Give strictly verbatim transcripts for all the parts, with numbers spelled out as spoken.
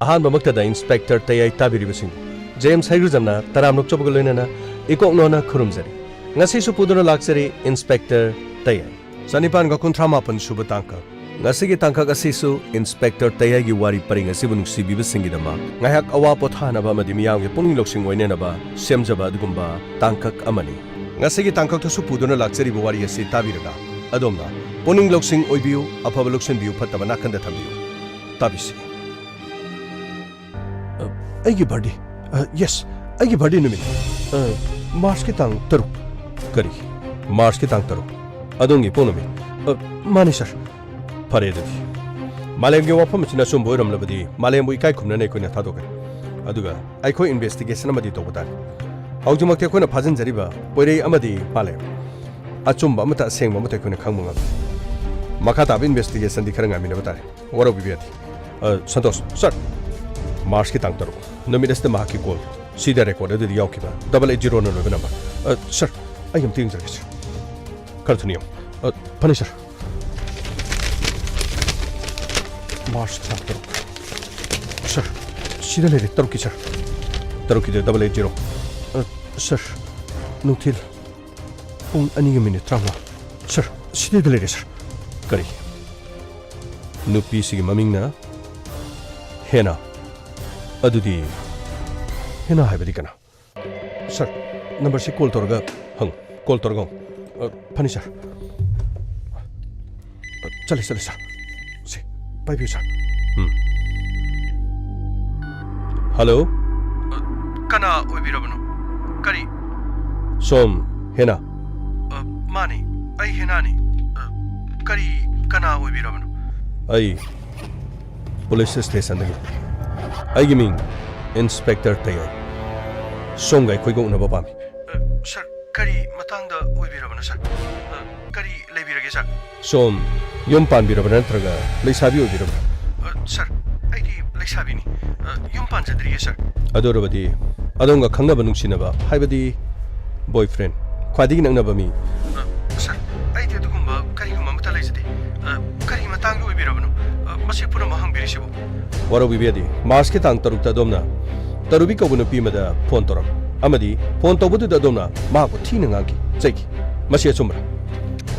ꯑꯍꯥꯟꯕꯃꯛꯇꯗ inspector ꯇꯌꯥꯏ ꯇꯥꯕꯤꯔꯤꯕꯁꯤꯡꯕꯨ James ꯍꯩꯒ꯭ꯔꯨꯖꯝꯅ ꯇꯔꯥꯝꯅ ꯑꯣꯛꯆꯕꯒ ꯂꯣꯏꯅꯅ ꯏꯀꯣꯛ ꯅꯣꯟꯅ ꯈꯨꯔꯨꯝꯖꯔꯤ꯫ ꯉꯁꯤꯁꯨ ꯄꯨꯗꯨꯅ ꯂꯥꯛꯆꯔꯤ ꯏꯟꯁꯄꯦꯛꯇꯔ ꯇꯌꯥꯏ꯫ ꯆꯅꯤꯄꯥꯟꯒ ꯀꯨꯟꯊ꯭ꯔꯥ ꯃꯥꯄꯟ ꯁꯨꯕ ꯇꯥꯡꯀꯛ꯫ ꯉꯁꯤꯒꯤ ꯇꯥꯡꯀꯛ ꯑꯁꯤꯁꯨ ꯏꯟꯁꯄꯦꯛꯇꯔ ꯇꯌꯥꯏꯒꯤ ꯋꯥꯔꯤ ꯄꯔꯤꯡ ꯑꯁꯤꯕꯨ ꯅꯨꯡꯁꯤꯕꯤꯕꯁꯤꯡꯒꯤꯗꯃꯛ ꯉꯥꯏꯍꯥꯛ ꯑꯋꯥ ꯄꯣꯊꯥꯅꯕ ꯑꯃꯗꯤ ꯃꯤꯌꯥꯝꯒꯤ ꯄꯨꯛꯅꯤꯡ ꯂꯧꯁꯤꯡ ꯑꯣꯏꯅꯅꯕ ꯁꯦꯝꯖꯕ ꯑꯗꯨꯒꯨꯝꯕ ꯇꯥꯡꯀꯛ ꯑꯃꯅꯤ꯫ ꯉꯁꯤꯒꯤ ꯇꯥꯡꯀꯛꯇꯁꯨ ꯄꯨꯗꯨꯅ ꯂꯥꯛꯆꯔꯤꯕ ꯋꯥꯔꯤ ꯑꯁꯤ ꯇꯥꯕꯤꯔꯒ ꯑꯗꯣꯝꯅ ꯄꯨꯛꯅꯤꯡ ꯂꯧꯁꯤꯡ ꯑꯣꯏꯕꯤꯌꯨ, ꯑꯐꯕ ꯂꯧꯁꯤꯟꯕꯤꯌꯨ, ꯐꯠꯇꯕ ꯅꯥꯀꯟꯗ ꯊꯝꯕꯤꯌꯨ꯫ ꯇꯥꯕꯤꯁꯤ꯫ ꯑ, ꯑꯩꯒꯤ ꯕꯥꯔꯗꯦ꯫ ꯑ, ꯌꯦꯁ, ꯑꯩꯒꯤ ꯕꯥꯔꯗꯦ ꯅꯨꯃꯤꯠ꯫ ꯑ, ꯃꯥꯔꯆꯀꯤ ꯇꯥꯡ ꯇꯔꯨꯛ꯫ ꯀꯔꯤ? ꯃꯥꯔꯆꯀꯤ ꯇꯥꯡ ꯇꯔꯨꯛ? ꯑꯗꯣꯝꯒꯤ ꯏꯄꯣꯛ ꯅꯨꯃꯤꯠ? ꯑ, ꯃꯥꯅꯤ, ꯁꯥꯔ꯫ ꯐꯔꯦ ꯑꯗꯨꯗꯤ꯫ ꯃꯥꯂꯦꯝꯒꯤ ꯋꯥꯐꯝ ꯑꯁꯤꯅ ꯑꯆꯨꯝꯕ ꯑꯣꯏꯔꯝꯂꯕꯗꯤ ꯃꯥꯂꯦꯝꯕꯨ ꯏꯀꯥꯏ ꯈꯨꯝꯅꯅ ꯑꯩꯈꯣꯏꯅ ꯊꯥꯗꯣꯛꯀꯅꯤ꯫ ꯑꯗꯨꯒ ꯑꯩꯈꯣꯏ ꯏꯟꯚꯦꯁꯇꯤꯒꯦꯁꯟ ꯑꯃꯗꯤ ꯇꯧꯕ ꯇꯥꯔꯦ꯫ ꯍꯧꯖꯤꯛꯃꯛꯇꯤ ꯑꯩꯈꯣꯏꯅ ꯐꯥꯖꯤꯟꯖꯔꯤꯕ ꯄꯣꯏꯔꯩ ꯑꯃꯗꯤ ꯃꯥꯂꯦꯝ꯫ ꯑꯆꯨꯝꯕ ꯑꯃꯠꯇ, ꯑꯁꯦꯡꯕ ꯑꯃꯠꯇ ꯑꯩꯈꯣꯏꯅ ꯈꯪꯕ ꯉꯝꯂꯦ꯫ ꯃꯈꯥ ꯇꯥꯕ ꯏꯟꯚꯦꯁꯇꯤꯒꯦꯁꯟꯗꯤ ꯈꯔ ꯉꯥꯏꯃꯤꯟꯅꯕ ꯇꯥꯔꯦ꯫ ꯋꯥꯔꯧꯕꯤꯕ ꯌꯥꯗꯦ꯫ ꯑ, ꯁꯟꯇꯣꯁ, ꯁꯥꯔ꯫ ꯃꯥꯔꯆꯀꯤ ꯇꯥꯡ ꯇꯔꯨꯛ, ꯅꯨꯃꯤꯠ ꯑꯁꯤꯗ ꯃꯍꯥꯛꯀꯤ ꯀꯣꯜ꯫ ꯁꯤꯗ ꯔꯦꯀꯣꯔꯗ ꯑꯗꯨꯗ ꯌꯥꯎꯈꯤꯕ ꯗꯕꯜ ꯑꯩꯠ ꯖꯤꯔꯣꯅ ꯂꯣꯏꯕ ꯅꯝꯕꯔ꯫ ꯑ, ꯁꯥꯔ, ꯑꯩ ꯑꯝꯇ ꯌꯦꯡꯖꯔꯒꯦ, ꯁꯥꯔ꯫ ꯈꯔ ꯊꯨꯅ ꯌꯦꯡꯉꯨ꯫ ꯑ, ꯐꯅꯤ, ꯁꯥꯔ꯫ ꯃꯥꯔꯆꯀꯤ ꯇꯥꯡ ꯇꯔꯨꯛ꯫ ꯁꯥꯔ, ꯁꯤꯗ ꯂꯩꯔꯦ, ꯇꯔꯨꯛꯀꯤ, ꯁꯥꯔ꯫ ꯇꯔꯨꯛꯀꯤꯗ ꯗꯕꯜ ꯑꯩꯠ ꯖꯤꯔꯣ꯫ ꯑ, ꯁꯥꯔ, ꯅꯨꯡꯊꯤꯜ ꯄꯨꯡ ꯑꯅꯤꯒ ꯃꯤꯅꯤꯠ ꯇꯔꯥꯃꯉꯥ꯫ ꯁꯥꯔ, ꯁꯤꯗꯩꯗ ꯂꯩꯔꯦ, ꯁꯥꯔ꯫ ꯀꯔꯤ? ꯅꯨꯄꯤꯁꯤꯒꯤ ꯃꯃꯤꯡꯅ ꯍꯦꯅꯥ꯫ ꯑꯗꯨꯗꯤ ꯍꯦꯅꯥ ꯍꯥꯏꯕꯗꯤ ꯀꯅꯥ? ꯁꯥꯔ, ꯅꯝꯕꯔꯁꯤ ꯀꯣꯜ ꯇꯧꯔꯒ ꯍꯪꯉꯨ꯫ ꯀꯣꯜ ꯇꯧꯔꯒ ꯍꯪꯉꯨ꯫ ꯑ, ꯐꯅꯤ, ꯁꯥꯔ꯫ ꯆꯠꯂꯦ, ꯆꯠꯂꯦ, ꯁꯥꯔ꯫ ꯁꯦ, ꯄꯥꯏꯕꯤꯌꯨ, ꯁꯥꯔ꯫ ꯎꯝ꯫ ꯍꯜꯂꯣ? ꯑ, ꯀꯅꯥ ꯑꯣꯏꯕꯤꯔꯕꯅꯣ? ꯀꯔꯤ? ꯁꯣꯝ ꯍꯦꯅꯥ? ꯑ, ꯃꯥꯅꯤ, ꯑꯩ ꯍꯦꯅꯥꯅꯤ꯫ ꯑ, ꯀꯔꯤ, ꯀꯅꯥ ꯑꯣꯏꯕꯤꯔꯕꯅꯣ? ꯑꯩ ꯄꯨꯂꯤꯁ ꯁ꯭ꯇꯦꯁꯟꯗꯒꯤ꯫ ꯑꯩꯒꯤ ꯃꯤꯡ ꯏꯟꯁꯄꯦꯛꯇꯔ ꯇꯌꯥꯏ꯫ ꯁꯣꯝꯒ ꯑꯩꯈꯣꯏꯒ ꯎꯅꯕ ꯄꯥꯝꯃꯤ꯫ ꯑ, ꯁꯥꯔ, ꯀꯔꯤ ꯃꯇꯥꯡꯗ ꯑꯣꯏꯕꯤꯔꯕꯅꯣ, ꯁꯥꯔ? ꯑ, ꯀꯔꯤ ꯂꯩꯕꯤꯔꯒꯦ, ꯁꯥꯔ? ꯁꯣꯝ ꯌꯨꯝ ꯄꯥꯟꯕꯤꯔꯕ꯭ꯔꯥ ꯅꯠꯇ꯭ꯔꯒ ꯂꯩꯁꯥꯕꯤ ꯑꯣꯏꯕꯤꯔꯕ꯭ꯔꯥ? ꯑ, ꯁꯥꯔ, ꯑꯩꯗꯤ ꯂꯩꯁꯥꯕꯤꯅꯤ꯫ ꯑ, ꯌꯨꯝ ꯄꯥꯟꯖꯗ꯭ꯔꯤꯌꯦ, ꯁꯥꯔ꯫ ꯑꯗꯨ ꯑꯣꯏꯔꯕꯗꯤ ꯑꯗꯣꯝꯒ ꯈꯪꯅꯕ ꯅꯨꯡꯁꯤꯅꯕ, ꯍꯥꯏꯕꯗꯤ ꯕꯣꯏꯐ꯭ꯔꯦꯟ, ꯈ꯭ꯋꯥꯏꯗꯒꯤ ꯅꯛꯅꯕ ꯃꯤ? ꯑ, ꯁꯥꯔ, ꯑꯩꯗꯤ ꯑꯗꯨꯒꯨꯝꯕ ꯀꯔꯤꯒꯨꯝꯕ ꯑꯃꯠꯇ ꯂꯩꯖꯗꯦ꯫ ꯑ, ꯀꯔꯤ ꯃꯇꯥꯡꯒꯤ ꯑꯣꯏꯕꯤꯔꯕꯅꯣ? ꯑ, ꯃꯁꯤ ꯄꯨꯝꯅꯃꯛ ꯍꯪꯕꯤꯔꯤꯁꯤꯕꯨ? ꯋꯥꯔꯧꯕꯤꯕ ꯌꯥꯗꯦ꯫ ꯃꯥꯔꯆꯀꯤ ꯇꯥꯡ ꯇꯔꯨꯛꯇ ꯑꯗꯣꯝꯅ ꯇꯔꯨꯕꯤ ꯀꯧꯕ ꯅꯨꯄꯤ ꯑꯃꯗ ꯐꯣꯟ ꯇꯧꯔꯝꯃꯤ ꯑꯃꯗꯤ ꯐꯣꯟ ꯇꯧꯕꯗꯨꯗ ꯑꯗꯣꯝꯅ ꯃꯍꯥꯛꯄꯨ ꯊꯤꯅ ꯉꯥꯡꯈꯤ, ꯆꯩꯈꯤ꯫ ꯃꯁꯤ ꯑꯆꯨꯝꯕ꯭ꯔꯥ?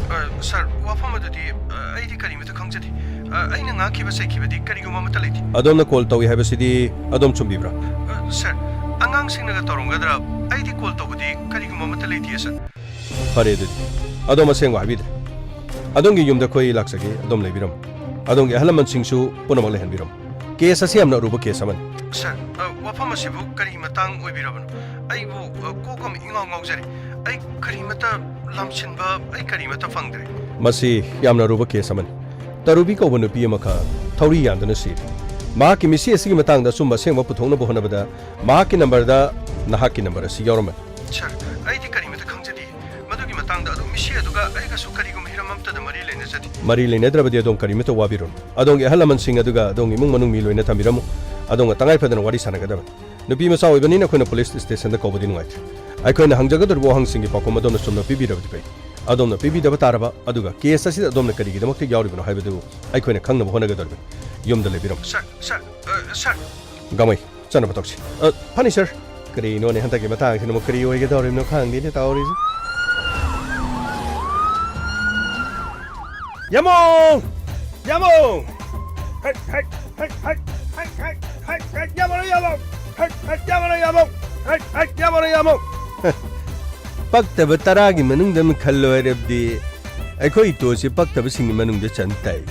ꯑ, ꯁꯥꯔ, ꯋꯥꯐꯝ ꯑꯗꯨꯗꯤ, ꯑ, ꯑꯩꯗꯤ ꯀꯔꯤꯃꯠꯇ ꯈꯪꯖꯗꯦ꯫ ꯑ, ꯑꯩꯅ ꯉꯥꯡꯈꯤꯕ ꯆꯩꯈꯤꯕꯗꯤ ꯀꯔꯤꯒꯨꯝꯕ ꯑꯃꯠꯇ ꯂꯩꯇꯦ꯫ ꯑꯗꯣꯝꯅ ꯀꯣꯜ ꯇꯧꯏ ꯍꯥꯏꯕꯁꯤꯗꯤ ꯑꯗꯣꯝ ꯆꯨꯝꯕꯤꯕ꯭ꯔꯥ? ꯑ, ꯁꯥꯔ, ꯑꯉꯥꯡꯁꯤꯡꯅꯒ ꯇꯧꯔꯝꯒꯗ꯭ꯔꯥ? ꯑꯩꯗꯤ ꯀꯣꯜ ꯇꯧꯕꯗꯤ ꯀꯔꯤꯒꯨꯝꯕ ꯑꯃꯠꯇ ꯂꯩꯇꯦ, ꯁꯥꯔ꯫ ꯐꯔꯦ ꯑꯗꯨꯗꯤ꯫ ꯑꯗꯣꯝ ꯑꯁꯦꯡꯕ ꯍꯥꯏꯕꯤꯗ꯭ꯔꯦ꯫ ꯑꯗꯣꯝꯒꯤ ꯌꯨꯝꯗ ꯑꯩꯈꯣꯏ ꯂꯥꯛꯆꯒꯦ, ꯑꯗꯣꯝ ꯂꯩꯕꯤꯔꯝꯃꯨ꯫ ꯑꯗꯣꯝꯒꯤ ꯑꯍꯜ ꯂꯃꯟꯁꯤꯡꯁꯨ ꯄꯨꯝꯅꯃꯛ ꯂꯩꯍꯟꯕꯤꯔꯝꯃꯨ꯫ ꯀꯦꯁ ꯑꯁꯤ ꯌꯥꯝꯅ ꯑꯔꯨꯕ ꯀꯦꯁ ꯑꯃꯅꯤ꯫ ꯁꯥꯔ, ꯑ, ꯋꯥꯐꯝ ꯑꯁꯤꯕꯨ ꯀꯔꯤ ꯃꯇꯥꯡ ꯑꯣꯏꯕꯤꯔꯕꯅꯣ? ꯑꯩꯕꯨ, ꯑ, ꯀꯣꯛ ꯑꯃ ꯏꯉꯥꯎ ꯉꯥꯎꯖꯔꯦ꯫ ꯑꯩ ꯀꯔꯤꯃꯠꯇ ꯂꯥꯝꯁꯤꯟꯕ, ꯑꯩ ꯀꯔꯤꯃꯠꯇ ꯐꯪꯗ꯭ꯔꯦ꯫ ꯃꯁꯤ ꯌꯥꯝꯅ ꯑꯔꯨꯕ ꯀꯦꯁ ꯑꯃꯅꯤ꯫ ꯇꯔꯨꯕꯤ ꯀꯧꯕ ꯅꯨꯄꯤ ꯑꯃꯈꯛ ꯊꯧꯔꯤ ꯌꯥꯟꯗꯨꯅ ꯁꯤꯔꯦ꯫ ꯃꯍꯥꯛꯀꯤ ꯃꯤꯁꯤ ꯑꯁꯤꯒꯤ ꯃꯇꯥꯡꯗ ꯑꯆꯨꯝꯕ ꯑꯁꯦꯡꯕ ꯄꯨꯊꯣꯛꯅꯕ ꯍꯣꯠꯅꯕꯗ ꯃꯍꯥꯛꯀꯤ ꯅꯝꯕꯔꯗ ꯅꯍꯥꯛꯀꯤ ꯅꯝꯕꯔ ꯑꯁꯤ ꯌꯥꯎꯔꯝꯕꯅꯤ꯫ ꯁꯥꯔ, ꯑꯩꯗꯤ ꯀꯔꯤꯃꯠꯇ ꯈꯪꯖꯗꯦ꯫ ꯃꯗꯨꯒꯤ ꯃꯇꯥꯡꯗ ꯑꯗꯨꯝ ꯃꯤꯁꯤ ꯑꯗꯨꯒ ꯑꯩꯒꯁꯨ ꯀꯔꯤꯒꯨꯝꯕ ꯍꯤꯔꯝ ꯑꯃꯠꯇꯗ ꯃꯔꯤ ꯂꯩꯅꯖꯗꯦ꯫ ꯃꯔꯤ ꯂꯩꯅꯗ꯭ꯔꯕꯗꯤ ꯑꯗꯣꯝ ꯀꯔꯤꯃꯠꯇ ꯋꯥꯕꯤꯔꯨꯅꯨ꯫ ꯑꯗꯣꯝꯒꯤ ꯑꯍꯜ ꯂꯃꯟꯁꯤꯡ ꯑꯗꯨꯒ ꯑꯗꯣꯝꯒꯤ ꯏꯃꯨꯡ ꯃꯅꯨꯡ ꯃꯤ ꯂꯣꯏꯅ ꯊꯝꯕꯤꯔꯝꯃꯨ꯫ ꯑꯗꯣꯝꯒ ꯇꯉꯥꯏ ꯐꯗꯅ ꯋꯥꯔꯤ ꯁꯥꯟꯅꯒꯗꯕꯅꯤ꯫ ꯅꯨꯄꯤ ꯃꯆꯥ ꯑꯣꯏꯕꯅꯤꯅ ꯑꯩꯈꯣꯏꯅ ꯄꯨꯂꯤꯁ ꯁ꯭ꯇꯦꯁꯟꯗ ꯀꯧꯕꯗꯤ ꯅꯨꯡꯉꯥꯏꯇ꯭ꯔꯦ꯫ ꯑꯩꯈꯣꯏꯅ ꯍꯪꯖꯒꯗꯧꯔꯤꯕ ꯋꯥꯍꯪꯁꯤꯡꯒꯤ ꯄꯥꯎꯈꯨꯝ ꯑꯗꯣꯝꯅ ꯆꯨꯝꯅ ꯄꯤꯕꯤꯔꯕꯗꯤ ꯐꯩ꯫ ꯑꯗꯣꯝꯅ ꯄꯤꯕꯤꯗꯕ ꯇꯥꯔꯕ, ꯑꯗꯨꯒ ꯀꯦꯁ ꯑꯁꯤꯗ ꯑꯗꯣꯝꯅ ꯀꯔꯤꯒꯤꯗꯃꯛꯇ ꯌꯥꯎꯔꯤꯕꯅꯣ ꯍꯥꯏꯕꯗꯨ ꯑꯩꯈꯣꯏꯅ ꯈꯪꯅꯕ ꯍꯣꯠꯅꯒꯗꯧꯔꯤꯕꯅꯤ꯫ ꯌꯨꯝꯗ ꯂꯩꯕꯤꯔꯝꯃꯨ꯫ ꯁꯥꯔ, ꯁꯥꯔ, ꯑ, ꯁꯥꯔ꯫ ꯒꯥꯡꯃꯩ, ꯆꯠꯅꯕ ꯇꯧꯁꯤ꯫ ꯑ, ꯐꯅꯤ, ꯁꯥꯔ꯫ ꯀꯔꯤꯅꯣꯅꯦ, ꯍꯟꯗꯛꯀꯤ ꯃꯇꯥꯡꯁꯤꯅ ꯑꯃꯨꯛ ꯀꯔꯤ ꯑꯣꯏꯒꯗꯧꯔꯤꯕꯅꯣ ꯈꯪꯗꯦꯅꯦ ꯇꯧꯔꯤꯁꯦ꯫ ꯌꯥꯃꯣ! ꯌꯥꯃꯣ! ꯍꯠ, ꯍꯠ, ꯍꯠ, ꯌꯥꯃꯣ, ꯌꯥꯃꯣ! ꯍꯠ, ꯍꯠ, ꯌꯥꯃꯣ, ꯌꯥꯃꯣ! ꯍꯠ, ꯍꯠ, ꯌꯥꯃꯣ, ꯌꯥꯃꯣ! ꯄꯛꯇꯕ ꯇꯔꯥꯒꯤ ꯃꯅꯨꯡꯗ ꯑꯃ ꯈꯜꯂꯣ ꯍꯥꯏꯔꯕꯗꯤ ꯑꯩꯈꯣꯏ ꯏꯇꯣꯁꯤ ꯄꯛꯇꯕꯁꯤꯡꯒꯤ ꯃꯅꯨꯡꯗ ꯆꯟ ꯇꯥꯏ꯫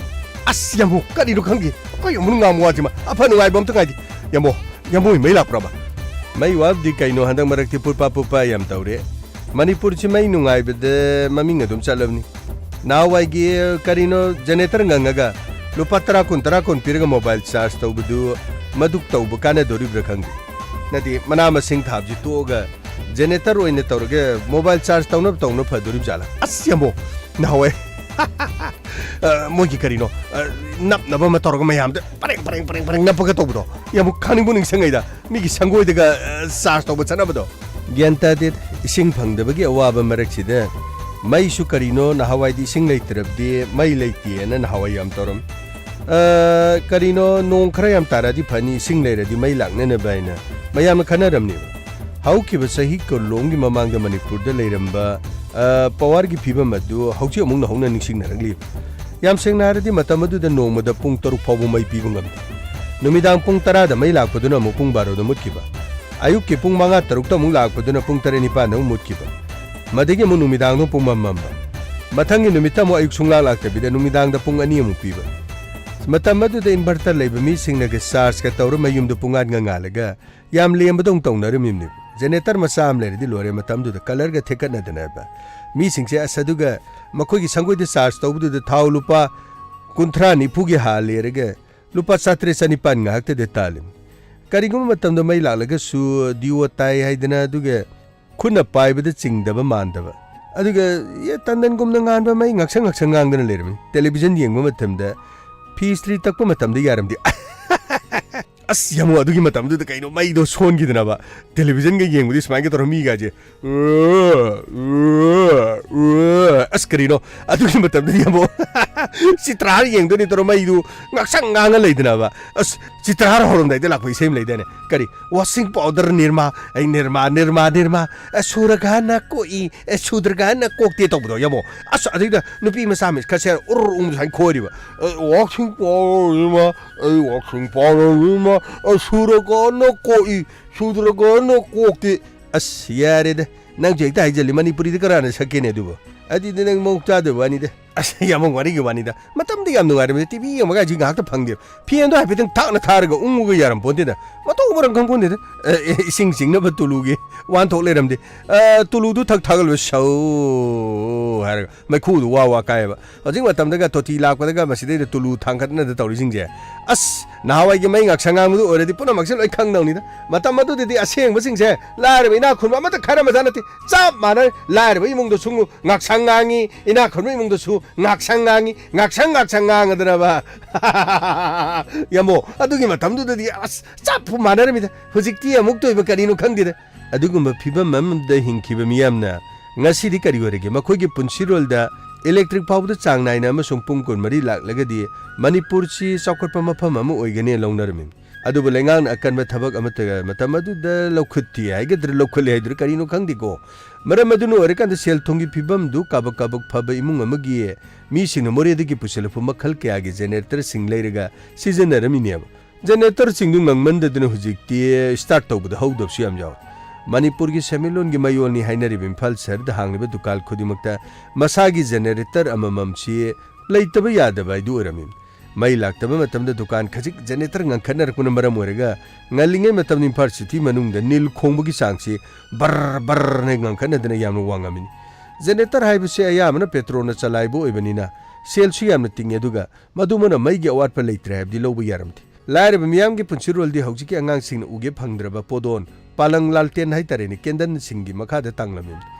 ꯑꯁ, ꯌꯥꯃꯣ, ꯀꯔꯤꯅꯣ ꯈꯪꯗꯦ꯫ ꯑꯩꯈꯣꯏ ꯌꯥꯃꯣꯅ ꯉꯥꯡꯕ ꯋꯥꯁꯤꯃ ꯑꯐ ꯅꯨꯡꯉꯥꯏꯕ ꯑꯝꯇ ꯉꯥꯏꯗꯦ꯫ ꯌꯥꯃꯣ, ꯌꯥꯃꯣ, ꯃꯩ ꯂꯥꯛꯄ꯭ꯔꯕ? ꯃꯩ ꯋꯥꯕꯗꯤ ꯀꯩꯅꯣ, ꯍꯟꯗꯛ ꯃꯔꯛꯇꯤ ꯄꯨꯠꯄ ꯄꯨꯠꯄ ꯌꯥꯝ ꯇꯧꯔꯦ꯫ ꯃꯅꯤꯄꯨꯔꯁꯤ ꯃꯩ ꯅꯨꯡꯉꯥꯏꯕꯗ ꯃꯃꯤꯡ ꯑꯗꯨꯝ ꯆꯠꯂꯕꯅꯤ꯫ ꯅꯍꯥꯟꯋꯥꯏꯒꯤ, ꯀꯔꯤꯅꯣ, ꯖꯦꯅꯦꯇꯔ ꯉꯪꯉꯒ ꯂꯨꯄꯥ ꯇꯔꯥ ꯀꯨꯟ, ꯇꯔꯥ ꯀꯨꯟ ꯄꯤꯔꯒ ꯃꯣꯕꯥꯏꯜ ꯆꯥꯔꯖ ꯇꯧꯕꯗꯨ, ꯃꯗꯨ ꯇꯧꯕ ꯀꯥꯟꯅꯗꯣꯔꯤꯕ꯭ꯔꯥ ꯈꯪꯗꯦ꯫ ꯅꯠꯇꯦ, ꯃꯅꯥ ꯃꯁꯤꯡ ꯊꯥꯕꯁꯤ ꯇꯣꯛꯑꯒ ꯖꯦꯅꯦꯇꯔ ꯑꯣꯏꯅ ꯇꯧꯔꯒ ꯃꯣꯕꯥꯏꯜ ꯆꯥꯔꯖ ꯇꯧꯅꯕ ꯇꯧꯅ ꯐꯗꯣꯔꯤꯕ ꯖꯥꯠꯂꯥ? ꯑꯁ, ꯌꯥꯝꯕꯣ! ꯅꯍꯥꯟꯋꯥꯏ, ꯑ, ꯃꯣꯏꯒꯤ ꯀꯔꯤꯅꯣ, ꯑ, ꯅꯞꯅꯕ ꯑꯃ ꯇꯧꯔꯒ ꯃꯌꯥꯝꯗ ꯄꯔꯦꯡ, ꯄꯔꯦꯡ, ꯄꯔꯦꯡ, ꯄꯔꯦꯡ ꯅꯞꯄꯒ ꯇꯧꯕꯗꯣ, ꯌꯥꯝꯕꯨ ꯈꯪꯅꯤꯡꯕꯨ ꯅꯤꯡꯁꯤꯡꯉꯩꯗ꯫ ꯃꯤꯒꯤ ꯁꯪꯒꯣꯏꯗꯒ, ꯑ, ꯆꯥꯔꯖ ꯇꯧꯕ ꯆꯠꯅꯕꯗꯣ꯫ ꯒ꯭ꯌꯥꯟ ꯇꯥꯗꯦ꯫ ꯏꯁꯤꯡ ꯐꯪꯗꯕꯒꯤ ꯑꯋꯥꯕ ꯃꯔꯛꯁꯤꯗ ꯃꯩꯁꯨ ꯀꯔꯤꯅꯣ, ꯅꯍꯥꯟꯋꯥꯏꯗꯤ ꯏꯁꯤꯡ ꯂꯩꯇ꯭ꯔꯕꯗꯤ ꯃꯩ ꯂꯩꯇꯦꯅ ꯅꯍꯥꯟꯋꯥꯏ ꯌꯥꯝ ꯇꯧꯔꯝꯃꯤ꯫ ꯑ, ꯀꯔꯤꯅꯣ, ꯅꯣꯡ ꯈꯔ ꯌꯥꯝ ꯇꯥꯔꯛꯑꯗꯤ ꯐꯅꯤ, ꯏꯁꯤꯡ ꯂꯩꯔꯗꯤ ꯃꯩ ꯂꯥꯛꯅꯅꯕ ꯍꯥꯏꯅ ꯃꯌꯥꯝꯅ ꯈꯟꯅꯔꯝꯅꯦꯕ꯫ ꯍꯧꯈꯤꯕ ꯆꯍꯤ ꯀꯨꯟꯂꯣꯝꯒꯤ ꯃꯃꯥꯡꯗ ꯃꯅꯤꯄꯨꯔꯗ ꯂꯩꯔꯝꯕ, ꯑ, ꯄꯋꯥꯔꯒꯤ ꯐꯤꯕꯝ ꯑꯗꯨ ꯍꯧꯖꯤꯛ ꯑꯃꯨꯛ ꯅꯧꯍꯧꯅ ꯅꯤꯡꯁꯤꯡꯅꯔꯛꯂꯤꯕ꯫ ꯌꯥꯝ ꯁꯦꯡꯅ ꯍꯥꯏꯔꯗꯤ, ꯃꯇꯝ ꯑꯗꯨꯗ ꯅꯣꯡꯃꯗ ꯄꯨꯡ ꯇꯔꯨꯛ ꯐꯥꯎꯕ ꯃꯩ ꯄꯤꯕ ꯉꯝꯗꯦ꯫ ꯅꯨꯃꯤꯗꯥꯡ ꯄꯨꯡ ꯇꯔꯥꯗ ꯃꯩ ꯂꯥꯛꯄꯗꯨꯅ ꯑꯃꯨꯛ ꯄꯨꯡ ꯕꯥꯔꯣꯗ ꯃꯨꯠꯈꯤꯕ꯫ ꯑꯌꯨꯛꯀꯤ ꯄꯨꯡ ꯃꯉꯥ ꯇꯔꯨꯛꯇ ꯑꯃꯨꯛ ꯂꯥꯛꯄꯗꯨꯅ ꯄꯨꯡ ꯇꯔꯦꯠ ꯅꯤꯄꯥꯟꯗ ꯑꯃꯨꯛ ꯃꯨꯠꯈꯤꯕ꯫ ꯃꯗꯒꯤ ꯑꯃꯨꯛ ꯅꯨꯃꯤꯗꯥꯡꯗ ꯄꯨꯡ ꯃꯝ ꯃꯝꯕ꯫ ꯃꯊꯪꯒꯤ ꯅꯨꯃꯤꯠꯇ ꯑꯃꯨꯛ ꯑꯌꯨꯛ ꯁꯨꯡꯂꯥꯛ ꯂꯥꯛꯇꯕꯤꯗ ꯅꯨꯃꯤꯗꯥꯡꯗ ꯄꯨꯡ ꯑꯅꯤ ꯑꯃꯨꯛ ꯄꯤꯕ꯫ ꯃꯇꯝ ꯑꯗꯨꯗ inverter ꯂꯩꯕ ꯃꯤꯁꯤꯡꯅꯒ chargeꯀ ꯇꯧꯔ ꯃꯌꯨꯝꯗ ꯄꯨꯡꯉꯥꯟꯒ ꯉꯥꯜꯂꯒ ꯌꯥꯝ ꯂꯦꯝꯕꯗꯧꯅ ꯇꯧꯅꯔꯝꯃꯤꯕꯅꯦꯕ꯫ Generator ꯃꯆꯥ ꯑꯃ ꯂꯩꯔꯗꯤ ꯂꯣꯏꯔꯦ, ꯃꯇꯝꯗꯨꯗ colourꯒ ꯊꯦꯛꯀꯠꯅꯗꯅꯕ꯫ ꯃꯤꯁꯤꯡꯁꯦ ꯑꯁ ꯑꯗꯨꯒ ꯃꯈꯣꯏꯒꯤ ꯁꯪꯒꯣꯏꯗ charge ꯇꯧꯕꯗꯨꯗ ꯊꯥꯎ ꯂꯨꯄꯥ ꯀꯨꯟꯊ꯭ꯔꯥ ꯅꯤꯐꯨꯒꯤ ꯍꯥꯜꯂꯦꯔꯒ ꯂꯨꯄꯥ ꯆꯥꯇ꯭ꯔꯦꯠ ꯆꯅꯤꯄꯥꯟ ꯉꯥꯏꯍꯥꯛꯇꯗ ꯇꯥꯜꯂꯤꯃꯤ꯫ ꯀꯔꯤꯒꯨꯝꯕ ꯃꯇꯝꯗ ꯃꯩ ꯂꯥꯛꯂꯒꯁꯨ ꯗꯤꯑꯣ ꯇꯥꯏ ꯍꯥꯏꯗꯅ, ꯑꯗꯨꯒ ꯈꯨꯠꯅ ꯄꯥꯏꯕꯗ ꯆꯤꯡꯗꯕ ꯃꯥꯟꯗꯕ꯫ ꯑꯗꯨꯒ ꯌꯦ ꯇꯟꯗꯟꯒꯨꯝꯅ ꯉꯥꯟꯕ ꯃꯩ ꯉꯥꯛꯁꯪ ꯉꯥꯛꯁꯪ ꯉꯥꯡꯗꯅ ꯂꯩꯔꯝꯃꯤ꯫ Television ꯌꯦꯡꯕ ꯃꯇꯝꯗ ꯐꯤ ꯏꯁꯇ꯭ꯔꯤ ꯇꯛꯄ ꯃꯇꯝꯗ ꯌꯥꯔꯝꯗꯦ꯫ ꯑꯁ, ꯌꯥꯝꯃꯣ, ꯑꯗꯨꯒꯤ ꯃꯇꯝꯗꯨꯗ ꯀꯩꯅꯣ ꯃꯩꯗꯣ ꯁꯣꯟꯈꯤꯗꯅꯕ꯫ Televisionꯒ ꯌꯦꯡꯕꯗꯤ ꯁꯨꯃꯥꯏꯅꯒ ꯇꯧꯔ ꯃꯤꯒꯥꯁꯦ ꯑꯁ, ꯀꯔꯤꯅꯣ? ꯑꯗꯨꯒꯤ ꯃꯇꯝꯗꯗꯤ ꯑꯃꯨꯛ ꯆꯤꯇ꯭ꯔꯍꯥꯔ ꯌꯦꯡꯗꯣꯏꯅꯤ ꯇꯧꯔ ꯃꯩꯗꯨ ꯉꯥꯛꯁꯪ ꯉꯥꯡꯉ ꯂꯩꯗꯅꯕ꯫ ꯑꯁ, ꯆꯤꯇ꯭ꯔꯍꯥꯔ ꯍꯧꯔꯝꯗꯥꯏꯗ ꯂꯥꯛꯄ ꯏꯁꯩ ꯑꯃ ꯂꯩꯗꯥꯏꯅꯦ? ꯀꯔꯤ? "Washing powder ꯅꯤꯔꯃꯥ, ꯑꯩ ꯅꯤꯔꯃꯥ, ꯅꯤꯔꯃꯥ, ꯅꯤꯔꯃꯥ, ꯑ, ꯁꯨꯔꯒꯅ ꯀꯣꯛꯏ, ꯑ, ꯁꯨꯗ꯭ꯔꯒꯅ ꯀꯣꯛꯇꯦ" ꯇꯧꯕꯗꯣ, ꯌꯥꯃꯣ꯫ ꯑꯁ, ꯑꯗꯩꯗ ꯅꯨꯄꯤ ꯃꯆꯥ ꯑꯃ ꯈꯔ ꯁꯦ ꯎꯔ ꯎꯔ ꯎꯪ ꯁꯨꯃꯥꯏꯅ ꯈꯣꯏꯔꯤꯕ꯫ ꯑ, "Washing powder ꯅꯤꯔꯃꯥ, ꯑꯩ washing powder ꯅꯤꯔꯃꯥ, ꯑ, ꯁꯨꯔꯒꯅ ꯀꯣꯛꯏ, ꯁꯨꯗ꯭ꯔꯒꯅ ꯀꯣꯛꯇꯦ"꯫ ꯑꯁ, ꯌꯥꯔꯦꯗ꯫ ꯅꯪꯁꯨ ꯍꯦꯛꯇ ꯍꯥꯏꯖꯜꯂꯤ, ꯃꯅꯤꯄꯨꯔꯤꯗ ꯀꯅꯥꯅ ꯁꯛꯀꯦꯅꯦ ꯑꯗꯨꯕꯨ? ꯑꯗꯨꯗꯤ ꯅꯪ ꯃꯑꯣꯡ ꯆꯥꯗꯕ ꯋꯥꯅꯤꯗ꯫ ꯑꯁ, ꯌꯥꯝ ꯋꯥꯔꯤꯒꯤ ꯋꯥꯅꯤꯗ꯫ ꯃꯇꯝꯗꯤ ꯌꯥꯝ ꯅꯨꯡꯉꯥꯏꯔꯝꯃꯤ, ꯇꯤ ꯚꯤ ꯌꯦꯡꯕꯒꯥꯏꯁꯤ ꯉꯥꯏꯍꯥꯛꯇ ꯐꯪꯗꯦ꯫ ꯐꯦꯟꯗꯣ ꯍꯥꯏꯐꯦꯠꯇꯪ ꯊꯥꯛꯅ ꯊꯥꯔꯒ ꯎꯪꯉꯨꯒ ꯌꯥꯔꯝꯄꯣꯟꯇꯦꯗ꯫ ꯃꯇꯧ ꯃꯔꯝ ꯈꯪꯄꯣꯟꯇꯦꯗ꯫ ꯑꯦ, ꯑꯦ, ꯏꯁꯤꯡ ꯆꯤꯡꯅꯕ ꯇꯨꯂꯨꯒꯤ ꯋꯥꯟꯊꯣꯛ ꯂꯩꯔꯝꯗꯦ꯫ ꯑ, ꯇꯨꯂꯨꯗꯨ ꯊꯛ ꯊꯥꯒꯠꯂꯨ, ꯁꯧ ꯍꯥꯏꯔꯒ ꯃꯩꯈꯨꯗꯨ ꯋꯥ ꯋꯥ ꯀꯥꯏꯌꯦꯕ꯫ ꯍꯧꯖꯤꯛ ꯃꯇꯝꯗꯒ ꯇꯣꯇꯤ ꯂꯥꯛꯄꯗꯒ ꯃꯁꯤꯗꯩꯗ ꯇꯨꯂꯨ ꯊꯥꯡꯒꯠꯅꯗ ꯇꯧꯔꯤꯁꯤꯡꯁꯦ꯫ ꯑꯁ, ꯅꯍꯥꯟꯋꯥꯏꯒꯤ ꯃꯩ ꯉꯥꯛꯁꯪ ꯉꯥꯡꯕꯗꯨ ꯑꯣꯏꯔꯗꯤ ꯄꯨꯝꯅꯃꯛꯁꯦ ꯂꯣꯏ ꯈꯪꯗꯧꯅꯤꯗ꯫ ꯃꯇꯝ ꯑꯗꯨꯗꯗꯤ ꯑꯁꯦꯡꯕꯁꯤꯡꯁꯦ ꯂꯥꯏꯔꯕ ꯏꯅꯥꯛ ꯈꯨꯟꯕ ꯑꯃꯠꯇ ꯈꯥꯏꯔꯝꯕꯖꯥꯠ ꯅꯠꯇꯦ꯫ ꯆꯞ ꯃꯥꯟꯅꯔꯦ꯫ ꯂꯥꯏꯔꯕ ꯏꯃꯨꯡꯗꯁꯨ ꯉꯥꯛꯁꯪ ꯉꯥꯡꯉꯤ, ꯏꯅꯥꯛ ꯈꯨꯟꯕ ꯏꯃꯨꯡꯗꯁꯨ ꯉꯥꯛꯁꯪ ꯉꯥꯡꯉꯤ, ꯉꯥꯛꯁꯪ ꯉꯥꯛꯁꯪ ꯉꯥꯡꯉꯗꯅꯕ꯫ ꯌꯥꯝꯕꯣ, ꯑꯗꯨꯒꯤ ꯃꯇꯝꯗꯨꯗꯗꯤ ꯑꯁ ꯆꯞ ꯃꯥꯟꯅꯔꯝꯃꯤꯗ꯫ ꯍꯧꯖꯤꯛꯇꯤ ꯑꯃꯨꯛ ꯇꯣꯏꯕ ꯀꯔꯤꯅꯣ ꯈꯪꯗꯦꯗ꯫ ꯑꯗꯨꯒꯨꯝꯕ ꯐꯤꯕꯝ ꯑꯃꯗ ꯍꯤꯡꯈꯤꯕ ꯃꯤꯌꯥꯝꯅ ꯉꯁꯤꯗꯤ ꯀꯔꯤ ꯑꯣꯏꯔꯒꯦ? ꯃꯈꯣꯏꯒꯤ ꯄꯨꯟꯁꯤꯔꯣꯜꯗ ꯏꯂꯦꯛꯇ꯭ꯔꯤꯛ ꯐꯥꯎꯕꯗ ꯆꯥꯡ ꯅꯥꯏꯅ ꯑꯃꯁꯨꯡ ꯄꯨꯡ ꯀꯨꯟꯃꯔꯤ ꯂꯥꯛꯂꯒꯗꯤ ꯃꯅꯤꯄꯨꯔꯁꯤ ꯆꯥꯎꯈꯠꯄ ꯃꯐꯝ ꯑꯃ ꯑꯣꯏꯒꯅꯤ ꯂꯧꯅꯔꯝꯃꯤ꯫ ꯑꯗꯨꯕꯨ ꯂꯩꯉꯥꯛꯅ ꯑꯀꯟꯕ ꯊꯕꯛ ꯑꯃꯠꯇ ꯃꯇꯝ ꯑꯗꯨꯗ ꯂꯧꯈꯠꯇꯦ ꯍꯥꯏꯒꯗ꯭ꯔꯥ ꯂꯧꯈꯠꯂꯦ ꯍꯥꯏꯗ꯭ꯔꯥ ꯀꯔꯤꯅꯣ ꯈꯪꯗꯦꯀꯣ꯫ ꯃꯔꯝ ꯑꯗꯨꯅ ꯑꯣꯏꯔꯀꯥꯟꯗ ꯁꯦꯜ ꯊꯨꯝꯒꯤ ꯐꯤꯕꯝꯗꯨ ꯀꯥꯕꯛ ꯀꯥꯕꯛ ꯐꯕ ꯏꯃꯨꯡ ꯑꯃꯒꯤ ꯃꯤꯁꯤꯡꯅ ꯃꯣꯔꯦꯗꯒꯤ ꯄꯨꯁꯤꯜꯂꯛꯄ ꯃꯈꯜ ꯀꯌꯥꯒꯤ ꯖꯦꯅꯦꯔꯦꯇꯔꯁꯤꯡ ꯂꯩꯔꯒ ꯁꯤꯖꯤꯟꯅꯔꯝꯃꯤꯅꯦꯕ꯫ ꯖꯦꯅꯦꯔꯦꯇꯔꯁꯤꯡꯗꯨ ꯉꯪꯃꯟꯗꯗꯅ ꯍꯧꯖꯤꯛꯇꯤ ꯁ꯭ꯇꯥꯔꯠ ꯇꯧꯕꯗ ꯍꯧꯗꯕꯁꯨ ꯌꯥꯝ ꯌꯥꯎꯔꯦ꯫ ꯃꯅꯤꯄꯨꯔꯒꯤ ꯁꯦꯟꯃꯤꯠꯂꯣꯟꯒꯤ ꯃꯌꯣꯜꯅꯤ ꯍꯥꯏꯅꯔꯤꯕ ꯏꯝꯐꯥꯜ ꯁꯍꯔꯗ ꯍꯥꯡꯂꯤꯕ ꯗꯨꯀꯥꯟ ꯈꯨꯗꯤꯡꯃꯛꯇ ꯃꯁꯥꯒꯤ ꯖꯦꯅꯦꯔꯦꯇꯔ ꯑꯃꯃꯝꯁꯤ ꯂꯩꯇꯕ ꯌꯥꯗꯕ ꯍꯥꯏꯗꯨ ꯑꯣꯏꯔꯝꯃꯤ꯫ ꯃꯩ ꯂꯥꯛꯇꯕ ꯃꯇꯝꯗ ꯗꯨꯀꯥꯟ ꯈꯖꯤꯛ ꯖꯦꯅꯦꯔꯦꯇꯔ ꯉꯪꯈꯠꯅꯔꯛꯄꯅ ꯃꯔꯝ ꯑꯣꯏꯔꯒ ꯉꯜꯂꯤꯉꯩ ꯃꯇꯝꯗ ꯏꯝꯐꯥꯜ ꯁꯤꯇꯤ ꯃꯅꯨꯡꯗ ꯅꯤꯜ ꯈꯣꯡꯕꯒꯤ ꯆꯥꯡꯁꯤ ꯕꯔ ꯕꯔꯅ ꯉꯪꯈꯠꯅꯗꯅ ꯌꯥꯝꯅ ꯋꯥꯡꯉꯝꯃꯤꯅꯤ꯫ ꯖꯦꯅꯦꯔꯦꯇꯔ ꯍꯥꯏꯕꯁꯤ ꯑꯌꯥꯝꯕꯅ ꯄꯦꯇ꯭ꯔꯣꯜꯅ ꯆꯂꯥꯏꯕ ꯑꯣꯏꯕꯅꯤꯅ ꯁꯦꯜꯁꯨ ꯌꯥꯝꯅ ꯇꯤꯡꯉꯤ, ꯑꯗꯨꯒ ꯃꯗꯨꯃꯅ ꯃꯩꯒꯤ ꯑꯋꯥꯠꯄ ꯂꯩꯇ꯭ꯔꯦ ꯍꯥꯏꯕꯗꯤ ꯂꯧꯕ ꯌꯥꯔꯝꯗꯦ꯫ ꯂꯥꯏꯔꯕ ꯃꯤꯌꯥꯝꯒꯤ ꯄꯨꯟꯁꯤꯔꯣꯜꯗꯤ ꯍꯧꯖꯤꯛꯀꯤ ꯑꯉꯥꯡꯁꯤꯡꯅ ꯎꯒꯦ ꯐꯪꯗ꯭ꯔꯕ ꯄꯣꯗꯣꯟ, ꯄꯥꯂꯪ ꯂꯥꯜꯇꯦꯟ ꯍꯥꯏꯇꯥꯔꯦꯅꯦ, ꯀꯦꯟꯗꯜꯁꯤꯡꯒꯤ ꯃꯈꯥꯗ ꯇꯥꯡꯂꯝꯃꯤ꯫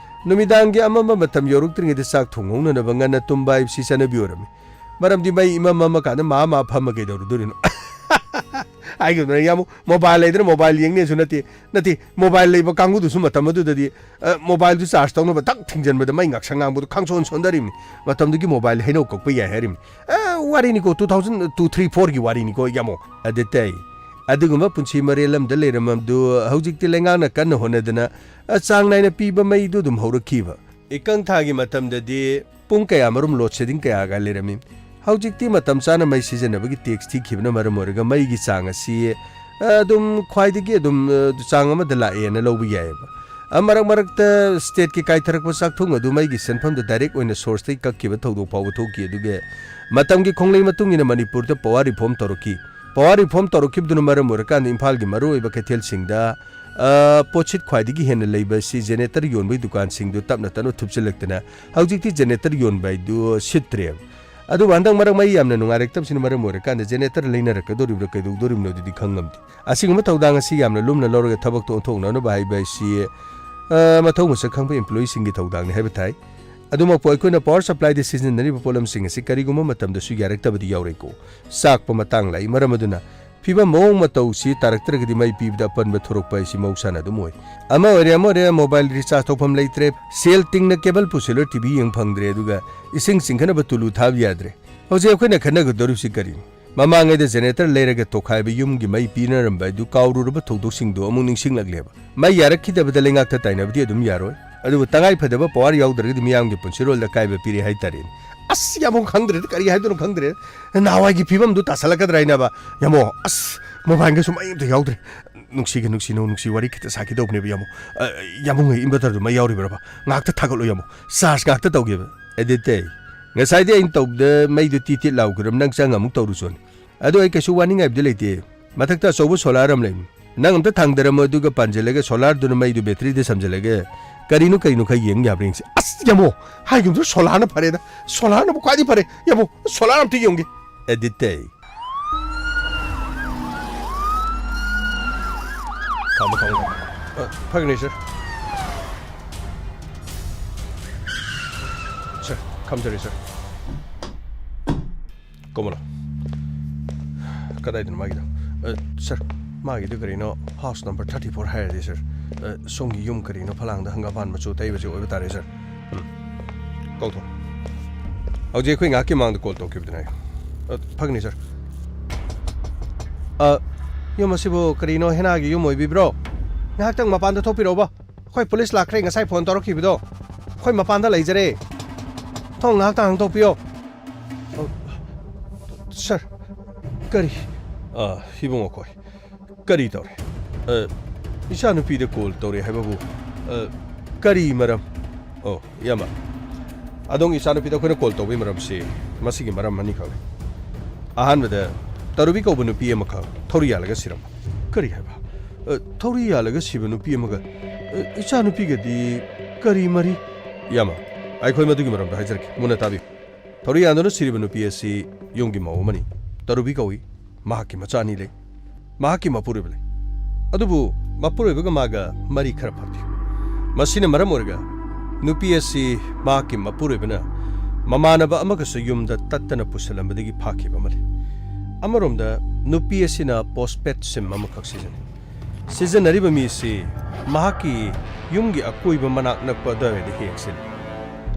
ꯅꯨꯃꯤꯗꯥꯡꯒꯤ ꯑꯃꯝꯕ ꯃꯇꯝ ꯌꯧꯔꯛꯇ꯭ꯔꯤꯉꯩꯗ ꯆꯥꯛ ꯊꯣꯡ ꯍꯧꯅꯅꯕ ꯉꯟꯅ ꯇꯨꯝꯕ ꯍꯥꯏꯕꯁꯤ ꯆꯠꯅꯕꯤ ꯑꯣꯏꯔꯝꯃꯤ꯫ ꯃꯔꯝꯗꯤ ꯃꯩ ꯏꯃꯝ ꯃꯝꯃ ꯀꯥꯟꯗ ꯃꯥ ꯃꯥ ꯐꯝꯃ ꯀꯩꯗꯧꯔꯨꯗꯣꯔꯤꯅꯣ? ꯍꯥꯏꯒꯗ꯭ꯔꯥ ꯌꯥꯝ ꯃꯣꯕꯥꯏꯜ ꯂꯩꯗꯅ ꯃꯣꯕꯥꯏꯜ ꯌꯦꯡꯅꯦꯁꯨ ꯅꯠꯇꯦ, ꯅꯠꯇꯦ, ꯃꯣꯕꯥꯏꯜ ꯂꯩꯕ ꯀꯥꯡꯕꯨꯗꯨꯁꯨ ꯃꯇꯝ ꯑꯗꯨꯗꯗꯤ, ꯑ, ꯃꯣꯕꯥꯏꯜꯗꯨ ꯆꯥꯔꯖ ꯇꯧꯅꯕ ꯊꯛ ꯊꯤꯡꯖꯤꯟꯕꯗ ꯃꯩ ꯉꯥꯛꯁꯪ ꯉꯥꯡꯕꯗꯨ ꯈꯪꯁꯣꯟ ꯁꯣꯟꯗꯔꯤꯕꯅꯤ꯫ ꯃꯇꯝꯗꯨꯒꯤ ꯃꯣꯕꯥꯏꯜ ꯍꯩꯅꯧ ꯀꯛꯄ ꯌꯥꯏ ꯍꯥꯏꯔꯤꯕꯅꯤ꯫ ꯑ, ꯋꯥꯔꯤꯅꯤꯀꯣ, two thousand two, three, fourꯒꯤ ꯋꯥꯔꯤꯅꯤꯀꯣ, ꯌꯥꯃꯣ꯫ ꯑꯗꯨ ꯇꯩ꯫ ꯑꯗꯨꯒꯨꯝꯕ ꯄꯨꯟꯁꯤ ꯃꯔꯦꯜ ꯑꯃꯗ ꯂꯩꯔꯝꯃꯕꯗꯨ ꯍꯧꯖꯤꯛꯇꯤ ꯂꯩꯉꯥꯛꯅ ꯀꯟꯅ ꯍꯣꯠꯅꯗꯅ, ꯑ, ꯆꯥꯡ ꯅꯥꯏꯅ ꯄꯤꯕ ꯃꯩꯗꯨ ꯑꯗꯨꯝ ꯍꯧꯔꯛꯈꯤꯕ꯫ ꯏꯀꯪ ꯊꯥꯒꯤ ꯃꯇꯝꯗꯗꯤ ꯄꯨꯡ ꯀꯌꯥꯃꯔꯨꯝ ꯂꯣꯗ ꯁꯦꯗꯤꯡ ꯀꯌꯥꯒ ꯂꯩꯔꯝꯃꯤ꯫ ꯍꯧꯖꯤꯛꯇꯤ ꯃꯇꯝ ꯆꯥꯅ ꯃꯩ ꯁꯤꯖꯤꯟꯅꯕꯒꯤ ꯇꯦꯛꯁ ꯊꯤꯈꯤꯕꯅ ꯃꯔꯝ ꯑꯣꯏꯔꯒ ꯃꯩꯒꯤ ꯆꯥꯡ ꯑꯁꯤ, ꯑ, ꯑꯗꯨꯝ ꯈ꯭ꯋꯥꯏꯗꯒꯤ ꯑꯗꯨꯝ, ꯑ, ꯆꯥꯡ ꯑꯃꯗ ꯂꯥꯛꯑꯦꯅ ꯂꯧꯕ ꯌꯥꯏꯑꯕ꯫ ꯑ, ꯃꯔꯛ ꯃꯔꯛꯇ ꯁ꯭ꯇꯦꯠꯀꯤ ꯀꯥꯏꯊꯔꯛꯄ ꯆꯥꯛꯊꯨꯡ ꯑꯗꯨ ꯃꯩꯒꯤ ꯁꯦꯟꯐꯝꯗ ꯗꯥꯏꯔꯦꯛ ꯑꯣꯏꯅ ꯁꯣꯔꯁꯇꯒꯤ ꯀꯛꯈꯤꯕ ꯊꯧꯗꯣꯛ ꯐꯥꯎꯕ ꯊꯣꯛꯈꯤ꯫ ꯑꯗꯨꯒ ꯃꯇꯝꯒꯤ ꯈꯣꯡꯂꯩ ꯃꯇꯨꯡ ꯏꯟꯅ ꯃꯅꯤꯄꯨꯔꯗ ꯄꯋꯥꯔ ꯔꯤꯐꯣꯔꯝ ꯇꯧꯔꯛꯈꯤ꯫ ꯄꯋꯥꯔ ꯔꯤꯐꯣꯔꯝ ꯇꯧꯔꯛꯈꯤꯕꯗꯨꯅ ꯃꯔꯝ ꯑꯣꯏꯔꯀꯥꯟꯗ ꯏꯝꯐꯥꯜꯒꯤ ꯃꯔꯨꯑꯣꯏꯕ ꯀꯩꯊꯦꯜꯁꯤꯡꯗ, ꯑ, ꯄꯣꯠꯁꯤꯠ ꯈ꯭ꯋꯥꯏꯗꯒꯤ ꯍꯦꯟꯅ ꯂꯩꯕ ꯑꯁꯤ ꯖꯦꯅꯦꯔꯦꯇꯔ ꯌꯣꯟꯕꯒꯤ ꯗꯨꯀꯥꯟꯁꯤꯡꯗꯨ ꯇꯞꯅ ꯇꯞꯅ ꯊꯨꯞꯆꯤꯜꯂꯛꯇꯅ ꯍꯧꯖꯤꯛꯇꯤ ꯖꯦꯅꯦꯔꯦꯇꯔ ꯌꯣꯟꯕ ꯍꯥꯏꯗꯨ ꯁꯤꯠꯇ꯭ꯔꯦꯕ꯫ ꯑꯗꯨꯕꯨ ꯍꯟꯗꯛ ꯃꯔꯛ ꯃꯩ ꯌꯥꯝꯅ ꯅꯨꯡꯉꯥꯏꯔꯛꯇꯕꯁꯤꯅ ꯃꯔꯝ ꯑꯣꯏꯔꯀꯥꯟꯗ ꯖꯦꯅꯦꯔꯦꯇꯔ ꯂꯩꯅꯔꯛꯀꯗꯧꯔꯤꯕ꯭ꯔꯥ ꯀꯩꯗꯧꯗꯣꯔꯤꯕꯅꯣ ꯑꯗꯨꯗꯤ ꯈꯪꯉꯝꯗꯦ꯫ ꯑꯁꯤꯒꯨꯝꯕ ꯊꯧꯗꯥꯡ ꯑꯁꯤ ꯌꯥꯝꯅ ꯂꯨꯝꯅ ꯂꯧꯔꯒ ꯊꯕꯛꯇ ꯑꯣꯟꯊꯣꯛꯅꯅꯕ ꯍꯥꯏꯕ ꯍꯥꯏꯁꯤ, ꯑ, ꯃꯊꯧ ꯃꯁꯛ ꯈꯪꯕ ꯏꯝꯄ꯭ꯂꯣꯌꯤꯁꯤꯡꯒꯤ ꯊꯧꯗꯥꯡꯅꯤ ꯍꯥꯏꯕ ꯊꯥꯏ꯫ ꯑꯗꯨꯃꯛꯄꯨ ꯑꯩꯈꯣꯏꯅ ꯄꯋꯥꯔ ꯁꯄ꯭ꯂꯥꯏꯗ ꯁꯤꯖꯤꯟꯅꯔꯤꯕ ꯄꯣꯠꯂꯝꯁꯤꯡ ꯑꯁꯤ ꯀꯔꯤꯒꯨꯝꯕ ꯃꯇꯝꯗꯁꯨ ꯌꯥꯔꯛꯇꯕꯗꯤ ꯌꯥꯎꯔꯦꯀꯣ꯫ ꯆꯥꯛꯄ ꯃꯇꯥꯡ ꯂꯥꯛꯏ꯫ ꯃꯔꯝ ꯑꯗꯨꯅ ꯐꯤꯕꯝ ꯃꯑꯣꯡ ꯃꯇꯧꯁꯤ ꯇꯥꯔꯛꯇ꯭ꯔꯒꯗꯤ ꯃꯩ ꯄꯤꯕꯗ ꯑꯄꯟꯕ ꯊꯣꯔꯛꯄ ꯍꯥꯏꯁꯤ ꯃꯍꯧꯁꯥꯅ ꯑꯗꯨꯝ ꯑꯣꯏ꯫ ꯑꯃ ꯑꯣꯏꯔꯦ, ꯑꯃ ꯑꯣꯏꯔꯦ, ꯃꯣꯕꯥꯏꯜ ꯔꯤꯆꯥꯔꯖ ꯇꯧꯐꯝ ꯂꯩꯇ꯭ꯔꯦ, ꯁꯦꯜ ꯇꯤꯡꯅ ꯀꯦꯕꯜ ꯄꯨꯁꯤꯜꯂ ꯇꯤ ꯚꯤ ꯌꯦꯡ ꯐꯪꯗ꯭ꯔꯦ, ꯑꯗꯨꯒ ꯏꯁꯤꯡ ꯆꯤꯡꯈꯠꯅꯕ ꯇꯨꯂꯨ ꯊꯥꯕ ꯌꯥꯗ꯭ꯔꯦ꯫ ꯍꯧꯖꯤꯛ ꯑꯩꯈꯣꯏꯅ ꯈꯟꯅꯒꯗꯧꯔꯤꯕꯁꯤ ꯀꯔꯤꯅꯣ? ꯃꯃꯥꯡꯉꯩꯗ ꯖꯦꯅꯦꯔꯦꯇꯔ ꯂꯩꯔꯒ ꯇꯣꯈꯥꯏꯕ ꯌꯨꯝꯒꯤ ꯃꯩ ꯄꯤꯅꯔꯝꯕ ꯑꯗꯨ ꯀꯥꯎꯔꯨꯔꯕ ꯊꯧꯗꯣꯛꯁꯤꯡꯗꯨ ꯑꯃꯨꯛ ꯅꯤꯡꯁꯤꯡꯂꯛꯂꯦꯕ꯫ ꯃꯩ ꯌꯥꯔꯛꯈꯤꯗꯕꯗ ꯂꯩꯉꯥꯛꯇ ꯇꯥꯏꯅꯕꯗꯤ ꯑꯗꯨꯝ ꯌꯥꯔꯣꯏ, ꯑꯗꯨꯕꯨ ꯇꯉꯥꯏ ꯐꯗꯕ ꯄꯋꯥꯔ ꯌꯥꯎꯗ꯭ꯔꯒꯗꯤ ꯃꯤꯌꯥꯝꯒꯤ ꯄꯨꯟꯁꯤꯔꯣꯜꯗ ꯑꯀꯥꯏꯕ ꯄꯤꯔꯦ ꯍꯥꯏꯇꯥꯔꯦꯅꯦ꯫ ꯑꯁ, ꯌꯥꯝ ꯈꯪꯗ꯭ꯔꯦꯗ, ꯀꯔꯤ ꯍꯥꯏꯗꯣꯏꯅꯣ ꯈꯪꯗ꯭ꯔꯦ꯫ ꯅꯍꯥꯟꯋꯥꯏꯒꯤ ꯐꯤꯕꯝꯗꯨ ꯇꯥꯁꯜꯂꯛꯀꯗ꯭ꯔꯥ ꯍꯥꯏꯅꯕ꯫ ꯌꯥꯃꯣ, ꯑꯁ, ꯃꯣꯕꯥꯏꯜꯒꯁꯨ ꯃꯩ ꯑꯝꯇ ꯌꯥꯎꯗ꯭ꯔꯦ꯫ ꯅꯨꯡꯁꯤꯒ ꯅꯨꯡꯁꯤ, ꯅꯨꯡ ꯅꯨꯡꯁꯤ ꯋꯥꯔꯤ ꯈꯤꯇ ꯁꯥꯈꯤꯗꯧꯕꯅꯦꯕ, ꯌꯥꯃꯣ꯫ ꯑ, ꯌꯥꯃꯣꯉꯩ ꯏꯟꯚꯔꯇꯔꯗꯨ ꯃꯩ ꯌꯥꯎꯔꯤꯕ꯭ꯔꯕ? ꯉꯥꯏꯍꯥꯛꯇ ꯊꯥꯒꯠꯂꯣ, ꯌꯥꯃꯣ꯫ ꯆꯥꯔꯖ ꯉꯥꯏꯍꯥꯛꯇ ꯇꯧꯒꯦꯕ꯫ ꯑꯦꯗꯤꯠꯇꯦ, ꯉꯁꯥꯏꯗꯤ ꯑꯩꯅ ꯇꯧꯕꯗ ꯃꯩꯗꯨ ꯇꯤꯠ ꯇꯤꯠ ꯂꯥꯎꯈ꯭ꯔꯕ, ꯅꯪ ꯆꯪꯉ ꯑꯃꯨꯛ ꯇꯧꯔꯨꯆꯣꯅꯦ꯫ ꯑꯗꯣ ꯑꯩ ꯀꯩꯁꯨ ꯋꯥꯅꯤꯡꯉꯥꯏꯕꯨꯗꯤ ꯂꯩꯇꯦ꯫ ꯃꯊꯛꯇ ꯑꯆꯧꯕ ꯁꯣꯂꯥꯔ ꯑꯃ ꯂꯩꯕꯅꯤ꯫ ꯅꯪ ꯑꯝꯇ ꯊꯥꯡꯗꯔꯝꯃꯣ, ꯑꯗꯨꯒ ꯄꯥꯟꯁꯤꯜꯂꯒ ꯁꯣꯂꯥꯔꯗꯨꯅ ꯃꯩꯗꯨ ꯕꯦꯇ꯭ꯔꯤꯗ ꯁꯝꯖꯤꯜꯂꯒ ꯀꯔꯤꯅꯣ ꯀꯔꯤꯅꯣ ꯈꯔ ꯌꯦꯡ ꯌꯥꯕ꯭ꯔꯥ ꯌꯦꯡꯁꯤ꯫ ꯑꯁ, ꯌꯥꯃꯣ, ꯍꯥꯏꯒꯨꯝꯁꯨ ꯁꯣꯂꯥꯔꯅ ꯐꯔꯦꯗ꯫ ꯁꯣꯂꯥꯔꯅꯕꯨ ꯈ꯭ꯋꯥꯏꯗꯒꯤ ꯐꯔꯦ꯫ ꯌꯥꯃꯣ, ꯁꯣꯂꯥꯔ ꯑꯝꯇ ꯌꯦꯡꯒꯦ꯫ ꯑꯦꯗꯤꯠꯇꯦ꯫ ꯊꯝꯃꯣ, ꯊꯝꯃꯣ, ꯊꯝꯃꯣ꯫ ꯑ, ꯐꯒꯅꯤ, ꯁꯔ꯫ ꯁꯔ, ꯈꯝꯖꯔꯤ, ꯁꯔ꯫ ꯀꯣꯃꯣꯂꯥ꯫ ꯀꯗꯥꯏꯗꯅꯣ ꯃꯥꯒꯤꯗꯣ? ꯑ, ꯁꯔ, ꯃꯥꯒꯤꯗꯣ ꯀꯔꯤꯅꯣ, ꯍꯥꯎꯁ ꯅꯝꯕꯔ ꯊꯥꯔꯇꯤ ꯐꯣꯔ ꯍꯥꯏꯔꯗꯤ, ꯁꯔ꯫ ꯑ, ꯁꯣꯝꯒꯤ ꯌꯨꯝ ꯀꯔꯤꯅꯣ, ꯐꯂꯥꯡꯗ ꯍꯪꯒꯥꯝꯄꯥꯟ ꯃꯆꯨ ꯇꯩꯕꯁꯦ ꯑꯣꯏꯕ ꯇꯥꯔꯦ, ꯁꯔ꯫ ꯎꯝ꯫ ꯀꯧꯊꯣꯛ꯫ ꯍꯧꯖꯤꯛ ꯑꯩꯈꯣꯏ ꯉꯥꯏꯍꯥꯛꯀꯤ ꯃꯃꯥꯡꯗ ꯀꯣꯜ ꯇꯧꯈꯤꯕꯗꯨꯅꯦ꯫ ꯑ, ꯐꯒꯅꯤ, ꯁꯔ꯫ ꯑ, ꯌꯨꯝ ꯑꯁꯤꯕꯨ ꯀꯔꯤꯅꯣ, ꯍꯦꯅꯥꯒꯤ ꯌꯨꯝ ꯑꯣꯏꯕꯤꯕ꯭ꯔꯣ? ꯉꯥꯏꯍꯥꯛꯇꯪ ꯃꯄꯥꯟꯗ ꯊꯣꯛꯄꯤꯔꯛꯎꯕ꯫ ꯑꯩꯈꯣꯏ ꯄꯨꯂꯤꯁ ꯂꯥꯛꯈ꯭ꯔꯦ, ꯉꯁꯥꯏ ꯐꯣꯟ ꯇꯧꯔꯛꯈꯤꯕꯗꯣ꯫ ꯑꯩꯈꯣꯏ ꯃꯄꯥꯟꯗ ꯂꯩꯖꯔꯦ꯫ ꯊꯣꯡ ꯉꯥꯏꯍꯥꯛꯇꯪ ꯍꯥꯡꯗꯣꯛꯄꯤꯌꯣ꯫ ꯑ, ꯁꯔ, ꯀꯔꯤ? ꯑ, ꯏꯕꯨꯡꯉꯣ ꯈꯣꯏ, ꯀꯔꯤ ꯇꯧꯔꯦ? ꯑ, ꯏꯆꯥꯅꯨꯄꯤꯗ ꯀꯣꯜ ꯇꯧꯔꯦ ꯍꯥꯏꯕꯕꯨ, ꯑ, ꯀꯔꯤ ꯃꯔꯝ? ꯑꯣ, ꯏꯌꯥꯝꯕ, ꯑꯗꯣꯝꯒꯤ ꯏꯆꯥꯅꯨꯄꯤꯗ ꯑꯩꯈꯣꯏꯅ ꯀꯣꯜ ꯇꯧꯕꯒꯤ ꯃꯔꯝꯁꯤ ꯃꯁꯤꯒꯤ ꯃꯔꯝ ꯑꯅꯤꯈꯛꯅꯤ꯫ ꯑꯍꯥꯟꯕꯗ, ꯇꯔꯨꯕꯤ ꯀꯧꯕ ꯅꯨꯄꯤ ꯑꯃꯈꯛ ꯊꯧꯔꯤ ꯌꯥꯜꯂꯒ ꯁꯤꯔꯝꯕ꯫ ꯀꯔꯤ ꯍꯥꯏꯕ? ꯑ, ꯊꯧꯔꯤ ꯌꯥꯜꯂꯒ ꯁꯤꯕ ꯅꯨꯄꯤ ꯑꯃꯒ, ꯑ, ꯏꯆꯥꯅꯨꯄꯤꯒꯗꯤ ꯀꯔꯤ ꯃꯔꯤ? ꯏꯌꯥꯝꯕ, ꯑꯩꯈꯣꯏ ꯃꯗꯨꯒꯤ ꯃꯔꯝꯗ ꯍꯥꯏꯖꯔꯛꯀꯦ, ꯃꯨꯟꯅ ꯇꯥꯕꯤꯌꯨ꯫ ꯊꯧꯔꯤ ꯌꯥꯟꯗꯨꯅ ꯁꯤꯔꯤꯕ ꯅꯨꯄꯤ ꯑꯁꯤ ꯌꯨꯝꯒꯤ ꯃꯧ ꯑꯃꯅꯤ꯫ ꯇꯔꯨꯕꯤ ꯀꯧꯏ꯫ ꯃꯍꯥꯛꯀꯤ ꯃꯆꯥ ꯑꯅꯤ ꯂꯩ꯫ ꯃꯍꯥꯛꯀꯤ ꯃꯄꯨꯔꯣꯏꯕ ꯂꯩ꯫ ꯑꯗꯨꯕꯨ ꯃꯄꯨꯔꯣꯏꯕꯒ ꯃꯥꯒ ꯃꯔꯤ ꯈꯔ ꯐꯠꯇꯦ꯫ ꯃꯁꯤꯅ ꯃꯔꯝ ꯑꯣꯏꯔꯒ ꯅꯨꯄꯤ ꯑꯁꯤ ꯃꯍꯥꯛꯀꯤ ꯃꯄꯨꯔꯣꯏꯕꯅ ꯃꯃꯥꯟꯅꯕ ꯑꯃꯒꯁꯨ ꯌꯨꯝꯗ ꯇꯠꯇꯅ ꯄꯨꯁꯤꯜꯂꯝꯕꯗꯒꯤ ꯐꯥꯈꯤꯕ ꯑꯃ ꯂꯩ꯫ ꯑꯃꯔꯣꯝꯗ ꯅꯨꯄꯤ ꯑꯁꯤꯅ ꯄꯣꯁꯄꯦꯗ ꯁꯤꯝ ꯑꯃꯈꯛ ꯁꯤꯖꯤꯟꯅꯩ꯫ ꯁꯤꯖꯤꯟꯅꯔꯤꯕ ꯃꯤꯁꯤ ꯃꯍꯥꯛꯀꯤ ꯌꯨꯝꯒꯤ ꯑꯀꯣꯏꯕ ꯃꯅꯥꯛ ꯅꯛꯄ ꯑꯗꯨꯋꯥꯏꯗ ꯍꯦꯛ ꯁꯤꯜꯂꯤ꯫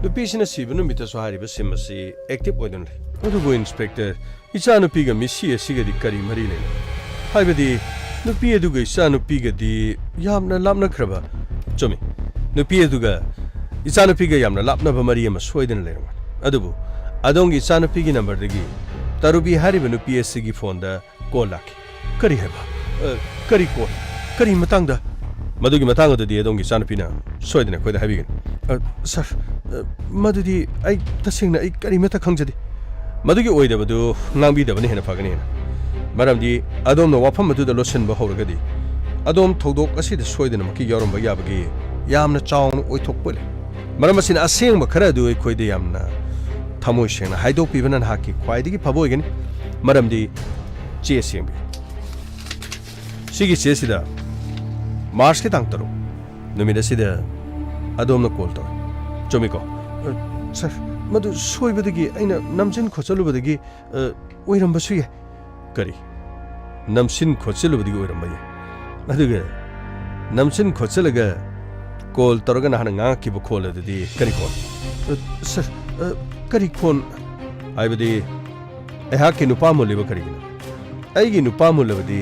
ꯅꯨꯄꯤꯁꯤꯅ ꯁꯤꯕ ꯅꯨꯃꯤꯠꯇꯁꯨ ꯍꯥꯏꯔꯤꯕ ꯁꯤꯝ ꯑꯁꯤ ꯑꯦꯛꯇꯤꯚ ꯑꯣꯏꯗꯨꯅ ꯂꯩ꯫ ꯑꯗꯨꯕꯨ ꯏꯟꯁꯄꯦꯛꯇꯔ, ꯏꯆꯥꯅꯨꯄꯤꯒ ꯃꯤꯁꯤ ꯑꯁꯤꯒꯗꯤ ꯀꯔꯤ ꯃꯔꯤ ꯂꯩꯅꯩ? ꯍꯥꯏꯕꯗꯤ ꯅꯨꯄꯤ ꯑꯗꯨꯒ ꯏꯆꯥꯅꯨꯄꯤꯒꯗꯤ ꯌꯥꯝꯅ ꯂꯥꯞꯅꯈ꯭ꯔꯕ꯫ ꯆꯨꯝꯃꯤ, ꯅꯨꯄꯤ ꯑꯗꯨꯒ ꯏꯆꯥꯅꯨꯄꯤꯒ ꯌꯥꯝꯅ ꯂꯥꯞꯅꯕ ꯃꯔꯤ ꯑꯃ ꯁꯣꯏꯗꯅ ꯂꯩꯔꯝꯒꯅꯤ꯫ ꯑꯗꯨꯕꯨ ꯑꯗꯣꯝꯒꯤ ꯏꯆꯥꯅꯨꯄꯤꯒꯤ ꯅꯝꯕꯔꯗꯒꯤ ꯇꯔꯨꯕꯤ ꯍꯥꯏꯔꯤꯕ ꯅꯨꯄꯤ ꯑꯁꯤꯒꯤ ꯐꯣꯟꯗ ꯀꯣꯜ ꯂꯥꯛꯈꯤ꯫ ꯀꯔꯤ ꯍꯥꯏꯕ? ꯑ, ꯀꯔꯤ ꯀꯣꯜ? ꯀꯔꯤ ꯃꯇꯥꯡꯗ? ꯃꯗꯨꯒꯤ ꯃꯇꯥꯡ ꯑꯗꯨꯗꯤ ꯑꯗꯣꯝꯒꯤ ꯏꯆꯥꯅꯨꯄꯤꯅ ꯁꯣꯏꯗꯅ ꯑꯩꯈꯣꯏꯗ ꯍꯥꯏꯕꯤꯒꯅꯤ꯫ ꯑ, ꯁꯥꯔ, ꯑ, ꯃꯗꯨꯗꯤ ꯑꯩ ꯇꯁꯦꯡꯅ ꯑꯩ ꯀꯔꯤꯃꯠꯇ ꯈꯪꯖꯗꯦ꯫ ꯃꯗꯨꯒꯤ ꯑꯣꯏꯗꯕꯗꯨ ꯉꯥꯡꯕꯤꯗꯕꯅ ꯍꯦꯟꯅ ꯐꯒꯅꯤ ꯍꯥꯏꯅ꯫ ꯃꯔꯝꯗꯤ ꯑꯗꯣꯝꯅ ꯋꯥꯐꯝ ꯑꯗꯨꯗ ꯂꯣꯠꯁꯤꯟꯕ ꯍꯧꯔꯒꯗꯤ ꯑꯗꯣꯝ ꯊꯧꯗꯣꯛ ꯑꯁꯤꯗ ꯁꯣꯏꯗꯅꯃꯛꯀꯤ ꯌꯥꯎꯔꯝꯕ ꯌꯥꯕꯒꯤ ꯌꯥꯝꯅ ꯆꯥꯎꯅ ꯑꯣꯏꯊꯣꯛꯄ ꯂꯩ꯫ ꯃꯔꯝ ꯑꯁꯤꯅ ꯑꯁꯦꯡꯕ ꯈꯔ ꯑꯗꯨ ꯑꯩꯈꯣꯏꯗ ꯌꯥꯝꯅ ꯊꯃꯣꯏ ꯁꯦꯡꯅ ꯍꯥꯏꯗꯣꯛꯄꯤꯕꯅ ꯅꯍꯥꯛꯀꯤ ꯈ꯭ꯋꯥꯏꯗꯒꯤ ꯐꯕ ꯑꯣꯏꯒꯅꯤ꯫ ꯃꯔꯝꯗꯤ ꯆꯦ ꯁꯦꯝꯕꯤꯌꯨ꯫ ꯁꯤꯒꯤ ꯆꯦꯁꯤꯗ ꯃꯥꯔꯆꯀꯤ ꯇꯥꯡ ꯇꯔꯨꯛ ꯅꯨꯃꯤꯠ ꯑꯁꯤꯗ ꯑꯗꯣꯝꯅ ꯀꯣꯜ ꯇꯧꯏ꯫ ꯆꯨꯝꯃꯤꯀꯣ? ꯑ, ꯁꯥꯔ, ꯃꯗꯨ ꯁꯣꯏꯕꯗꯒꯤ ꯑꯩꯅ ꯅꯝꯁꯤꯟ ꯈꯣꯠꯆꯜꯂꯨꯕꯗꯒꯤ, ꯑ, ꯑꯣꯏꯔꯝꯕꯁꯨ ꯌꯥꯏ꯫ ꯀꯔꯤ? ꯅꯝꯁꯤꯟ ꯈꯣꯠꯆꯜꯂꯨꯕꯗꯒꯤ ꯑꯣꯏꯔꯝꯕ ꯌꯥꯏ꯫ ꯑꯗꯨꯒ ꯅꯝꯁꯤꯟ ꯈꯣꯠꯆꯜꯂꯒ ꯀꯣꯜ ꯇꯧꯔꯒ ꯅꯍꯥꯟꯅ ꯉꯥꯡꯉꯛꯈꯤꯕ ꯈꯣꯟ ꯑꯗꯨꯗꯤ ꯀꯔꯤ ꯈꯣꯟ? ꯑ, ꯁꯥꯔ, ꯑ, ꯀꯔꯤ ꯈꯣꯟ? ꯍꯥꯏꯕꯗꯤ ꯑꯩꯍꯥꯛꯀꯤ ꯅꯨꯄꯥ ꯃꯨꯜꯂꯤꯕ ꯀꯔꯤꯒꯤꯅꯣ? ꯑꯩꯒꯤ ꯅꯨꯄꯥ ꯃꯨꯜꯂꯕꯗꯤ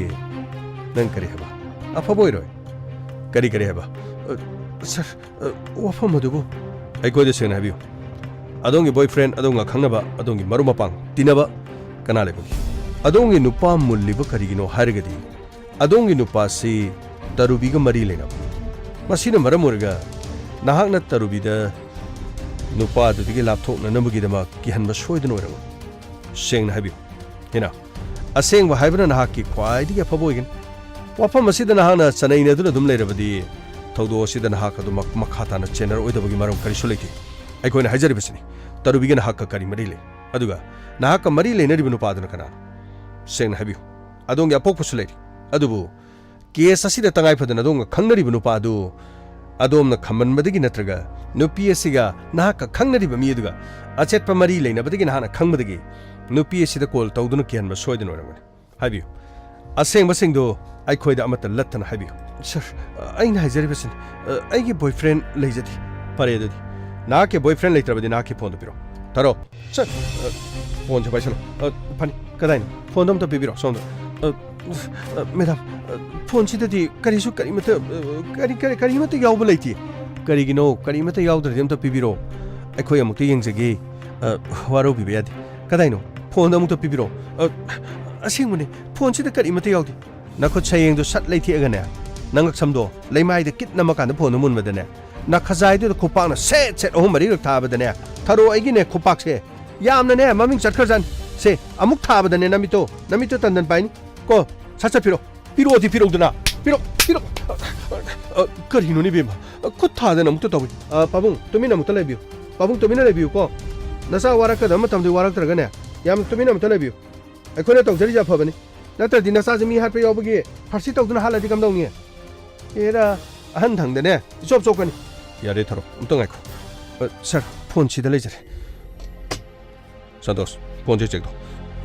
ꯅꯪ ꯀꯔꯤ ꯍꯥꯏꯕ? ꯑꯐꯕ ꯑꯣꯏꯔꯣꯏ꯫ ꯀꯔꯤ, ꯀꯔꯤ ꯍꯥꯏꯕ? ꯑ, ꯁꯥꯔ, ꯑ, ꯋꯥꯐꯝ ꯑꯗꯨꯕꯨ ꯑꯩꯈꯣꯏꯗ ꯁꯦꯡꯅ ꯍꯥꯏꯕꯤꯌꯨ꯫ ꯑꯗꯣꯝꯒꯤ ꯕꯣꯏꯐ꯭ꯔꯦꯟ, ꯑꯗꯣꯝꯒ ꯈꯪꯅꯕ, ꯑꯗꯣꯝꯒꯤ ꯃꯔꯨꯞ ꯃꯄꯥꯡ, ꯇꯤꯟꯅꯕ ꯀꯅꯥ ꯂꯩꯕꯒꯦ? ꯑꯗꯣꯝꯒꯤ ꯅꯨꯄꯥ ꯃꯨꯜꯂꯤꯕ ꯀꯔꯤꯒꯤꯅꯣ ꯍꯥꯏꯔꯒꯗꯤ, ꯑꯗꯣꯝꯒꯤ ꯅꯨꯄꯥꯁꯤ ꯇꯔꯨꯕꯤꯒ ꯃꯔꯤ ꯂꯩꯅꯕ꯫ ꯃꯁꯤꯅ ꯃꯔꯝ ꯑꯣꯏꯔꯒ ꯅꯍꯥꯛꯅ ꯇꯔꯨꯕꯤꯗ ꯅꯨꯄꯥ ꯑꯗꯨꯗꯒꯤ ꯂꯥꯞꯊꯣꯛꯅꯅꯕꯒꯤꯗꯃꯛ ꯀꯤꯍꯟꯕ ꯁꯣꯏꯗꯅ ꯑꯣꯏꯔꯝꯒꯅꯤ꯫ ꯁꯦꯡꯅ ꯍꯥꯏꯕꯤꯌꯨ꯫ ꯍꯦꯅꯥ, ꯑꯁꯦꯡꯕ ꯍꯥꯏꯕꯅ ꯅꯍꯥꯛꯀꯤ ꯈ꯭ꯋꯥꯏꯗꯒꯤ ꯑꯐꯕ ꯑꯣꯏꯒꯅꯤ꯫ ꯋꯥꯐꯝ ꯑꯁꯤꯗ ꯅꯍꯥꯛꯅ ꯆꯅꯩꯅꯗꯨꯅ ꯑꯗꯨꯝ ꯂꯩꯔꯕꯗꯤ, ꯊꯧꯗꯣꯛ ꯑꯁꯤꯗ ꯅꯍꯥꯛ ꯑꯗꯨꯃꯛ ꯃꯈꯥ ꯇꯥꯅ ꯆꯦꯟꯅꯔꯣꯏꯗꯕꯒꯤ ꯃꯔꯝ ꯀꯔꯤꯁꯨ ꯂꯩꯇꯦ꯫ ꯑꯩꯈꯣꯏꯅ ꯍꯥꯏꯖꯔꯤꯕꯁꯤꯅꯤ, ꯇꯔꯨꯕꯤꯒ ꯅꯍꯥꯛꯀ ꯀꯔꯤ ꯃꯔꯤ ꯂꯩ? ꯑꯗꯨꯒ ꯅꯍꯥꯛꯀ ꯃꯔꯤ ꯂꯩꯅꯔꯤꯕ ꯅꯨꯄꯥ ꯑꯗꯨꯅ ꯀꯅꯥꯅꯣ? ꯁꯦꯡꯅ ꯍꯥꯏꯕꯤꯌꯨ꯫ ꯑꯗꯣꯝꯒꯤ ꯑꯄꯣꯛꯄꯁꯨ ꯂꯩꯔꯤ꯫ ꯑꯗꯨꯕꯨ ꯀꯦꯁ ꯑꯁꯤꯗ ꯇꯉꯥꯏ ꯐꯗꯅ ꯑꯗꯣꯝꯒ ꯈꯪꯅꯔꯤꯕ ꯅꯨꯄꯥ ꯑꯗꯨ ꯑꯗꯣꯝꯅ ꯈꯝꯃꯟꯕꯗꯒꯤ ꯅꯠꯇ꯭ꯔꯒ ꯅꯨꯄꯤ ꯑꯁꯤꯒ ꯅꯍꯥꯛꯀ ꯈꯪꯅꯔꯤꯕ ꯃꯤ ꯑꯗꯨꯒ ꯑꯆꯦꯠꯄ ꯃꯔꯤ ꯂꯩꯅꯕꯗꯒꯤ ꯅꯍꯥꯛꯅ ꯈꯪꯕꯗꯒꯤ ꯅꯨꯄꯤ ꯑꯁꯤꯗ ꯀꯣꯜ ꯇꯧꯗꯨꯅ ꯀꯤꯍꯟꯕ ꯁꯣꯏꯗꯅ ꯑꯣꯏꯔꯝꯒꯅꯤ꯫ ꯍꯥꯏꯕꯤꯌꯨ꯫ ꯑꯁꯦꯡꯕꯁꯤꯡꯗꯨ ꯑꯩꯈꯣꯏꯗ ꯑꯃꯠꯇ ꯂꯠꯇꯅ ꯍꯥꯏꯕꯤꯌꯨ꯫ ꯁꯔ, ꯑꯩꯅ ꯍꯥꯏꯖꯔꯤꯕꯁꯤꯅꯤ, ꯑꯩꯒꯤ ꯕꯣꯏꯐ꯭ꯔꯦꯟ ꯂꯩꯖꯗꯦ꯫ ꯐꯔꯦ ꯑꯗꯨꯗꯤ, ꯅꯍꯥꯛꯀꯤ ꯕꯣꯏꯐ꯭ꯔꯦꯟ ꯂꯩꯇ꯭ꯔꯕꯗꯤ ꯅꯍꯥꯛꯀꯤ ꯐꯣꯟꯗꯨ ꯄꯤꯔꯛꯑꯣ꯫ ꯊꯥꯔꯣ꯫ ꯁꯔ, ꯐꯣꯟꯁꯦ ꯄꯥꯏꯁꯜꯂꯣ꯫ ꯐꯅꯤ, ꯀꯗꯥꯏꯅꯣ? ꯐꯣꯟꯗꯣ ꯑꯝꯇ ꯄꯤꯕꯤꯔꯣ ꯁꯣꯝꯗ꯫ ꯃꯦꯗꯥꯝ, ꯐꯣꯟꯁꯤꯗꯗꯤ ꯀꯔꯤꯁꯨ ꯀꯔꯤꯃꯇ, ꯀꯔꯤ, ꯀꯔꯤ, ꯀꯔꯤꯃꯇ ꯌꯥꯎꯕ ꯂꯩꯇꯦ꯫ ꯀꯔꯤꯒꯤꯅꯣ? ꯀꯔꯤꯃꯇ ꯌꯥꯎꯗ꯭ꯔꯗꯤ ꯑꯝꯇ ꯄꯤꯕꯤꯔꯣ꯫ ꯑꯩꯈꯣꯏ ꯑꯃꯨꯛꯇ ꯌꯦꯡꯖꯒꯦ꯫ ꯋꯥꯔꯧꯕꯤꯕ ꯌꯥꯗꯦ꯫ ꯀꯗꯥꯏꯅꯣ? ꯐꯣꯟꯗꯣ ꯑꯃꯨꯛꯇ ꯄꯤꯕꯤꯔꯣ꯫ ꯑꯁꯦꯡꯕꯅꯦ, ꯐꯣꯟꯁꯤꯗ ꯀꯔꯤꯃꯇ ꯌꯥꯎꯗꯦ꯫ ꯅꯈꯨꯠ ꯁꯌꯦꯡꯗꯣ ꯁꯠ ꯂꯩꯊꯦꯛꯑꯒꯅꯦ, ꯅꯉꯛꯁꯝꯗꯣ ꯂꯩꯃꯥꯏꯗ ꯀꯤꯠ ꯅꯝꯃꯀꯥꯟꯗ ꯐꯣꯟꯗꯣ ꯃꯨꯟꯕꯗꯅꯦ, ꯅꯈꯖꯥꯏꯗꯨꯗ ꯈꯨꯄꯥꯛꯅ ꯁꯦꯠ ꯁꯦꯠ ꯑꯍꯨꯝ ꯃꯔꯤꯔꯛ ꯊꯥꯕꯗꯅꯦ, ꯊꯔꯣ ꯑꯩꯒꯤꯅꯦ ꯈꯨꯄꯥꯛꯁꯦ ꯌꯥꯝꯅꯅꯦ ꯃꯃꯤꯡ ꯆꯠꯈ꯭ꯔꯖꯥꯠꯅꯤ꯫ ꯁꯦ, ꯑꯃꯨꯛ ꯊꯥꯕꯗꯅꯦ ꯅꯃꯤꯠꯇꯣ, ꯅꯃꯤꯠꯇꯣ ꯇꯟꯗꯟ ꯄꯥꯏꯅꯤ꯫ ꯀꯣ, ꯁꯠ ꯁꯠ ꯄꯤꯔꯣ꯫ ꯄꯤꯔꯛꯑꯣꯗꯤ ꯄꯤꯔꯛꯎꯗꯅ꯫ ꯄꯤꯔꯛ-, ꯄꯤꯔꯛ-, ꯑ, ꯀꯔꯤꯅꯣꯅꯦ ꯏꯕꯦꯝꯃ? ꯈꯨꯠ ꯊꯥꯗꯅ ꯑꯃꯨꯛꯇ ꯇꯧꯏ꯫ ꯑ, ꯄꯥꯕꯨꯡ, ꯇꯨꯃꯤꯟꯅ ꯑꯃꯨꯛꯇ ꯂꯩꯕꯤꯌꯨ꯫ ꯄꯥꯕꯨꯡ, ꯇꯨꯃꯤꯟꯅ ꯂꯩꯕꯤꯌꯨꯀꯣ꯫ ꯅꯆꯥ ꯋꯥꯔꯛꯀꯗꯕ ꯃꯇꯝꯗꯤ ꯋꯥꯔꯛꯇ꯭ꯔꯒꯅꯦ, ꯌꯥꯝ ꯇꯨꯃꯤꯟꯅ ꯑꯃꯨꯛꯇ ꯂꯩꯕꯤꯌꯨ꯫ ꯑꯩꯈꯣꯏꯅ ꯇꯧꯖꯔꯤꯁꯦ ꯑꯐꯕꯅꯤ꯫ ꯅꯠꯇ꯭ꯔꯗꯤ ꯅꯆꯥꯁꯦ ꯃꯤ ꯍꯥꯠꯄ ꯌꯥꯎꯕꯒꯤ ꯐꯥꯔꯁꯤ ꯇꯧꯗꯨꯅ ꯍꯥꯠꯂꯗꯤ ꯀꯝꯗꯧꯅꯤ? ꯑꯦꯔꯥ, ꯑꯍꯟ ꯊꯪꯗꯅꯦ, ꯏꯆꯣꯞ ꯆꯣꯞꯀꯅꯤ꯫ ꯌꯥꯔꯦ, ꯊꯥꯔꯣ, ꯑꯝꯇ ꯉꯥꯏꯈꯣ꯫ ꯑ, ꯁꯥꯔ, ꯐꯣꯟ ꯁꯤꯗ ꯂꯩꯖꯔꯦ꯫ ꯁꯟꯇꯣꯁ, ꯐꯣꯟꯁꯦ ꯆꯦꯛ ꯇꯧ꯫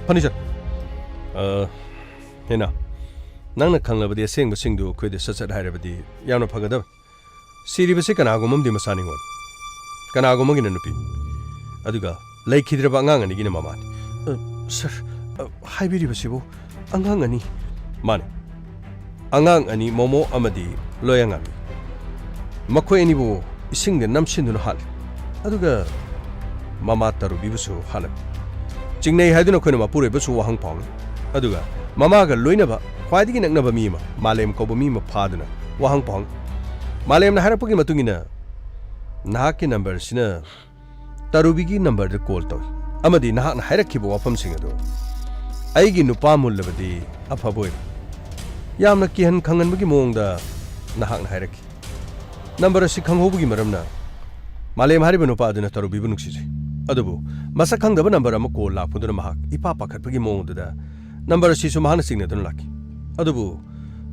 ꯐꯅꯤ, ꯁꯥꯔ꯫ ꯑ, ꯍꯦꯅꯥ, ꯅꯪꯅ ꯈꯪꯂꯕꯗꯤ ꯑꯁꯦꯡꯕꯁꯤꯡꯗꯨ ꯑꯩꯈꯣꯏꯗ ꯁꯠ ꯁꯠ ꯍꯥꯏꯔꯕꯗꯤ ꯌꯥꯝꯅ ꯐꯒꯗꯕ꯫ ꯁꯤꯔꯤꯕꯁꯤ ꯀꯅꯥꯒꯨꯝꯕ ꯑꯃꯗꯤ ꯃꯆꯥꯅꯤꯉꯣꯜ, ꯀꯅꯥꯒꯨꯝꯕꯒꯤꯅ ꯅꯨꯄꯤ, ꯑꯗꯨꯒ ꯂꯩꯈꯤꯗ꯭ꯔꯕ ꯑꯉꯥꯡ ꯑꯅꯤꯒꯤꯅ ꯃꯃꯥꯅꯤ꯫ ꯑ, ꯁꯥꯔ, ꯑ, ꯍꯥꯏꯕꯤꯔꯤꯕꯁꯤꯕꯨ ꯑꯉꯥꯡ ꯑꯅꯤ? ꯃꯥꯅꯤ, ꯑꯉꯥꯡ ꯑꯅꯤ, ꯃꯣꯃꯣ ꯑꯃꯗꯤ ꯂꯣꯌꯥꯉꯥꯃꯤ꯫ ꯃꯈꯣꯏ ꯑꯅꯤꯕꯨ ꯏꯁꯤꯡꯗ ꯅꯝꯁꯤꯟꯗꯨꯅ ꯍꯥꯠꯂꯤ, ꯑꯗꯨꯒ ꯃꯃꯥ ꯇꯔꯨꯕꯤꯕꯨꯁꯨ ꯍꯥꯠꯂꯝꯃꯤ꯫ ꯆꯤꯡꯅꯩ ꯍꯥꯏꯗꯨꯅ ꯑꯩꯈꯣꯏꯅ ꯃꯄꯨꯔꯣꯏꯕꯁꯨ ꯋꯥꯍꯪ ꯐꯥꯎꯅꯤ, ꯑꯗꯨꯒ ꯃꯃꯥꯒ ꯂꯣꯏꯅꯕ ꯈ꯭ꯋꯥꯏꯗꯒꯤ ꯅꯛꯅꯕ ꯃꯤ ꯑꯃ, ꯃꯥꯂꯦꯝ ꯀꯧꯕ ꯃꯤ ꯑꯃ ꯐꯥꯗꯨꯅ ꯋꯥꯍꯪ ꯐꯥꯎꯅꯤ꯫ ꯃꯥꯂꯦꯝꯅ ꯍꯥꯏꯔꯛꯄꯒꯤ ꯃꯇꯨꯡ ꯏꯟꯅ, ꯅꯍꯥꯛꯀꯤ ꯅꯝꯕꯔꯁꯤꯅ ꯇꯔꯨꯕꯤꯒꯤ ꯅꯝꯕꯔꯗ ꯀꯣꯜ ꯇꯧꯏ ꯑꯃꯗꯤ ꯅꯍꯥꯛꯅ ꯍꯥꯏꯔꯛꯈꯤꯕ ꯋꯥꯐꯝꯁꯤꯡ ꯑꯗꯨ ꯑꯩꯒꯤ ꯅꯨꯄꯥ ꯃꯨꯜꯂꯕꯗꯤ ꯑꯐꯕ ꯑꯣꯏꯔꯣꯏ꯫ ꯌꯥꯝꯅ ꯀꯤꯍꯟ ꯈꯪꯍꯟꯕꯒꯤ ꯃꯑꯣꯡꯗ ꯅꯍꯥꯛꯅ ꯍꯥꯏꯔꯛꯈꯤ꯫ ꯅꯝꯕꯔ ꯑꯁꯤ ꯈꯪꯍꯧꯕꯒꯤ ꯃꯔꯝꯅ ꯃꯥꯂꯦꯝ ꯍꯥꯏꯔꯤꯕ ꯅꯨꯄꯥ ꯑꯗꯨꯅ ꯇꯔꯨꯕꯤꯕꯨ ꯅꯨꯡꯁꯤꯖꯩ꯫ ꯑꯗꯨꯕꯨ ꯃꯁꯛ ꯈꯪꯗꯕ ꯅꯝꯕꯔ ꯑꯃ ꯀꯣꯜ ꯂꯥꯛꯄꯗꯨꯅ ꯃꯍꯥꯛ ꯏꯄꯥ ꯄꯥꯈꯠꯄꯒꯤ ꯃꯑꯣꯡ ꯑꯗꯨꯗ ꯅꯝꯕꯔ ꯑꯁꯤꯁꯨ ꯃꯍꯥꯛꯅ ꯆꯤꯡꯅꯗꯨꯅ ꯂꯥꯛꯈꯤ꯫ ꯑꯗꯨꯕꯨ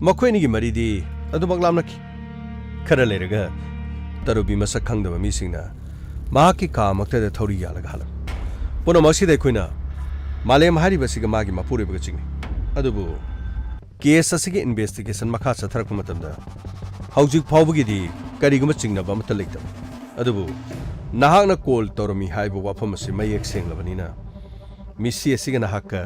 ꯃꯈꯣꯏ ꯑꯅꯤꯒꯤ ꯃꯔꯤꯗꯤ ꯑꯗꯨꯃꯛ ꯂꯥꯞꯅꯈꯤ꯫ ꯈꯔ ꯂꯩꯔꯒ ꯇꯔꯨꯕꯤ ꯃꯁꯛ ꯈꯪꯗꯕ ꯃꯤꯁꯤꯡꯅ ꯃꯍꯥꯛꯀꯤ ꯀꯥ ꯃꯛꯇꯗ ꯊꯧꯔꯤ ꯌꯥꯜꯂꯒ ꯍꯥꯠꯂꯝꯃꯤ꯫ ꯄꯨꯝꯅꯃꯛꯁꯤꯗ ꯑꯩꯈꯣꯏꯅ ꯃꯥꯂꯦꯝ ꯍꯥꯏꯔꯤꯕꯁꯤꯒ ꯃꯥꯒꯤ ꯃꯄꯨꯔꯣꯏꯕꯒ ꯆꯤꯡꯅꯩ꯫ ꯑꯗꯨꯕꯨ ꯀꯦꯁ ꯑꯁꯤꯒꯤ ꯏꯟꯚꯦꯁꯇꯤꯒꯦꯁꯟ ꯃꯈꯥ ꯆꯠꯊꯔꯛꯄ ꯃꯇꯝꯗ ꯍꯧꯖꯤꯛ ꯐꯥꯎꯕꯒꯤꯗꯤ ꯀꯔꯤꯒꯨꯝꯕ ꯆꯤꯡꯅꯕ ꯑꯃꯠꯇ ꯂꯩꯇꯕ꯫ ꯑꯗꯨꯕꯨ ꯅꯍꯥꯛꯅ ꯀꯣꯜ ꯇꯧꯔꯝꯃꯤ ꯍꯥꯏꯕ ꯋꯥꯐꯝ ꯑꯁꯤ ꯃꯌꯦꯛ ꯁꯦꯡꯂꯕꯅꯤꯅ, ꯃꯤꯁꯤ ꯑꯁꯤꯒ ꯅꯍꯥꯛꯀ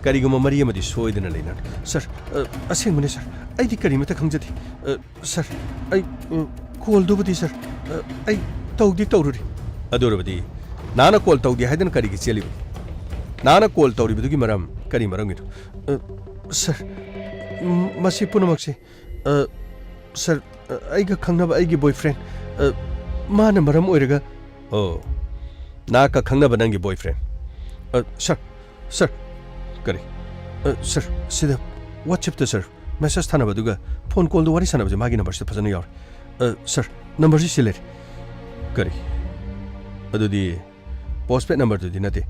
ꯀꯔꯤꯒꯨꯝꯕ ꯃꯔꯤ ꯑꯃꯗꯤ ꯁꯣꯏꯗꯅ ꯂꯩꯅꯔꯦ꯫ ꯁꯥꯔ, ꯑ, ꯑꯁꯦꯡꯕꯅꯦ ꯁꯥꯔ, ꯑꯩꯗꯤ ꯀꯔꯤꯃꯠꯇ ꯈꯪꯖꯗꯦ꯫ ꯑ, ꯁꯥꯔ, ꯑꯩ, ꯎꯝ, ꯀꯣꯜꯗꯨꯕꯨꯗꯤ ꯁꯥꯔ, ꯑ, ꯑꯩ ꯇꯧꯗꯤ ꯇꯧꯔꯨꯔꯦ꯫ ꯑꯗꯨ ꯑꯣꯏꯔꯕꯗꯤ ꯅꯍꯥꯛꯅ ꯀꯣꯜ ꯇꯧꯗꯦ ꯍꯥꯏꯗꯅ ꯀꯔꯤꯒꯤ ꯆꯦꯜꯂꯤꯕꯅꯣ? ꯅꯍꯥꯛꯅ ꯀꯣꯜ ꯇꯧꯔꯤꯕꯗꯨꯒꯤ ꯃꯔꯝ ꯀꯔꯤ ꯃꯔꯝꯒꯤꯅꯣ? ꯑ, ꯁꯥꯔ, ꯎꯝ, ꯃꯁꯤ ꯄꯨꯝꯅꯃꯛꯁꯦ, ꯑ, ꯁꯥꯔ, ꯑ, ꯑꯩꯒ ꯈꯪꯅꯕ ꯑꯩꯒꯤ ꯕꯣꯏꯐ꯭ꯔꯦꯟ, ꯑ, ꯃꯥꯅ ꯃꯔꯝ ꯑꯣꯏꯔꯒ꯫ ꯑꯣ, ꯅꯍꯥꯛꯀ ꯈꯪꯅꯕ ꯅꯪꯒꯤ ꯕꯣꯏꯐ꯭ꯔꯦꯟ? ꯑ, ꯁꯥꯔ, ꯁꯥꯔ, ꯀꯔꯤ? ꯑ, ꯁꯥꯔ, ꯁꯤꯗ WhatsApp-ꯇ, ꯁꯥꯔ, ꯃꯦꯁꯦꯖ ꯊꯥꯅꯕꯗꯨꯒ ꯐꯣꯟ ꯀꯣꯜꯗ ꯋꯥꯔꯤ ꯁꯥꯟꯅꯕꯁꯦ ꯃꯥꯒꯤ ꯅꯝꯕꯔꯁꯤꯗ ꯐꯖꯅ ꯌꯥꯎꯔꯦ꯫ ꯑ, ꯁꯥꯔ, ꯅꯝꯕꯔꯁꯤ ꯁꯤ ꯂꯩꯔꯦ꯫ ꯀꯔꯤ? ꯑꯗꯨꯗꯤ ꯄꯣꯁꯄꯦꯗ ꯅꯝꯕꯔꯗꯨꯗꯤ ꯅꯠꯇꯦ꯫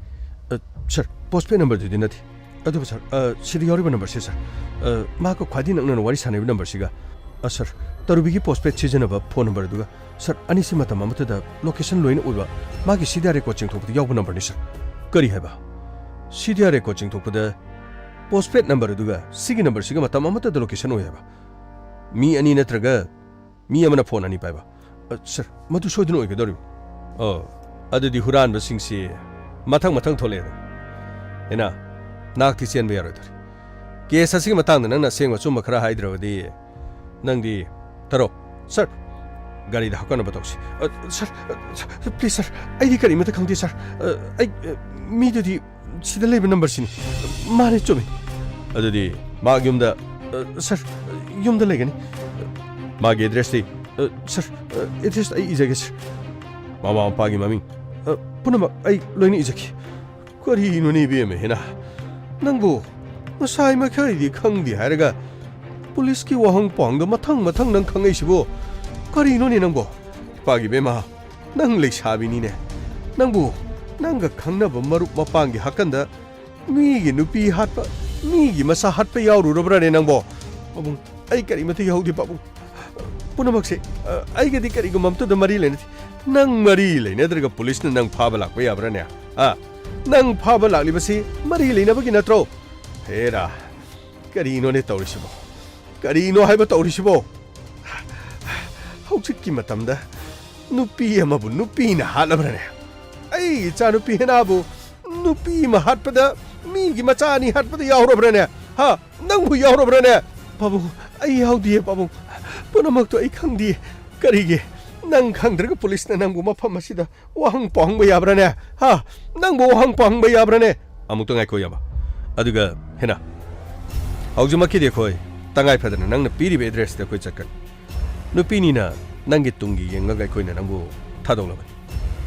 ꯑ, ꯁꯥꯔ, ꯄꯣꯁꯄꯦꯗ ꯅꯝꯕꯔꯗꯨꯗꯤ ꯅꯠꯇꯦ꯫ ꯑꯗꯨꯕꯨ ꯁꯥꯔ, ꯑ, ꯁꯤꯗ ꯌꯥꯎꯔꯤꯕ ꯅꯝꯕꯔꯁꯦ, ꯁꯥꯔ, ꯑ, ꯃꯍꯥꯛꯀ ꯈ꯭ꯋꯥꯏꯗꯒꯤ ꯅꯛꯅꯅ ꯋꯥꯔꯤ ꯁꯥꯟꯅꯔꯤꯕ ꯅꯝꯕꯔꯁꯤꯒ, ꯑ, ꯁꯥꯔ, ꯇꯔꯨꯕꯤꯒꯤ ꯄꯣꯁꯄꯦꯗ ꯁꯤꯖꯤꯟꯅꯕ ꯐꯣꯟ ꯅꯝꯕꯔ ꯑꯗꯨꯒ, ꯁꯥꯔ, ꯑꯅꯤꯁꯤ ꯃꯇꯝ ꯑꯃꯠꯇꯗ ꯂꯣꯀꯦꯁꯟ ꯂꯣꯏꯅ ꯑꯣꯏꯕ ꯃꯥꯒꯤ CDR ꯔꯦꯀꯣꯔꯗ ꯆꯤꯡꯊꯣꯛꯄꯗ ꯌꯥꯎꯕ ꯅꯝꯕꯔꯅꯤ, ꯁꯥꯔ꯫ ꯀꯔꯤ ꯍꯥꯏꯕ? CDR ꯔꯦꯀꯣꯔꯗ ꯆꯤꯡꯊꯣꯛꯄꯗ ꯄꯣꯁꯄꯦꯗ ꯅꯝꯕꯔ ꯑꯗꯨꯒ ꯁꯤꯒꯤ ꯅꯝꯕꯔꯁꯤꯒ ꯃꯇꯝ ꯑꯃꯠꯇꯗ ꯂꯣꯀꯦꯁꯟ ꯑꯣꯏ ꯍꯥꯏꯕ? ꯃꯤ ꯑꯅꯤ ꯅꯠꯇ꯭ꯔꯒ ꯃꯤ ꯑꯃꯅ ꯐꯣꯟ ꯑꯅꯤ ꯄꯥꯏꯕ꯫ ꯑ, ꯁꯥꯔ, ꯃꯗꯨ ꯁꯣꯏꯗꯅ ꯑꯣꯏꯒꯗꯧꯔꯤꯕꯅꯤ꯫ ꯑꯣ, ꯑꯗꯨꯗꯤ ꯍꯨꯔꯥꯟꯕꯁꯤꯡꯁꯤ ꯃꯊꯪ ꯃꯊꯪ ꯊꯣꯛꯂꯛꯑꯦ ꯑꯗꯨꯝ꯫ ꯍꯦꯅꯥ, ꯅꯍꯥꯛꯇꯤ ꯆꯦꯟꯕ ꯌꯥꯔꯣꯏꯗꯧꯔꯤ꯫ ꯀꯦꯁ ꯑꯁꯤꯒꯤ ꯃꯇꯥꯡꯗ ꯅꯪꯅ ꯑꯁꯦꯡꯕ ꯑꯆꯨꯝꯕ ꯈꯔ ꯍꯥꯏꯗ꯭ꯔꯕꯗꯤ ꯅꯪꯗꯤ ꯇꯔꯣ, ꯁꯥꯔ, ꯒꯥꯔꯤꯗ ꯍꯥꯞꯀꯠꯅꯕ ꯇꯧꯁꯤ꯫ ꯑ, ꯁꯥꯔ, ꯑ, ꯁꯥꯔ, ꯄ꯭ꯂꯤꯖ, ꯁꯥꯔ, ꯑꯩꯗꯤ ꯀꯔꯤꯃꯠꯇ ꯈꯪꯗꯦ, ꯁꯥꯔ꯫ ꯑ, ꯑꯩ, ꯑ, ꯃꯤꯗꯨꯗꯤ ꯁꯤꯗ ꯂꯩꯕ ꯅꯝꯕꯔꯁꯤꯅꯤ꯫ ꯃꯥꯅꯦ, ꯆꯨꯝꯃꯤ꯫ ꯑꯗꯨꯗꯤ ꯃꯥꯒꯤ ꯌꯨꯝꯗ, ꯑ, ꯁꯥꯔ, ꯌꯨꯝꯗ ꯂꯩꯒꯅꯤ꯫ ꯃꯥꯒꯤ ꯑꯦꯗ꯭ꯔꯦꯁꯇꯤ? ꯑ, ꯁꯥꯔ, ꯑ, ꯑꯦꯗ꯭ꯔꯦꯁ ꯑꯩ ꯏꯖꯒꯦ, ꯁꯥꯔ꯫ ꯃꯃꯥ ꯃꯄꯥꯒꯤ ꯃꯃꯤꯡ, ꯑ, ꯄꯨꯝꯅꯃꯛ ꯑꯩ ꯂꯣꯏꯅ ꯏꯖꯒꯦ꯫ ꯀꯔꯤꯅꯣꯅꯦ, ꯏꯕꯦꯝꯃ ꯍꯦꯅꯥ? ꯅꯪꯕꯨ ꯉꯁꯥꯏ ꯃꯈꯩꯗꯤ ꯈꯪꯗꯦ ꯍꯥꯏꯔꯒ ꯄꯨꯂꯤꯁꯀꯤ ꯋꯥꯍꯪ ꯄꯥꯎꯍꯪꯗꯣ ꯃꯊꯪ ꯃꯊꯪ ꯅꯪ ꯈꯪꯉꯛꯏꯁꯤꯕꯨ ꯀꯔꯤꯅꯣꯅꯦ ꯅꯪꯕꯣ? ꯏꯄꯥꯒꯤ ꯏꯕꯦꯝꯃ, ꯅꯪ ꯂꯩꯁꯥꯕꯤꯅꯤꯅꯦ꯫ ꯅꯪꯕꯨ ꯅꯪꯒ ꯈꯪꯅꯕ ꯃꯔꯨꯞ ꯃꯄꯥꯡꯒꯤ ꯍꯥꯀꯟꯗ ꯃꯤꯒꯤ ꯅꯨꯄꯤ ꯍꯥꯠꯄ, ꯃꯤꯒꯤ ꯃꯆꯥ ꯍꯥꯠꯄ ꯌꯥꯎꯔꯨꯔꯕ꯭ꯔꯥꯅꯦ ꯅꯪꯕꯣ? ꯄꯥꯕꯨꯡ, ꯑꯩ ꯀꯔꯤꯃꯠꯇ ꯌꯥꯎꯗꯦ, ꯄꯥꯕꯨꯡ꯫ ꯄꯨꯝꯅꯃꯛꯁꯦ, ꯑ, ꯑꯩꯒꯗꯤ ꯀꯔꯤꯒꯨꯝꯕ ꯑꯝꯇꯗ ꯃꯔꯤ ꯂꯩꯅꯗꯦ꯫ ꯅꯪ ꯃꯔꯤ ꯂꯩꯅꯗ꯭ꯔꯒ ꯄꯨꯂꯤꯁꯅ ꯅꯪ ꯐꯥꯕ ꯂꯥꯛꯄ ꯌꯥꯕ꯭ꯔꯥꯅꯦ? ꯑ? ꯅꯪ ꯐꯥꯕ ꯂꯥꯛꯂꯤꯕꯁꯤ ꯃꯔꯤ ꯂꯩꯅꯕꯒꯤ ꯅꯠꯇ꯭ꯔꯣ? ꯍꯦꯔꯥ, ꯀꯔꯤꯅꯣꯅꯦ ꯇꯧꯔꯤꯁꯤꯕꯣ? ꯀꯔꯤꯅꯣ ꯍꯥꯏꯕ ꯇꯧꯔꯤꯁꯤꯕꯣ? ꯍꯧꯖꯤꯛꯀꯤ ꯃꯇꯝꯗ ꯅꯨꯄꯤ ꯑꯃꯕꯨ ꯅꯨꯄꯤꯅ ꯍꯥꯠꯂꯕ꯭ꯔꯅꯦ? ꯑꯩ ꯏꯆꯥꯅꯨꯄꯤ ꯍꯦꯅꯥꯕꯨ ꯅꯨꯄꯤ ꯑꯃ ꯍꯥꯠꯄꯗ, ꯃꯤꯒꯤ ꯃꯆꯥ ꯑꯅꯤ ꯍꯥꯠꯄꯗ ꯌꯥꯎꯔꯕ꯭ꯔꯅꯦ? ꯍꯥ? ꯅꯪꯕꯨ ꯌꯥꯎꯔꯕ꯭ꯔꯅꯦ? ꯄꯥꯕꯨꯡ, ꯑꯩ ꯌꯥꯎꯗꯤꯌꯦ ꯄꯥꯕꯨꯡ꯫ ꯄꯨꯝꯅꯃꯛꯇꯣ ꯑꯩ ꯈꯪꯗꯤꯌꯦ꯫ ꯀꯔꯤꯒꯤ? ꯅꯪ ꯈꯪꯗ꯭ꯔꯒ ꯄꯨꯂꯤꯁꯅ ꯅꯪꯕꯨ ꯃꯐꯝ ꯑꯁꯤꯗ ꯋꯥꯍꯪ ꯄꯥꯎꯍꯪꯕ ꯌꯥꯕ꯭ꯔꯥꯅꯦ? ꯍꯥ? ꯅꯪꯕꯨ ꯋꯥꯍꯪ ꯄꯥꯎꯍꯪꯕ ꯌꯥꯕ꯭ꯔꯥꯅꯦ? ꯑꯃꯨꯛꯇ ꯉꯥꯏꯈꯣ, ꯏꯌꯥꯝꯕ꯫ ꯑꯗꯨꯒ, ꯍꯦꯅꯥ, ꯍꯧꯖꯤꯛꯃꯛꯀꯤꯗꯤ ꯑꯩꯈꯣꯏ ꯇꯉꯥꯏ ꯐꯗꯅ ꯅꯪꯅ ꯄꯤꯔꯤꯕ ꯑꯦꯗ꯭ꯔꯦꯁꯇ ꯑꯩꯈꯣꯏ ꯆꯠꯀꯅꯤ꯫ ꯅꯨꯄꯤꯅꯤꯅ ꯅꯪꯒꯤ ꯇꯨꯡꯒꯤ ꯌꯦꯡꯂꯒ ꯑꯩꯈꯣꯏꯅ ꯅꯪꯕꯨ ꯊꯥꯗꯣꯛꯂꯕꯅꯤ꯫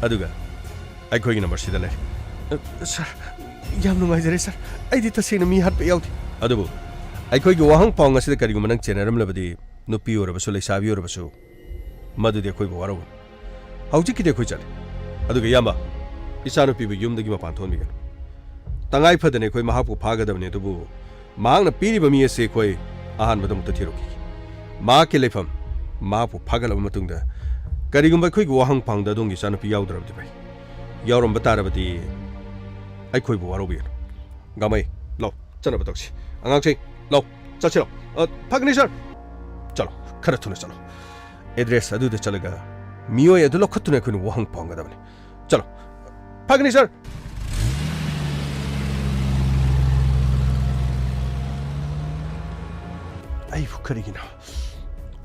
ꯑꯗꯨꯒ ꯑꯩꯈꯣꯏꯒꯤ ꯅꯝꯕꯔꯁꯤꯗ ꯂꯩꯔꯦ꯫ ꯑ, ꯁꯥꯔ, ꯌꯥꯝ ꯅꯨꯡꯉꯥꯏꯖꯔꯦ, ꯁꯥꯔ꯫ ꯑꯩꯗꯤ ꯇꯁꯦꯡꯅ ꯃꯤ ꯍꯥꯠꯄ ꯌꯥꯎꯗꯦ꯫ ꯑꯗꯨꯕꯨ ꯑꯩꯈꯣꯏꯒꯤ ꯋꯥꯍꯪ ꯄꯥꯎꯍꯪ ꯑꯁꯤꯗ ꯀꯔꯤꯒꯨꯝꯕ ꯅꯪ ꯆꯦꯟꯅꯔꯝꯂꯕꯗꯤ, ꯅꯨꯄꯤ ꯑꯣꯏꯔꯕꯁꯨ, ꯂꯩꯁꯥꯕꯤ ꯑꯣꯏꯔꯕꯁꯨ, ꯃꯗꯨꯗꯤ ꯑꯩꯈꯣꯏꯕꯨ ꯋꯥꯔꯧꯒꯅꯨ꯫ ꯍꯧꯖꯤꯛꯀꯤꯗꯤ ꯑꯩꯈꯣꯏ ꯆꯠꯂꯤ꯫ ꯑꯗꯨꯒ ꯏꯌꯥꯝꯕ, ꯏꯆꯥꯅꯨꯄꯤꯕꯨ ꯌꯨꯝꯗꯒꯤ ꯃꯄꯥꯟ ꯊꯣꯛꯍꯟꯕꯤꯒꯅꯨ꯫ ꯇꯉꯥꯏ ꯐꯗꯅ ꯑꯩꯈꯣꯏ ꯃꯍꯥꯛꯄꯨ ꯐꯥꯒꯗꯕꯅꯤ, ꯑꯗꯨꯕꯨ ꯃꯍꯥꯛꯅ ꯄꯤꯔꯤꯕ ꯃꯤ ꯑꯁꯤ ꯑꯩꯈꯣꯏ ꯑꯍꯥꯟꯕꯗ ꯑꯃꯨꯛꯇ ꯊꯤꯔꯨꯈꯤꯒꯦ꯫ ꯃꯍꯥꯛꯀꯤ ꯂꯩꯐꯝ, ꯃꯍꯥꯛꯄꯨ ꯐꯥꯒꯠꯂꯕ ꯃꯇꯨꯡꯗ, ꯀꯔꯤꯒꯨꯝꯕ ꯑꯩꯈꯣꯏꯒꯤ ꯋꯥꯍꯪ ꯄꯥꯎꯍꯪꯗ ꯑꯗꯣꯝꯒꯤ ꯏꯆꯥꯅꯨꯄꯤ ꯌꯥꯎꯗ꯭ꯔꯕꯗꯤ ꯐꯩ꯫ ꯌꯥꯎꯔꯝꯕ ꯇꯥꯔꯕꯗꯤ ꯑꯩꯈꯣꯏꯕꯨ ꯋꯥꯔꯧꯕꯤꯒꯅꯨ꯫ ꯒꯥꯃꯩ, ꯂꯥꯎ, ꯆꯠꯅꯕ ꯇꯧꯁꯤ꯫ ꯑꯉꯥꯡꯁꯤꯡ, ꯂꯥꯎ, ꯆꯠꯁꯤ ꯂꯥꯎ꯫ ꯑ, ꯐꯒꯅꯤ ꯁꯥꯔ꯫ ꯆꯠꯂꯣ, ꯈꯔ ꯊꯨꯅ ꯆꯠꯂꯣ꯫ ꯑꯦꯗ꯭ꯔꯦꯁ ꯑꯗꯨꯗ ꯆꯠꯂꯒ ꯃꯤꯑꯣꯏ ꯑꯗꯨ ꯂꯧꯈꯠꯇꯨꯅ ꯑꯩꯈꯣꯏꯅ ꯋꯥꯍꯪ ꯄꯥꯎꯍꯪꯒꯗꯕꯅꯤ꯫ ꯆꯠꯂꯣ꯫ ꯐꯒꯅꯤ ꯁꯥꯔ꯫ ꯑꯩꯕꯨ ꯀꯔꯤꯒꯤꯅꯣ?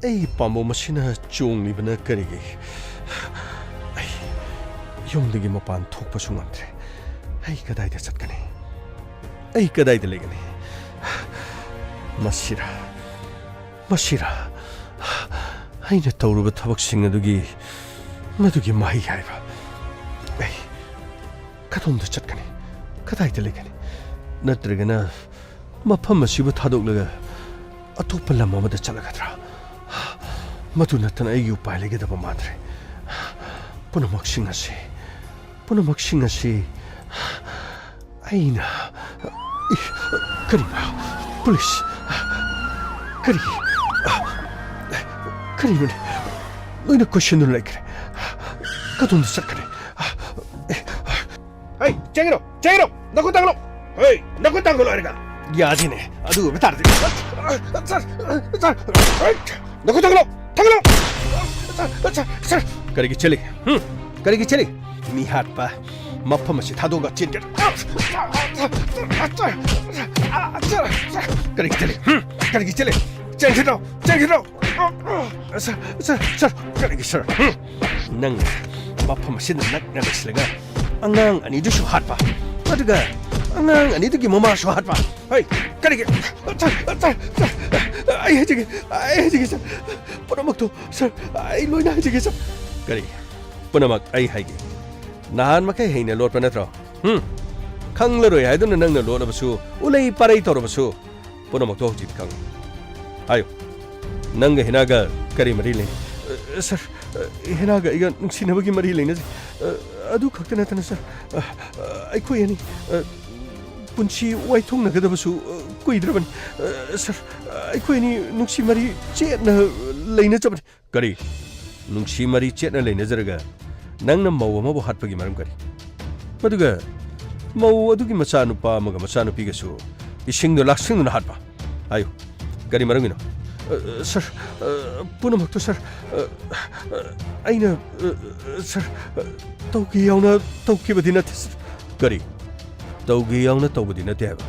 ꯑꯩꯒꯤ ꯄꯥꯝꯕꯣꯝ ꯑꯁꯤꯅ ꯆꯣꯡꯂꯤꯕꯅ ꯀꯔꯤꯒꯤ? ꯑꯩ ꯌꯨꯝꯗꯒꯤ ꯃꯄꯥꯟ ꯊꯣꯛꯄꯁꯨ ꯉꯝꯗ꯭ꯔꯦ꯫ ꯑꯩ ꯀꯗꯥꯏꯗ ꯆꯠꯀꯅꯤ? ꯑꯩ ꯀꯗꯥꯏꯗ ꯂꯩꯒꯅꯤ? ꯃꯁꯤꯔꯥ? ꯃꯁꯤꯔꯥ? ꯑꯩꯅ ꯇꯧꯔꯨꯕ ꯊꯕꯛꯁꯤꯡ ꯑꯗꯨꯒꯤ, ꯃꯗꯨꯒꯤ ꯃꯍꯩ ꯍꯥꯏꯕ꯫ ꯑꯩ ꯀꯗꯣꯝꯗ ꯆꯠꯀꯅꯤ? ꯀꯗꯥꯏꯗ ꯂꯩꯒꯅꯤ? ꯅꯠꯇ꯭ꯔꯒꯅ ꯃꯐꯝ ꯑꯁꯤꯕꯨ ꯊꯥꯗꯣꯛꯂꯒ ꯑꯇꯣꯞꯄ ꯂꯝ ꯑꯃꯗ ꯆꯠꯂꯒꯗ꯭ꯔꯥ? ꯃꯗꯨ ꯅꯠꯇꯅ ꯑꯩꯒꯤ ꯎꯄꯥꯏ ꯂꯩꯒꯗꯕ ꯃꯥꯟꯗ꯭ꯔꯦ꯫ ꯄꯨꯝꯅꯃꯛꯁꯤꯡ ꯑꯁꯤ, ꯄꯨꯝꯅꯃꯛꯁꯤꯡ ꯑꯁꯤ ꯑꯩꯅ, ꯀꯔꯤꯅꯣ? ꯄꯨꯂꯤꯁ! ꯀꯔꯤ? ꯀꯔꯤꯅꯣꯅꯦ? ꯂꯣꯏꯅ ꯀꯣꯏꯁꯤꯟꯗꯨꯅ ꯂꯩꯈ꯭ꯔꯦ꯫ ꯀꯗꯣꯝꯗ ꯆꯠꯈ꯭ꯔꯦ? ꯍꯩ, ꯆꯦꯟꯒꯅꯨ! ꯆꯦꯟꯒꯅꯨ! ꯅꯈꯨꯠ ꯊꯥꯡꯒꯠꯂꯣ! ꯍꯩ, ꯅꯈꯨꯠ ꯊꯥꯡꯒꯠꯂꯣ ꯍꯥꯏꯔꯒ! ꯌꯥꯗꯦꯅꯦ꯫ ꯑꯗꯨ ꯑꯣꯏꯕ ꯇꯥꯔꯗꯤ, ꯁꯥꯔ, ꯁꯥꯔ, ꯅꯈꯨꯠ ꯊꯥꯡꯒꯠꯂꯣ, ꯊꯥꯡꯒꯠꯂꯣ꯫ ꯁꯥꯔ, ꯁꯥꯔ, ꯁꯥꯔ, ꯀꯔꯤꯒꯤ ꯆꯦꯜꯂꯤ? ꯍꯨꯝ? ꯀꯔꯤꯒꯤ ꯆꯦꯜꯂꯤ? ꯃꯤ ꯍꯥꯠꯄ ꯃꯐꯝ ꯑꯁꯤ ꯊꯥꯗꯣꯛꯑꯒ ꯆꯦꯟꯒꯦ꯫ ꯀꯔꯤꯒꯤ ꯆꯦꯜꯂꯤ? ꯍꯨꯝ? ꯀꯔꯤꯒꯤ ꯆꯦꯜꯂꯤ? ꯆꯦꯟꯈꯤꯗ꯭ꯔꯣ? ꯆꯦꯟꯈꯤꯗ꯭ꯔꯣ? ꯁꯥꯔ, ꯁꯥꯔ, ꯁꯥꯔ, ꯀꯔꯤꯒꯤ ꯁꯥꯔ? ꯍꯨꯝ? ꯅꯪ ꯃꯐꯝ ꯑꯁꯤꯗ ꯅꯛꯅ ꯂꯩꯁꯤꯜꯂꯒ ꯑꯉꯥꯡ ꯑꯅꯤꯗꯨꯁꯨ ꯍꯥꯠꯄ, ꯑꯗꯨꯒ ꯑꯉꯥꯡ ꯑꯅꯤꯗꯨꯒꯤ ꯃꯃꯥꯁꯨ ꯍꯥꯠꯄ꯫ ꯍꯩ, ꯀꯔꯤꯒꯤ? ꯁꯥꯔ, ꯁꯥꯔ, ꯁꯥꯔ, ꯑꯩ ꯍꯥꯏꯖꯒꯦ, ꯑꯩ ꯍꯥꯏꯖꯒꯦ, ꯁꯥꯔ꯫ ꯄꯨꯝꯅꯃꯛꯇꯣ, ꯁꯥꯔ, ꯑꯩ ꯂꯣꯏꯅ ꯍꯥꯏꯖꯒꯦ, ꯁꯥꯔ꯫ ꯀꯔꯤ? ꯄꯨꯝꯅꯃꯛ ꯑꯩ ꯍꯥꯏꯒꯦ꯫ ꯅꯍꯥꯟ ꯃꯈꯩ ꯍꯩꯅ ꯂꯣꯠꯄ ꯅꯠꯇ꯭ꯔꯣ? ꯍꯨꯝ? ꯈꯪꯂꯔꯣꯏ ꯍꯥꯏꯗꯨꯅ ꯅꯪꯅ ꯂꯣꯠꯂꯕꯁꯨ, ꯎꯂꯩ ꯄꯥꯔꯩ ꯇꯧꯔꯕꯁꯨ, ꯄꯨꯝꯅꯃꯛꯇꯣ ꯍꯧꯖꯤꯛꯇꯤ ꯈꯪꯉꯤ꯫ ꯍꯥꯏꯌꯨ, ꯅꯪꯒ ꯍꯤꯅꯥꯒ ꯀꯔꯤ ꯃꯔꯤ ꯂꯩꯅꯩ? ꯑ, ꯁꯥꯔ, ꯑ, ꯍꯤꯅꯥꯒ ꯑꯩꯒ ꯅꯨꯡꯁꯤꯅꯕꯒꯤ ꯃꯔꯤ ꯂꯩꯅꯖꯩ꯫ ꯑ, ꯑꯗꯨ ꯈꯛꯇ ꯅꯠꯇꯅ, ꯁꯥꯔ, ꯑ, ꯑ, ꯑꯩꯈꯣꯏ ꯑꯅꯤ, ꯑ, ꯄꯨꯟꯁꯤ ꯋꯥꯏꯊꯣꯛꯅꯒꯗꯕꯁꯨ, ꯑ, ꯀꯨꯏꯗ꯭ꯔꯕꯅꯤ꯫ ꯑ, ꯁꯥꯔ, ꯑ, ꯑꯩꯈꯣꯏ ꯑꯅꯤ ꯅꯨꯡꯁꯤ ꯃꯔꯤ ꯆꯦꯠꯅ ꯂꯩꯅꯖꯕꯅꯤ꯫ ꯀꯔꯤ? ꯅꯨꯡꯁꯤ ꯃꯔꯤ ꯆꯦꯠꯅ ꯂꯩꯅꯖꯔꯒ ꯅꯪꯅ ꯃꯧ ꯑꯃꯕꯨ ꯍꯥꯠꯄꯒꯤ ꯃꯔꯝ ꯀꯔꯤ? ꯑꯗꯨꯒ ꯃꯧ ꯑꯗꯨꯒꯤ ꯃꯆꯥꯅꯨꯄꯥ ꯑꯃꯒ ꯃꯆꯥꯅꯨꯄꯤꯒꯁꯨ ꯏꯁꯤꯡꯗ ꯂꯥꯛꯁꯤꯟꯗꯨꯅ ꯍꯥꯠꯄ? ꯍꯥꯏꯌꯨ, ꯀꯔꯤ ꯃꯔꯝꯒꯤꯅꯣ? ꯑ, ꯁꯥꯔ, ꯑ, ꯄꯨꯝꯅꯃꯛꯇꯣ, ꯁꯥꯔ, ꯑ, ꯑ, ꯑꯩꯅ, ꯑ, ꯑ, ꯁꯥꯔ, ꯑ, ꯇꯧꯒꯦ ꯌꯥꯎꯅ ꯇꯧꯈꯤꯕꯗꯤ ꯅꯠꯇꯦ, ꯁꯥꯔ꯫ ꯀꯔꯤ? ꯇꯧꯒꯦ ꯌꯥꯎꯅ ꯇꯧꯕꯗꯤ ꯅꯠꯇꯦ ꯍꯥꯏꯕ?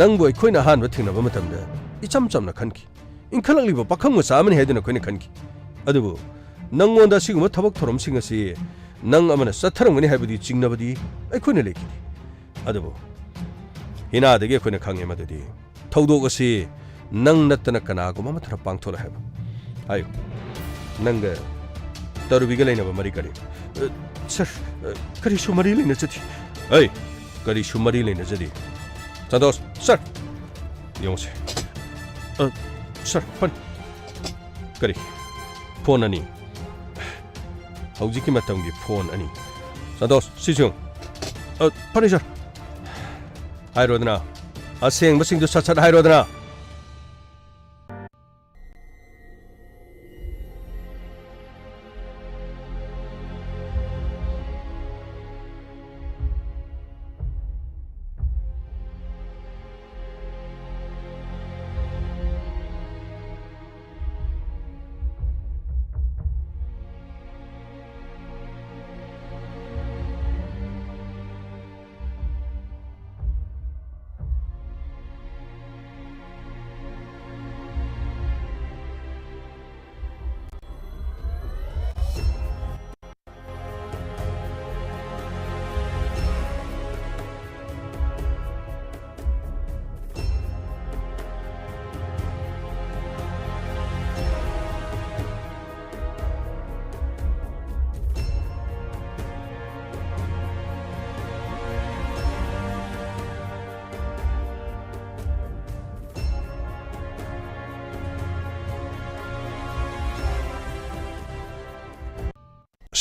ꯅꯪꯕꯨ ꯑꯩꯈꯣꯏꯅ ꯑꯍꯥꯟꯕ ꯊꯦꯡꯅꯕ ꯃꯇꯝꯗ ꯏꯆꯝ ꯆꯝꯅ ꯈꯟꯈꯤ꯫ ꯏꯟꯈꯠꯂꯛꯂꯤꯕ ꯄꯥꯈꯪ ꯃꯆꯥ ꯑꯃꯅꯤ ꯍꯥꯏꯗꯨꯅ ꯑꯩꯈꯣꯏꯅ ꯈꯟꯈꯤ꯫ ꯑꯗꯨꯕꯨ ꯅꯪꯉꯣꯟꯗ ꯑꯁꯤꯒꯨꯝꯕ ꯊꯕꯛ ꯊꯧꯔꯝꯁꯤꯡ ꯑꯁꯤ ꯅꯪ ꯑꯃꯅ ꯆꯠꯊꯔꯝꯒꯅꯤ ꯍꯥꯏꯕꯗꯤ ꯆꯤꯡꯅꯕꯗꯤ ꯑꯩꯈꯣꯏꯅ ꯂꯩꯈꯤꯗꯦ꯫ ꯑꯗꯨꯕꯨ ꯍꯤꯅꯥꯗꯒꯤ ꯑꯩꯈꯣꯏꯅ ꯈꯪꯉꯦ ꯃꯗꯨꯗꯤ ꯊꯧꯗꯣꯛ ꯑꯁꯤ ꯅꯪ ꯅꯠꯇꯅ ꯀꯅꯥꯒꯨꯝꯕ ꯑꯃꯠꯇꯅ ꯄꯥꯡꯊꯣꯛꯂꯣꯏ ꯍꯥꯏꯕ꯫ ꯍꯥꯏꯌꯨ, ꯅꯪꯒ ꯇꯔꯨꯕꯤꯒ ꯂꯩꯅꯕ ꯃꯔꯤ ꯀꯔꯤ? ꯑ, ꯁꯥꯔ, ꯑ, ꯀꯔꯤꯁꯨ ꯃꯔꯤ ꯂꯩꯅꯖꯗꯦ꯫ ꯑꯩ, ꯀꯔꯤꯁꯨ ꯃꯔꯤ ꯂꯩꯅꯖꯗꯦ꯫ ꯁꯟꯇꯣꯁ, ꯁꯥꯔ, ꯌꯦꯡꯉꯨꯁꯦ꯫ ꯑ, ꯁꯥꯔ, ꯐꯣꯟ꯫ ꯀꯔꯤ? ꯐꯣꯟ ꯑꯅꯤ? ꯍꯧꯖꯤꯛꯀꯤ ꯃꯇꯝꯒꯤ ꯐꯣꯟ ꯑꯅꯤ? ꯁꯟꯇꯣꯁ, ꯁꯤꯁꯨ ꯌꯦꯡꯉꯨ꯫ ꯑ, ꯐꯅꯤ, ꯁꯥꯔ꯫ ꯍꯥꯏꯔꯣꯗꯅ꯫ ꯑꯁꯦꯡꯕꯁꯤꯡꯗꯨ ꯁꯠ ꯁꯠ ꯍꯥꯏꯔꯣꯗꯅ꯫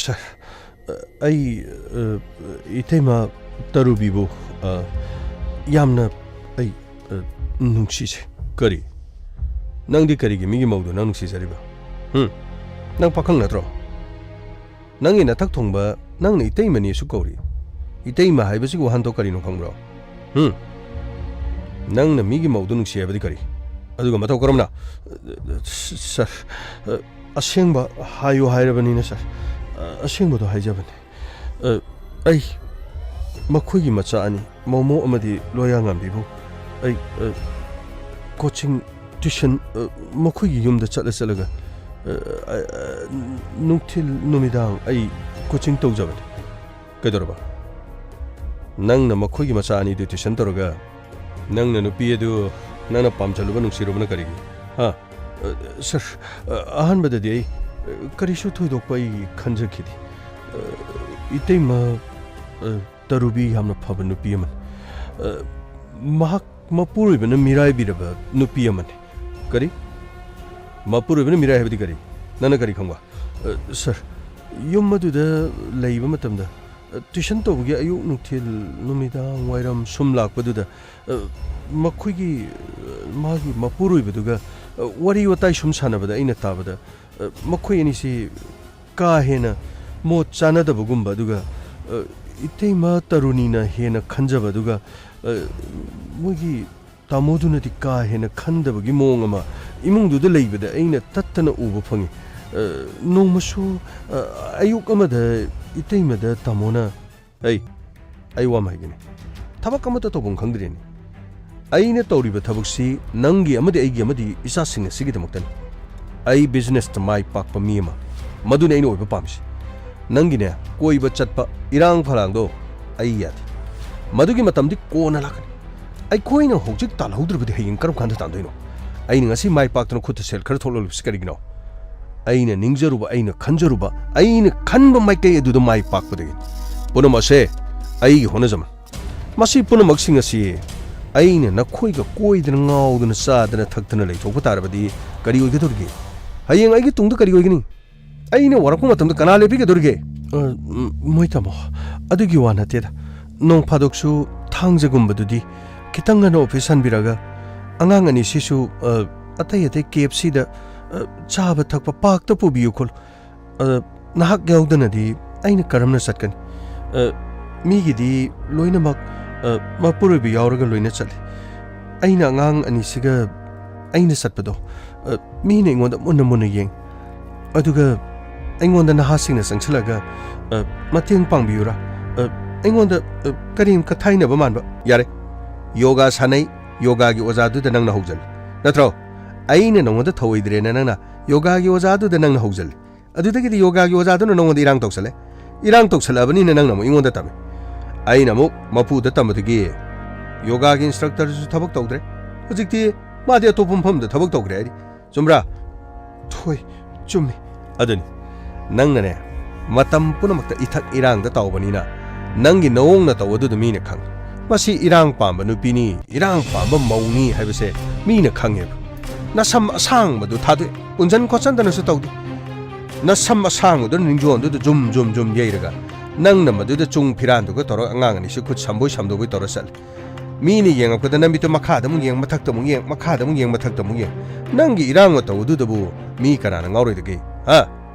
ꯁꯥꯔ, ꯑꯩ, ꯑ, ꯏꯇꯩꯃ ꯇꯔꯨꯕꯤꯕꯨ, ꯑ, ꯌꯥꯝꯅ ꯑꯩ, ꯑ, ꯅꯨꯡꯁꯤꯖꯩ꯫ ꯀꯔꯤ? ꯅꯪꯗꯤ ꯀꯔꯤꯒꯤ ꯃꯤꯒꯤ ꯃꯧꯗꯨ ꯅꯪ ꯅꯨꯡꯁꯤꯖꯔꯤꯕ? ꯍꯨꯝ? ꯅꯪ ꯄꯥꯈꯪ ꯅꯠꯇ꯭ꯔꯣ? ꯅꯪꯒꯤ ꯅꯊꯛ ꯊꯣꯡꯕ ꯅꯪꯅ ꯏꯇꯩꯃꯅꯤ ꯑꯁꯨꯛ ꯀꯧꯔꯤ꯫ ꯏꯇꯩꯃ ꯍꯥꯏꯕꯁꯤꯒꯤ ꯋꯥꯍꯟꯊꯣꯛ ꯀꯔꯤꯅꯣ ꯈꯪꯕ꯭ꯔꯣ? ꯍꯨꯝ? ꯅꯪꯅ ꯃꯤꯒꯤ ꯃꯧꯗꯨ ꯅꯨꯡꯁꯤ ꯍꯥꯏꯕꯗꯤ ꯀꯔꯤ? ꯑꯗꯨꯒ ꯃꯇꯧ ꯀꯔꯝꯅ? ꯁꯥꯔ, ꯑ, ꯑꯁꯦꯡꯕ ꯍꯥꯏꯌꯨ ꯍꯥꯏꯔꯕꯅꯤꯅ, ꯁꯥꯔ꯫ ꯑ, ꯑꯁꯦꯡꯕꯗꯣ ꯍꯥꯏꯖꯕꯅꯤ꯫ ꯑ, ꯑꯩ ꯃꯈꯣꯏꯒꯤ ꯃꯆꯥ ꯑꯅꯤ, ꯃꯣꯃꯣ ꯑꯃꯗꯤ ꯂꯣꯌꯥꯉꯥꯟꯕꯤꯕꯨ ꯑꯩ, ꯑ, ꯀꯣꯆꯤꯡ, ꯇ꯭ꯌꯨꯁꯟ, ꯑ, ꯃꯈꯣꯏꯒꯤ ꯌꯨꯝꯗ ꯆꯠꯂ ꯆꯠꯂꯒ, ꯑ, ꯑ, ꯑ, ꯅꯨꯡꯊꯤꯜ ꯅꯨꯃꯤꯗꯥꯡ ꯑꯩ ꯀꯣꯆꯤꯡ ꯇꯧꯖꯕꯅꯤ꯫ ꯀꯩꯗꯧꯔꯕ? ꯅꯪꯅ ꯃꯈꯣꯏꯒꯤ ꯃꯆꯥ ꯑꯅꯤꯗꯨ ꯇ꯭ꯌꯨꯁꯟ ꯇꯧꯔꯒ ꯅꯪꯅ ꯅꯨꯄꯤ ꯑꯗꯨ ꯅꯪꯅ ꯄꯥꯝꯖꯜꯂꯨꯕ ꯅꯨꯡꯁꯤꯔꯨꯕꯅ ꯀꯔꯤꯒꯤ? ꯍꯥ? ꯑ, ꯁꯥꯔ, ꯑ, ꯑꯍꯥꯟꯕꯗꯗꯤ ꯑꯩ, ꯑ, ꯀꯔꯤꯁꯨ ꯊꯣꯏꯗꯣꯛꯄ ꯑꯩ ꯈꯟꯖꯈꯤꯗꯦ꯫ ꯑ, ꯏꯇꯩꯃ, ꯑ, ꯇꯔꯨꯕꯤ ꯌꯥꯝꯅ ꯐꯕ ꯅꯨꯄꯤ ꯑꯃꯅꯤ꯫ ꯑ, ꯃꯍꯥꯛ ꯃꯄꯨꯔꯣꯏꯕꯅ ꯃꯤꯔꯥꯏꯕꯤꯔꯕ ꯅꯨꯄꯤ ꯑꯃꯅꯤ꯫ ꯀꯔꯤ? ꯃꯄꯨꯔꯣꯏꯕꯅ ꯃꯤꯔꯥꯏ ꯍꯥꯏꯕꯗꯤ ꯀꯔꯤ? ꯅꯪꯅ ꯀꯔꯤ ꯈꯪꯕ? ꯑ, ꯁꯥꯔ, ꯌꯨꯝ ꯑꯗꯨꯗ ꯂꯩꯕ ꯃꯇꯝꯗ, ꯑ, ꯇ꯭ꯌꯨꯁꯟ ꯇꯧꯕꯒꯤ ꯑꯌꯨꯛ, ꯅꯨꯡꯊꯤꯜ, ꯅꯨꯃꯤꯗꯥꯡ ꯋꯥꯏꯔꯝ ꯁꯨꯝ ꯂꯥꯛꯄꯗꯨꯗ, ꯑ, ꯃꯈꯣꯏꯒꯤ, ꯑ, ꯃꯥꯒꯤ ꯃꯄꯨꯔꯣꯏꯕꯗꯨꯒ, ꯑ, ꯋꯥꯔꯤ ꯋꯥꯇꯥꯏ ꯁꯨꯝ ꯁꯥꯟꯅꯕꯗ ꯑꯩꯅ ꯇꯥꯕꯗ, ꯑ, ꯃꯈꯣꯏ ꯑꯅꯤꯁꯤ ꯀꯥ ꯍꯦꯟꯅ ꯃꯣꯠ ꯆꯥꯅꯗꯕꯒꯨꯝꯕ, ꯑꯗꯨꯒ, ꯑ, ꯏꯇꯩꯃ ꯇꯔꯨꯅꯤꯅ ꯍꯦꯟꯅ ꯈꯟꯖꯕ, ꯑꯗꯨꯒ, ꯑ, ꯃꯣꯏꯒꯤ ꯇꯥꯃꯣꯗꯨꯅꯗꯤ ꯀꯥ ꯍꯦꯟꯅ ꯈꯟꯗꯕꯒꯤ ꯃꯑꯣꯡ ꯑꯃ, ꯏꯃꯨꯡꯗꯨꯗ ꯂꯩꯕꯗ ꯑꯩꯅ ꯇꯠꯇꯅ ꯎꯕ ꯐꯪꯉꯤ꯫ ꯑ, ꯅꯣꯡꯃꯁꯨ, ꯑ, ꯑꯌꯨꯛ ꯑꯃꯗ ꯏꯇꯩꯃꯗ ꯇꯥꯃꯣꯅ, "ꯑꯩ, ꯑꯩ ꯋꯥ ꯑꯃ ꯍꯥꯏꯒꯦꯅꯦ꯫ ꯊꯕꯛ ꯑꯃꯠꯇ ꯇꯧꯐꯝ ꯈꯪꯗ꯭ꯔꯦꯅꯦ꯫ ꯑꯩꯅ ꯇꯧꯔꯤꯕ ꯊꯕꯛꯁꯤ ꯅꯪꯒꯤ ꯑꯃꯗꯤ ꯑꯩꯒꯤ ꯑꯃꯗꯤ ꯏꯆꯥꯁꯤꯡ ꯑꯁꯤꯒꯤꯗꯃꯛꯇꯅꯤ꯫ ꯑꯩ ꯕꯤꯖꯤꯅꯦꯁꯇ ꯃꯥꯏ ꯄꯥꯛꯄ ꯃꯤ ꯑꯃ, ꯃꯗꯨꯅꯤ ꯑꯩꯅ ꯑꯣꯏꯕ ꯄꯥꯝꯃꯤꯁꯤ꯫ ꯅꯪꯒꯤꯅꯦ, ꯀꯣꯏꯕ ꯆꯠꯄ, ꯏꯔꯥꯡ ꯐꯂꯥꯡꯗꯣ ꯑꯩ ꯌꯥꯗꯦ꯫ ꯃꯗꯨꯒꯤ ꯃꯇꯝꯗꯤ ꯀꯣꯟꯅ ꯂꯥꯛꯀꯅꯤ꯫ ꯑꯩꯈꯣꯏꯅ ꯍꯧꯖꯤꯛ ꯇꯥꯜꯍꯧꯗ꯭ꯔꯕꯗꯤ ꯍꯌꯦꯡ ꯀꯔꯝ ꯀꯥꯟꯗ ꯇꯥꯟꯗꯣꯏꯅꯣ? ꯑꯩꯅ ꯉꯁꯤ ꯃꯥꯏ ꯄꯥꯛꯇꯅ ꯈꯨꯠꯇ ꯁꯦꯜ ꯈꯔ ꯊꯣꯛꯂꯛꯂꯤꯕꯁꯤ ꯀꯔꯤꯒꯤꯅꯣ? ꯑꯩꯅ ꯅꯤꯡꯖꯔꯨꯕ, ꯑꯩꯅ ꯈꯟꯖꯔꯨꯕ, ꯑꯩꯅ ꯈꯟꯕ ꯃꯥꯏꯀꯩ ꯑꯗꯨꯗ ꯃꯥꯏ ꯄꯥꯛꯄꯗꯒꯤ꯫ ꯄꯨꯝꯅꯃꯛ ꯑꯁꯦ ꯑꯩꯒꯤ ꯍꯣꯠꯅꯖꯃꯟ꯫ ꯃꯁꯤ ꯄꯨꯝꯅꯃꯛꯁꯤꯡ ꯑꯁꯤ ꯑꯩꯅ ꯅꯈꯣꯏꯒ ꯀꯣꯏꯗꯅ, ꯉꯥꯎꯗꯅ, ꯆꯥꯗꯅ, ꯊꯛꯇꯅ ꯂꯩꯊꯣꯛꯄ ꯇꯥꯔꯕꯗꯤ ꯀꯔꯤ ꯑꯣꯏꯒꯗꯧꯔꯤꯒꯦ? ꯍꯌꯦꯡ ꯑꯩꯒꯤ ꯇꯨꯡꯗ ꯀꯔꯤ ꯑꯣꯏꯒꯅꯤ? ꯑꯩꯅ ꯋꯥꯔꯛꯄ ꯃꯇꯝꯗ ꯀꯅꯥ ꯂꯦꯞꯄꯤꯒꯗꯧꯔꯤꯒꯦ? ꯑ, ꯎꯝ, ꯃꯣꯏ ꯇꯥꯃꯣ, ꯑꯗꯨꯒꯤ ꯋꯥ ꯅꯠꯇꯦꯗ꯫ ꯅꯣꯡ ꯐꯥꯗꯣꯛꯁꯨ ꯊꯥꯡꯖꯒꯨꯝꯕꯗꯨꯗꯤ ꯈꯤꯇꯪ ꯉꯟꯅ ꯑꯣꯐꯤꯁ ꯍꯟꯕꯤꯔꯒ ꯑꯉꯥꯡ ꯑꯅꯤꯁꯤꯁꯨ, ꯑ, ꯑꯇꯩ ꯑꯇꯩ ꯀꯦ ꯑꯦꯐ ꯁꯤꯗ, ꯑ, ꯆꯥꯕ ꯊꯛꯄ ꯄꯥꯔꯛꯇ ꯄꯨꯕꯤꯌꯨ ꯈꯣꯠꯂꯨ꯫ ꯑ, ꯅꯍꯥꯛ ꯌꯥꯎꯗꯅꯗꯤ ꯑꯩꯅ ꯀꯔꯝꯅ ꯆꯠꯀꯅꯤ? ꯑ, ꯃꯤꯒꯤꯗꯤ ꯂꯣꯏꯅꯃꯛ, ꯑ, ꯃꯄꯨꯔꯣꯏꯕ ꯌꯥꯎꯔꯒ ꯂꯣꯏꯅ ꯆꯠꯂꯤ꯫ ꯑꯩꯅ ꯑꯉꯥꯡ ꯑꯅꯤꯁꯤꯒ ꯑꯩꯅ ꯆꯠꯄꯗꯣ, ꯑ, ꯃꯤꯅ ꯑꯩꯉꯣꯟꯗ ꯃꯨꯟꯅ ꯃꯨꯟꯅ ꯌꯦꯡ꯫ ꯑꯗꯨꯒ ꯑꯩꯉꯣꯟꯗ ꯅꯍꯥꯁꯤꯡꯅ ꯆꯪꯁꯤꯜꯂꯒ, "ꯑ, ꯃꯇꯦꯡ ꯄꯥꯡꯕꯤꯌꯨꯔꯥ?" ꯑ, ꯑꯩꯉꯣꯟꯗ, ꯑ, ꯀꯔꯤꯝ ꯀꯊꯥꯏꯅꯕ ꯃꯥꯟꯕ꯫ ꯌꯥꯔꯦ, ꯌꯣꯒꯥ ꯁꯥꯟꯅꯩ, ꯌꯣꯒꯥꯒꯤ ꯑꯣꯖꯥꯗꯨꯗ ꯅꯪꯅ ꯍꯧꯖꯜꯂꯤ꯫ ꯅꯠꯇ꯭ꯔꯣ? ꯑꯩꯅ ꯅꯉꯣꯟꯗ ꯊꯧꯑꯣꯏꯗ꯭ꯔꯦꯅ ꯅꯪꯅ ꯌꯣꯒꯥꯒꯤ ꯑꯣꯖꯥꯗꯨꯗ ꯅꯪꯅ ꯍꯧꯖꯜꯂꯤ꯫ ꯑꯗꯨꯗꯒꯤꯗꯤ ꯌꯣꯒꯥꯒꯤ ꯑꯣꯖꯥꯗꯨꯅ ꯅꯉꯣꯟꯗ ꯏꯔꯥꯡ ꯇꯧꯁꯜꯂꯦ꯫ ꯏꯔꯥꯡ ꯇꯧꯁꯜꯂꯛꯑꯕꯅꯤꯅ ꯅꯪꯅ ꯑꯃꯨꯛ ꯑꯩꯉꯣꯟꯗ ꯇꯝꯃꯦ꯫ ꯑꯩꯅ ꯑꯃꯨꯛ ꯃꯄꯨꯗ ꯇꯝꯕꯗꯒꯤ ꯌꯣꯒꯥꯒꯤ ꯏꯟꯁꯇ꯭ꯔꯛꯇꯔꯗꯨꯁꯨ ꯊꯕꯛ ꯇꯧꯗ꯭ꯔꯦ꯫ ꯍꯧꯖꯤꯛꯇꯤ ꯃꯥꯗꯤ ꯑꯇꯣꯞꯄ ꯃꯐꯝꯗ ꯊꯕꯛ ꯇꯧꯈ꯭ꯔꯦ ꯍꯥꯏꯔꯤ꯫ ꯆꯨꯝꯕ꯭ꯔꯥ? ꯍꯣꯏ, ꯆꯨꯝꯃꯤ꯫ ꯑꯗꯨꯅꯤ, ꯅꯪꯅꯅꯦ, ꯃꯇꯝ ꯄꯨꯝꯅꯃꯛꯇ ꯏꯊꯛ ꯏꯔꯥꯡꯗ ꯇꯧꯕꯅꯤꯅ ꯅꯪꯒꯤ ꯅꯑꯣꯡ ꯅꯇꯧ ꯑꯗꯨꯗ ꯃꯤꯅ ꯈꯪꯉꯤ꯫ ꯃꯁꯤ ꯏꯔꯥꯡ ꯄꯥꯝꯕ ꯅꯨꯄꯤꯅꯤ, ꯏꯔꯥꯡ ꯄꯥꯝꯕ ꯃꯧꯅꯤ ꯍꯥꯏꯕꯁꯦ ꯃꯤꯅ ꯈꯪꯉꯦꯕ꯫ ꯅꯁꯝ ꯑꯁꯥꯡꯕꯗꯨ ꯊꯥꯗꯣꯛꯑꯦ, ꯎꯟꯖꯟ ꯈꯣꯠꯆꯟꯗꯅꯁꯨ ꯇꯧꯗꯦ꯫ ꯅꯁꯝ ꯑꯁꯥꯡꯕꯗꯨ ꯅꯤꯡꯖꯣꯟꯗꯨꯗ ꯖꯨꯝ ꯖꯨꯝ ꯖꯨꯝ ꯌꯩꯔꯒ ꯅꯪꯅ ꯃꯗꯨꯗ ꯆꯨꯡ ꯐꯤꯔꯥꯟꯗꯨꯒ ꯇꯧꯔꯒ ꯑꯉꯥꯡ ꯑꯅꯤꯁꯤ ꯈꯨꯠ ꯁꯝꯕꯣꯏ ꯁꯝꯗꯧꯕꯣꯏ ꯇꯧꯔ ꯆꯠꯂꯤ꯫ ꯃꯤꯅ ꯌꯦꯡꯉꯛꯄꯗ ꯅꯃꯤꯠꯇꯨ ꯃꯈꯥꯗ ꯑꯃꯨꯛ ꯌꯦꯡ, ꯃꯊꯛꯇ ꯑꯃꯨꯛ ꯌꯦꯡ, ꯃꯈꯥꯗ ꯑꯃꯨꯛ ꯌꯦꯡ, ꯃꯊꯛꯇ ꯑꯃꯨꯛ ꯌꯦꯡ꯫ ꯅꯪꯒꯤ ꯏꯔꯥꯡ ꯃꯇꯧ ꯑꯗꯨꯗꯕꯨ ꯃꯤ ꯀꯅꯥꯅ ꯉꯥꯎꯔꯣꯏꯗꯒꯦ? ꯍꯥ?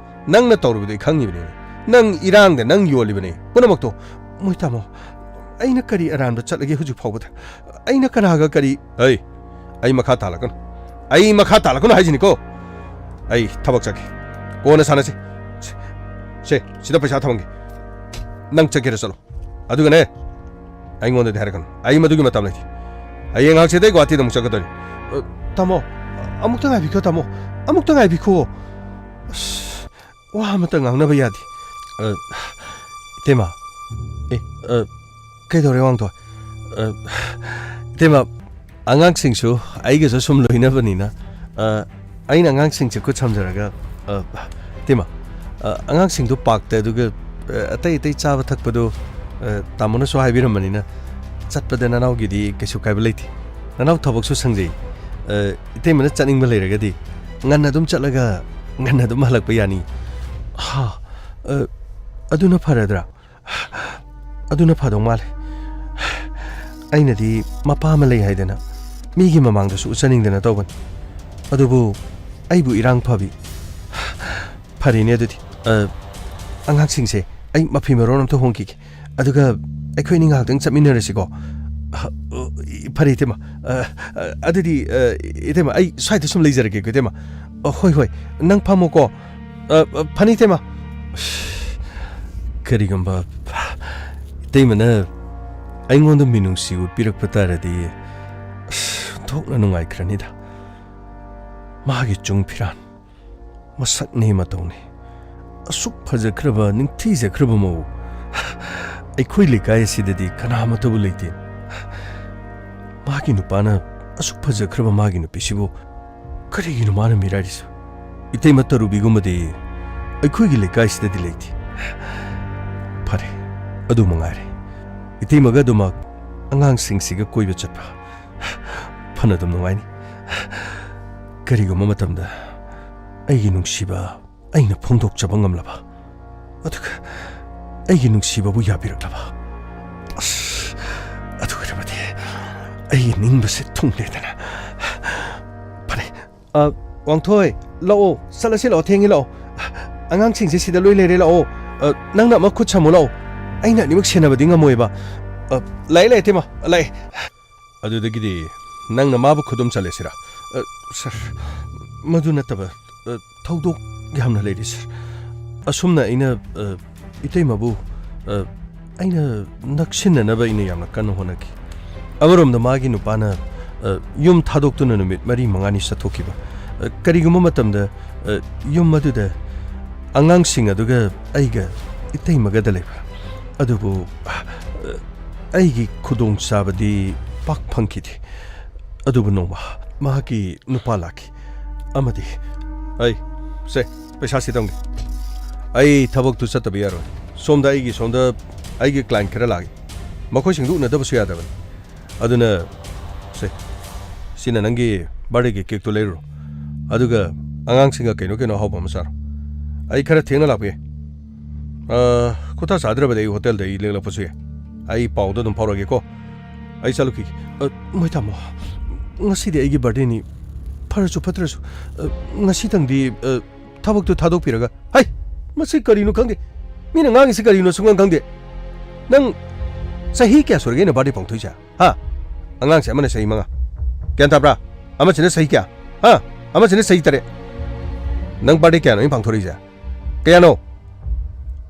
ꯅꯪꯅ ꯇꯧꯔꯤꯕꯗꯨ ꯑꯩ ꯈꯪꯉꯤꯕꯅꯤ꯫ ꯅꯪ ꯏꯔꯥꯡꯗ ꯅꯪ ꯌꯣꯜꯂꯤꯕꯅꯤ ꯄꯨꯝꯅꯃꯛꯇꯣ꯫ ꯃꯣꯏ ꯇꯥꯃꯣ, ꯑꯩꯅ ꯀꯔꯤ ꯑꯔꯥꯟꯕ ꯆꯠꯂꯒꯦ ꯍꯧꯖꯤꯛ ꯐꯥꯎꯕꯗ? ꯑꯩꯅ ꯀꯅꯥꯒ ꯀꯔꯤ? ꯑꯩ, ꯑꯩ ꯃꯈꯥ ꯇꯥꯜꯂꯛꯀꯅꯨ꯫ ꯑꯩ ꯃꯈꯥ ꯇꯥꯜꯂꯛꯀꯅꯨ ꯍꯥꯏꯁꯤꯅꯤꯀꯣ꯫ ꯑꯩ ꯊꯕꯛ ꯆꯠꯀꯦ꯫ ꯀꯣꯟꯅ ꯁꯥꯟꯅꯁꯤ꯫ ꯁꯦ, ꯁꯤꯗ ꯄꯩꯁꯥ ꯊꯝꯃꯝꯒꯦ꯫ ꯅꯪ ꯆꯠꯀꯦꯔ ꯆꯠꯂꯣ꯫ ꯑꯗꯨꯒꯅꯦ, ꯑꯩꯉꯣꯟꯗꯗꯤ ꯍꯥꯏꯔꯛꯀꯅꯨ꯫ ꯑꯩ ꯃꯗꯨꯒꯤ ꯃꯇꯝ ꯂꯩꯇꯦ꯫ ꯍꯌꯦꯡ ꯍꯪꯆꯤꯠꯇꯩ ꯒꯨꯍꯥꯇꯤꯗ ꯑꯃꯨꯛ ꯆꯠꯀꯗꯣꯔꯤ꯫ ꯑ, ꯇꯥꯃꯣ, ꯑꯃꯨꯛꯇ ꯉꯥꯏꯕꯤꯈꯣ, ꯇꯥꯃꯣ꯫ ꯑꯃꯨꯛꯇ ꯉꯥꯏꯕꯤꯈꯣ꯫ ꯑꯁ, ꯋꯥ ꯑꯃꯇ ꯉꯥꯡꯅꯕ ꯌꯥꯗꯦ꯫ ꯑ, ꯏꯇꯩꯃ꯫ ꯑꯦ, ꯑ, ꯀꯩꯗꯧꯔꯦ, ꯋꯥꯡꯊꯣꯏ? ꯑ, ꯏꯇꯩꯃ, ꯑꯉꯥꯡꯁꯤꯡꯁꯨ ꯑꯩꯒꯁꯨ ꯁꯨꯝ ꯂꯣꯏꯅꯕꯅꯤꯅ, ꯑ, ꯑꯩꯅ ꯑꯉꯥꯡꯁꯤꯡꯁꯦ ꯈꯨꯠ ꯁꯝꯖꯔꯒ, ꯑ, ꯏꯇꯩꯃ, ꯑ, ꯑꯉꯥꯡꯁꯤꯡꯗꯣ ꯄꯥꯔꯛꯇ, ꯑꯗꯨꯒ, ꯑ, ꯑꯇꯩ ꯑꯇꯩ ꯆꯥꯕ ꯊꯛꯄꯗꯣ, ꯑ, ꯇꯥꯃꯣꯅꯁꯨ ꯍꯥꯏꯕꯤꯔꯝꯕꯅꯤꯅ, ꯆꯠꯄꯗ ꯅꯅꯥꯎꯒꯤꯗꯤ ꯀꯩꯁꯨ ꯀꯥꯏꯕ ꯂꯩꯇꯦ꯫ ꯅꯅꯥꯎ ꯊꯕꯛꯁꯨ ꯁꯪꯖꯩ꯫ ꯑ, ꯏꯇꯩꯃꯅ ꯆꯠꯅꯤꯡꯕ ꯂꯩꯔꯒꯗꯤ ꯉꯟꯅ ꯑꯗꯨꯝ ꯆꯠꯂꯒ ꯉꯟꯅ ꯑꯗꯨꯝ ꯍꯜꯂꯛꯄ ꯌꯥꯅꯤ꯫ ꯍꯥ, ꯑ, ꯑꯗꯨꯅ ꯐꯔꯗ꯭ꯔꯥ? ꯑꯗꯨꯅ ꯐꯗꯧ ꯃꯥꯜꯂꯦ꯫ ꯑꯩꯅꯗꯤ ꯃꯄꯥ ꯑꯃ ꯂꯩ ꯍꯥꯏꯗꯅ ꯃꯤꯒꯤ ꯃꯃꯥꯡꯗꯁꯨ ꯎꯠꯆꯅꯤꯡꯗꯅ ꯇꯧꯕꯅꯤ꯫ ꯑꯗꯨꯕꯨ ꯑꯩꯕꯨ ꯏꯔꯥꯡ ꯐꯕꯤ꯫ ꯐꯔꯦꯅꯦ ꯑꯗꯨꯗꯤ꯫ ꯑ, ꯑꯉꯥꯡꯁꯤꯡꯁꯦ ꯑꯩ ꯃꯐꯤ ꯃꯔꯣꯟ ꯑꯝꯇ ꯍꯣꯡꯈꯤꯒꯦ꯫ ꯑꯗꯨꯒ ꯑꯩꯈꯣꯏ ꯑꯅꯤ ꯉꯥꯏꯍꯥꯛꯇꯪ ꯆꯠꯃꯤꯟꯅꯔꯁꯤꯀꯣ꯫ ꯑ, ꯐꯔꯦ ꯏꯇꯩꯃ꯫ ꯑ, ꯑ, ꯑꯗꯨꯗꯤ, ꯑ, ꯏꯇꯩꯃ, ꯑꯩ ꯁ꯭ꯋꯥꯏꯗ ꯁꯨꯝ ꯂꯩꯖꯔꯒꯦꯀꯣ ꯏꯇꯩꯃ꯫ ꯑ, ꯍꯣꯏ, ꯍꯣꯏ, ꯅꯪ ꯐꯝꯃꯣꯀꯣ꯫ ꯑ, ꯑ, ꯐꯅꯤ ꯏꯇꯩꯃ꯫ ꯀꯔꯤꯒꯨꯝꯕ ꯏꯇꯩꯃꯅ ꯑꯩꯉꯣꯟꯗ ꯃꯤꯅꯨꯡꯁꯤ ꯎꯠꯄꯤꯔꯛꯄ ꯇꯥꯔꯗꯤ, ꯑꯁ, ꯊꯣꯛꯅ ꯅꯨꯡꯉꯥꯏꯈ꯭ꯔꯅꯤꯗ꯫ ꯃꯥꯒꯤ ꯆꯨꯡ ꯐꯤꯔꯥꯟ, ꯃꯁꯛꯅꯦ ꯃꯇꯧꯅꯦ, ꯑꯁꯨꯛ ꯐꯖꯈ꯭ꯔꯕ, ꯅꯤꯡꯊꯤꯖꯈ꯭ꯔꯕ ꯃꯧ ꯑꯩꯈꯣꯏ ꯂꯩꯀꯥꯏ ꯑꯁꯤꯗꯗꯤ ꯀꯅꯥ ꯑꯃꯠꯇꯕꯨ ꯂꯩꯇꯦ꯫ ꯃꯥꯒꯤ ꯅꯨꯄꯥꯅ ꯑꯁꯨꯛ ꯐꯖꯈ꯭ꯔꯕ ꯃꯥꯒꯤ ꯅꯨꯄꯤꯁꯤꯕꯨ ꯀꯔꯤꯒꯤꯅꯣ ꯃꯥꯅ ꯃꯤꯔꯥꯏꯔꯤꯁꯦ? ꯏꯇꯩꯃ ꯇꯔꯨꯕꯤꯒꯨꯝꯕꯗꯤ ꯑꯩꯈꯣꯏꯒꯤ ꯂꯩꯀꯥꯏꯁꯤꯗꯗꯤ ꯂꯩꯇꯦ꯫ ꯐꯔꯦ, ꯑꯗꯨ ꯃꯉꯥꯏꯔꯦ꯫ ꯏꯇꯩꯃꯒ ꯑꯗꯨꯃꯛ ꯑꯉꯥꯡꯁꯤꯡꯁꯤꯒ ꯀꯣꯏꯕ ꯆꯠꯄ ꯐꯅ ꯑꯗꯨꯝ ꯅꯨꯡꯉꯥꯏꯅꯤ꯫ ꯀꯔꯤꯒꯨꯝꯕ ꯃꯇꯝꯗ ꯑꯩꯒꯤ ꯅꯨꯡꯁꯤꯕ ꯑꯩꯅ ꯐꯣꯡꯗꯣꯛꯆꯕ ꯉꯝꯂꯕ, ꯑꯗꯨꯒ ꯑꯩꯒꯤ ꯅꯨꯡꯁꯤꯕꯕꯨ ꯌꯥꯕꯤꯔꯛꯂꯕ, ꯑꯁ, ꯑꯗꯨ ꯑꯣꯏꯔꯕꯗꯤ ꯑꯩꯒꯤ ꯅꯤꯡꯕꯁꯦ ꯊꯨꯡꯂꯦꯗꯅ꯫ ꯐꯔꯦ꯫ ꯑ, ꯋꯥꯡꯊꯣꯏ, ꯂꯥꯛꯑꯣ, ꯆꯠꯂꯁꯤ ꯂꯥꯛꯑꯣ, ꯊꯦꯡꯉꯤ ꯂꯥꯛꯑꯣ꯫ ꯑꯉꯥꯡꯁꯤꯡꯁꯦ ꯁꯤꯗ ꯂꯣꯏ ꯂꯩꯔꯦ, ꯂꯥꯛꯑꯣ꯫ ꯑ, ꯅꯪꯅ ꯑꯃ ꯈꯨꯠ ꯁꯝꯃꯨ ꯂꯥꯛꯑꯣ꯫ ꯑꯩꯅ ꯑꯅꯤꯃꯛ ꯁꯦꯟꯅꯕꯗꯤ ꯉꯝꯃꯣꯏꯕ꯫ ꯑ, ꯂꯥꯛꯑꯦ, ꯂꯥꯛꯑꯦ, ꯏꯇꯩꯃ, ꯂꯥꯛꯑꯦ꯫ ꯑꯗꯨꯗꯒꯤꯗꯤ ꯅꯪꯅ ꯃꯥꯕꯨ ꯈꯨꯗꯨꯝ ꯆꯜꯂꯦ ꯁꯤꯔꯥ? ꯑ, ꯁꯥꯔ, ꯃꯗꯨ ꯅꯠꯇꯕ, ꯑ, ꯊꯧꯗꯣꯛ ꯌꯥꯝꯅ ꯂꯩꯔꯤ, ꯁꯥꯔ꯫ ꯑꯁꯨꯝꯅ ꯑꯩꯅ, ꯑ, ꯏꯇꯩꯃꯕꯨ, ꯑ, ꯑꯩꯅ ꯅꯛꯁꯤꯟꯅꯅꯕ ꯑꯩꯅ ꯌꯥꯝꯅ ꯀꯟꯅ ꯍꯣꯠꯅꯈꯤ꯫ ꯑꯃꯔꯣꯝꯗ ꯃꯥꯒꯤ ꯅꯨꯄꯥꯅ, ꯑ, ꯌꯨꯝ ꯊꯥꯗꯣꯛꯇꯨꯅ ꯅꯨꯃꯤꯠ ꯃꯔꯤ ꯃꯉꯥꯅꯤ ꯆꯠꯊꯣꯛꯈꯤꯕ꯫ ꯑ, ꯀꯔꯤꯒꯨꯝꯕ ꯃꯇꯝꯗ, ꯑ, ꯌꯨꯝ ꯑꯗꯨꯗ ꯑꯉꯥꯡꯁꯤꯡ ꯑꯗꯨꯒ ꯑꯩꯒ ꯏꯇꯩꯃꯒꯗ ꯂꯩꯕ꯫ ꯑꯗꯨꯕꯨ, ꯑ, ꯑꯩꯒꯤ ꯈꯨꯗꯣꯡꯆꯥꯕꯗꯤ ꯄꯥꯛ ꯐꯪꯈꯤꯗꯦ꯫ ꯑꯗꯨꯕꯨ ꯅꯣꯡꯃ ꯃꯍꯥꯛꯀꯤ ꯅꯨꯄꯥ ꯂꯥꯛꯈꯤ ꯑꯃꯗꯤ, "ꯑꯩ, ꯁꯦ, ꯄꯩꯁꯥꯁꯤ ꯇꯝꯒꯦ꯫ ꯑꯩ ꯊꯕꯛꯇꯨ ꯆꯠꯇꯕ ꯌꯥꯔꯣꯏ꯫ ꯁꯣꯝꯗ ꯑꯩꯒꯤ, ꯁꯣꯝꯗ ꯑꯩꯒꯤ ꯀ꯭ꯂꯥꯏꯟ ꯈꯔ ꯂꯥꯛꯏ꯫ ꯃꯈꯣꯏꯁꯤꯡꯗꯨ ꯎꯅꯗꯕꯁꯨ ꯌꯥꯗꯕꯅꯤ꯫ ꯑꯗꯨꯅ, ꯁꯦ, ꯁꯤꯅ ꯅꯪꯒꯤ ꯕꯥꯔꯗꯦꯒꯤ ꯀꯦꯛꯇꯨ ꯂꯩꯔꯨꯔꯣ꯫ ꯑꯗꯨꯒ ꯑꯉꯥꯡꯁꯤꯡꯒ ꯀꯩꯅꯣ ꯀꯩꯅꯣ ꯑꯍꯥꯎꯕ ꯑꯃ ꯆꯥꯔꯣ꯫ ꯑꯩ ꯈꯔ ꯊꯦꯡꯅ ꯂꯥꯛꯄ ꯌꯥꯏ꯫ ꯑ, ꯈꯨꯠꯊꯥ ꯆꯥꯗ꯭ꯔꯕꯗꯤ ꯑꯩ ꯍꯣꯇꯦꯜꯗ ꯑꯩ ꯂꯦꯛꯂꯛꯄꯁꯨ ꯌꯥꯏ꯫ ꯑꯩ ꯄꯥꯎꯗꯣ ꯑꯗꯨꯝ ꯐꯥꯎꯔꯛꯑꯒꯦꯀꯣ꯫ ꯑꯩ ꯆꯠꯂꯨꯈꯤꯒꯦ꯫ ꯑ, ꯃꯣꯏ ꯇꯥꯃꯣ, ꯉꯁꯤꯗꯤ ꯑꯩꯒꯤ ꯕꯥꯔꯗꯦꯅꯤ꯫ ꯐꯔꯁꯨ ꯐꯠꯇ꯭ꯔꯁꯨ, ꯑ, ꯉꯁꯤꯇꯪꯗꯤ, ꯑ, ꯊꯕꯛꯇꯨ ꯊꯥꯗꯣꯛꯄꯤꯔꯒ꯫ ꯍꯩ! ꯃꯁꯤ ꯀꯔꯤꯅꯣ ꯈꯪꯗꯦ꯫ ꯃꯤꯅ ꯉꯥꯡꯉꯤꯁꯤ ꯀꯔꯤꯅꯣ ꯁꯨꯡꯈꯪ ꯈꯪꯗꯦ꯫ ꯅꯪ ꯆꯍꯤ ꯀꯌꯥ ꯁꯨꯔꯒꯦ ꯑꯩꯅ ꯕꯥꯔꯗꯦ ꯄꯥꯡꯊꯣꯛꯏꯁꯦ? ꯍꯥ? ꯑꯉꯥꯡꯁꯦ ꯑꯃꯅ ꯆꯍꯤ ꯃꯉꯥ꯫ ꯒ꯭ꯌꯥꯟ ꯇꯥꯕ꯭ꯔꯥ? ꯑꯃꯁꯤꯅ ꯆꯍꯤ ꯀꯌꯥ? ꯍꯥ? ꯑꯃꯁꯤꯅ ꯆꯍꯤ ꯇꯔꯦꯠ꯫ ꯅꯪ ꯕꯥꯔꯗꯦ ꯀꯌꯥꯅꯣ ꯑꯩꯅ ꯄꯥꯡꯊꯣꯔꯛꯏꯁꯦ? ꯀꯌꯥꯅꯣ?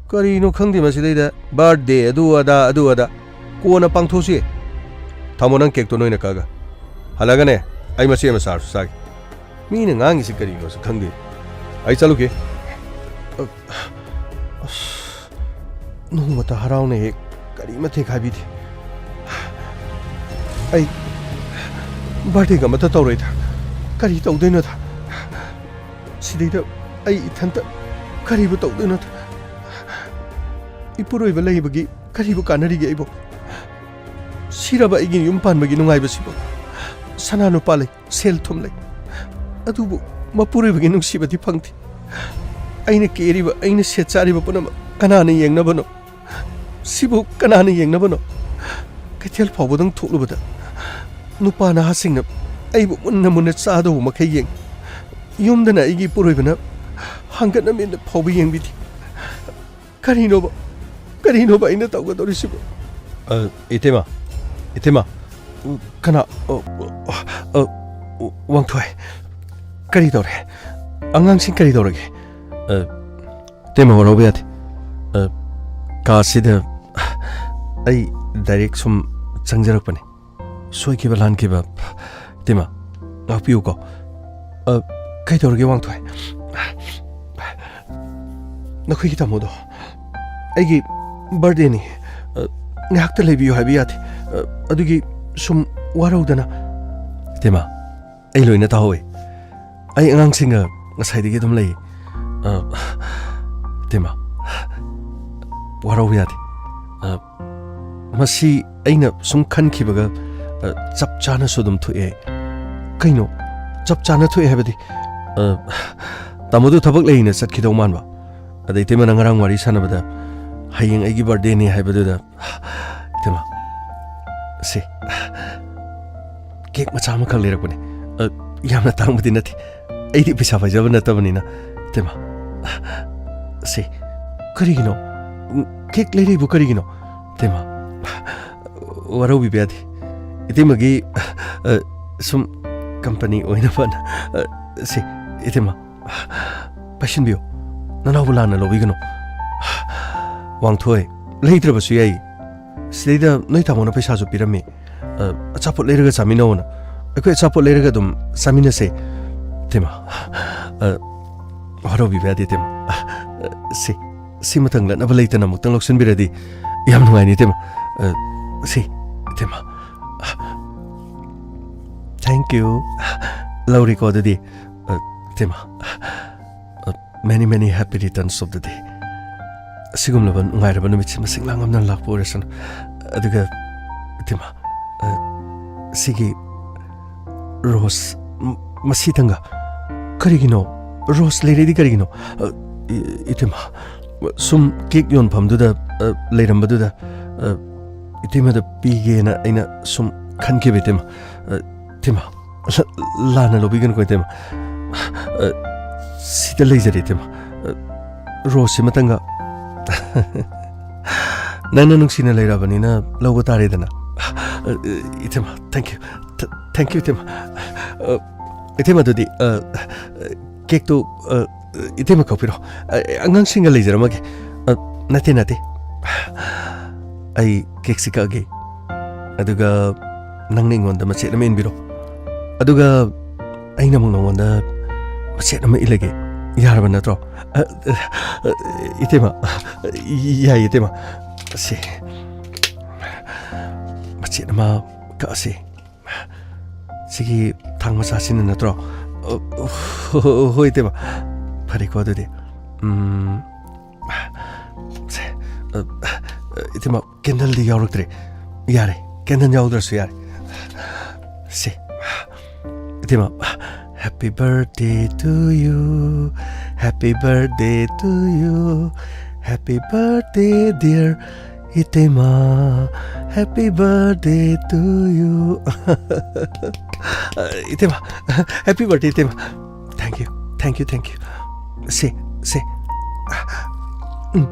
ꯀꯔꯤꯅꯣ ꯈꯪꯗꯦ ꯃꯁꯤꯗꯩꯗ ꯕꯥꯔꯗꯦ ꯑꯗꯨ ꯑꯗꯥ, ꯑꯗꯨ ꯑꯗꯥ꯫ ꯀꯣꯟꯅ ꯄꯥꯡꯊꯣꯛꯁꯤ꯫ ꯊꯝꯃꯣ ꯅꯪ ꯀꯦꯛꯇꯣ ꯅꯣꯏꯅ ꯀꯛꯑꯒ꯫ ꯍꯜꯂꯒꯅꯦ, ꯑꯩ ꯃꯆꯦꯠ ꯑꯃ ꯆꯥꯔꯁꯨ ꯆꯥꯒꯦ꯫ ꯃꯤꯅ ꯉꯥꯡꯉꯤꯁꯤ ꯀꯔꯤꯅꯣꯁꯨ ꯈꯪꯗꯦ꯫ ꯑꯩ ꯆꯠꯂꯨꯒꯦ꯫ ꯑ, ꯑꯁ, ꯅꯣꯡꯃꯇ ꯍꯔꯥꯎꯅ ꯍꯦꯛ ꯀꯔꯤꯃꯠꯇ ꯍꯦꯛ ꯍꯥꯏꯕꯤꯗꯦ꯫ ꯑꯩ ꯕꯥꯔꯗꯦꯒ ꯑꯃꯠꯇ ꯇꯧꯔꯣꯏꯗ꯫ ꯀꯔꯤ ꯇꯧꯗꯣꯏꯅꯣꯗ? ꯁꯤꯗꯩꯗ ꯑꯩ ꯏꯊꯟꯇ ꯀꯔꯤꯕꯨ ꯇꯧꯗꯣꯏꯅꯣꯗ? ꯏꯄꯨꯔꯣꯏꯕ ꯂꯩꯕꯒꯤ ꯀꯔꯤꯕꯨ ꯀꯥꯟꯅꯔꯤꯒꯦ ꯑꯩꯕꯨ? ꯁꯤꯔꯕ ꯑꯩꯒꯤ ꯌꯨꯝ ꯄꯥꯟꯕꯒꯤ ꯅꯨꯡꯉꯥꯏꯕꯁꯤꯕꯨ? ꯁꯅꯥ ꯂꯨꯄꯥ ꯂꯩ, ꯁꯦꯜ ꯊꯨꯝ ꯂꯩ, ꯑꯗꯨꯕꯨ ꯃꯄꯨꯔꯣꯏꯕꯒꯤ ꯅꯨꯡꯁꯤꯕꯗꯤ ꯐꯪꯗꯦ꯫ ꯑꯩꯅ ꯀꯦꯔꯤꯕ, ꯑꯩꯅ ꯁꯦꯠ ꯆꯥꯔꯤꯕ ꯄꯨꯝꯅꯃꯛ ꯀꯅꯥꯅ ꯌꯦꯡꯅꯕꯅꯣ? ꯁꯤꯕꯨ ꯀꯅꯥꯅ ꯌꯦꯡꯅꯕꯅꯣ? ꯀꯩꯊꯦꯜ ꯐꯥꯎꯕꯗꯪ ꯊꯣꯛꯂꯨꯕꯗ ꯅꯨꯄꯥ ꯅꯍꯥꯁꯤꯡꯅ ꯑꯩꯕꯨ ꯃꯨꯟꯅ ꯃꯨꯟꯅ ꯆꯥꯗꯧꯕ ꯃꯈꯩ ꯌꯦꯡ, ꯌꯨꯝꯗꯅ ꯑꯩꯒꯤ ꯏꯄꯨꯔꯣꯏꯕꯅ ꯍꯪꯒꯠꯅ ꯃꯦꯟꯗ ꯐꯥꯎꯕ ꯌꯦꯡꯕꯤꯗꯦ꯫ ꯀꯔꯤꯅꯣꯕ? ꯀꯔꯤꯅꯣꯕ ꯑꯩꯅ ꯇꯧꯒꯗꯧꯔꯤꯁꯤꯕꯨ? ꯑ, ꯏꯇꯩꯃ, ꯏꯇꯩꯃ꯫ ꯀꯅꯥ? ꯑ, ꯑ, ꯋꯥꯡꯊꯣꯏ꯫ ꯀꯔꯤ ꯇꯧꯔꯦ? ꯑꯉꯥꯡꯁꯤꯡ ꯀꯔꯤ ꯇꯧꯔꯒꯦ? ꯑ, ꯏꯇꯩꯃ, ꯋꯥꯔꯧꯕ ꯌꯥꯗꯦ꯫ ꯑ, ꯀꯥꯁꯤꯗ ꯑꯩ ꯗꯥꯏꯔꯦꯛ ꯁꯨꯝ ꯆꯪꯖꯔꯛꯄꯅꯦ꯫ ꯁꯣꯏꯈꯤꯕ ꯂꯥꯟꯈꯤꯕ, ꯏꯇꯩꯃ, ꯉꯥꯛꯄꯤꯌꯨꯀꯣ꯫ ꯑ, ꯀꯩꯗꯧꯔꯒꯦ, ꯋꯥꯡꯊꯣꯏ? ꯅꯈꯣꯏꯒꯤ ꯇꯥꯃꯣꯗꯣ ꯑꯩꯒꯤ ꯕꯥꯔꯗꯦꯅꯤ꯫ ꯑ, ꯉꯥꯏꯍꯥꯛꯇ ꯂꯩꯕꯤꯌꯨ ꯍꯥꯏꯕ ꯌꯥꯗꯦ꯫ ꯑ, ꯑꯗꯨꯒꯤ ꯁꯨꯝ ꯋꯥꯔꯧꯗꯅ꯫ ꯏꯇꯩꯃ, ꯑꯩ ꯂꯣꯏꯅ ꯇꯥꯍꯧꯋꯦ꯫ ꯑꯩ ꯑꯉꯥꯡꯁꯤꯡꯒ ꯉꯁꯥꯏꯗꯒꯤ ꯑꯗꯨꯝ ꯂꯩ꯫ ꯑ, ꯏꯇꯩꯃ, ꯋꯥꯔꯧꯕ ꯌꯥꯗꯦ꯫ ꯑ, ꯃꯁꯤ ꯑꯩꯅ ꯁꯨꯝ ꯈꯟꯈꯤꯕꯒ, ꯑ, ꯆꯞ ꯆꯥꯅꯁꯨ ꯑꯗꯨꯝ ꯊꯣꯛꯑꯦ꯫ ꯀꯩꯅꯣ? ꯆꯞ ꯆꯥꯅ ꯊꯣꯛꯑꯦ ꯍꯥꯏꯕꯗꯤ? ꯑ, ꯇꯥꯃꯣꯗꯣ ꯊꯕꯛ ꯂꯩꯅ ꯆꯠꯈꯤꯗꯧ ꯃꯥꯟꯕ꯫ ꯑꯗ ꯏꯇꯩꯃꯅ ꯉꯔꯥꯡ ꯋꯥꯔꯤ ꯁꯥꯟꯅꯕꯗ ꯍꯌꯦꯡ ꯑꯩꯒꯤ ꯕꯥꯔꯗꯦꯅꯤ ꯍꯥꯏꯕꯗꯨꯗ, ꯏꯇꯩꯃ, ꯁꯦ, ꯀꯦꯛ ꯃꯆꯥ ꯑꯃꯈꯛ ꯂꯩꯔꯛꯄꯅꯦ꯫ ꯑ, ꯌꯥꯝꯅ ꯇꯥꯡꯕꯗꯤ ꯅꯠꯇꯦ꯫ ꯑꯩꯗꯤ ꯄꯩꯁꯥ ꯄꯥꯏꯖꯕ ꯅꯠꯇꯕꯅꯤꯅ, ꯏꯇꯩꯃ꯫ ꯁꯦ, ꯀꯔꯤꯒꯤꯅꯣ? ꯀꯦꯛ ꯂꯩꯔꯛꯏꯕꯨ ꯀꯔꯤꯒꯤꯅꯣ? ꯏꯇꯩꯃ, ꯋꯥꯔꯧꯕꯤꯕ ꯌꯥꯗꯦ꯫ ꯏꯇꯩꯃꯒꯤ, ꯑ, ꯁꯨꯝ ꯀꯝꯄꯅꯤ ꯑꯣꯏꯅꯕꯅ, ꯑ, ꯁꯦ, ꯏꯇꯩꯃ, ꯄꯥꯏꯁꯤꯟꯕꯤꯌꯨ꯫ ꯅꯅꯥꯎꯕꯨ ꯂꯥꯟꯅ ꯂꯧꯕꯤꯒꯅꯨ꯫ ꯋꯥꯡꯊꯣꯏ, ꯂꯩꯇ꯭ꯔꯕꯁꯨ ꯌꯥꯏ꯫ ꯁꯤꯗꯩꯗ ꯅꯣꯏ ꯇꯥꯃꯣꯅ ꯄꯩꯁꯥꯁꯨ ꯄꯤꯔꯝꯃꯤ꯫ ꯑ, ꯑꯆꯥꯄꯣꯠ ꯂꯩꯔꯒ ꯆꯥꯃꯤꯟꯅꯧꯅ꯫ ꯑꯩꯈꯣꯏ ꯑꯆꯥꯄꯣꯠ ꯂꯩꯔꯒ ꯑꯗꯨꯝ ꯆꯥꯃꯤꯟꯅꯁꯦ꯫ ꯏꯇꯩꯃ, ꯑ, ꯋꯥꯔꯧꯕꯤꯕ ꯌꯥꯗꯦ, ꯏꯇꯩꯃ꯫ ꯑ, ꯁꯤ, ꯁꯤꯃꯇꯪ ꯂꯠꯅꯕ ꯂꯩꯇꯅ ꯑꯃꯨꯛꯇꯪ ꯂꯧꯁꯤꯟꯕꯤꯔꯗꯤ ꯌꯥꯝ ꯅꯨꯡꯉꯥꯏꯅꯤ, ꯏꯇꯩꯃ꯫ ꯑ, ꯁꯤ, ꯏꯇꯩꯃ꯫ Thank you꯫ ꯂꯧꯔꯤꯀꯣ ꯑꯗꯨꯗꯤ꯫ ꯑ, ꯏꯇꯩꯃ꯫ ꯑ, many, many happy returns of the day꯫ ꯑꯁꯤꯒꯨꯝꯂꯕ ꯅꯨꯡꯉꯥꯏꯔꯕ ꯅꯨꯃꯤꯠꯁꯤ ꯃꯁꯤꯡ ꯂꯥꯡ ꯉꯝꯗꯅ ꯂꯥꯛꯄ ꯑꯣꯏꯔꯁꯅꯨ꯫ ꯑꯗꯨꯒ, ꯏꯇꯩꯃ, ꯑ, ꯁꯤꯒꯤ ꯔꯣꯁ, ꯃ-, ꯃꯁꯤꯇꯪꯒ꯫ ꯀꯔꯤꯒꯤꯅꯣ? ꯔꯣꯁ ꯂꯩꯔꯗꯤ ꯀꯔꯤꯒꯤꯅꯣ? ꯑ, ꯏ-, ꯏꯇꯩꯃ, ꯁꯨꯝ ꯀꯦꯛ ꯌꯣꯟꯐꯝꯗꯨꯗ, ꯑ, ꯂꯩꯔꯝꯕꯗꯨꯗ, ꯑ, ꯏꯇꯩꯃꯗ ꯄꯤꯒꯦꯅ ꯑꯩꯅ ꯁꯨꯝ ꯈꯟꯈꯤꯕ, ꯏꯇꯩꯃ꯫ ꯑ, ꯏꯇꯩꯃ, ꯂ-, ꯂꯥꯟꯅ ꯂꯧꯕꯤꯒꯅꯨꯀꯣ, ꯏꯇꯩꯃ꯫ ꯑ, ꯁꯤꯗ ꯂꯩꯖꯔꯦ, ꯏꯇꯩꯃ꯫ ꯑ, ꯔꯣꯁꯁꯤꯃꯇꯪꯒ꯫ ꯅꯪꯅ ꯅꯨꯡꯁꯤꯅ ꯂꯩꯔꯕꯅꯤꯅ ꯂꯧꯕ ꯇꯥꯔꯦꯗꯅ꯫ ꯑ, ꯏꯇꯩꯃ, thank you꯫ Th-, thank you, ꯏꯇꯩꯃ꯫ ꯑ, ꯏꯇꯩꯃ, ꯑꯗꯨꯗꯤ, ꯑ, ꯀꯦꯛꯇꯨ, ꯑ, ꯏꯇꯩꯃ ꯀꯛꯄꯤꯔꯣ꯫ ꯑ, ꯑꯉꯥꯡꯁꯤꯡꯒ ꯂꯩꯖꯔꯝꯃꯒꯦ꯫ ꯑ, ꯅꯠꯇꯦ, ꯅꯠꯇꯦ꯫ ꯑꯩ ꯀꯦꯛꯁꯤ ꯀꯛꯑꯒꯦ꯫ ꯑꯗꯨꯒ ꯅꯪꯅ ꯑꯩꯉꯣꯟꯗ ꯃꯆꯦꯠ ꯑꯃ ꯏꯟꯕꯤꯔꯣ꯫ ꯑꯗꯨꯒ ꯑꯩꯅ ꯑꯃꯨꯛ ꯅꯉꯣꯟꯗ ꯃꯆꯦꯠ ꯑꯃ ꯏꯜꯂꯒꯦ꯫ ꯌꯥꯔꯕ ꯅꯠꯇ꯭ꯔꯣ? ꯑ, ꯑ, ꯏꯇꯩꯃ, ꯌꯥꯏ, ꯏꯇꯩꯃ꯫ ꯁꯦ, ꯃꯆꯦꯠ ꯑꯃ ꯀꯛꯑꯁꯤ꯫ ꯁꯤꯒꯤ ꯊꯥꯡ ꯃꯆꯥꯁꯤꯅ ꯅꯠꯇ꯭ꯔꯣ? ꯑ, ꯍꯣ-, ꯍꯣ-, ꯍꯣꯏ, ꯏꯇꯩꯃ꯫ ꯐꯔꯦꯀꯣ, ꯑꯗꯨꯗꯤ꯫ ꯎꯝ, ꯁꯦ, ꯑ, ꯑ, ꯏꯇꯩꯃ, candleꯗꯤ ꯌꯥꯎꯔꯛꯇ꯭ꯔꯦ꯫ ꯌꯥꯔꯦ, candle ꯌꯥꯎꯗ꯭ꯔꯁꯨ ꯌꯥꯔꯦ꯫ ꯁꯦ, ꯏꯇꯩꯃ, Happy birthday to you. Happy birthday to you. Happy birthday, dear Itema. Happy birthday to you. Itema, happy birthday, Itema. Thank you, thank you, thank you. ꯁꯦ, ꯁꯦ꯫ ꯎꯝ꯫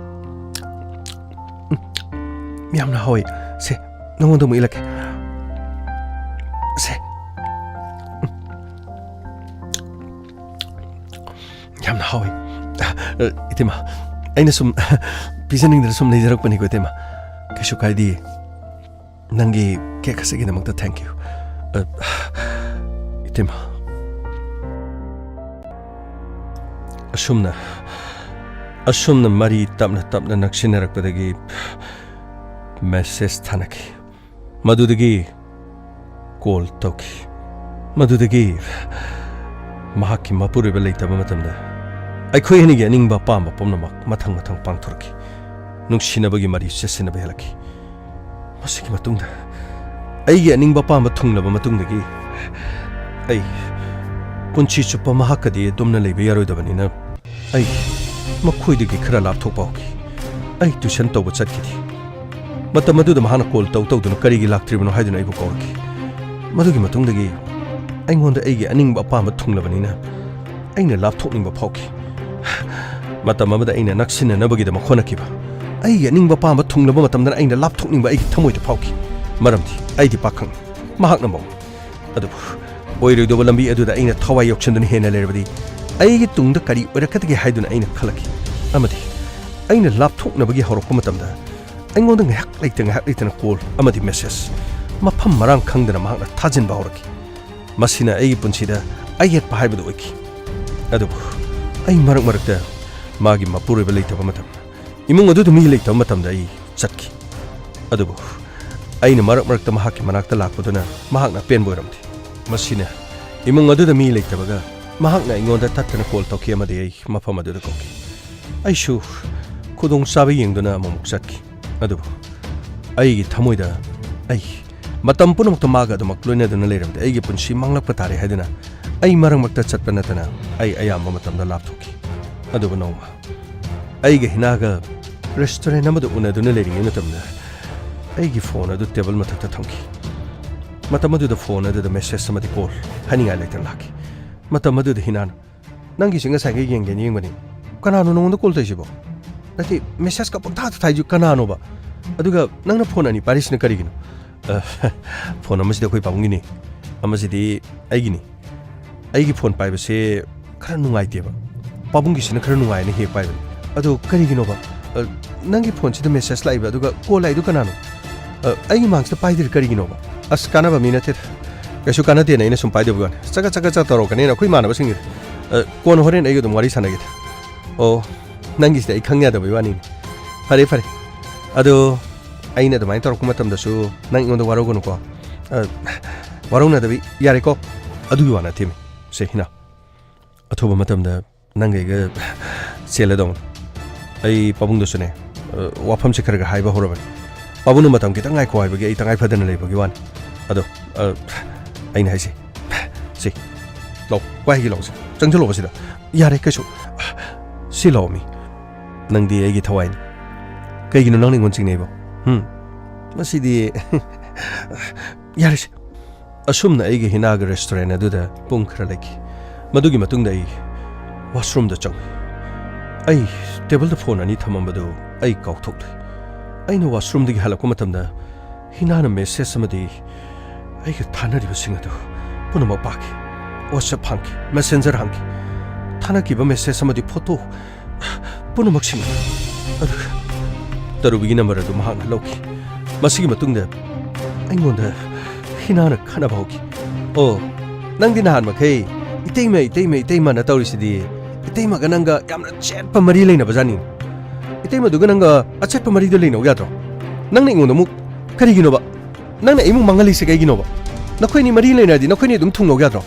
ꯎꯝ꯫ ꯌꯥꯝꯅ ꯍꯥꯎꯋꯦ꯫ ꯁꯦ, ꯅꯉꯣꯟꯗ ꯑꯃꯨꯛ ꯏꯜꯂꯛꯀꯦ꯫ ꯁꯦ꯫ ꯎꯝ꯫ ꯌꯥꯝꯅ ꯍꯥꯎꯋꯤ꯫ ꯑ, ꯏꯇꯩꯃ, ꯑꯩꯅ ꯁꯨꯝ ꯄꯤꯖꯅꯤꯡꯗꯅ ꯁꯨꯝ ꯂꯩꯖꯔꯛꯄꯅꯤꯀꯣ, ꯏꯇꯩꯃ꯫ ꯀꯩꯁꯨ ꯀꯥꯏꯗꯦ꯫ ꯅꯪꯒꯤ ꯀꯦꯛ ꯑꯁꯤꯒꯤꯗꯃꯛꯇ thank you꯫ ꯑ, ꯏꯇꯩꯃ꯫ ꯑꯁꯨꯝꯅ, ꯑꯁꯨꯝꯅ ꯃꯔꯤ ꯇꯞꯅ ꯇꯞꯅ ꯅꯛꯁꯤꯟꯅꯔꯛꯄꯗꯒꯤ message ꯊꯥꯅꯈꯤ꯫ ꯃꯗꯨꯗꯒꯤ call ꯇꯧꯈꯤ꯫ ꯃꯗꯨꯗꯒꯤ ꯃꯍꯥꯛꯀꯤ ꯃꯄꯨꯔꯣꯏꯕ ꯂꯩꯇꯕ ꯃꯇꯝꯗ ꯑꯩꯈꯣꯏ ꯑꯅꯤꯒꯤ ꯑꯅꯤꯡꯕ ꯑꯄꯥꯝꯕ ꯄꯨꯝꯅꯃꯛ ꯃꯊꯪ ꯃꯊꯪ ꯄꯥꯡꯊꯣꯔꯛꯈꯤ꯫ ꯅꯨꯡꯁꯤꯅꯕꯒꯤ ꯃꯔꯤ ꯆꯦꯠꯁꯤꯟꯅꯕ ꯍꯦꯜꯂꯛꯈꯤ꯫ ꯃꯁꯤꯒꯤ ꯃꯇꯨꯡꯗ ꯑꯩꯒꯤ ꯑꯅꯤꯡꯕ ꯑꯄꯥꯝꯕ ꯊꯨꯡꯂꯕ ꯃꯇꯨꯡꯗꯒꯤ ꯑꯩ ꯄꯨꯟꯁꯤ ꯆꯨꯞꯄ ꯃꯍꯥꯛꯀꯗꯤ ꯑꯗꯨꯝꯅ ꯂꯩꯕ ꯌꯥꯔꯣꯏꯗꯕꯅꯤꯅ ꯑꯩ ꯃꯈꯣꯏꯗꯒꯤ ꯈꯔ ꯂꯥꯞꯊꯣꯛꯄ ꯍꯧꯈꯤ꯫ ꯑꯩ tuition ꯇꯧꯕ ꯆꯠꯈꯤꯗꯦ꯫ ꯃꯇꯝ ꯑꯗꯨꯗ ꯃꯍꯥꯛꯅ call ꯇꯧ ꯇꯧꯗꯨꯅ ꯀꯔꯤꯒꯤ ꯂꯥꯛꯇ꯭ꯔꯤꯕꯅꯣ ꯍꯥꯏꯗꯨꯅ ꯑꯩꯕꯨ ꯀꯧꯔꯛꯈꯤ꯫ ꯃꯗꯨꯒꯤ ꯃꯇꯨꯡꯗꯒꯤ ꯑꯩꯉꯣꯟꯗ ꯑꯩꯒꯤ ꯑꯅꯤꯡꯕ ꯑꯄꯥꯝꯕ ꯊꯨꯡꯂꯕꯅꯤꯅ ꯑꯩꯅ ꯂꯥꯞꯊꯣꯛꯅꯤꯡꯕ ꯐꯥꯎꯈꯤ꯫ ꯃꯇꯝ ꯑꯃꯗ ꯑꯩꯅ ꯅꯛꯁꯤꯟꯅꯅꯕꯒꯤꯗꯃꯛ ꯍꯣꯠꯅꯈꯤꯕ ꯑꯩꯒꯤ ꯑꯅꯤꯡꯕ ꯑꯄꯥꯝꯕ ꯊꯨꯡꯂꯕ ꯃꯇꯝꯗꯅ ꯑꯩꯅ ꯂꯥꯞꯊꯣꯛꯅꯤꯡꯕ ꯑꯩꯒꯤ ꯊꯃꯣꯏꯗ ꯐꯥꯎꯈꯤ꯫ ꯃꯔꯝꯗꯤ ꯑꯩꯗꯤ ꯄꯥꯈꯪꯅꯤ, ꯃꯍꯥꯛꯅ ꯃꯧꯅꯤ꯫ ꯑꯗꯨꯕꯨ ꯑꯣꯏꯔꯣꯏꯗꯧꯕ ꯂꯝꯕꯤ ꯑꯗꯨꯗ ꯑꯩꯅ ꯊꯋꯥꯏ ꯌꯥꯎꯁꯟꯗꯨꯅ ꯍꯦꯟꯅ ꯂꯩꯔꯕꯗꯤ ꯑꯩꯒꯤ ꯇꯨꯡꯗ ꯀꯔꯤ ꯑꯣꯏꯔꯛꯀꯗꯒꯦ ꯍꯥꯏꯗꯨꯅ ꯑꯩꯅ ꯈꯜꯂꯛꯈꯤ꯫ ꯑꯃꯗꯤ ꯑꯩꯅ ꯂꯥꯞꯊꯣꯛꯅꯕꯒꯤ ꯍꯧꯔꯛꯄ ꯃꯇꯝꯗ ꯑꯩꯉꯣꯟꯗ ꯉꯥꯏꯍꯥꯛ ꯂꯩꯇ ꯉꯥꯏꯍꯥꯛ ꯂꯩꯇꯅ call ꯑꯃꯗꯤ message ꯃꯐꯝ ꯃꯔꯥꯡ ꯈꯪꯗꯅ ꯃꯍꯥꯛꯅ ꯊꯥꯖꯤꯟꯕ ꯍꯧꯔꯛꯈꯤ꯫ ꯃꯁꯤꯅ ꯑꯩꯒꯤ ꯄꯨꯟꯁꯤꯗ ꯑꯌꯦꯠꯄ ꯍꯥꯏꯕꯗꯨ ꯑꯣꯏꯈꯤ꯫ ꯑꯗꯨꯕꯨ ꯑꯩ ꯃꯔꯛ ꯃꯔꯛꯇ ꯃꯥꯒꯤ ꯃꯄꯨꯔꯣꯏꯕ ꯂꯩꯇꯕ ꯃꯇꯝ, ꯏꯃꯨꯡ ꯑꯗꯨꯗ ꯃꯤ ꯂꯩꯇꯕ ꯃꯇꯝꯗ ꯑꯩ ꯆꯠꯈꯤ꯫ ꯑꯗꯨꯕꯨ ꯑꯩꯅ ꯃꯔꯛ ꯃꯔꯛꯇ ꯃꯍꯥꯛꯀꯤ ꯃꯅꯥꯛꯇ ꯂꯥꯛꯄꯗꯨꯅ ꯃꯍꯥꯛꯅ ꯑꯄꯦꯟꯕ ꯑꯣꯏꯔꯝꯗꯦ꯫ ꯃꯁꯤꯅ ꯏꯃꯨꯡ ꯑꯗꯨꯗ ꯃꯤ ꯂꯩꯇꯕꯒ ꯃꯍꯥꯛꯅ ꯑꯩꯉꯣꯟꯗ ꯇꯠꯇꯅ call ꯇꯧꯈꯤ ꯑꯃꯗꯤ ꯑꯩ ꯃꯐꯝ ꯑꯗꯨꯗ ꯀꯧꯈꯤ꯫ ꯑꯩꯁꯨ ꯈꯨꯗꯣꯡꯆꯥꯕ ꯌꯦꯡꯗꯨꯅ ꯑꯃꯨꯛꯃꯨꯛ ꯆꯠꯈꯤ꯫ ꯑꯗꯨꯕꯨ ꯑꯩꯒꯤ ꯊꯃꯣꯏꯗ ꯑꯩ ꯃꯇꯝ ꯄꯨꯝꯅꯃꯛꯇ ꯃꯥꯒ ꯑꯗꯨꯃꯛ ꯂꯣꯏꯅꯗꯨꯅ ꯂꯩꯔꯕꯗꯤ ꯑꯩꯒꯤ ꯄꯨꯟꯁꯤ ꯃꯥꯡꯂꯛꯄ ꯇꯥꯔꯦ ꯍꯥꯏꯗꯨꯅ ꯑꯩ ꯃꯔꯛ ꯃꯔꯛꯇ ꯆꯠꯄ ꯅꯠꯇꯅ ꯑꯩ ꯑꯌꯥꯝꯕ ꯃꯇꯝꯗ ꯂꯥꯞꯊꯣꯛꯈꯤ꯫ ꯑꯗꯨꯕꯨ ꯅꯣꯡꯃ ꯑꯩꯒ ꯍꯤꯅꯥꯒ ꯔꯦꯁꯇꯨꯔꯦꯟ ꯑꯃꯗ ꯎꯅꯗꯨꯅ ꯂꯩꯔꯤꯉꯩ ꯃꯇꯝꯗ ꯑꯩꯒꯤ ꯐꯣꯟ ꯑꯗꯨ ꯇꯦꯕꯜ ꯃꯊꯛꯇ ꯊꯝꯈꯤ꯫ ꯃꯇꯝ ꯑꯗꯨꯗ ꯐꯣꯟ ꯑꯗꯨꯗ ꯃꯦꯁꯦꯖ ꯑꯃꯗꯤ ꯀꯣꯜ ꯍꯥꯏꯅꯤꯡꯉꯥꯏ ꯂꯩꯇꯅ ꯂꯥꯛꯈꯤ꯫ ꯃꯇꯝ ꯑꯗꯨꯗ ꯍꯤꯅꯥꯅ, "ꯅꯪꯒꯤꯁꯤ ꯉꯁꯥꯏꯒꯩ ꯌꯦꯡꯒꯦꯅ ꯌꯦꯡꯕꯅꯤ꯫ ꯀꯅꯥꯅꯣ ꯅꯉꯣꯟꯗ ꯀꯣꯜ ꯇꯧꯔꯤꯁꯤꯕꯣ? ꯅꯠꯇꯦ, ꯃꯦꯁꯦꯖꯀ ꯄꯪꯊꯥꯗ ꯊꯥꯏꯁꯤ ꯀꯅꯥꯅꯣꯕ? ꯑꯗꯨꯒ ꯅꯪꯅ ꯐꯣꯟ ꯑꯅꯤ ꯄꯥꯏꯔꯤꯁꯤꯅ ꯀꯔꯤꯒꯤꯅꯣ?" "ꯑ, ꯐꯣꯟ ꯑꯃꯁꯤꯗꯤ ꯑꯩꯈꯣꯏ ꯄꯥꯕꯨꯡꯒꯤꯅꯤ, ꯑꯃꯁꯤꯗꯤ ꯑꯩꯒꯤꯅꯤ꯫ ꯑꯩꯒꯤ ꯐꯣꯟ ꯄꯥꯏꯕꯁꯦ ꯈꯔ ꯅꯨꯡꯉꯥꯏꯇꯦꯕ꯫ ꯄꯥꯕꯨꯡꯒꯤꯁꯤꯅ ꯈꯔ ꯅꯨꯡꯉꯥꯏꯅ ꯍꯦꯛ ꯄꯥꯏꯕꯅꯤ꯫ ꯑꯗꯣ ꯀꯔꯤꯒꯤꯅꯣꯕ? ꯑ, ꯅꯪꯒꯤ ꯐꯣꯟꯁꯤꯗ ꯃꯦꯁꯦꯖ ꯂꯥꯛꯏꯕ, ꯑꯗꯨꯒ ꯀꯣꯜ ꯂꯥꯛꯏꯗꯨ ꯀꯅꯥꯅꯣ? ꯑ, ꯑꯩꯒꯤ ꯃꯥꯡꯁꯤꯗ ꯄꯥꯏꯗ꯭ꯔꯤ ꯀꯔꯤꯒꯤꯅꯣꯕ?" "ꯑꯁ, ꯀꯥꯟꯅꯕ ꯃꯤ ꯅꯠꯇꯦꯗ꯫ ꯀꯩꯁꯨ ꯀꯥꯟꯅꯗꯦꯅ ꯑꯩꯅ ꯁꯨꯝ ꯄꯥꯏꯗꯕ ꯋꯥꯅꯤ꯫ ꯆꯒꯠ ꯆꯒꯠ ꯆꯒꯠ ꯇꯧꯔꯛꯀꯅꯤꯅ ꯑꯩꯈꯣꯏ ꯏꯃꯥꯟꯅꯕꯁꯤꯡꯒꯤꯗ꯫ ꯑ, ꯀꯣꯟꯅ ꯍꯣꯔꯦꯟ ꯑꯩꯒ ꯑꯗꯨꯝ ꯋꯥꯔꯤ ꯁꯥꯟꯅꯒꯦꯗ꯫ ꯑꯣ, ꯅꯪꯒꯤꯁꯤꯗꯤ ꯑꯩ ꯈꯪ ꯌꯥꯗꯕꯩ ꯋꯥꯅꯤꯅꯦ꯫ ꯐꯔꯦ, ꯐꯔꯦ꯫ ꯑꯗꯣ ꯑꯩꯅ ꯑꯗꯨꯃꯥꯏꯅ ꯇꯧꯔꯛꯄ ꯃꯇꯝꯗꯁꯨ ꯅꯪ ꯑꯩꯉꯣꯟꯗ ꯋꯥꯔꯧꯒꯅꯨꯀꯣ꯫ ꯑ, ꯋꯥꯔꯧꯅꯗꯕꯤ ꯌꯥꯔꯦꯀꯣ?" ꯑꯗꯨꯒꯤ ꯋꯥ ꯅꯠꯇꯦꯃꯤ꯫ ꯁꯦ, ꯍꯤꯅꯥ, ꯑꯊꯨꯕ ꯃꯇꯝꯗ ꯅꯪꯒ ꯑꯩꯒ ꯆꯦꯜꯂꯗꯧꯅꯤ꯫ ꯑꯩ ꯄꯥꯕꯨꯡꯗꯁꯨꯅꯦ, ꯑ, ꯋꯥꯐꯝꯁꯦ ꯈꯔ ꯈꯔ ꯍꯥꯏꯕ ꯍꯧꯔꯕꯅꯤ꯫ ꯄꯥꯕꯨꯡꯅ ꯃꯇꯝ ꯈꯤꯇꯪ ꯉꯥꯏꯈꯣ ꯍꯥꯏꯕꯒꯤ ꯑꯩ ꯇꯉꯥꯏ ꯐꯗꯅ ꯂꯩꯕꯒꯤ ꯋꯥꯅꯤ꯫ ꯑꯗꯣ, ꯑ, ꯑꯩꯅ ꯍꯥꯏꯁꯦ, ꯁꯤ, ꯂꯥꯎ, ꯋꯥꯏꯒꯤ ꯂꯥꯎꯁꯦ, ꯆꯪꯁꯤꯜꯂꯛꯑꯣ ꯁꯤꯗ꯫ ꯌꯥꯔꯦ, ꯀꯩꯁꯨ꯫ ꯁꯤ ꯂꯥꯛꯑꯣ ꯃꯤ꯫ ꯅꯪꯗꯤ ꯑꯩꯒꯤ ꯊꯋꯥꯏꯅꯤ꯫ ꯀꯩꯒꯤꯅꯣ ꯅꯪꯅ ꯑꯩꯉꯣꯟꯗ ꯆꯤꯡꯅꯩꯕꯣ? ꯍꯨꯝ? ꯃꯁꯤꯗꯤ, ꯌꯥꯔꯦꯁꯦ꯫ ꯑꯁꯨꯝꯅ ꯑꯩꯒ ꯍꯤꯅꯥꯒ ꯔꯦꯁꯇꯨꯔꯦꯟ ꯑꯗꯨꯗ ꯄꯨꯡ ꯈꯔ ꯂꯩꯈꯤ꯫ ꯃꯗꯨꯒꯤ ꯃꯇꯨꯡꯗ ꯑꯩ ꯋꯥꯁꯔꯨꯝꯗ ꯆꯪꯉꯤ꯫ ꯑꯩ ꯇꯦꯕꯜꯗ ꯐꯣꯟ ꯑꯅꯤ ꯊꯝꯃꯝꯕꯗꯨ ꯑꯩ ꯀꯥꯎꯊꯣꯛꯂꯨꯏ꯫ ꯑꯩꯅ ꯋꯥꯁꯔꯨꯝꯗꯒꯤ ꯍꯜꯂꯛꯄ ꯃꯇꯝꯗ ꯍꯤꯅꯥꯅ ꯃꯦꯁꯦꯖ ꯑꯃꯗꯤ ꯑꯩꯒ ꯊꯥꯅꯔꯤꯕꯁꯤꯡ ꯑꯗꯨ ꯄꯨꯝꯅꯃꯛ ꯄꯥꯈꯤ꯫ WhatsApp ꯍꯥꯡꯈꯤ, Messenger ꯍꯥꯡꯈꯤ꯫ ꯊꯥꯅꯈꯤꯕ ꯃꯦꯁꯦꯖ ꯑꯃꯗꯤ ꯐꯣꯇꯣ ꯄꯨꯝꯅꯃꯛꯁꯤꯡ ꯑꯗꯨ ꯇꯔꯨꯕꯤꯒꯤ ꯅꯝꯕꯔ ꯑꯗꯨ ꯃꯍꯥꯛꯅ ꯂꯧꯈꯤ꯫ ꯃꯁꯤꯒꯤ ꯃꯇꯨꯡꯗ ꯑꯩꯉꯣꯟꯗ ꯍꯤꯅꯥꯅ ꯈꯠꯅꯕ ꯍꯧꯈꯤ꯫ "ꯑꯣ, ꯅꯪꯗꯤ ꯅꯍꯥꯟ ꯃꯈꯩ ꯏꯇꯩꯃ, ꯏꯇꯩꯃ, ꯏꯇꯩꯃꯅ ꯇꯧꯔꯤꯁꯤꯗꯤ꯫ ꯏꯇꯩꯃꯒ ꯅꯪꯒ ꯌꯥꯝꯅ ꯆꯦꯠꯄ ꯃꯔꯤ ꯂꯩꯅꯕ ꯖꯥꯠꯅꯤ꯫ ꯏꯇꯩꯃꯗꯨꯒ ꯅꯪꯒ ꯑꯆꯦꯠꯄ ꯃꯔꯤꯗ ꯂꯩꯅꯧ ꯌꯥꯗ꯭ꯔꯣ? ꯅꯪꯅ ꯑꯩꯉꯣꯟꯗ ꯑꯃꯨꯛ ꯀꯔꯤꯒꯤꯅꯣꯕ? ꯅꯪꯅ ꯑꯩꯃꯨꯛ ꯃꯥꯡꯍꯜꯂꯤꯁꯦ ꯀꯩꯒꯤꯅꯣꯕ? ꯅꯈꯣꯏꯅꯤ ꯃꯔꯤ ꯂꯩꯅꯔꯗꯤ ꯅꯈꯣꯏꯅꯤ ꯑꯗꯨꯝ ꯊꯨꯡꯅꯧ ꯌꯥꯗ꯭ꯔꯣ?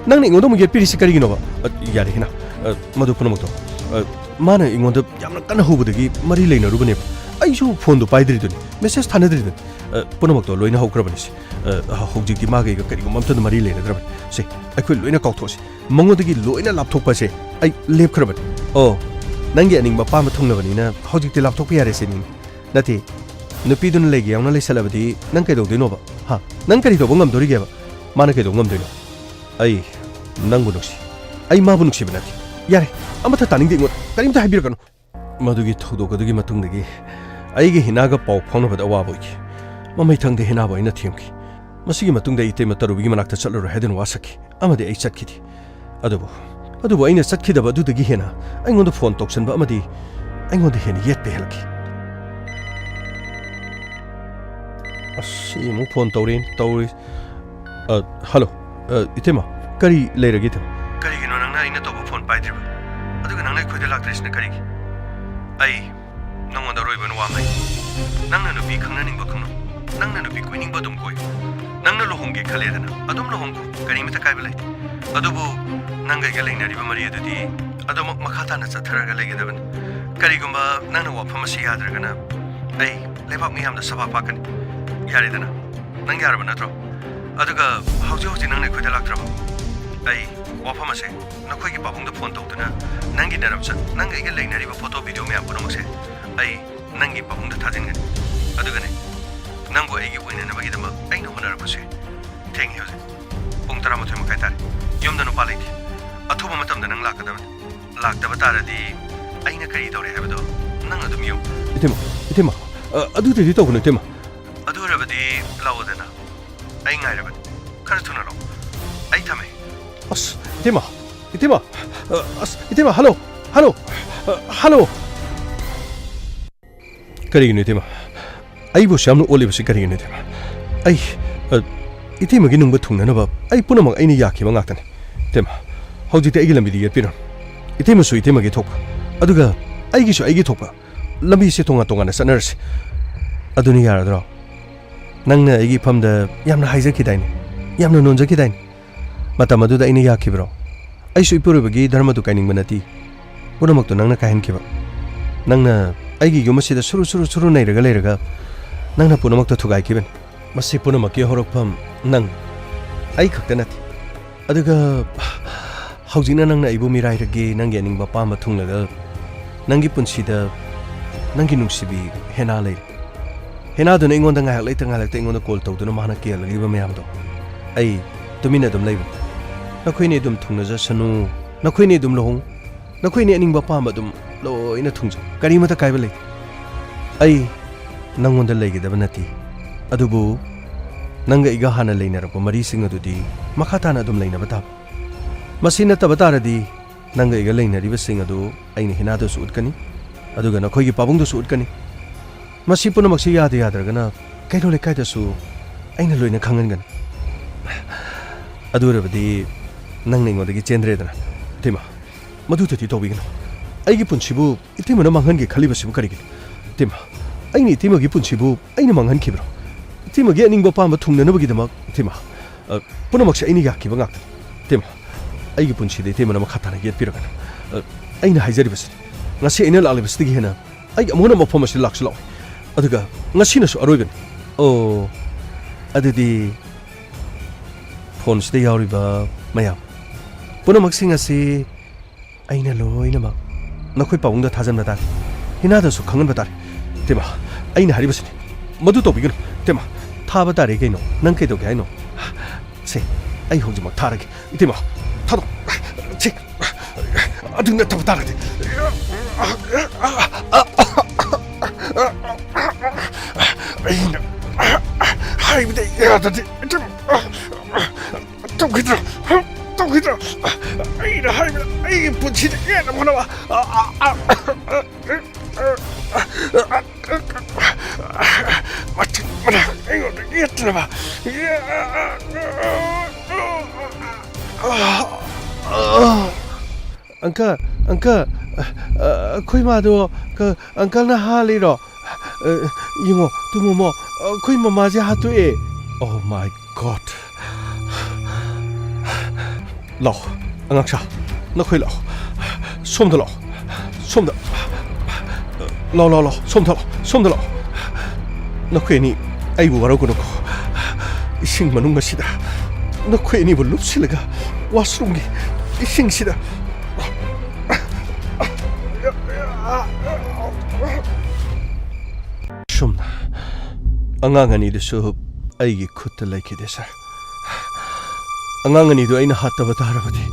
ꯅꯪꯅ ꯑꯩꯉꯣꯟꯗ ꯑꯃꯨꯛ ꯌꯦꯠꯄꯤꯔꯤꯁꯤ ꯀꯔꯤꯒꯤꯅꯣꯕ?" "ꯑ, ꯌꯥꯔꯦ ꯍꯤꯅꯥ, ꯑ, ꯃꯗꯨ ꯄꯨꯝꯅꯃꯛꯇꯣ, ꯑ, ꯃꯥꯅ ꯑꯩꯉꯣꯟꯗ ꯌꯥꯝꯅ ꯀꯟꯅ ꯍꯧꯕꯗꯒꯤ ꯃꯔꯤ ꯂꯩꯅꯔꯨꯕꯅꯦꯕ꯫ ꯑꯩꯁꯨ ꯐꯣꯟꯗꯣ ꯄꯥꯏꯗ꯭ꯔꯤꯗꯨꯅꯤ, ꯃꯦꯁꯦꯖ ꯊꯥꯅꯗ꯭ꯔꯤꯗꯨꯅꯤ꯫ ꯑ, ꯄꯨꯝꯅꯃꯛꯇꯣ ꯂꯣꯏꯅ ꯍꯧꯈ꯭ꯔꯕꯅꯤ ꯁꯦ꯫ ꯑ, ꯍꯧꯖꯤꯛꯇꯤ ꯃꯥꯒ ꯑꯩꯒ ꯀꯔꯤꯒꯨꯝꯕ ꯑꯝꯇꯗ ꯃꯔꯤ ꯂꯩꯅꯗ꯭ꯔꯕꯅꯤ ꯁꯦ꯫ ꯑꯩꯈꯣꯏ ꯂꯣꯏꯅ ꯀꯥꯎꯊꯣꯛꯑꯁꯤ꯫ ꯃꯉꯣꯟꯗꯒꯤ ꯂꯣꯏꯅ ꯂꯥꯞꯊꯣꯛꯄꯁꯦ ꯑꯩ ꯂꯦꯞꯈ꯭ꯔꯕꯅꯤ꯫ ꯑꯣ, ꯅꯪꯒꯤ ꯑꯅꯤꯡꯕ ꯑꯄꯥꯝꯕ ꯊꯨꯡꯂꯕꯅꯤꯅ ꯍꯧꯖꯤꯛꯇꯤ ꯂꯥꯞꯊꯣꯛꯄ ꯌꯥꯔꯦ ꯁꯤꯅꯤꯅꯦ꯫ ꯅꯠꯇꯦ, ꯅꯨꯄꯤꯗꯨꯅ ꯂꯩꯒꯦ ꯌꯥꯎꯅ ꯂꯩꯁꯜꯂꯕꯗꯤ ꯅꯪ ꯀꯩꯗꯧꯗꯣꯏꯅꯣꯕ? ꯍꯥ? ꯅꯪ ꯀꯔꯤ ꯇꯧꯕ ꯉꯝꯗꯣꯔꯤꯒꯦꯕ? ꯃꯥꯅ ꯀꯩꯗꯧꯕ ꯉꯝꯗꯣꯏꯅꯣ? ꯑꯩ ꯅꯪꯕꯨ ꯅꯨꯡꯁꯤ꯫ ꯑꯩ ꯃꯥꯕꯨ ꯅꯨꯡꯁꯤꯕ ꯅꯠꯇꯦ꯫ ꯌꯥꯔꯦ, ꯑꯃꯠꯇ ꯇꯥꯅꯤꯡꯗꯦ ꯑꯩꯉꯣꯟꯗ꯫ ꯀꯔꯤꯝꯇ ꯍꯥꯏꯕꯤꯔꯛꯀꯅꯨ꯫ ꯃꯗꯨꯒꯤ ꯊꯧꯗꯣꯛ ꯑꯗꯨꯒꯤ ꯃꯇꯨꯡꯗꯒꯤ ꯑꯩꯒꯤ ꯍꯤꯅꯥꯒ ꯄꯥꯎ ꯐꯥꯎꯅꯕꯗ ꯑꯋꯥꯕ ꯑꯣꯏꯈꯤ꯫ ꯃꯃꯩꯊꯪꯗ ꯍꯤꯅꯥꯕꯨ ꯑꯩꯅ ꯊꯦꯝꯈꯤ꯫ ꯃꯁꯤꯒꯤ ꯃꯇꯨꯡꯗ ꯑꯩ ꯏꯇꯩꯃ ꯇꯔꯨꯕꯤꯒꯤ ꯃꯅꯥꯛꯇ ꯆꯠꯂꯔꯣꯏ ꯍꯥꯏꯗꯨꯅ ꯋꯥꯁꯛꯈꯤ, ꯑꯃꯗꯤ ꯑꯩ ꯆꯠꯈꯤꯗꯦ꯫ ꯑꯗꯨꯕꯨ, ꯑꯗꯨꯕꯨ ꯑꯩꯅ ꯆꯠꯈꯤꯗꯕ ꯑꯗꯨꯗꯒꯤ ꯍꯦꯟꯅ ꯑꯩꯉꯣꯟꯗ ꯐꯣꯟ ꯇꯧꯁꯟꯕ ꯑꯃꯗꯤ ꯑꯩꯉꯣꯟꯗ ꯍꯦꯟꯅ ꯌꯦꯠꯄ ꯍꯦꯜꯂꯛꯈꯤ꯫ ꯑꯁ, ꯁꯤ ꯑꯃꯨꯛ ꯐꯣꯟ ꯇꯧꯔꯦꯅꯦ, ꯇꯧꯔꯤ꯫ ꯑ, ꯍꯜꯂꯣ꯫ ꯑ, ꯏꯇꯩꯃ, ꯀꯔꯤ ꯂꯩꯔꯒꯦ ꯏꯇꯩꯃ? ꯀꯔꯤꯒꯤꯅꯣ ꯅꯪꯅ ꯑꯩꯅ ꯇꯧꯕ ꯐꯣꯟ ꯄꯥꯏꯗ꯭ꯔꯤꯕ? ꯑꯗꯨꯒ ꯅꯪꯅ ꯑꯩꯈꯣꯏꯗ ꯂꯥꯛꯇ꯭ꯔꯤꯁꯤꯅ ꯀꯔꯤꯒꯤ? ꯑꯩ ꯅꯪꯉꯣꯟꯗ ꯑꯔꯣꯏꯕ ꯑꯣꯏꯅ ꯋꯥ ꯑꯃ ꯍꯥꯏꯒꯦ꯫ ꯅꯪꯅ ꯅꯨꯄꯤ ꯈꯪꯅꯅꯤꯡꯕ ꯈꯪꯅꯧ꯫ ꯅꯪꯅ ꯅꯨꯄꯤ ꯀꯣꯏꯅꯤꯡꯕ ꯑꯗꯨꯝ ꯀꯣꯏ꯫ ꯅꯪꯅ ꯂꯨꯍꯣꯡꯒꯦ ꯈꯜꯂꯦꯗꯅ, ꯑꯗꯨꯝ ꯂꯨꯍꯣꯡꯈꯣ꯫ ꯀꯔꯤꯃꯇ ꯀꯥꯏꯕ ꯂꯩꯇꯦ꯫ ꯑꯗꯨꯕꯨ ꯅꯪꯒ ꯑꯩꯒ ꯂꯩꯅꯔꯤꯕ ꯃꯔꯤ ꯑꯗꯨꯗꯤ ꯑꯗꯨꯃꯛ ꯃꯈꯥ ꯇꯥꯅ ꯆꯠꯊꯔꯒ ꯂꯩꯒꯗꯕꯅꯤ꯫ ꯀꯔꯤꯒꯨꯝꯕ ꯅꯪꯅ ꯋꯥꯐꯝ ꯑꯁꯤ ꯌꯥꯗ꯭ꯔꯒꯅ ꯑꯩ ꯂꯩꯕꯥꯛ ꯃꯤꯌꯥꯝꯗ ꯁꯕꯥ ꯐꯥꯛꯀꯅꯤ꯫ ꯌꯥꯔꯦꯗꯅ? ꯅꯪ ꯌꯥꯔꯕ ꯅꯠꯇ꯭ꯔꯣ? ꯑꯗꯨꯒ ꯍꯧꯖꯤꯛ ꯍꯧꯖꯤꯛ ꯅꯪꯅ ꯑꯩꯈꯣꯏꯗ ꯂꯥꯛꯇ꯭ꯔꯕ? ꯑꯩ ꯋꯥꯐꯝ ꯑꯁꯦ ꯅꯈꯣꯏꯒꯤ ꯄꯥꯕꯨꯡꯗ ꯐꯣꯟ ꯇꯧꯗꯨꯅ ꯅꯪꯒꯤ ꯅꯔꯝꯆꯠ, ꯅꯪꯒ ꯑꯩꯒ ꯂꯩꯅꯔꯤꯕ ꯐꯣꯇꯣ ꯚꯤꯗꯤꯑꯣ ꯃꯌꯥꯝ ꯄꯨꯝꯅꯃꯛꯁꯦ ꯑꯩ ꯅꯪꯒꯤ ꯄꯥꯕꯨꯡꯗ ꯊꯥꯖꯤꯟꯒꯅꯤ꯫ ꯑꯗꯨꯒꯅꯦ, ꯅꯪꯕꯨ ꯑꯩꯒꯤ ꯑꯣꯏꯅꯅꯕꯒꯤꯗꯃꯛ ꯑꯩꯅ ꯍꯣꯠꯅꯔꯛꯄꯁꯦ ꯊꯦꯡꯉꯦ ꯍꯧꯖꯤꯛ꯫ ꯄꯨꯡ ꯇꯔꯥꯃꯥꯊꯣꯏ ꯃꯈꯥꯏ ꯇꯥꯔꯦ꯫ ꯌꯨꯝꯗ ꯅꯨꯄꯥ ꯂꯩꯇꯦ꯫ ꯑꯊꯨꯕ ꯃꯇꯝꯗ ꯅꯪ ꯂꯥꯛꯀꯗꯕꯅꯤ꯫ ꯂꯥꯛꯇꯕ ꯇꯥꯔꯗꯤ ꯑꯩꯅ ꯀꯔꯤ ꯇꯧꯔꯦ ꯍꯥꯏꯕꯗꯣ ꯅꯪ ꯑꯗꯨꯝ ꯌꯦꯡꯉꯨ꯫ ꯏꯇꯩꯃ, ꯏꯇꯩꯃ, ꯑ, ꯑꯗꯨꯗꯤ ꯇꯧꯒꯅꯨ ꯏꯇꯩꯃ꯫ ꯑꯗꯨ ꯑꯣꯏꯔꯕꯗꯤ ꯂꯥꯛꯑꯣꯗꯅ꯫ ꯑꯩ ꯉꯥꯏꯔꯕꯅꯤ꯫ ꯈꯔ ꯊꯨꯅ ꯂꯥꯛꯑꯣ꯫ ꯑꯩ ꯊꯝꯃꯦ꯫ ꯑꯁ, ꯏꯇꯩꯃ, ꯏꯇꯩꯃ, ꯑ, ꯑꯁ, ꯏꯇꯩꯃ, ꯍꯜꯂꯣ, ꯍꯜꯂꯣ, ꯑ, ꯍꯜꯂꯣ꯫ ꯀꯔꯤꯒꯤꯅꯣ ꯏꯇꯩꯃ? ꯑꯩꯕꯨ ꯑꯁꯨꯛ ꯌꯥꯝꯅ ꯑꯣꯠꯂꯤꯕꯁꯤ ꯀꯔꯤꯒꯤꯅꯣ ꯏꯇꯩꯃ? ꯑꯩ, ꯑ, ꯏꯇꯩꯃꯒꯤ ꯅꯨꯡꯕ ꯊꯨꯡꯅꯅꯕ ꯑꯩ ꯄꯨꯝꯅꯃꯛ ꯑꯩꯅ ꯌꯥꯈꯤꯕ ꯉꯥꯛꯇꯅꯤ꯫ ꯏꯇꯩꯃ, ꯍꯧꯖꯤꯛꯇꯤ ꯑꯩꯒꯤ ꯂꯝꯕꯤꯗ ꯌꯦꯠꯄꯤꯔꯣ꯫ ꯏꯇꯩꯃꯁꯨ ꯏꯇꯩꯃꯒꯤ ꯊꯣꯛꯄ, ꯑꯗꯨꯒ ꯑꯩꯒꯤꯁꯨ ꯑꯩꯒꯤ ꯊꯣꯛꯄ꯫ ꯂꯝꯕꯤꯁꯦ ꯇꯣꯉꯥꯟ ꯇꯣꯉꯥꯟꯅ ꯆꯠꯅꯔꯁꯤ꯫ ꯑꯗꯨꯅ ꯌꯥꯔꯗ꯭ꯔꯣ? ꯅꯪꯅ ꯑꯩꯒꯤ ꯏꯐꯝꯗ ꯌꯥꯝꯅ ꯍꯥꯏꯖꯈꯤꯗꯥꯏꯅꯦ? ꯌꯥꯝꯅ ꯅꯣꯟꯖꯈꯤꯗꯥꯏꯅꯦ? ꯃꯇꯝ ꯑꯗꯨꯗ ꯑꯩꯅ ꯌꯥꯈꯤꯕ꯭ꯔꯣ? ꯑꯩꯁꯨ ꯏꯄꯨꯔꯣꯏꯕꯒꯤ ꯙꯔꯃꯗꯨ ꯀꯥꯏꯅꯤꯡꯕ ꯅꯠꯇꯦ꯫ ꯄꯨꯝꯅꯃꯛꯇꯨ ꯅꯪꯅ ꯀꯥꯏꯍꯟꯈꯤꯕ꯫ ꯅꯪꯅ ꯑꯩꯒꯤ ꯌꯨꯝ ꯑꯁꯤꯗ ꯁꯨꯔꯨ ꯁꯨꯔꯨ ꯁꯨꯔꯨ ꯅꯩꯔꯒ ꯂꯩꯔꯒ, ꯅꯪꯅ ꯄꯨꯝꯅꯃꯛꯇ ꯊꯨꯒꯥꯏꯈꯤꯕꯅꯤ꯫ ꯃꯁꯤ ꯄꯨꯝꯅꯃꯛꯀꯤ ꯍꯧꯔꯛꯐꯝ ꯅꯪ, ꯑꯩ ꯈꯛꯇ ꯅꯠꯇꯦ꯫ ꯑꯗꯨꯒ ꯍꯧꯖꯤꯛꯅ ꯅꯪꯅ ꯑꯩꯕꯨ ꯃꯤꯔꯥꯏꯔꯒꯦ, ꯅꯪꯒꯤ ꯑꯅꯤꯡꯕ ꯑꯄꯥꯝꯕ ꯊꯨꯡꯂꯒ ꯅꯪꯒꯤ ꯄꯨꯟꯁꯤꯗ ꯅꯪꯒꯤ ꯅꯨꯡꯁꯤꯕꯤ ꯍꯦꯅꯥ ꯂꯩꯔꯦ꯫ ꯍꯦꯅꯥꯗꯨꯅ ꯑꯩꯉꯣꯟꯗ ꯉꯥꯏꯍꯥꯛ ꯂꯩꯇ ꯉꯥꯏꯍꯥꯛ ꯂꯩꯇ ꯑꯩꯉꯣꯟꯗ ꯀꯣꯜ ꯇꯧꯗꯨꯅ ꯃꯥꯅ ꯀꯦꯜꯂꯛꯂꯤꯕ ꯃꯌꯥꯝꯗꯣ ꯑꯩ ꯇꯨꯃꯤꯟꯅ ꯑꯗꯨꯝ ꯂꯩꯕꯅꯤ꯫ "ꯅꯈꯣꯏꯅꯤ ꯑꯗꯨꯝ ꯊꯨꯡꯅꯖꯁꯅꯨ, ꯅꯈꯣꯏꯅꯤ ꯑꯗꯨꯝ ꯂꯨꯍꯣꯡ, ꯅꯈꯣꯏꯅꯤ ꯑꯅꯤꯡꯕ ꯑꯄꯥꯝꯕ ꯑꯗꯨꯝ ꯂꯣꯏꯅ ꯊꯨꯡꯖꯧ, ꯀꯔꯤꯃꯠꯇ ꯀꯥꯏꯕ ꯂꯩꯇꯦ꯫ ꯑꯩ ꯅꯪꯉꯣꯟꯗ ꯂꯩꯒꯗꯕ ꯅꯠꯇꯦ, ꯑꯗꯨꯕꯨ ꯅꯪꯒ ꯑꯩꯒ ꯍꯥꯟꯅ ꯂꯩꯅꯔꯛꯄ ꯃꯔꯤꯁꯤꯡ ꯑꯗꯨꯗꯤ ꯃꯈꯥ ꯇꯥꯅ ꯑꯗꯨꯝ ꯂꯩꯅꯕ ꯇꯥꯕ꯫ ꯃꯁꯤ ꯅꯠꯇꯕ ꯇꯥꯔꯗꯤ ꯅꯪꯒ ꯑꯩꯒ ꯂꯩꯅꯔꯤꯕꯁꯤꯡ ꯑꯗꯨ ꯑꯩꯅ ꯍꯦꯅꯥꯗꯁꯨ ꯎꯠꯀꯅꯤ, ꯑꯗꯨꯒ ꯅꯈꯣꯏꯒꯤ ꯄꯥꯕꯨꯡꯗꯁꯨ ꯎꯠꯀꯅꯤ꯫ ꯃꯁꯤ ꯄꯨꯝꯅꯃꯛꯁꯤ ꯌꯥꯗ ꯌꯥꯗ꯭ꯔꯒꯅ ꯀꯩꯔꯣꯜ ꯂꯩꯀꯥꯏꯗꯁꯨ ꯑꯩꯅ ꯂꯣꯏꯅ ꯈꯪꯍꯟꯒꯅꯤ꯫ ꯑꯗꯨ ꯑꯣꯏꯔꯕꯗꯤ ꯅꯪꯅ ꯑꯩꯉꯣꯟꯗꯒꯤ ꯆꯦꯟꯗ꯭ꯔꯦꯗꯅ꯫ ꯏꯇꯩꯃ, ꯃꯗꯨꯗꯗꯤ ꯇꯧꯕꯤꯒꯅꯨ꯫ ꯑꯩꯒꯤ ꯄꯨꯟꯁꯤꯕꯨ ꯏꯇꯩꯃꯅ ꯃꯥꯡꯍꯟꯒꯦ ꯈꯜꯂꯤꯕꯁꯤꯕꯨ ꯀꯔꯤꯒꯤꯅꯣ? ꯏꯇꯩꯃ, ꯑꯩꯅ ꯏꯇꯩꯃꯒꯤ ꯄꯨꯟꯁꯤꯕꯨ ꯑꯩꯅ ꯃꯥꯡꯍꯟꯈꯤꯕ꯭ꯔꯣ? ꯏꯇꯩꯃꯒꯤ ꯑꯅꯤꯡꯕ ꯑꯄꯥꯝꯕ ꯊꯨꯡꯅꯅꯕꯒꯤꯗꯃꯛ, ꯏꯇꯩꯃ, ꯑ, ꯄꯨꯝꯅꯃꯛꯁꯦ ꯑꯩꯅ ꯌꯥꯈꯤꯕ ꯉꯥꯛꯇꯅꯤ꯫ ꯏꯇꯩꯃ, ꯑꯩꯒꯤ ꯄꯨꯟꯁꯤꯗ ꯏꯇꯩꯃꯅ ꯃꯈꯥ ꯇꯥꯅ ꯌꯦꯠꯄꯤꯔꯒꯅꯨ꯫ ꯑ, ꯑꯩꯅ ꯍꯥꯏꯖꯔꯤꯕꯁꯤꯅꯤ, ꯉꯁꯤ ꯑꯩꯅ ꯂꯥꯛꯂꯤꯕꯁꯤꯗꯒꯤ ꯍꯦꯟꯅ ꯑꯩ ꯑꯃꯨꯛ ꯍꯟꯅ ꯃꯐꯝ ꯑꯁꯤꯗ ꯂꯥꯛꯁꯨ ꯂꯥꯛꯑꯣꯏ꯫ ꯑꯗꯨꯒ ꯉꯁꯤꯅꯁꯨ ꯑꯔꯣꯏꯕꯅꯤ꯫ ꯑꯣ, ꯑꯗꯨꯗꯤ ꯐꯣꯟꯁꯤꯗ ꯌꯥꯎꯔꯤꯕ ꯃꯌꯥꯝ ꯄꯨꯝꯅꯃꯛꯁꯤꯡ ꯑꯁꯤ ꯑꯩꯅ ꯂꯣꯏꯅꯃꯛ ꯅꯈꯣꯏ ꯄꯥꯕꯨꯡꯗ ꯊꯥꯖꯟꯕ ꯇꯥꯔꯦ꯫ ꯍꯦꯅꯥꯗꯁꯨ ꯈꯪꯍꯟꯕ ꯇꯥꯔꯦ꯫ ꯏꯇꯩꯃ, ꯑꯩꯅ ꯍꯥꯏꯔꯤꯕꯁꯤꯅꯤ, ꯃꯗꯨ ꯇꯧꯕꯤꯒꯅꯨ꯫ ꯏꯇꯩꯃ, ꯊꯥꯕ ꯇꯥꯔꯦ ꯀꯩꯅꯣ꯫ ꯅꯪ ꯀꯩꯗꯧꯒꯦ ꯍꯥꯏꯅꯣ? ꯁꯦ, ꯑꯩ ꯍꯧꯖꯤꯛꯃꯛ ꯊꯥꯔꯒꯦ꯫ ꯏꯇꯩꯃ, ꯊꯥꯗꯣꯛ꯫ ꯁꯦ, ꯑꯗꯨ ꯅꯠꯇꯕ ꯇꯥꯔꯒꯗꯤ ꯑꯩꯅ ꯍꯥꯏꯕꯗ ꯌꯥꯗ꯭ꯔꯗꯤ ꯏꯇꯩꯃ, ꯇꯧꯈꯤꯗ꯭ꯔꯣ? ꯇꯧꯈꯤꯗ꯭ꯔꯣ? ꯑꯩꯅ ꯍꯥꯏꯕꯗ ꯑꯩꯒꯤ ꯄꯨꯟꯁꯤꯗ ꯌꯦꯠꯅꯕ ꯍꯣꯠꯅꯕ꯫ ꯃꯊꯛ ꯃꯊꯛ ꯑꯩꯉꯣꯟꯗ ꯌꯦꯠꯇꯅꯕ꯫ ꯑꯪꯀꯜ, ꯑꯪꯀꯜ, ꯑ, ꯑ, ꯑꯩꯈꯣꯏ ꯃꯥꯗꯣ ꯀ-, ꯑꯪꯀꯜꯅ ꯍꯥꯜꯂꯤꯔꯣ? ꯑ, ꯌꯦꯡꯉꯣ, ꯇꯨ ꯃꯣꯃꯣ, ꯑꯩꯈꯣꯏ ꯃꯃꯥꯁꯦ ꯍꯥꯠꯇꯣꯛꯑꯦ꯫ Oh my God. ꯂꯥꯛꯑꯣ, ꯑꯉꯥꯡꯁꯥ, ꯅꯈꯣꯏ ꯂꯥꯛꯑꯣ꯫ ꯁꯣꯝꯗ ꯂꯥꯛꯑꯣ, ꯁꯣꯝꯗ꯫ ꯂꯥꯛꯑꯣ, ꯂꯥꯛꯑꯣ, ꯂꯥꯛꯑꯣ, ꯁꯣꯝꯗ ꯂꯥꯛꯑꯣ, ꯁꯣꯝꯗ ꯂꯥꯛꯑꯣ꯫ ꯅꯈꯣꯏ ꯑꯅꯤ ꯑꯩꯕꯨ ꯋꯥꯔꯧꯒꯅꯨꯀꯣ꯫ ꯏꯁꯤꯡ ꯃꯅꯨꯡ ꯑꯁꯤꯗ ꯅꯈꯣꯏ ꯑꯅꯤꯕꯨ ꯂꯨꯞꯁꯤꯜꯂꯒ ꯋꯥꯁꯔꯨꯝꯒꯤ ꯏꯁꯤꯡꯁꯤꯗ ꯁꯨꯝꯅ ꯑꯉꯥꯡ ꯑꯅꯤꯗꯨꯁꯨ ꯑꯩꯒꯤ ꯈꯨꯠꯇ ꯂꯩꯈꯤꯗꯦ, ꯁꯥꯔ꯫ ꯑꯉꯥꯡ ꯑꯅꯤꯗꯨ ꯑꯩꯅ ꯍꯥꯠꯇꯕ ꯇꯥꯔꯕꯗꯤ,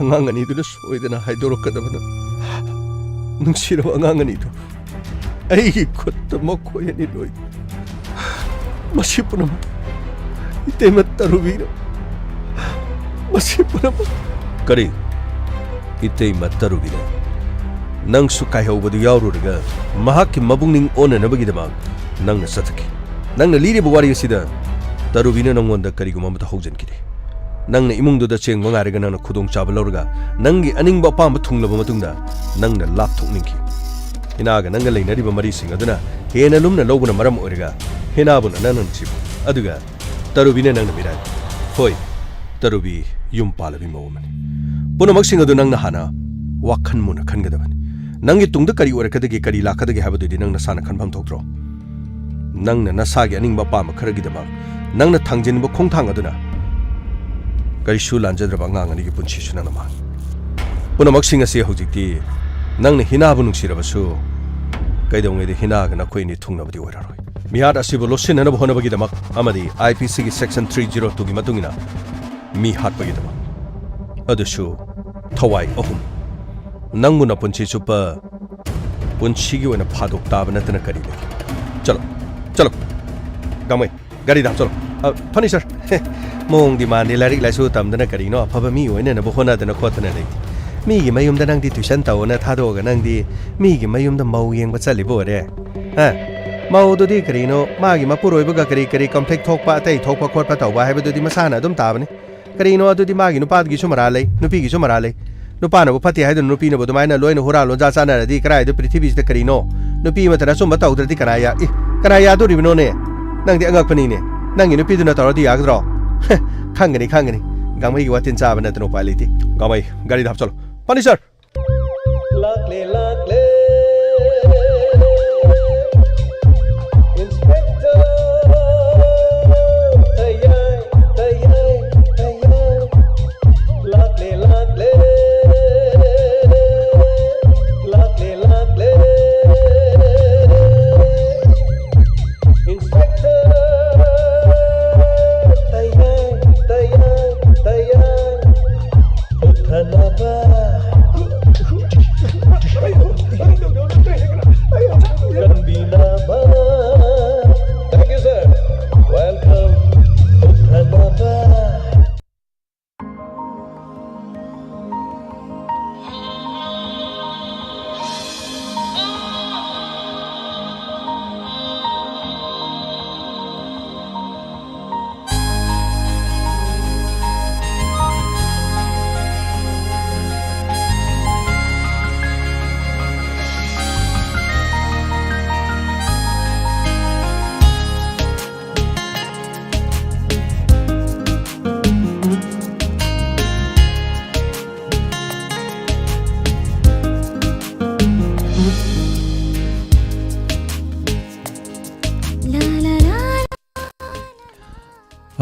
ꯑꯉꯥꯡ ꯑꯅꯤꯗꯨꯅ ꯁꯣꯏꯗꯅ ꯍꯥꯏꯗꯣꯔꯛꯀꯗꯕꯅ, ꯅꯨꯡꯁꯤꯔꯕ ꯑꯉꯥꯡ ꯑꯅꯤꯗꯨ ꯑꯩꯒꯤ ꯈꯨꯠꯇ ꯃꯈꯣꯏ ꯑꯅꯤ ꯂꯣꯏ꯫ ꯃꯁꯤ ꯄꯨꯝꯅꯃꯛ ꯏꯇꯩꯃ ꯇꯔꯨꯕꯤꯅ꯫ ꯃꯁꯤ ꯄꯨꯝꯅꯃꯛ꯫ ꯀꯔꯤ? ꯏꯇꯩꯃ ꯇꯔꯨꯕꯤꯅ? ꯅꯪꯁꯨ ꯀꯥꯏꯍꯧꯕꯗꯨ ꯌꯥꯎꯔꯨꯔꯒ ꯃꯍꯥꯛꯀꯤ ꯃꯕꯨꯛꯅꯤꯡ ꯑꯣꯟꯅꯅꯕꯒꯤꯗꯃꯛ ꯅꯪꯅ ꯆꯠꯊꯈꯤ꯫ ꯅꯪꯅ ꯂꯤꯔꯤꯕ ꯋꯥꯔꯤ ꯑꯁꯤꯗ ꯇꯔꯨꯕꯤꯅ ꯅꯪꯉꯣꯟꯗ ꯀꯔꯤꯒꯨꯝꯕ ꯑꯃꯠꯇ ꯍꯧꯖꯤꯟꯈꯤꯗꯦ꯫ ꯅꯪꯅ ꯏꯃꯨꯡꯗꯨꯗ ꯆꯦꯡꯕ ꯉꯥꯏꯔꯒ ꯅꯪꯅ ꯈꯨꯗꯣꯡꯆꯥꯕ ꯂꯧꯔꯒ ꯅꯪꯒꯤ ꯑꯅꯤꯡꯕ ꯑꯄꯥꯝꯕ ꯊꯨꯡꯂꯕ ꯃꯇꯨꯡꯗ ꯅꯪꯅ ꯂꯥꯞꯊꯣꯛꯅꯤꯡꯈꯤ꯫ ꯍꯤꯅꯥꯒ ꯅꯪꯒ ꯂꯩꯅꯔꯤꯕ ꯃꯔꯤꯁꯤꯡ ꯑꯗꯨꯅ ꯍꯦꯟꯅ ꯂꯨꯝꯅ ꯂꯧꯕꯅ ꯃꯔꯝ ꯑꯣꯏꯔꯒ ꯍꯤꯅꯥꯕꯨꯅ ꯅꯪꯅ ꯅꯨꯡꯁꯤꯕ, ꯑꯗꯨꯒ ꯇꯔꯨꯕꯤꯅ ꯅꯪꯅ ꯃꯤꯔꯥꯏꯕ꯫ ꯍꯣꯏ, ꯇꯔꯨꯕꯤ ꯌꯨꯝ ꯄꯥꯜꯂꯕꯤ ꯃꯧ ꯑꯃꯅꯤ꯫ ꯄꯨꯝꯅꯃꯛꯁꯤꯡ ꯑꯗꯨ ꯅꯪꯅ ꯍꯥꯟꯅ ꯋꯥꯈꯜ ꯃꯨꯟꯅ ꯈꯟꯒꯗꯕꯅꯤ꯫ ꯅꯪꯒꯤ ꯇꯨꯡꯗ ꯀꯔꯤ ꯑꯣꯏꯔꯛꯀꯗꯒꯦ, ꯀꯔꯤ ꯂꯥꯛꯀꯗꯒꯦ ꯍꯥꯏꯕꯗꯨꯗꯤ ꯅꯪ ꯅꯁꯥꯅ ꯈꯟꯐꯝ ꯊꯣꯛꯇ꯭ꯔꯣ? ꯅꯪꯅ ꯅꯁꯥꯒꯤ ꯑꯅꯤꯡꯕ ꯑꯄꯥꯝꯕ ꯈꯔꯒꯤꯗꯃꯛ ꯅꯪꯅ ꯊꯥꯡꯖꯤꯟꯕ ꯈꯣꯡꯊꯥꯡ ꯑꯗꯨꯅ ꯀꯔꯤꯁꯨ ꯂꯥꯟꯖꯗ꯭ꯔꯕ ꯑꯉꯥꯡ ꯑꯅꯤꯒꯤ ꯄꯨꯟꯁꯤꯁꯨ ꯅꯪꯅ ꯃꯥꯡꯉꯤ꯫ ꯄꯨꯝꯅꯃꯛꯁꯤꯡ ꯑꯁꯤ ꯍꯧꯖꯤꯛꯇꯤ ꯅꯪꯅ ꯍꯤꯅꯥꯕꯨ ꯅꯨꯡꯁꯤꯔꯕꯁꯨ ꯀꯩꯗꯧꯉꯩꯗ ꯍꯤꯅꯥꯒ ꯅꯈꯣꯏ ꯑꯅꯤ ꯊꯨꯡꯅꯕꯗꯤ ꯑꯣꯏꯔꯔꯣꯏ꯫ ꯃꯤꯍꯥꯠ ꯑꯁꯤꯕꯨ ꯂꯣꯠꯁꯤꯟꯅꯅꯕ ꯍꯣꯠꯅꯕꯒꯤꯗꯃꯛ ꯑꯃꯗꯤ ꯑꯥꯏ ꯄꯤ ꯁꯤꯒꯤ ꯁꯦꯛꯁꯟ ꯊ꯭ꯔꯤ ꯖꯤꯔꯣ ꯇꯨꯒꯤ ꯃꯇꯨꯡ ꯏꯟꯅ ꯃꯤ ꯍꯥꯠꯄꯒꯤꯗꯃꯛ꯫ ꯑꯗꯨꯁꯨ ꯊꯋꯥꯏ ꯑꯍꯨꯝ꯫ ꯅꯪꯕꯨ ꯅꯄꯨꯟꯁꯤ ꯆꯨꯞꯄ ꯄꯨꯟꯁꯤꯒꯤ ꯑꯣꯏꯅ ꯐꯥꯗꯣꯛ ꯇꯥꯕ ꯅꯠꯇꯅ ꯀꯔꯤ ꯂꯩ? ꯆꯠꯂꯣ, ꯆꯠꯂꯣ꯫ ꯀꯥꯃꯩ, ꯒꯥꯔꯤꯗ ꯍꯥꯞꯆꯜꯂꯣ꯫ ꯑ, ꯐꯅꯤ, ꯁꯥꯔ꯫ ꯍꯦ, ꯃꯑꯣꯡꯗꯤ ꯃꯥꯟꯗꯦ, ꯂꯥꯏꯔꯤꯛ ꯂꯥꯏꯁꯨ ꯇꯝꯗꯅ ꯀꯔꯤꯅꯣ ꯑꯐꯕ ꯃꯤ ꯑꯣꯏꯅꯅꯕ ꯍꯣꯠꯅꯗꯅ ꯈꯣꯠꯇꯅ ꯂꯩ꯫ ꯃꯤꯒꯤ ꯃꯌꯨꯝꯗ ꯅꯪꯗꯤ ꯇ꯭ꯌꯨꯁꯟ ꯇꯧꯑꯣꯅ ꯊꯥꯗꯣꯛꯑꯒ ꯅꯪꯗꯤ ꯃꯤꯒꯤ ꯃꯌꯨꯝꯗ ꯃꯧ ꯌꯦꯡꯕ ꯆꯠꯂꯤꯕ ꯑꯣꯏꯔꯦ꯫ ꯍꯥ? ꯃꯧꯗꯨꯗꯤ ꯀꯔꯤꯅꯣ, ꯃꯥꯒꯤ ꯃꯄꯨꯔꯣꯏꯕꯒ ꯀꯔꯤ ꯀꯔꯤ ꯀꯝꯐ꯭ꯂꯤꯛ ꯊꯣꯛꯄ, ꯑꯇꯩ ꯊꯣꯛꯄ ꯈꯣꯠꯄ ꯇꯧꯕ ꯍꯥꯏꯕꯗꯨꯗꯤ ꯃꯁꯥꯅ ꯑꯗꯨꯝ ꯇꯥꯕꯅꯤ꯫ ꯀꯔꯤꯅꯣ ꯑꯗꯨꯗꯤ ꯃꯥꯒꯤ ꯅꯨꯄꯥꯒꯤꯁꯨ ꯃꯔꯥꯜ ꯂꯩ, ꯅꯨꯄꯤꯒꯤꯁꯨ ꯃꯔꯥꯜ ꯂꯩ꯫ ꯅꯨꯄꯥꯅꯕꯨ ꯐꯠꯇꯦ ꯍꯥꯏꯗꯨꯅ ꯅꯨꯄꯤꯅꯕꯨ ꯑꯗꯨꯃꯥꯏꯅ ꯂꯣꯏꯅ ꯍꯨꯔꯥ ꯂꯣꯟꯖꯥ ꯆꯥꯟꯅꯔꯗꯤ ꯀꯔꯥꯏꯗ ꯄ꯭ꯔꯤꯊꯤꯕꯤꯁꯤꯗ ꯀꯔꯤꯅꯣ? ꯅꯨꯄꯤ ꯑꯃꯠꯇꯅ ꯑꯆꯨꯝꯕ ꯇꯧꯗ꯭ꯔꯗꯤ ꯀꯅꯥ ꯌꯥ-, ꯏ, ꯀꯅꯥ ꯌꯥꯗꯣꯔꯤꯕꯅꯣꯅꯦ? ꯅꯪꯗꯤ ꯑꯉꯛꯄꯅꯤꯅꯦ꯫ ꯅꯪꯒꯤ ꯅꯨꯄꯤꯗꯨꯅ ꯇꯧꯔꯗꯤ ꯌꯥꯒꯗ꯭ꯔꯣ? ꯍꯦ, ꯈꯪꯒꯅꯤ, ꯈꯪꯒꯅꯤ꯫ ꯒꯥꯡꯃꯩꯒꯤ ꯋꯥꯇꯤꯟ ꯆꯥꯕ ꯅꯠꯇꯅ ꯎꯄꯥꯏ ꯂꯩꯇꯦ꯫ ꯒꯥꯡꯃꯩ, ꯒꯥꯔꯤꯗ ꯍꯥꯞꯆꯜꯂꯣ꯫ ꯐꯅꯤ, ꯁꯥꯔ꯫ ꯂꯥꯛꯂꯦ, ꯂꯥꯛꯂꯦ꯫ ꯏꯟꯁꯄꯦꯛꯇꯔ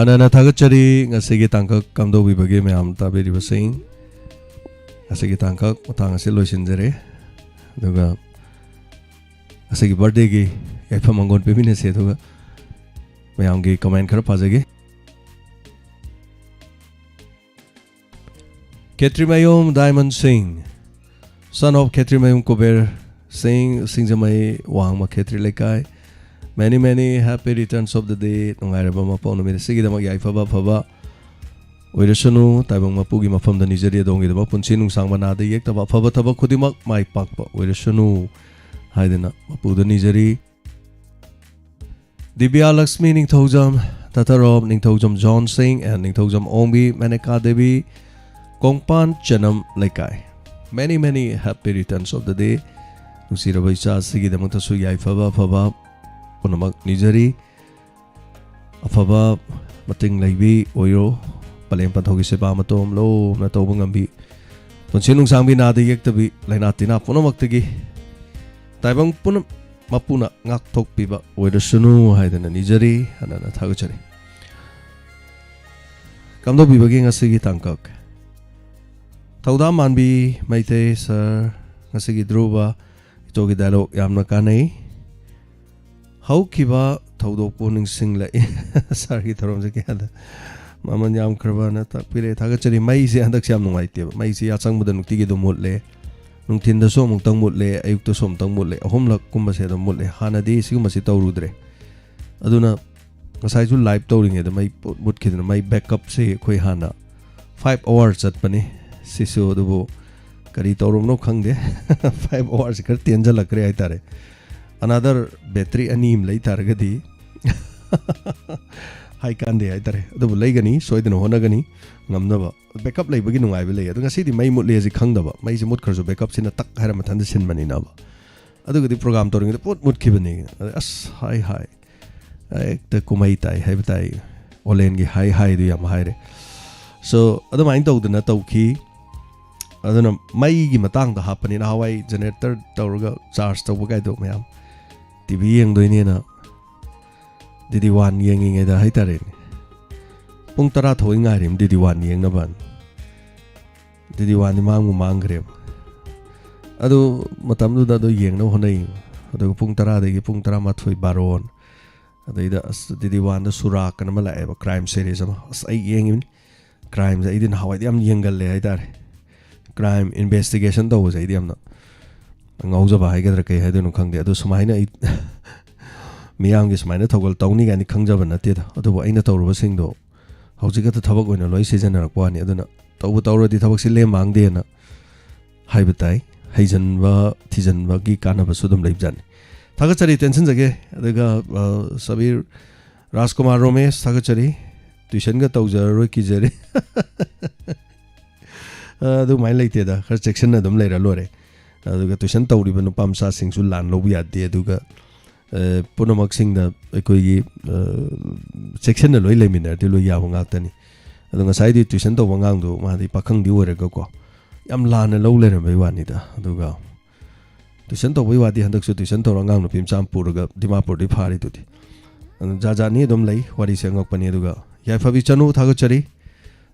ꯑꯅꯅ ꯊꯥꯒꯠꯆꯔꯤ ꯉꯁꯤꯒꯤ ꯇꯥꯡꯀꯛ ꯀꯝꯗꯧꯕꯤꯕꯒꯦ ꯃꯌꯥꯝ ꯇꯥꯕꯤꯔꯤꯕꯁꯤꯡ꯫ ꯉꯁꯤꯒꯤ ꯇꯥꯡꯀꯛ ꯃꯇꯥꯡ ꯑꯁꯤ ꯂꯣꯏꯁꯤꯟꯖꯔꯦ꯫ ꯑꯗꯨꯒ ꯉꯁꯤꯒꯤ ꯕꯥꯔꯗꯦꯒꯤ ꯌꯥꯏꯐ ꯃꯪꯒꯣꯜ ꯄꯤꯃꯤꯟꯅꯁꯦ꯫ ꯑꯗꯨꯒ ꯃꯌꯥꯝꯒꯤ ꯀꯃꯦꯟ ꯈꯔ ꯄꯥꯖꯒꯦ꯫ ꯈꯦꯇ꯭ꯔꯤꯃꯌꯨꯝ ꯗꯥꯏꯃꯟ ꯁꯤꯡ, son of ꯈꯦꯇ꯭ꯔꯤꯃꯌꯨꯝ ꯀꯨꯕꯦꯔ ꯁꯤꯡ, ꯁꯤꯡꯖꯃꯩ ꯋꯥꯡꯃ ꯈꯦꯇ꯭ꯔꯤ ꯂꯩꯀꯥꯏ꯫ Many many happy returns of the day. ꯅꯨꯡꯉꯥꯏꯔꯕ ꯃꯄꯣꯛ ꯅꯨꯃꯤꯠ ꯑꯁꯤꯒꯤꯗꯃꯛ ꯌꯥꯏꯐꯕ ꯑꯐꯕ ꯑꯣꯏꯔꯁꯅꯨ꯫ ꯇꯥꯏꯕꯪ ꯃꯄꯨꯒꯤ ꯃꯐꯝꯗ ꯅꯤꯖꯔꯤ ꯑꯗꯣꯝꯒꯤꯗꯃꯛ ꯄꯨꯟꯁꯤ ꯅꯨꯡꯁꯥꯡꯕ, ꯅꯥꯗ ꯌꯦꯛꯇꯕ, ꯑꯐꯕ ꯊꯕꯛ ꯈꯨꯗꯤꯡꯃꯛ ꯃꯥꯏ ꯄꯥꯛꯄ ꯑꯣꯏꯔꯁꯅꯨ ꯍꯥꯏꯗꯅ ꯃꯄꯨꯗ ꯅꯤꯖꯔꯤ꯫ ꯗꯤꯕ꯭ꯌꯥ ꯂꯛꯁꯃꯤ ꯅꯤꯡꯊꯧꯖꯝ, daughter of ꯅꯤꯡꯊꯧꯖꯝ ꯖꯣꯟ ꯁꯤꯡ and ꯅꯤꯡꯊꯧꯖꯝ ꯑꯣꯡꯕꯤ ꯃꯦꯅꯦꯀꯥ ꯗꯦꯕꯤ, ꯀꯣꯡꯄꯥꯟ ꯆꯅꯝ ꯂꯩꯀꯥꯏ꯫ Many many happy returns of the day. ꯅꯨꯡꯁꯤꯔꯕ ꯏꯆꯥ ꯑꯁꯤꯒꯤꯗꯃꯛꯇꯁꯨ ꯌꯥꯏꯐꯕ ꯑꯐꯕ ꯄꯨꯝꯅꯃꯛ ꯅꯤꯖꯔꯤ꯫ ꯑꯐꯕ ꯃꯇꯤꯡ ꯂꯩꯕꯤ ꯑꯣꯏꯔꯣ꯫ ꯄꯂꯦꯝ ꯄꯟꯊꯧꯒꯤ ꯁꯦꯕꯥ ꯃꯇꯣꯝ ꯂꯣꯝꯅ ꯇꯧꯕ ꯉꯝꯕꯤ, ꯄꯨꯟꯁꯤ ꯅꯨꯡꯁꯥꯡꯕꯤ, ꯅꯥꯗ ꯌꯦꯛꯇꯕꯤ, ꯂꯥꯏꯅꯥ ꯇꯤꯟꯅꯥ ꯄꯨꯝꯅꯃꯛꯇꯒꯤ ꯇꯥꯏꯕꯪ ꯄꯨꯝꯅ-, ꯃꯄꯨꯅ ꯉꯥꯛꯊꯣꯛꯄꯤꯕ ꯑꯣꯏꯔꯁꯅꯨ ꯍꯥꯏꯗꯅ ꯅꯤꯖꯔꯤ, ꯍꯟꯅ ꯍꯟꯅ ꯊꯥꯒꯠꯆꯔꯤ꯫ ꯀꯝꯗꯧꯕꯤꯕꯒꯦ ꯉꯁꯤꯒꯤ ꯇꯥꯡꯀꯛ? ꯊꯧꯗꯥꯝ ꯃꯥꯟꯕꯤ ꯃꯩꯇꯩ ꯁꯥꯔ, ꯉꯁꯤꯒꯤ ꯙ꯭ꯔꯨꯕ ꯏꯇꯣꯒꯤ ꯗꯥꯏꯂꯣꯛ ꯌꯥꯝꯅ ꯀꯥꯟꯅꯩ꯫ ꯍꯧꯈꯤꯕ ꯊꯧꯗꯣꯛꯄꯨ ꯅꯤꯡꯁꯤꯡꯂꯛꯏ꯫ ꯁꯥꯔꯒꯤ ꯊꯧꯔꯝꯁꯦ ꯀꯌꯥꯗ ꯃꯃꯜ ꯌꯥꯝꯈ꯭ꯔꯕꯅ ꯇꯥꯛꯄꯤꯔꯛꯑꯦ꯫ ꯊꯥꯒꯠꯆꯔꯤ꯫ ꯃꯩꯁꯦ ꯍꯟꯗꯛꯁꯦ ꯌꯥꯝ ꯅꯨꯡꯉꯥꯏꯇꯦꯕ꯫ ꯃꯩꯁꯦ ꯌꯥꯆꯪꯕꯗ ꯅꯨꯡꯇꯤꯒꯤ ꯑꯗꯨꯝ ꯃꯨꯠꯂꯦ꯫ ꯅꯨꯡꯊꯤꯟꯗꯁꯨ ꯑꯃꯨꯛꯇꯪ ꯃꯨꯠꯂꯦ, ꯑꯌꯨꯛꯇꯁꯨ ꯑꯃꯨꯛꯇꯪ ꯃꯨꯠꯂꯦ꯫ ꯑꯍꯨꯝꯂꯛꯀꯨꯝꯕꯁꯦ ꯑꯗꯨꯝ ꯃꯨꯠꯂꯦ꯫ ꯍꯥꯟꯅꯗꯤ ꯁꯤꯒꯨꯝꯕꯁꯤ ꯇꯧꯔꯨꯗ꯭ꯔꯦ꯫ ꯑꯗꯨꯅ ꯉꯁꯥꯏꯁꯨ ꯂꯥꯏꯚ ꯇꯧꯔꯤꯉꯩꯗ ꯃꯩ ꯄꯨꯠ ꯃꯨꯠꯈꯤꯗꯅ, ꯃꯩ ꯕꯦꯛꯀꯞꯁꯦ ꯑꯩꯈꯣꯏ ꯍꯥꯟꯅ ꯐꯥꯏꯚ ꯑꯋꯥꯔ ꯆꯠꯄꯅꯤ꯫ ꯁꯤꯁꯨ ꯑꯗꯨꯕꯨ ꯀꯔꯤ ꯇꯧꯔꯕꯅꯣ ꯈꯪꯗꯦ꯫ ꯐꯥꯏꯚ ꯑꯋꯥꯔꯁꯤ ꯈꯔ ꯇꯦꯟꯖꯜꯂꯛꯈ꯭ꯔꯦ ꯍꯥꯏꯇꯥꯔꯦ꯫ Another ꯕꯦꯇ꯭ꯔꯤ ꯑꯅꯤ ꯑꯃ ꯂꯩ ꯇꯥꯔꯒꯗꯤ ꯍꯥꯏ ꯀꯥꯟꯗꯦ ꯍꯥꯏꯇꯥꯔꯦ꯫ ꯑꯗꯨꯕꯨ ꯂꯩꯒꯅꯤ, ꯁꯣꯏꯗꯅ ꯍꯣꯠꯅꯒꯅꯤ, ꯉꯝꯅꯕ꯫ ꯕꯦꯛꯀꯞ ꯂꯩꯕꯒꯤ ꯅꯨꯡꯉꯥꯏꯕ ꯂꯩ꯫ ꯑꯗꯣ ꯉꯁꯤꯗꯤ ꯃꯩ ꯃꯨꯠꯂꯦ ꯑꯁꯤ ꯈꯪꯗꯕ, ꯃꯩꯁꯦ ꯃꯨꯠꯈ꯭ꯔꯁꯨ ꯕꯦꯛꯀꯞꯁꯤꯅ ꯇꯛ ꯍꯥꯏꯔ ꯃꯊꯟꯇ ꯁꯤꯟꯕꯅꯤꯅꯕ꯫ ꯑꯗꯨꯒꯗꯤ ꯄ꯭ꯔꯣꯒꯥꯝ ꯇꯧꯔꯤꯉꯩꯗ ꯄꯨꯠ ꯃꯨꯠꯈꯤꯕꯅꯤ꯫ ꯑꯗ ꯑꯁ, ꯍꯥꯏ ꯍꯥꯏ, ꯍꯦꯛꯇ ꯀꯨꯝꯍꯩ ꯇꯥꯏ ꯍꯥꯏꯕ ꯇꯥꯏ꯫ ꯑꯣꯂꯦꯟꯒꯤ ꯍꯥꯏ ꯍꯥꯏꯗꯨ ꯌꯥꯝ ꯍꯥꯏꯔꯦ꯫ ꯁꯣ ꯑꯗꯨꯃꯥꯏꯅ ꯇꯧꯗꯅ ꯇꯧꯈꯤ꯫ ꯑꯗꯨꯅ ꯃꯩꯒꯤ ꯃꯇꯥꯡꯗ ꯍꯥꯞꯄꯅꯤ꯫ ꯅꯍꯥꯟꯋꯥꯏ ꯖꯦꯅꯦꯔꯦꯇꯔ ꯇꯧꯔꯒ ꯆꯥꯔꯖ ꯇꯧꯕ ꯀꯥꯏꯗꯣ ꯃꯌꯥꯝ ꯇꯤ ꯚꯤ ꯌꯦꯡꯗꯣꯏꯅꯦꯅ ꯗꯤ ꯗꯤ ꯋꯥꯟ ꯌꯦꯡꯉꯤꯉꯩꯗ ꯍꯥꯏꯇꯥꯔꯦꯅꯦ, ꯄꯨꯡ ꯇꯔꯥ ꯊꯧꯋꯩ ꯉꯥꯏꯔꯤꯕ ꯗꯤꯗꯤ ꯋꯥꯟ ꯌꯦꯡꯅꯕ꯫ ꯗꯤꯗꯤ ꯋꯥꯟꯗꯤ ꯃꯥꯡꯕꯨ ꯃꯥꯡꯈ꯭ꯔꯦꯕ꯫ ꯑꯗꯨ ꯃꯇꯝꯗꯨꯗ ꯑꯗꯨ ꯌꯦꯡꯅꯕ ꯍꯣꯠꯅꯩ꯫ ꯑꯗꯨꯒ ꯄꯨꯡ ꯇꯔꯥꯗꯒꯤ ꯄꯨꯡ ꯇꯔꯥꯃꯥꯊꯣꯏ, ꯕꯥꯔꯣ, ꯑꯗꯩꯗ ꯑꯁ ꯗꯤꯗꯤ ꯋꯥꯟꯗ ꯁꯨꯔꯥꯛ ꯑꯅ ꯑꯃ ꯂꯥꯛꯑꯦꯕ, ꯀ꯭ꯔꯥꯏꯝ ꯁꯦꯔꯤꯁ ꯑꯃ꯫ ꯑꯁ, ꯑꯩ ꯌꯦꯡꯉꯤꯕꯅꯤ꯫ ꯀ꯭ꯔꯥꯏꯝꯁꯦ ꯑꯩꯗꯤ ꯅꯍꯥꯟꯋꯥꯏꯗꯤ ꯌꯥꯝ ꯌꯦꯡꯒꯜꯂꯦ ꯍꯥꯏꯇꯥꯔꯦ꯫ ꯀ꯭ꯔꯥꯏꯝ ꯏꯟꯚꯦꯁꯇꯤꯒꯦꯁꯟ ꯇꯧꯕꯁꯦ ꯑꯩꯗꯤ ꯌꯥꯝꯅ ꯉꯥꯎꯖꯕ ꯍꯥꯏꯒꯗ꯭ꯔꯥ ꯀꯩ ꯍꯥꯏꯗꯣꯏꯅꯣ ꯈꯪꯗꯦ꯫ ꯑꯗꯨ ꯁꯨꯃꯥꯏꯅ ꯑꯩ ꯃꯤꯌꯥꯝꯒꯤ ꯁꯨꯃꯥꯏꯅ ꯊꯧꯒꯜ ꯇꯧꯅꯤ ꯀꯥꯏꯅ ꯈꯪꯖꯕ ꯅꯠꯇꯦꯗ꯫ ꯑꯗꯨꯕꯨ ꯑꯩꯅ ꯇꯧꯔꯨꯕꯁꯤꯡꯗꯣ ꯍꯧꯖꯤꯛ ꯈꯛꯇ ꯊꯕꯛ ꯑꯣꯏꯅ ꯂꯣꯏ ꯁꯤꯖꯤꯟꯅꯔꯛꯄ ꯋꯥꯅꯤ꯫ ꯑꯗꯨꯅ ꯇꯧꯕꯨ ꯇꯧꯔꯗꯤ ꯊꯕꯛꯁꯤ ꯂꯦꯝ ꯃꯥꯡꯗꯦꯅ ꯍꯥꯏꯕ ꯇꯥꯏ꯫ ꯍꯩꯖꯟꯕ ꯊꯤꯖꯟꯕꯒꯤ ꯀꯥꯟꯅꯕꯁꯨ ꯑꯗꯨꯝ ꯂꯩꯕꯖꯥꯠꯅꯤ꯫ ꯊꯥꯒꯠꯆꯔꯤ, ꯇꯦꯟꯁꯤꯟꯖꯒꯦ꯫ ꯑꯗꯨꯒ, ꯑ, ꯁꯕꯤꯔ ꯔꯥꯖꯀꯨꯃꯥꯔ ꯔꯣꯃꯦꯁ, ꯊꯥꯒꯠꯆꯔꯤ꯫ ꯇꯨꯏꯁꯟꯒ ꯇꯧꯖꯔꯔꯣꯏ, ꯀꯤꯖꯔꯦ꯫ ꯑ, ꯑꯗꯨꯃꯥꯏꯅ ꯂꯩꯇꯦꯗ, ꯈꯔ ꯆꯦꯛꯁꯤꯟꯅ ꯑꯗꯨꯝ ꯂꯩꯔ ꯂꯣꯏꯔꯦ꯫ ꯑꯗꯨꯒ ꯇꯨꯏꯁꯟ ꯇꯧꯔꯤꯕ ꯅꯨꯄꯥ ꯃꯆꯥꯁꯤꯡꯁꯨ ꯂꯥꯟ ꯂꯧꯕ ꯌꯥꯗꯦ꯫ ꯑꯗꯨꯒ, ꯑ, ꯄꯨꯝꯅꯃꯛꯁꯤꯡꯗ ꯑꯩꯈꯣꯏꯒꯤ, ꯑ, ꯆꯦꯛꯁꯤꯟꯅ ꯂꯣꯏ ꯂꯩꯃꯤꯟꯅꯔꯗꯤ ꯂꯣꯏ ꯌꯥꯕ ꯉꯥꯛꯇꯅꯤ꯫ ꯑꯗꯣ ꯉꯁꯥꯏꯗꯤ ꯇꯨꯏꯁꯟ ꯇꯧꯕ ꯑꯉꯥꯡꯗꯣ ꯃꯥꯗꯤ ꯄꯥꯈꯪꯗꯤ ꯑꯣꯏꯔꯒꯀꯣ, ꯌꯥꯝ ꯂꯥꯟꯅ ꯂꯧ ꯂꯩꯔꯝꯕꯩ ꯋꯥꯅꯤꯗ꯫ ꯑꯗꯨꯒ ꯇꯨꯏꯁꯟ ꯇꯧꯕꯩ ꯋꯥꯗꯤ ꯍꯟꯗꯛꯁꯨ ꯇꯨꯏꯁꯟ ꯇꯧꯔ ꯑꯉꯥꯡ ꯅꯨꯄꯤ ꯃꯆꯥ ꯑꯃ ꯄꯨꯔꯒ ꯗꯤꯃꯥꯄꯨꯔꯗꯤ ꯐꯥꯔꯤꯗꯨꯗꯤ꯫ ꯑꯗꯨ ꯖꯥꯠ ꯖꯥꯠꯅꯤ ꯑꯗꯨꯝ ꯂꯩ, ꯋꯥꯔꯤꯁꯦ ꯑꯉꯛꯄꯅꯤ꯫ ꯑꯗꯨꯒ ꯌꯥꯏꯐꯕꯤ ꯆꯅꯨ, ꯊꯥꯒꯠꯆꯔꯤ꯫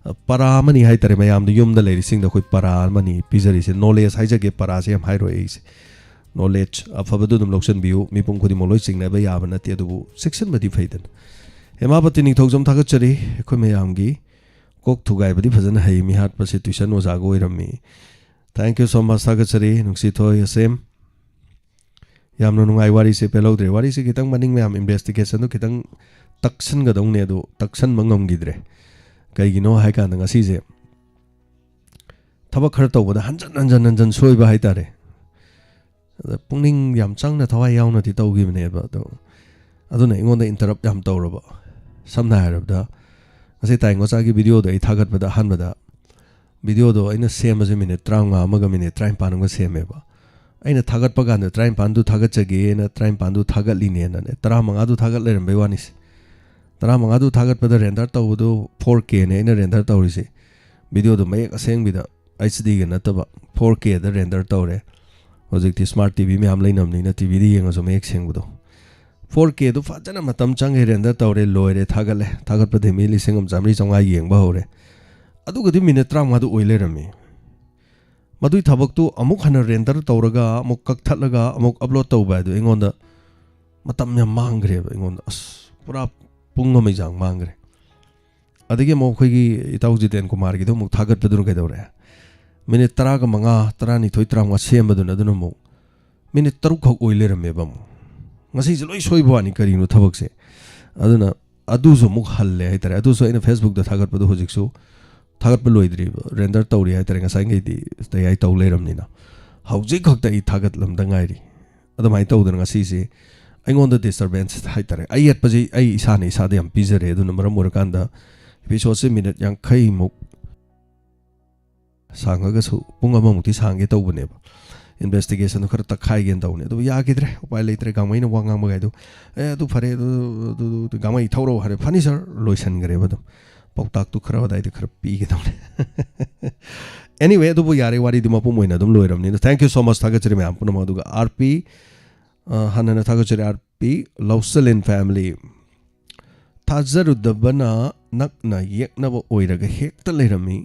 ꯑ, ꯄꯔꯥ ꯑꯃꯅꯤ ꯍꯥꯏꯇꯥꯔꯦ, ꯃꯌꯥꯝꯗ, ꯌꯨꯝꯗ ꯂꯩꯔꯤꯁꯤꯡꯗ ꯑꯩꯈꯣꯏ ꯄꯔꯥ ꯑꯃꯅꯤ ꯄꯤꯖꯔꯤꯁꯦ꯫ ꯅꯣꯂꯦꯖ ꯍꯥꯏꯖꯒꯦ, ꯄꯔꯥꯁꯦ ꯌꯥꯝ ꯍꯥꯏꯔꯣꯏ ꯑꯩꯁꯦ꯫ ꯅꯣꯂꯦꯖ ꯑꯐꯕꯗꯨ ꯑꯗꯨꯝ ꯂꯧꯁꯤꯟꯕꯤꯌꯨ꯫ ꯃꯤꯄꯨꯝ ꯈꯨꯗꯤꯡꯃꯛ ꯂꯣꯏ ꯆꯤꯡꯅꯕ ꯌꯥꯕ ꯅꯠꯇꯦ, ꯑꯗꯨꯕꯨ ꯆꯦꯛꯁꯤꯟꯕꯗꯤ ꯐꯩꯗꯅ꯫ ꯍꯦꯃꯥꯄꯇꯤ ꯅꯤꯡꯊꯧꯖꯝ, ꯊꯥꯒꯠꯆꯔꯤ꯫ ꯑꯩꯈꯣꯏ ꯃꯌꯥꯝꯒꯤ ꯀꯣꯛ ꯊꯨꯒꯥꯏꯕꯗꯤ ꯐꯖꯅ ꯍꯩ, ꯃꯤꯍꯥꯠꯄꯁꯦ ꯇꯨꯏꯁꯟ ꯑꯣꯖꯥꯒ ꯑꯣꯏꯔꯝꯃꯤ꯫ Thank you so much, ꯊꯥꯒꯠꯆꯔꯤ꯫ ꯅꯨꯡꯁꯤꯊꯣꯏ ꯑꯁꯦꯝ, ꯌꯥꯝꯅ ꯅꯨꯡꯉꯥꯏ, ꯋꯥꯔꯤꯁꯦ ꯄꯦꯜꯍꯧꯗ꯭ꯔꯦ꯫ ꯋꯥꯔꯤꯁꯦ ꯈꯤꯇꯪ ꯃꯅꯤꯡ ꯃꯌꯥꯝ ꯏꯟꯚꯦꯁꯇꯤꯒꯦꯁꯟꯗꯣ ꯈꯤꯇꯪ ꯇꯛꯁꯟꯒꯗꯧꯅꯦ, ꯑꯗꯣ ꯇꯛꯁꯟꯕ ꯉꯝꯈꯤꯗ꯭ꯔꯦ꯫ ꯀꯩꯒꯤꯅꯣ ꯍꯥꯏꯀꯥꯟꯗ ꯉꯁꯤꯁꯦ ꯊꯕꯛ ꯈꯔ ꯇꯧꯕꯗ ꯍꯟꯖꯟ ꯍꯟꯖꯟ ꯍꯟꯖꯟ ꯁꯣꯏꯕ ꯍꯥꯏꯇꯥꯔꯦ꯫ ꯑꯗ ꯄꯨꯛꯅꯤꯡ ꯌꯥꯝ ꯆꯪꯅ, ꯊꯋꯥꯏ ꯌꯥꯎꯅꯗꯤ ꯇꯧꯈꯤꯕꯅꯦꯕ꯫ ꯑꯗꯣ ꯑꯗꯨꯅ ꯑꯩꯉꯣꯟꯗ ꯏꯟꯇꯔꯞ ꯌꯥꯝ ꯇꯧꯔꯕ꯫ ꯁꯝꯅ ꯍꯥꯏꯔꯕꯗ, ꯉꯁꯤ ꯇꯥꯏ ꯉꯣꯆꯥꯒꯤ ꯚꯤꯗꯤꯑꯣꯗꯣ ꯑꯩ ꯊꯥꯒꯠꯄꯗ, ꯑꯍꯥꯟꯕꯗ ꯚꯤꯗꯤꯑꯣꯗꯣ ꯑꯩꯅ ꯁꯦꯝꯕꯁꯦ ꯃꯤꯅꯤꯠ ꯇꯔꯥꯃꯉꯥ ꯑꯃꯒ ꯃꯤꯅꯤꯠ ꯇꯔꯥꯅꯤꯄꯥꯟ ꯑꯃꯒ ꯁꯦꯝꯃꯦꯕ꯫ ꯑꯩꯅ ꯊꯥꯒꯠꯄ ꯀꯥꯟꯗ ꯇꯔꯥꯅꯤꯄꯥꯟꯗꯨ ꯊꯥꯒꯠꯆꯒꯦꯅ ꯇꯔꯥꯅꯤꯄꯥꯟꯗꯨ ꯊꯥꯒꯠꯂꯤꯅꯦꯅꯅꯦ, ꯇꯔꯥꯃꯉꯥꯗꯨ ꯊꯥꯒꯠ ꯂꯩꯔꯝꯕꯩ ꯋꯥꯅꯤꯁꯦ꯫ ꯇꯔꯥꯃꯉꯥꯗꯨ ꯊꯥꯒꯠꯄꯗ ꯔꯦꯟꯗꯔ ꯇꯧꯕꯗꯨ ꯐꯣꯔ ꯀꯦꯅꯦ ꯑꯩꯅ ꯔꯦꯟꯗꯔ ꯇꯧꯔꯤꯁꯦ꯫ ꯚꯤꯗꯤꯑꯣꯗꯣ ꯃꯌꯦꯛ ꯑꯁꯦꯡꯕꯤꯗ, ꯑꯩꯆ ꯗꯤꯒ ꯅꯠꯇꯕ, ꯐꯣꯔ ꯀꯦꯗ ꯔꯦꯟꯗꯔ ꯇꯧꯔꯦ꯫ ꯍꯧꯖꯤꯛꯇꯤ ꯁ꯭ꯃꯥꯔꯠ ꯇꯤ ꯚꯤ ꯃꯌꯥꯝ ꯂꯩꯅꯕꯅꯤꯅ ꯇꯤ ꯚꯤꯗ ꯌꯦꯡꯉꯁꯨ ꯃꯌꯦꯛ ꯁꯦꯡꯕꯗꯣ꯫ ꯐꯣꯔ ꯀꯦꯗꯨ ꯐꯖꯅ ꯃꯇꯝ ꯆꯪꯉꯦ, ꯔꯦꯟꯗꯔ ꯇꯧꯔꯦ, ꯂꯣꯏꯔꯦ, ꯊꯥꯒꯠꯂꯦ꯫ ꯊꯥꯒꯠꯄꯗꯒꯤ ꯃꯤ ꯂꯤꯁꯤꯡ ꯑꯃ ꯆꯥꯝꯃꯔꯤ ꯆꯥꯝꯃꯉꯥ ꯌꯦꯡꯕ ꯍꯧꯔꯦ꯫ ꯑꯗꯨꯒꯗꯤ ꯃꯤꯅꯤꯠ ꯇꯔꯥꯃꯉꯥꯗꯨ ꯑꯣꯏ ꯂꯩꯔꯝꯃꯤ꯫ ꯃꯗꯨꯏ ꯊꯕꯛꯇꯨ ꯑꯃꯨꯛ ꯍꯟꯅ ꯔꯦꯟꯗꯔ ꯇꯧꯔꯒ, ꯑꯃꯨꯛ ꯀꯛꯊꯠꯂꯒ, ꯑꯃꯨꯛ ꯑꯞꯂꯣꯗ ꯇꯧꯕ ꯍꯥꯏꯗꯨ ꯑꯩꯉꯣꯟꯗ ꯃꯇꯝ ꯌꯥꯝ ꯃꯥꯡꯈ꯭ꯔꯦꯕ꯫ ꯑꯩꯉꯣꯟꯗ ꯑꯁ, ꯄꯨꯔꯥ ꯄꯨꯡ ꯑꯃꯒꯤ ꯆꯥꯡ ꯃꯥꯡꯈ꯭ꯔꯦ꯫ ꯑꯗꯒꯤ ꯑꯃꯨꯛ ꯑꯩꯈꯣꯏꯒꯤ ꯏꯇꯥꯎ ꯖꯤꯇꯦꯟ ꯀꯨꯃꯥꯔꯒꯤꯗꯣ ꯑꯃꯨꯛ ꯊꯥꯒꯠꯄꯗꯨꯅ ꯀꯩꯗꯧꯔꯦ? ꯃꯤꯅꯤꯠ ꯇꯔꯥꯒ ꯃꯉꯥ, ꯇꯔꯥꯅꯤꯊꯣꯏ, ꯇꯔꯥꯃꯉꯥ ꯁꯦꯝꯕꯗꯨꯅ ꯑꯗꯨꯅ ꯑꯃꯨꯛ ꯃꯤꯅꯤꯠ ꯇꯔꯨꯛ ꯈꯛ ꯑꯣꯏ ꯂꯩꯔꯝꯃꯦꯕ꯫ ꯑꯃꯨꯛ ꯉꯁꯤꯁꯦ ꯂꯣꯏ ꯁꯣꯏꯕ ꯋꯥꯅꯤ, ꯀꯔꯤꯅꯣ ꯊꯕꯛꯁꯦ? ꯑꯗꯨꯅ ꯑꯗꯨꯁꯨ ꯑꯃꯨꯛ ꯍꯜꯂꯦ ꯍꯥꯏꯇꯥꯔꯦ꯫ ꯑꯗꯨꯁꯨ ꯑꯩꯅ ꯐꯦꯁꯕꯨꯛꯇ ꯊꯥꯒꯠꯄꯗꯣ ꯍꯧꯖꯤꯛꯁꯨ ꯊꯥꯒꯠꯄ ꯂꯣꯏꯗ꯭ꯔꯤꯕ, ꯔꯦꯟꯗꯔ ꯇꯧꯔꯤ ꯍꯥꯏꯇꯥꯔꯦ꯫ ꯉꯁꯥꯏꯉꯩꯗꯤ ꯇꯌꯥꯏ ꯇꯧ ꯂꯩꯔꯝꯅꯤꯅ ꯍꯧꯖꯤꯛ ꯈꯛꯇ ꯑꯩ ꯊꯥꯒꯠꯂꯝꯗ ꯉꯥꯏꯔꯤ꯫ ꯑꯗꯨꯃꯥꯏꯅ ꯇꯧꯗꯅ ꯉꯁꯤꯁꯦ ꯑꯩꯉꯣꯟꯗ ꯗꯤꯁꯇꯔꯕꯦꯟꯁ ꯍꯥꯏꯇꯥꯔꯦ, ꯑꯌꯦꯠꯄꯁꯦ ꯑꯩ ꯏꯁꯥꯅ ꯏꯁꯥꯗ ꯌꯥꯝ ꯄꯤꯖꯔꯦ꯫ ꯑꯗꯨꯅ ꯃꯔꯝ ꯑꯣꯏꯔꯀꯥꯟꯗ ꯏꯄꯤꯁꯣꯠꯁꯦ ꯃꯤꯅꯤꯠ ꯌꯥꯡꯈꯩꯃꯨꯛ ꯁꯥꯡꯉꯒꯁꯨ ꯄꯨꯡ ꯑꯃꯃꯨꯛꯇꯤ ꯁꯥꯡꯒꯦ ꯇꯧꯕꯅꯦꯕ꯫ ꯏꯟꯚꯦꯁꯇꯤꯒꯦꯁꯟꯗꯣ ꯈꯔ ꯇꯛꯈꯥꯏꯒꯦꯅ ꯇꯧꯕꯅꯦ, ꯑꯗꯨꯕꯨ ꯌꯥꯈꯤꯗ꯭ꯔꯦ, ꯎꯄꯥꯏ ꯂꯩꯇ꯭ꯔꯦ꯫ ꯒꯥꯡꯃꯩꯅ ꯋꯥ ꯉꯥꯡꯕꯒꯥꯏꯗꯣ, "ꯑꯦ, ꯑꯗꯨ ꯐꯔꯦ, ꯑꯗꯨ, ꯑꯗꯨ, ꯑꯗꯨ ꯒꯥꯡꯃꯩ ꯊꯧꯔꯛꯑꯣ" ꯍꯥꯏꯔꯦ, "ꯐꯅꯤ ꯁꯥꯔ", ꯂꯣꯏꯁꯟꯈ꯭ꯔꯦꯕ ꯑꯗꯨꯝ꯫ ꯄꯥꯎꯇꯥꯛꯇꯨ ꯈꯔ ꯑꯗꯥꯏꯗ ꯈꯔ ꯄꯤꯒꯦ ꯇꯧꯅꯦ꯫ ꯑꯦꯅꯤꯋꯦ, ꯑꯗꯨꯕꯨ ꯌꯥꯔꯦ, ꯋꯥꯔꯤꯗꯨ ꯃꯄꯨꯝ ꯑꯣꯏꯅ ꯑꯗꯨꯝ ꯂꯣꯏꯔꯕꯅꯤꯅ꯫ Thank you so much, ꯊꯥꯒꯠꯆꯔꯤ ꯃꯌꯥꯝ ꯄꯨꯝꯅꯃꯛ꯫ ꯑꯗꯨꯒ ꯑꯥꯔ ꯄꯤ, ꯑ, ꯍꯥꯟꯅꯅ ꯊꯥꯒꯠꯆꯔꯤ, ꯑꯥꯔ ꯄꯤ ꯂꯧꯁꯂꯦꯟ ꯐꯦꯃꯤꯂꯤ꯫ "ꯊꯥꯖꯔꯨꯗꯕꯅ ꯅꯛꯅ ꯌꯦꯛꯅꯕ ꯑꯣꯏꯔꯒ ꯍꯦꯛꯇ ꯂꯩꯔꯝꯃꯤ,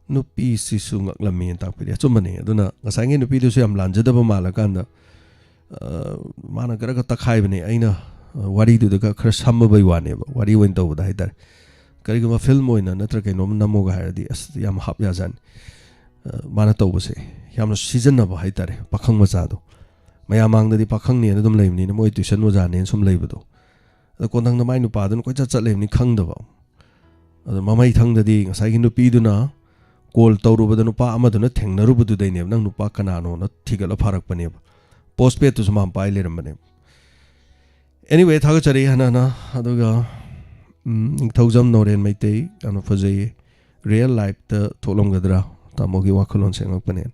ꯅꯨꯄꯤꯁꯤꯁꯨ ꯉꯛꯂꯝꯃꯤ" ꯇꯥꯛꯄꯤꯔꯤ꯫ ꯑꯆꯨꯝꯕꯅꯤ꯫ ꯑꯗꯨꯅ ꯉꯁꯥꯏꯒꯤ ꯅꯨꯄꯤꯗꯨꯁꯨ ꯌꯥꯝ ꯂꯥꯟꯖꯗꯕ ꯃꯥꯜꯂꯀꯥꯟꯗ, ꯑ, ꯃꯥꯅ ꯈꯔꯒ ꯇꯛꯈꯥꯏꯕꯅꯦ꯫ ꯑꯩꯅ, ꯑ, ꯋꯥꯔꯤꯗꯨꯗꯒ ꯈꯔ ꯁꯝꯃꯕꯩ ꯋꯥꯅꯦꯕ, ꯋꯥꯔꯤ ꯑꯣꯏꯅ ꯇꯧꯕꯗ ꯍꯥꯏꯇꯥꯔꯦ꯫ ꯀꯔꯤꯒꯨꯝꯕ ꯐꯤꯂꯝ ꯑꯣꯏꯅ ꯅꯠꯇ꯭ꯔ ꯀꯩꯅꯣꯝ ꯅꯝꯃꯣꯒ ꯍꯥꯏꯔꯗꯤ ꯑꯁ ꯌꯥꯝ ꯍꯥꯞ ꯌꯥꯖꯥꯠꯅꯤ꯫ ꯑ, ꯃꯥꯅ ꯇꯧꯕꯁꯦ ꯌꯥꯝꯅ ꯁꯤꯖꯤꯟꯅꯕ ꯍꯥꯏꯇꯥꯔꯦ, ꯄꯥꯈꯪ ꯃꯆꯥꯗꯣ꯫ ꯃꯌꯥꯝ ꯃꯥꯡꯗꯗꯤ ꯄꯥꯈꯪꯅꯦꯅ ꯑꯗꯨꯝ ꯂꯩꯕꯅꯤꯅ, ꯃꯣꯏ ꯇ꯭ꯋꯤꯁꯟ ꯑꯣꯖꯥꯅꯦꯅ ꯁꯨꯝ ꯂꯩꯕꯗꯣ꯫ ꯑꯗꯣ ꯀꯣꯟꯊꯪꯗ ꯃꯥꯏ ꯅꯨꯄꯥꯗꯨꯅ ꯀꯣꯏꯆꯠ ꯆꯠ ꯂꯩꯕꯅꯤ ꯈꯪꯗꯕ꯫ ꯑꯗꯣ ꯃꯃꯩ ꯊꯪꯗꯗꯤ ꯉꯁꯥꯏꯒꯤ ꯅꯨꯄꯤꯗꯨꯅ ꯀꯣꯜ ꯇꯧꯔꯨꯕꯗ ꯅꯨꯄꯥ ꯑꯃꯗꯨꯅ ꯊꯦꯡꯅꯔꯨꯕꯗꯨꯗꯩꯅꯦꯕ, "ꯅꯪ ꯅꯨꯄꯥ ꯀꯅꯥꯅꯣꯅ?" ꯊꯤꯒꯠꯂ ꯐꯥꯔꯛꯄꯅꯦꯕ꯫ ꯄꯣꯁꯄꯦꯗꯇꯨꯁꯨ ꯃꯥ ꯄꯥꯏ ꯂꯩꯔꯝꯕꯅꯦꯕ꯫ ꯑꯦꯅꯤꯋꯦ, ꯊꯥꯒꯠꯆꯔꯤ ꯍꯟꯅ ꯍꯟꯅ꯫ ꯑꯗꯨꯒ, ꯎꯝ, ꯅꯤꯡꯊꯧꯖꯝ ꯅꯣꯔꯦꯟ ꯃꯩꯇꯩ, ꯌꯥꯝꯅ ꯐꯖꯩꯌꯦ꯫ ꯔꯤꯌꯦꯜ ꯂꯥꯏꯐꯇ ꯊꯣꯛꯂꯝꯒꯗ꯭ꯔꯥ? ꯇꯥꯃꯣꯒꯤ ꯋꯥꯈꯜꯂꯣꯟ ꯁꯦꯡꯉꯛꯄꯅꯦ꯫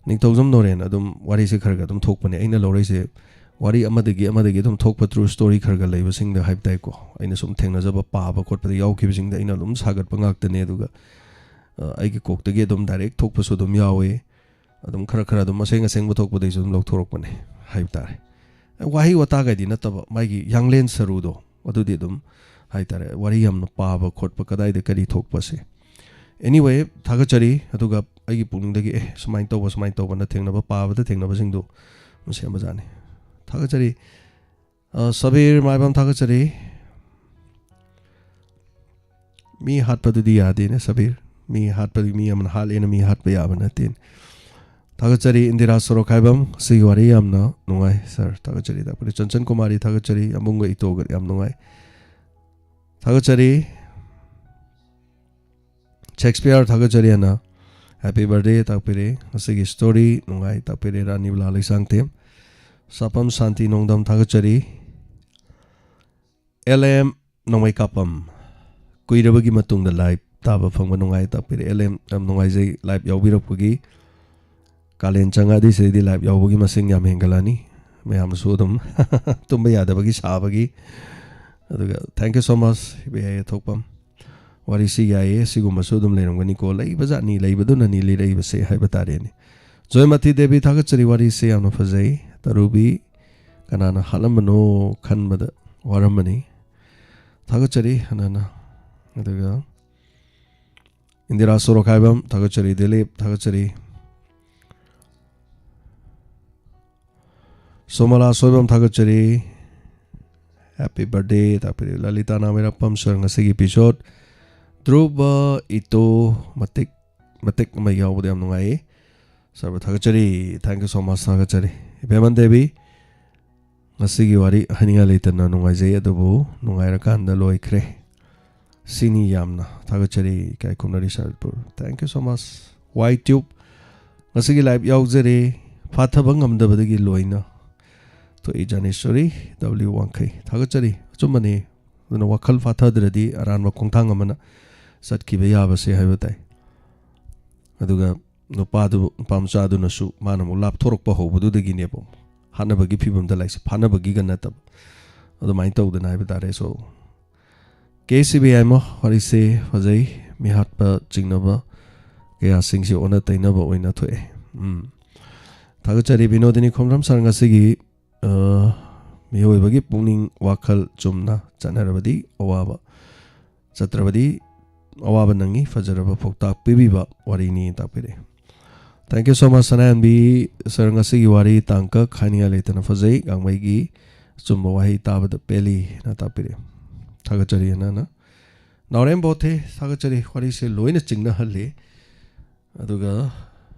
ꯅꯤꯡꯊꯧꯖꯝ ꯅꯣꯔꯦꯟ, ꯑꯗꯨꯝ ꯋꯥꯔꯤꯁꯦ ꯈꯔ ꯈꯔ ꯑꯗꯨꯝ ꯊꯣꯛꯄꯅꯦ꯫ ꯑꯩꯅ ꯂꯧꯔꯛꯏꯁꯦ ꯋꯥꯔꯤ ꯑꯃꯗꯒꯤ ꯑꯃꯗꯒꯤ ꯑꯗꯨꯝ ꯊꯣꯛꯄ ꯇ꯭ꯔꯨ ꯁ꯭ꯇꯣꯔꯤ ꯈꯔ ꯈꯔ ꯂꯩꯕꯁꯤꯡꯗ ꯍꯥꯏꯕ ꯇꯥꯏꯀꯣ꯫ ꯑꯩꯅ ꯁꯨꯝ ꯊꯦꯡꯅꯖꯕ, ꯄꯥꯕ ꯈꯣꯠꯄꯗ ꯌꯥꯎꯈꯤꯕꯁꯤꯡꯗ ꯑꯩꯅ ꯑꯗꯨꯝ ꯁꯥꯒꯠꯄ ꯉꯥꯛꯇꯅꯦ꯫ ꯑꯗꯨꯒ, ꯑ, ꯑꯩꯒꯤ ꯀꯣꯛꯇꯒꯤ ꯑꯗꯨꯝ ꯗꯥꯏꯔꯦꯛ ꯊꯣꯛꯄꯁꯨ ꯑꯗꯨꯝ ꯌꯥꯎꯋꯦ꯫ ꯑꯗꯨꯝ ꯈꯔ ꯈꯔ ꯑꯗꯨꯝ ꯑꯁꯦꯡ ꯑꯁꯦꯡꯕ ꯊꯣꯛꯄꯗꯩꯁꯨ ꯑꯗꯨꯝ ꯂꯧꯊꯣꯔꯛꯄꯅꯦ ꯍꯥꯏꯕ ꯇꯥꯔꯦ꯫ ꯋꯥꯍꯩ ꯋꯥꯇꯥꯒꯗꯤ ꯅꯠꯇꯕ, ꯃꯥꯒꯤ ꯌꯥꯡꯂꯦꯟ ꯁꯔꯨꯗꯣ, ꯑꯗꯨꯗꯤ ꯑꯗꯨꯝ ꯍꯥꯏꯇꯥꯔꯦ, ꯋꯥꯔꯤ ꯌꯥꯝꯅ ꯄꯥꯕ ꯈꯣꯠꯄ, ꯀꯗꯥꯏꯗ ꯀꯔꯤ ꯊꯣꯛꯄꯁꯦ꯫ Anyway, ꯊꯥꯒꯠꯆꯔꯤ꯫ ꯑꯗꯨꯒ ꯑꯩꯒꯤ ꯄꯨꯛꯅꯤꯡꯗꯒꯤ, "ꯑꯦ, ꯁꯨꯃꯥꯏꯅ ꯇꯧꯕ, ꯁꯨꯃꯥꯏꯅ ꯇꯧꯕꯅ ꯊꯦꯡꯅꯕ, ꯄꯥꯕꯗ ꯊꯦꯡꯅꯕꯁꯤꯡꯗꯨ ꯑꯗꯨꯝ ꯁꯦꯝꯕꯖꯥꯠꯅꯤ"꯫ ꯊꯥꯒꯠꯆꯔꯤ꯫ ꯑ, ꯁꯕꯤꯔ ꯃꯥꯏꯕꯝ, ꯊꯥꯒꯠꯆꯔꯤ꯫ ꯃꯤ ꯍꯥꯠꯄꯗꯨꯗꯤ ꯌꯥꯗꯦꯅꯦ, ꯁꯕꯤꯔ꯫ ꯃꯤ ꯍꯥꯠꯄꯗꯤ ꯃꯤ ꯑꯃꯅ ꯍꯥꯠꯂꯦꯅ ꯃꯤ ꯍꯥꯠꯄ ꯌꯥꯕ ꯅꯠꯇꯦꯅꯦ꯫ ꯊꯥꯒꯠꯆꯔꯤ, ꯏꯟꯗꯤꯔꯥ ꯁꯣꯔꯣꯛꯈꯥꯏꯕꯝ꯫ ꯉꯁꯤꯒꯤ ꯋꯥꯔꯤ ꯌꯥꯝꯅ ꯅꯨꯡꯉꯥꯏ, ꯁꯥꯔ꯫ ꯊꯥꯒꯠꯆꯔꯤ꯫ ꯊꯥꯒꯠꯆꯔꯤ꯫ ꯆꯟꯆꯟ ꯀꯨꯃꯥꯔꯤ, ꯊꯥꯒꯠꯆꯔꯤ꯫ ꯑꯕꯨꯡꯒ ꯏꯇꯣꯒ ꯌꯥꯝ ꯅꯨꯡꯉꯥꯏ꯫ ꯊꯥꯒꯠꯆꯔꯤ꯫ ꯁꯦꯛꯁꯄꯤꯌꯔ, ꯊꯥꯒꯠꯆꯔꯤ ꯑꯅ꯫ Happy birthday ꯇꯥꯛꯄꯤꯔꯦ꯫ ꯉꯁꯤꯒꯤ story ꯅꯨꯡꯉꯥꯏ ꯇꯥꯛꯄꯤꯔꯦ ꯔꯥꯅꯤꯕꯂꯥ ꯂꯩꯁꯥꯡꯊꯦꯝ꯫ ꯁꯥꯄꯝ ꯁꯥꯟꯇꯤ ꯅꯣꯡꯗꯝ, ꯊꯥꯒꯠꯆꯔꯤ꯫ ꯑꯦꯜ ꯑꯦꯝ ꯅꯣꯡꯃꯩ ꯀꯥꯞꯄꯝ, ꯀꯨꯏꯔꯕꯒꯤ ꯃꯇꯨꯡꯗ live ꯇꯥꯕ ꯐꯪꯕ ꯅꯨꯡꯉꯥꯏ ꯇꯥꯛꯄꯤꯔꯦ꯫ ꯑꯦꯜ ꯑꯦꯝ, ꯌꯥꯝ ꯅꯨꯡꯉꯥꯏꯖꯩ live ꯌꯥꯎꯕꯤꯔꯛꯄꯒꯤ꯫ ꯀꯥꯂꯦꯟ ꯆꯪꯉꯛꯑꯗꯤ ꯁꯤꯗꯩꯗꯤ live ꯌꯥꯎꯕꯒꯤ ꯃꯁꯤꯡ ꯌꯥꯝ ꯍꯦꯟꯒꯠꯂꯛꯑꯅꯤ꯫ ꯃꯌꯥꯝꯁꯨ ꯑꯗꯨꯝ ꯇꯨꯝꯕ ꯌꯥꯗꯕꯒꯤ, ꯁꯥꯕꯒꯤ꯫ ꯑꯗꯨꯒ thank you so much, ꯏꯕꯦ ꯌꯥꯏ ꯊꯣꯛꯄꯝ꯫ ꯋꯥꯔꯤꯁꯤ ꯌꯥꯏꯌꯦ, ꯁꯤꯒꯨꯝꯕꯁꯨ ꯑꯗꯨꯝ ꯂꯩꯔꯝꯒꯅꯤꯀꯣ꯫ ꯂꯩꯕꯖꯥꯠꯅꯤ, ꯂꯩꯕꯗꯨꯅꯅꯤ ꯂꯤꯔꯛꯏꯕꯁꯦ ꯍꯥꯏꯕ ꯇꯥꯔꯦꯅꯦ꯫ ꯖꯣꯏꯃꯇꯤ ꯗꯦꯕꯤ, ꯊꯥꯒꯠꯆꯔꯤ, ꯋꯥꯔꯤꯁꯦ ꯌꯥꯝꯅ ꯐꯖꯩ꯫ ꯇꯔꯨꯕꯤ, ꯀꯅꯥꯅ ꯍꯥꯠꯂꯝꯕꯅꯣ ꯈꯟꯕꯗ ꯋꯥꯔꯝꯃꯅꯤ꯫ ꯊꯥꯒꯠꯆꯔꯤ ꯍꯟꯅ ꯍꯟꯅ꯫ ꯑꯗꯨꯒ ꯏꯟꯗꯤꯔꯥ ꯁꯣꯔꯣꯛꯈꯥꯏꯕꯝ, ꯊꯥꯒꯠꯆꯔꯤ꯫ ꯗꯤꯂꯤꯞ, ꯊꯥꯒꯠꯆꯔꯤ꯫ ꯁꯣꯃꯂꯥ ꯁꯣꯏꯕꯝ, ꯊꯥꯒꯠꯆꯔꯤ꯫ Happy birthday ꯇꯥꯛꯄꯤꯔꯤ꯫ ꯂꯂꯤꯇꯥ ꯅꯥꯃꯩꯔꯥꯛꯄꯝ, ꯁꯥꯔ, ꯉꯁꯤꯒꯤ episode ꯙ꯭ꯔꯨꯕ ꯏꯇꯣ ꯃꯇꯤꯛ, ꯃꯇꯤꯛ ꯑꯃ ꯌꯥꯎꯕꯗ ꯌꯥꯝ ꯅꯨꯡꯉꯥꯏꯌꯦ꯫ ꯁꯥꯔꯕꯨ ꯊꯥꯒꯠꯆꯔꯤ꯫ Thank you so much, ꯊꯥꯒꯠꯆꯔꯤ꯫ ꯏꯕꯦꯃꯟ ꯗꯦꯕꯤ, ꯉꯁꯤꯒꯤ ꯋꯥꯔꯤ ꯍꯥꯏꯅꯤꯡꯉꯥꯏ ꯂꯩꯇꯅ ꯅꯨꯡꯉꯥꯏꯖꯩ, ꯑꯗꯨꯕꯨ ꯅꯨꯡꯉꯥꯏꯔꯀꯥꯟꯗ ꯂꯣꯏꯈ꯭ꯔꯦ꯫ ꯁꯤꯅꯤ ꯌꯥꯝꯅ꯫ ꯊꯥꯒꯠꯆꯔꯤ, ꯏꯀꯥꯏ ꯈꯨꯝꯅꯔꯤ ꯁꯔꯄꯨꯔ꯫ Thank you so much꯫ ꯋꯥꯏ ꯇ꯭ꯌꯨꯕ, ꯉꯁꯤꯒꯤ live ꯌꯥꯎꯖꯔꯦ꯫ ꯐꯥꯊꯕ ꯉꯝꯗꯕꯗꯒꯤ ꯂꯣꯏꯅ ꯊꯣꯛꯏ꯫ ꯖꯥꯅꯦꯁꯣꯔꯤ ꯗꯕ꯭ꯂꯤꯎ ꯋꯥꯡꯈꯩ, ꯊꯥꯒꯠꯆꯔꯤ꯫ ꯑꯆꯨꯝꯕꯅꯤ꯫ ꯑꯗꯨꯅ ꯋꯥꯈꯜ ꯐꯥꯊꯗ꯭ꯔꯗꯤ ꯑꯔꯥꯟꯕ ꯈꯣꯡꯊꯥꯡ ꯑꯃꯅ ꯆꯠꯈꯤꯕ ꯌꯥꯕꯁꯦ ꯍꯥꯏꯕ ꯇꯥꯏ꯫ ꯑꯗꯨꯒ ꯅꯨꯄꯥꯗꯨ, ꯅꯨꯄꯥ ꯃꯆꯥꯗꯨꯅꯁꯨ ꯃꯥꯅ ꯑꯃꯨꯛ ꯂꯥꯞꯊꯣꯔꯛꯄ ꯍꯧꯕꯗꯨꯗꯒꯤꯅꯦꯕ ꯍꯥꯠꯅꯕꯒꯤ ꯐꯤꯕꯝꯗ ꯂꯥꯛꯏꯁꯦ, ꯐꯥꯅꯕꯒꯤꯒ ꯅꯠꯇꯕ꯫ ꯑꯗꯨꯃꯥꯏꯅ ꯇꯧꯗꯅ ꯍꯥꯏꯕ ꯇꯥꯔꯦ꯫ So, ꯀꯦ ꯁꯤ ꯕꯤ ꯑꯥꯏ ꯑꯃ, ꯋꯥꯔꯤꯁꯦ ꯐꯖꯩ, ꯃꯤꯍꯥꯠꯄ ꯆꯤꯡꯅꯕ ꯀꯌꯥꯁꯤꯡꯁꯤ ꯑꯣꯟꯅ ꯇꯩꯅꯕ ꯑꯣꯏꯅ ꯊꯣꯛꯑꯦ꯫ ꯎꯝ꯫ ꯊꯥꯒꯠꯆꯔꯤ ꯕꯤꯅꯣꯗꯤꯅꯤ ꯈꯣꯡꯗ꯭ꯔꯝ ꯁꯥꯔ, ꯉꯁꯤꯒꯤ ꯑ, ꯃꯤꯑꯣꯏꯕꯒꯤ ꯄꯨꯛꯅꯤꯡ ꯋꯥꯈꯜ ꯆꯨꯝꯅ ꯆꯠꯅꯔꯕꯗꯤ ꯑꯋꯥꯕ, ꯆꯠꯇ꯭ꯔꯕꯗꯤ ꯑꯋꯥꯕ ꯅꯪꯉꯤ, ꯐꯖꯔꯕ ꯄꯥꯎꯇꯥꯛ ꯄꯤꯕꯤꯕ ꯋꯥꯔꯤꯅꯤ ꯇꯥꯛꯄꯤꯔꯛꯑꯦ꯫ Thank you so much, ꯁꯅꯥꯍꯟꯕꯤ ꯁꯔ꯫ ꯉꯁꯤꯒꯤ ꯋꯥꯔꯤ ꯇꯥꯡꯀꯛ ꯍꯥꯏꯅꯤꯡꯉꯥꯏ ꯂꯩꯇꯅ ꯐꯖꯩ꯫ ꯒꯥꯡꯃꯩꯒꯤ ꯑꯆꯨꯝꯕ ꯋꯥꯍꯩ ꯇꯥꯕꯗ ꯄꯦꯜꯂꯤ ꯍꯥꯏꯅ ꯇꯥꯛꯄꯤꯔꯛꯑꯦ꯫ ꯊꯥꯒꯠꯆꯔꯤ ꯍꯥꯏꯅ꯫ ꯅꯥꯎꯔꯦꯝ ꯕꯣꯊꯦ, ꯊꯥꯒꯠꯆꯔꯤ꯫ ꯋꯥꯔꯤꯁꯦ ꯂꯣꯏꯅ ꯆꯤꯡꯅꯍꯜꯂꯤ꯫ ꯑꯗꯨꯒ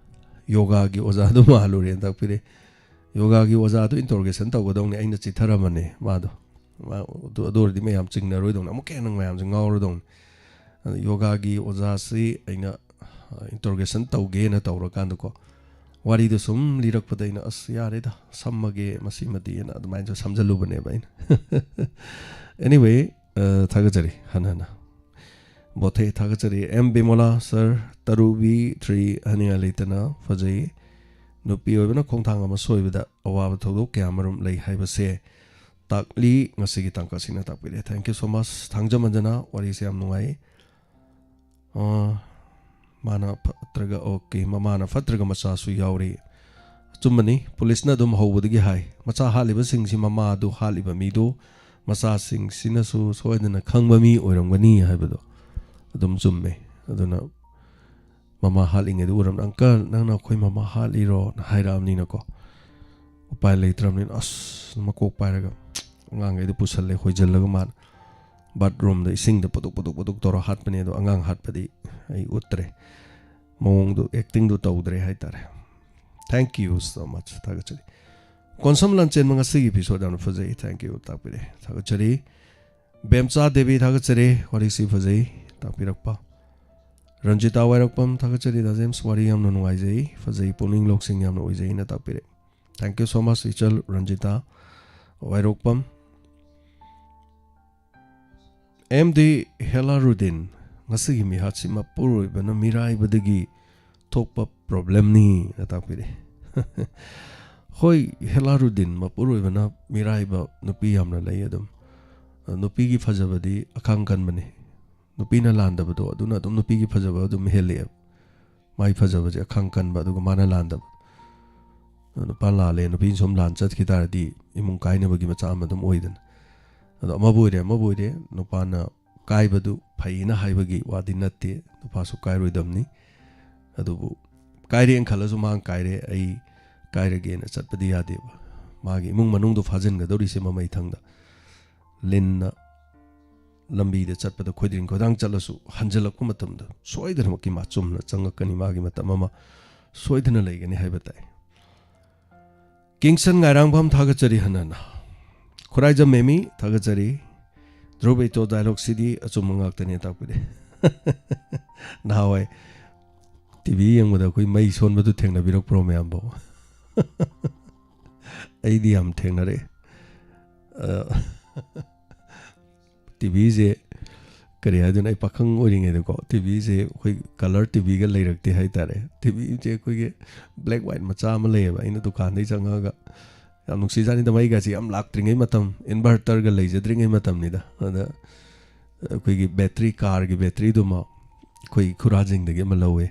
ꯌꯣꯒꯥꯒꯤ ꯑꯣꯖꯥꯗꯨ ꯃꯥꯜꯂꯨꯔꯦꯅ ꯇꯥꯛꯄꯤꯔꯛꯑꯦ꯫ ꯌꯣꯒꯥꯒꯤ ꯑꯣꯖꯥꯗꯨ interrogation ꯇꯧꯒꯗꯧꯅꯤ, ꯑꯩꯅ ꯆꯤꯠꯊꯔꯝꯃꯅꯤ ꯃꯥꯗꯣ꯫ ꯃꯥ-, ꯑꯗꯨ, ꯑꯗꯨ ꯑꯣꯏꯔꯗꯤ ꯃꯌꯥꯝ ꯆꯤꯡꯅꯔꯣꯏꯗꯧꯅꯤ, ꯑꯃꯨꯛꯀ ꯍꯦꯟꯅ ꯃꯌꯥꯝꯁꯦ ꯉꯥꯎꯔꯗꯧꯅꯤ꯫ ꯑꯗ ꯌꯣꯒꯥꯒꯤ ꯑꯣꯖꯥꯁꯤ ꯑꯩꯅ, ꯑ, interrogation ꯇꯧꯒꯦꯅ ꯇꯧꯔꯀꯥꯟꯗꯀꯣ, ꯋꯥꯔꯤꯗꯣ ꯁꯨꯝ ꯂꯤꯔꯛꯄꯗ ꯑꯩꯅ, "ꯑꯁ, ꯌꯥꯔꯦꯗ, ꯁꯝꯃꯒꯦ ꯃꯁꯤꯃꯗꯤꯅ" ꯑꯗꯨꯃꯥꯏꯅꯁꯨ ꯁꯝꯖꯜꯂꯨꯕꯅꯦꯕ ꯑꯩꯅ꯫ Anyway, ꯑ, ꯊꯥꯒꯠꯆꯔꯤ ꯍꯟꯅ ꯍꯟꯅ꯫ ꯕꯣꯊꯦ, ꯊꯥꯒꯠꯆꯔꯤ꯫ ꯑꯦꯝ ꯕꯤꯃꯣꯂꯥ ꯁꯔ, ꯇꯔꯨꯕꯤ ꯊ꯭ꯔꯤ ꯍꯥꯏꯅꯤꯡꯉꯥꯏ ꯂꯩꯇꯅ ꯐꯖꯩ꯫ ꯅꯨꯄꯤ ꯑꯣꯏꯕꯅ ꯈꯣꯡꯊꯥꯡ ꯑꯃ ꯁꯣꯏꯕꯗ ꯑꯋꯥꯕ ꯊꯧꯗꯣꯛ ꯀꯌꯥ ꯃꯔꯨꯝ ꯂꯩ ꯍꯥꯏꯕꯁꯦ ꯇꯥꯛꯂꯤ ꯉꯁꯤꯒꯤ ꯇꯥꯡꯀꯛ ꯑꯁꯤꯅ ꯇꯥꯛꯄꯤꯔꯦ꯫ Thank you so much꯫ ꯊꯥꯡꯖꯃꯟꯖꯅ, ꯋꯥꯔꯤꯁꯦ ꯌꯥꯝ ꯅꯨꯡꯉꯥꯏ꯫ ꯑ, ꯃꯥꯅ ꯐꯠꯇ꯭ꯔꯒ, okay, ꯃꯃꯥꯅ ꯐꯠꯇ꯭ꯔꯒ ꯃꯆꯥꯁꯨ ꯌꯥꯎꯔꯤ꯫ ꯑꯆꯨꯝꯕꯅꯤ, ꯄꯨꯂꯤꯁꯅ ꯑꯗꯨꯝ ꯍꯧꯕꯗꯒꯤ ꯍꯥꯏ, ꯃꯆꯥ ꯍꯥꯠꯂꯤꯕꯁꯤꯡꯁꯤ ꯃꯃꯥꯗꯨ ꯍꯥꯠꯂꯤꯕ ꯃꯤꯗꯨ ꯃꯆꯥꯁꯤꯡꯁꯤꯅꯁꯨ ꯁꯣꯏꯗꯅ ꯈꯪꯕ ꯃꯤ ꯑꯣꯏꯔꯝꯒꯅꯤ ꯍꯥꯏꯕꯗꯣ ꯑꯗꯨꯝ ꯆꯨꯝꯃꯦ꯫ ꯑꯗꯨꯅ ꯃꯃꯥ ꯍꯥꯠꯂꯤꯉꯩꯗ ꯎꯔꯝꯅ, "ꯑꯪꯀꯜ, ꯅꯪꯅ ꯑꯩꯈꯣꯏ ꯃꯃꯥ ꯍꯥꯠꯂꯤꯔꯣꯅ?" ꯍꯥꯏꯔꯛꯑꯕꯅꯤꯅꯀꯣ, ꯎꯄꯥꯏ ꯂꯩꯇ꯭ꯔꯕꯅꯤꯅ ꯑꯁ ꯃꯀꯣꯛ ꯄꯥꯏꯔꯒ ꯑꯉꯥꯡꯈꯩꯗꯣ ꯄꯨꯁꯜꯂꯦ, ꯍꯣꯏꯖꯜꯂꯒ ꯃꯥꯅ ꯕꯥꯠꯔꯨꯝꯗ ꯏꯁꯤꯡꯗ ꯄꯨꯗꯨꯛ ꯄꯨꯗꯨꯛ ꯄꯨꯗꯨꯛ ꯇꯧꯔ ꯍꯥꯠꯄꯅꯦ꯫ ꯑꯗꯣ ꯑꯉꯥꯡ ꯍꯥꯠꯄꯗꯤ ꯑꯩ ꯎꯠꯇ꯭ꯔꯦ, ꯃꯑꯣꯡꯗꯣ, actingꯗꯣ ꯇꯧꯗ꯭ꯔꯦ ꯍꯥꯏꯇꯥꯔꯦ꯫ Thank you so much꯫ ꯊꯥꯒꯠꯆꯔꯤ꯫ ꯀꯣꯟꯁꯝ ꯂꯥꯟꯆꯦꯟꯕ, ꯉꯁꯤꯒꯤ episode ꯌꯥꯝꯅ ꯐꯖꯩ, thank you, ꯇꯥꯛꯄꯤꯔꯦ, ꯊꯥꯒꯠꯆꯔꯤ꯫ ꯕꯦꯝꯆꯥ ꯗꯦꯕꯤ, ꯊꯥꯒꯠꯆꯔꯤ, ꯋꯥꯔꯤꯁꯤ ꯐꯖꯩ, ꯇꯥꯛꯄꯤꯔꯛꯄ꯫ ꯔꯟꯖꯤꯇꯥ ꯋꯥꯏꯔꯣꯛꯄꯝ, ꯊꯥꯒꯠꯆꯔꯤ ꯗꯥ ꯖꯦꯝꯁ, ꯋꯥꯔꯤ ꯌꯥꯝꯅ ꯅꯨꯡꯉꯥꯏꯖꯩ, ꯐꯖꯩ, ꯄꯨꯛꯅꯤꯡ ꯂꯧꯁꯤꯡ ꯌꯥꯝꯅ ꯑꯣꯏꯖꯩꯅ ꯇꯥꯛꯄꯤꯔꯦ꯫ Thank you so much, ꯏꯆꯜ ꯔꯟꯖꯤꯇꯥ ꯋꯥꯏꯔꯣꯛꯄꯝ꯫ ꯑꯦꯝ ꯗꯤ ꯍꯦꯂꯥꯔꯨꯗꯤꯟ, ꯉꯁꯤꯒꯤ ꯃꯤꯍꯥꯠꯁꯤ ꯃꯄꯨꯔꯣꯏꯕꯅ ꯃꯤꯔꯥꯏꯕꯗꯒꯤ ꯊꯣꯛꯄ problemꯅꯤꯅ ꯇꯥꯛꯄꯤꯔꯛꯏ꯫ ꯍꯣꯏ, ꯍꯦꯂꯥꯔꯨꯗꯤꯟ ꯃꯄꯨꯔꯣꯏꯕꯅ ꯃꯤꯔꯥꯏꯕ ꯅꯨꯄꯤ ꯌꯥꯝꯅ ꯂꯩ ꯑꯗꯨꯝ꯫ ꯅꯨꯄꯤꯒꯤ ꯐꯖꯕꯗꯤ ꯑꯈꯥꯡ ꯀꯟꯕꯅꯤ꯫ ꯅꯨꯄꯤꯅ ꯂꯥꯟꯗꯕꯗꯣ ꯑꯗꯨꯅ ꯑꯗꯨꯝ ꯅꯨꯄꯤꯒꯤ ꯐꯖꯕ ꯑꯗꯨꯝ ꯍꯦꯜꯂꯛꯑꯦꯕ꯫ ꯃꯥꯏ ꯐꯖꯕꯁꯦ ꯑꯈꯥꯡ ꯀꯟꯕ, ꯑꯗꯨꯒ ꯃꯥꯅ ꯂꯥꯟꯗꯕ꯫ ꯅꯨꯄꯥ ꯂꯥꯜꯂꯦ, ꯅꯨꯄꯤꯅ ꯁꯨꯝ ꯂꯥꯟ ꯆꯠꯈꯤ ꯇꯥꯔꯗꯤ ꯏꯃꯨꯡ ꯀꯥꯏꯅꯕꯒꯤ ꯃꯆꯥꯛ ꯑꯃ ꯑꯗꯨꯝ ꯑꯣꯏꯗꯅ꯫ ꯑꯗꯣ ꯑꯃꯕꯨ ꯑꯣꯏꯔꯦ, ꯑꯃꯕꯨ ꯑꯣꯏꯔꯦ, ꯅꯨꯄꯥꯅ ꯀꯥꯏꯕꯗꯨ ꯐꯩꯅ ꯍꯥꯏꯕꯒꯤ ꯋꯥꯗꯤ ꯅꯠꯇꯦ, ꯅꯨꯄꯥꯁꯨ ꯀꯥꯏꯔꯣꯏꯗꯕꯅꯤ꯫ ꯑꯗꯨꯕꯨ ꯀꯥꯏꯔꯦꯅ ꯈꯜꯂꯁꯨ ꯃꯥꯅ ꯀꯥꯏꯔꯦ, ꯑꯩ ꯀꯥꯏꯔꯒꯦꯅ ꯆꯠꯄꯗꯤ ꯌꯥꯗꯦꯕ꯫ ꯃꯥꯒꯤ ꯏꯃꯨꯡ ꯃꯅꯨꯡꯗꯣ ꯐꯥꯖꯤꯟꯒꯗꯧꯔꯤꯁꯦ ꯃꯃꯩꯊꯪꯗ꯫ ꯂꯤꯟꯅ ꯂꯝꯕꯤꯗ ꯆꯠꯄꯗ ꯈꯣꯏꯗ꯭ꯔꯤꯡ ꯈꯣꯏꯗꯥꯡ ꯆꯠꯂꯁꯨ ꯍꯟꯖꯤꯜꯂꯛꯄ ꯃꯇꯝꯗ ꯁꯣꯏꯗꯅꯃꯛꯀꯤ ꯃꯥ ꯆꯨꯝꯅ ꯆꯪꯉꯛꯀꯅꯤ, ꯃꯥꯒꯤ ꯃꯇꯝ ꯑꯃ ꯁꯣꯏꯗꯅ ꯂꯩꯒꯅꯤ ꯍꯥꯏꯕ ꯇꯥꯏ꯫ ꯀꯤꯡꯁꯟ ꯉꯥꯏꯔꯥꯡꯕꯝ ꯊꯥꯒꯠꯆꯔꯤ ꯍꯟꯅ ꯍꯟꯅ꯫ ꯈꯨꯔꯥꯏꯖꯝ ꯃꯦꯃꯤ ꯊꯥꯒꯠꯆꯔꯤ꯫ ꯙ꯭ꯔꯨꯕ ꯏꯇꯣ ꯗꯥꯏꯂꯣꯛꯁꯤꯗꯤ ꯑꯆꯨꯝꯕ ꯉꯥꯛꯇꯅꯦ ꯇꯥꯛꯄꯤꯔꯦ꯫ ꯅꯍꯥꯟꯋꯥꯏ ꯇꯤ ꯚꯤ ꯌꯦꯡꯕꯗ ꯑꯩꯈꯣꯏ ꯃꯩ ꯁꯣꯟꯕꯗꯨ ꯊꯦꯡꯅꯕꯤꯔꯛꯄ꯭ꯔꯣ ꯃꯌꯥꯝꯕꯣ? ꯑꯩꯗꯤ ꯌꯥꯝ ꯊꯦꯡꯅꯔꯛꯑꯦ꯫ ꯑ, ꯇꯤ ꯚꯤꯁꯦ ꯀꯔꯤ ꯍꯥꯏꯗꯣꯏꯅꯣ, ꯑꯩ ꯄꯥꯈꯪ ꯑꯣꯏꯔꯤꯉꯩꯗꯀꯣ, ꯇꯤ ꯚꯤꯁꯦ ꯑꯩꯈꯣꯏ ꯀꯂꯔ ꯇꯤ ꯚꯤꯒ ꯂꯩꯔꯛꯇꯦ ꯍꯥꯏꯇꯥꯔꯦ꯫ ꯇꯤ ꯚꯤꯁꯦ ꯑꯩꯈꯣꯏꯒꯤ ꯕ꯭ꯂꯦꯛ ꯋꯥꯏꯠ ꯃꯆꯥ ꯑꯃ ꯂꯩꯌꯦꯕ, ꯑꯩꯅ ꯗꯨꯀꯥꯟꯗꯩ ꯆꯪꯉꯛꯑꯒ, ꯌꯥꯝ ꯅꯨꯡꯁꯤꯖꯥꯠꯅꯤꯗ, ꯃꯩꯒꯥꯁꯦ ꯌꯥꯝ ꯂꯥꯛꯇ꯭ꯔꯤꯉꯩ ꯃꯇꯝ, ꯏꯟꯚꯔꯇꯔꯒ ꯂꯩꯖꯗ꯭ꯔꯤꯉꯩ ꯃꯇꯝꯅꯤꯗ꯫ ꯑꯗ ꯑꯩꯈꯣꯏꯒꯤ ꯕꯦꯇ꯭ꯔꯤ, ꯀꯥꯔꯒꯤ ꯕꯦꯇ꯭ꯔꯤꯗꯨꯃ ꯑꯩꯈꯣꯏ ꯈꯨꯔꯥꯁꯤꯡꯗꯒꯤ ꯑꯃ ꯂꯧꯋꯦ꯫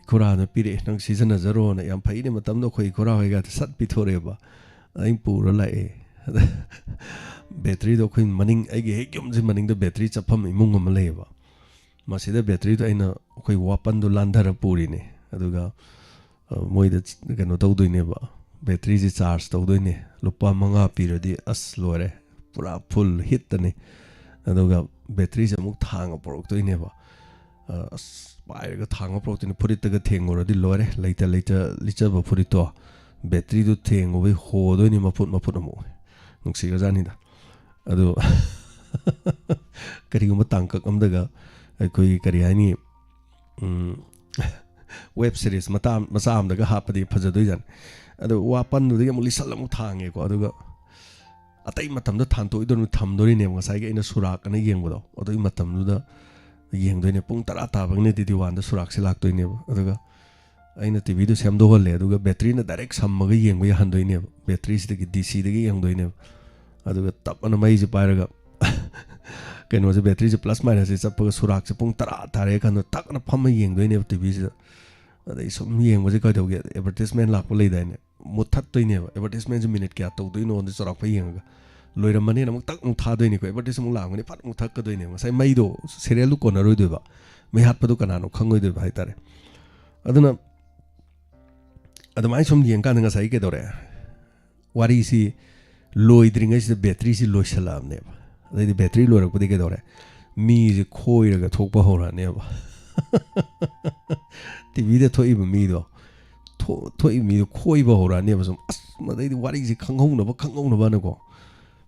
ꯈꯨꯔꯥꯅ ꯄꯤꯔꯛꯑꯦ, "ꯅꯪ ꯁꯤꯖꯤꯟꯅꯖꯔꯣꯅ", ꯌꯥꯝ ꯐꯩꯅꯦ꯫ ꯃꯇꯝꯗꯣ ꯑꯩꯈꯣꯏ ꯈꯨꯔꯥ ꯍꯣꯏꯒꯗꯤ ꯁꯠ ꯄꯤꯊꯣꯔꯛꯑꯦꯕ꯫ ꯑꯩꯅ ꯄꯨꯔ ꯂꯥꯛꯑꯦ꯫ ꯑꯗ ꯕꯦꯇ꯭ꯔꯤꯗꯣ ꯑꯩꯈꯣꯏ ꯃꯅꯤꯡ, ꯑꯩꯒꯤ ꯍꯦꯛ ꯌꯨꯝꯁꯤ ꯃꯅꯤꯡꯗ ꯕꯦꯇ꯭ꯔꯤ ꯆꯞꯐꯝ ꯏꯃꯨꯡ ꯑꯃ ꯂꯩꯌꯦꯕ꯫ ꯃꯁꯤꯗ ꯕꯦꯇ꯭ꯔꯤꯗꯣ ꯑꯩꯅ ꯑꯩꯈꯣꯏ ꯋꯥꯄꯟꯗꯣ ꯂꯥꯟꯊꯔ ꯄꯨꯔꯤꯅꯦ꯫ ꯑꯗꯨꯒ, ꯑ, ꯃꯣꯏꯗ ꯆ-, ꯀꯩꯅꯣ ꯇꯧꯗꯣꯏꯅꯦꯕ, ꯕꯦꯇ꯭ꯔꯤꯁꯦ ꯆꯥꯔꯖ ꯇꯧꯗꯣꯏꯅꯦ꯫ ꯂꯨꯄꯥ ꯃꯉꯥ ꯄꯤꯔꯗꯤ ꯑꯁ ꯂꯣꯏꯔꯦ, ꯄꯨꯔꯥ ꯐꯨꯜ ꯍꯤꯠꯇꯅꯤ꯫ ꯑꯗꯨꯒ ꯕꯦꯇ꯭ꯔꯤꯁꯦ ꯑꯃꯨꯛ ꯊꯥꯡꯉ ꯄꯨꯔꯛꯇꯣꯏꯅꯦꯕ꯫ ꯑ, ꯑꯁ, ꯄꯥꯏꯔꯒ ꯊꯥꯡꯉ ꯄꯨꯔꯛꯇꯣꯏꯅꯤ꯫ ꯐꯨꯔꯤꯠꯇꯒ ꯊꯦꯡꯉꯨꯔꯗꯤ ꯂꯣꯏꯔꯦ, ꯂꯩꯇ ꯂꯩꯇ ꯂꯤꯠꯆꯕ ꯐꯨꯔꯤꯠꯇꯣ ꯕꯦꯇ꯭ꯔꯤꯗꯨ ꯊꯦꯡꯉꯨꯕꯩ ꯍꯣꯗꯣꯏꯅꯤ ꯃꯐꯨꯠ ꯃꯐꯨꯠ ꯑꯃꯨꯛ꯫ ꯅꯨꯡꯁꯤꯈ꯭ꯔꯖꯥꯠꯅꯤꯗ꯫ ꯑꯗꯨ ꯀꯔꯤꯒꯨꯝꯕ ꯇꯥꯡꯀꯛ ꯑꯃꯗꯒ ꯑꯩꯈꯣꯏꯒꯤ, ꯀꯔꯤ ꯍꯥꯏꯅꯤ, ꯎꯝ, ꯋꯦꯕ ꯁꯤꯔꯤꯁ ꯃꯇꯥ-, ꯃꯆꯥ ꯑꯃꯗꯒ ꯍꯥꯞꯄꯗꯤ ꯐꯖꯗꯣꯏꯖꯥꯠꯅꯤ꯫ ꯑꯗꯣ ꯋꯥꯄꯟꯗꯨꯗꯒꯤ ꯑꯃꯨꯛ ꯂꯤꯁꯜ ꯑꯃꯨꯛ ꯊꯥꯡꯉꯦꯀꯣ, ꯑꯗꯨꯒ ꯑꯇꯩ ꯃꯇꯝꯗ ꯊꯥꯡꯇꯣꯛꯏꯗꯣ ꯊꯝꯗꯣꯏꯅꯦꯕ, ꯉꯁꯥꯏꯒꯤ ꯑꯩꯅ ꯁꯨꯔꯥꯛ ꯑꯅ ꯌꯦꯡꯕꯗꯣ ꯑꯗꯨꯒꯤ ꯃꯇꯝꯗꯨꯗ ꯌꯦꯡꯗꯣꯏꯅꯦ꯫ ꯄꯨꯡ ꯇꯔꯥ ꯇꯥꯕꯒꯤꯅꯦ ꯗꯤ ꯗꯤ ꯋꯥꯟꯗ ꯁꯨꯔꯥꯛꯁꯦ ꯂꯥꯛꯇꯣꯏꯅꯦꯕ꯫ ꯑꯗꯨꯒ ꯑꯩꯅ ꯇꯤ ꯚꯤꯗꯨ ꯁꯦꯝꯗꯣꯛꯍꯜꯂꯦ, ꯑꯗꯨꯒ ꯕꯦꯇ꯭ꯔꯤꯅ ꯗꯥꯏꯔꯦꯛ ꯁꯝꯃꯒ ꯌꯦꯡꯕ ꯌꯥꯍꯟꯗꯣꯏꯅꯦꯕ, ꯕꯦꯇ꯭ꯔꯤꯁꯤꯗꯒꯤ, ꯗꯤ ꯁꯤꯗꯒꯤ ꯌꯦꯡꯗꯣꯏꯅꯦꯕ꯫ ꯑꯗꯨꯒ ꯇꯞ ꯑꯅ ꯃꯩꯁꯦ ꯄꯥꯏꯔꯒ ꯀꯩꯅꯣꯁꯦ, ꯕꯦꯇ꯭ꯔꯤꯁꯦ ꯄ꯭ꯂꯁ ꯃꯥꯏꯅꯁꯁꯦ ꯆꯠꯄꯒ ꯁꯨꯔꯥꯛꯁꯦ ꯄꯨꯡ ꯇꯔꯥ ꯇꯥꯔꯦ ꯈꯟꯗꯣ ꯇꯛ ꯑꯅ ꯐꯝꯃ ꯌꯦꯡꯗꯣꯏꯅꯦꯕ ꯇꯤ ꯚꯤꯁꯤꯗ꯫ ꯑꯗꯩ ꯁꯨꯝ ꯌꯦꯡꯕꯁꯦ ꯀꯩꯗꯧꯒꯦ, ꯑꯦꯗꯚꯔꯇꯤꯁꯃꯦꯟ ꯂꯥꯛꯄ ꯂꯩꯗꯥꯏꯅꯦ, ꯃꯨꯠꯊꯠꯇꯣꯏꯅꯦꯕ꯫ ꯑꯦꯗꯚꯔꯇꯤꯁꯃꯦꯟꯁꯦ ꯃꯤꯅꯤꯠ ꯀꯌꯥ ꯇꯧꯗꯣꯏꯅꯣꯗꯤ ꯆꯥꯎꯔꯥꯛꯄ ꯌꯦꯡꯉꯒ, ꯂꯣꯏꯔꯝꯃꯅꯤꯅ ꯑꯃꯨꯛ ꯇꯛ ꯑꯃꯨꯛ ꯊꯥꯗꯣꯏꯅꯤꯀꯣ꯫ ꯑꯦꯗꯚꯔꯇꯤꯁ ꯑꯃꯨꯛ ꯂꯥꯛꯑꯝꯒꯅꯤ, ꯐꯠ ꯑꯃꯨꯛ ꯊꯛꯀꯗꯣꯏꯅꯦꯕ꯫ ꯉꯁꯥꯏ ꯃꯩꯗꯣ, ꯁꯦꯔꯤꯌꯦꯜꯗꯨ ꯀꯣꯟꯅꯔꯣꯏꯗꯣꯏꯕ, ꯃꯩ ꯍꯥꯠꯄꯗꯨ ꯀꯅꯥꯅꯣ ꯈꯪꯉꯣꯏꯗꯣꯏꯕ ꯍꯥꯏꯇꯥꯔꯦ꯫ ꯑꯗꯨꯅ ꯑꯗꯨꯃꯥꯏꯅ ꯁꯨꯝ ꯌꯦꯡꯀꯥꯟꯗ ꯉꯁꯥꯏ ꯀꯩꯗꯧꯔꯦ, ꯋꯥꯔꯤꯁꯤ ꯂꯣꯏꯗ꯭ꯔꯤꯉꯩꯁꯤꯗ ꯕꯦꯇ꯭ꯔꯤꯁꯤ ꯂꯣꯏꯁꯜꯂꯛꯑꯕꯅꯦꯕ꯫ ꯑꯗꯩꯗꯤ ꯕꯦꯇ꯭ꯔꯤ ꯂꯣꯏꯔꯛꯄꯗꯤ ꯀꯩꯗꯧꯔꯦ, ꯃꯤꯁꯦ ꯈꯣꯏꯔꯒ ꯊꯣꯛꯄ ꯍꯧꯔꯛꯑꯅꯦꯕ꯫ ꯇꯤꯚꯤꯗ ꯊꯣꯛꯏꯕ ꯃꯤꯗꯣ, ꯊꯣ- ꯊꯣꯛꯏꯕ ꯃꯤꯗꯣ ꯈꯣꯏꯕ ꯍꯧꯔꯛꯑꯅꯦꯕ ꯁꯨꯝ꯫ ꯑꯁ, ꯃꯗꯩꯗꯤ ꯋꯥꯔꯤꯁꯦ ꯈꯪꯍꯧꯅꯕ ꯈꯪꯍꯧꯅꯕꯅꯀꯣ,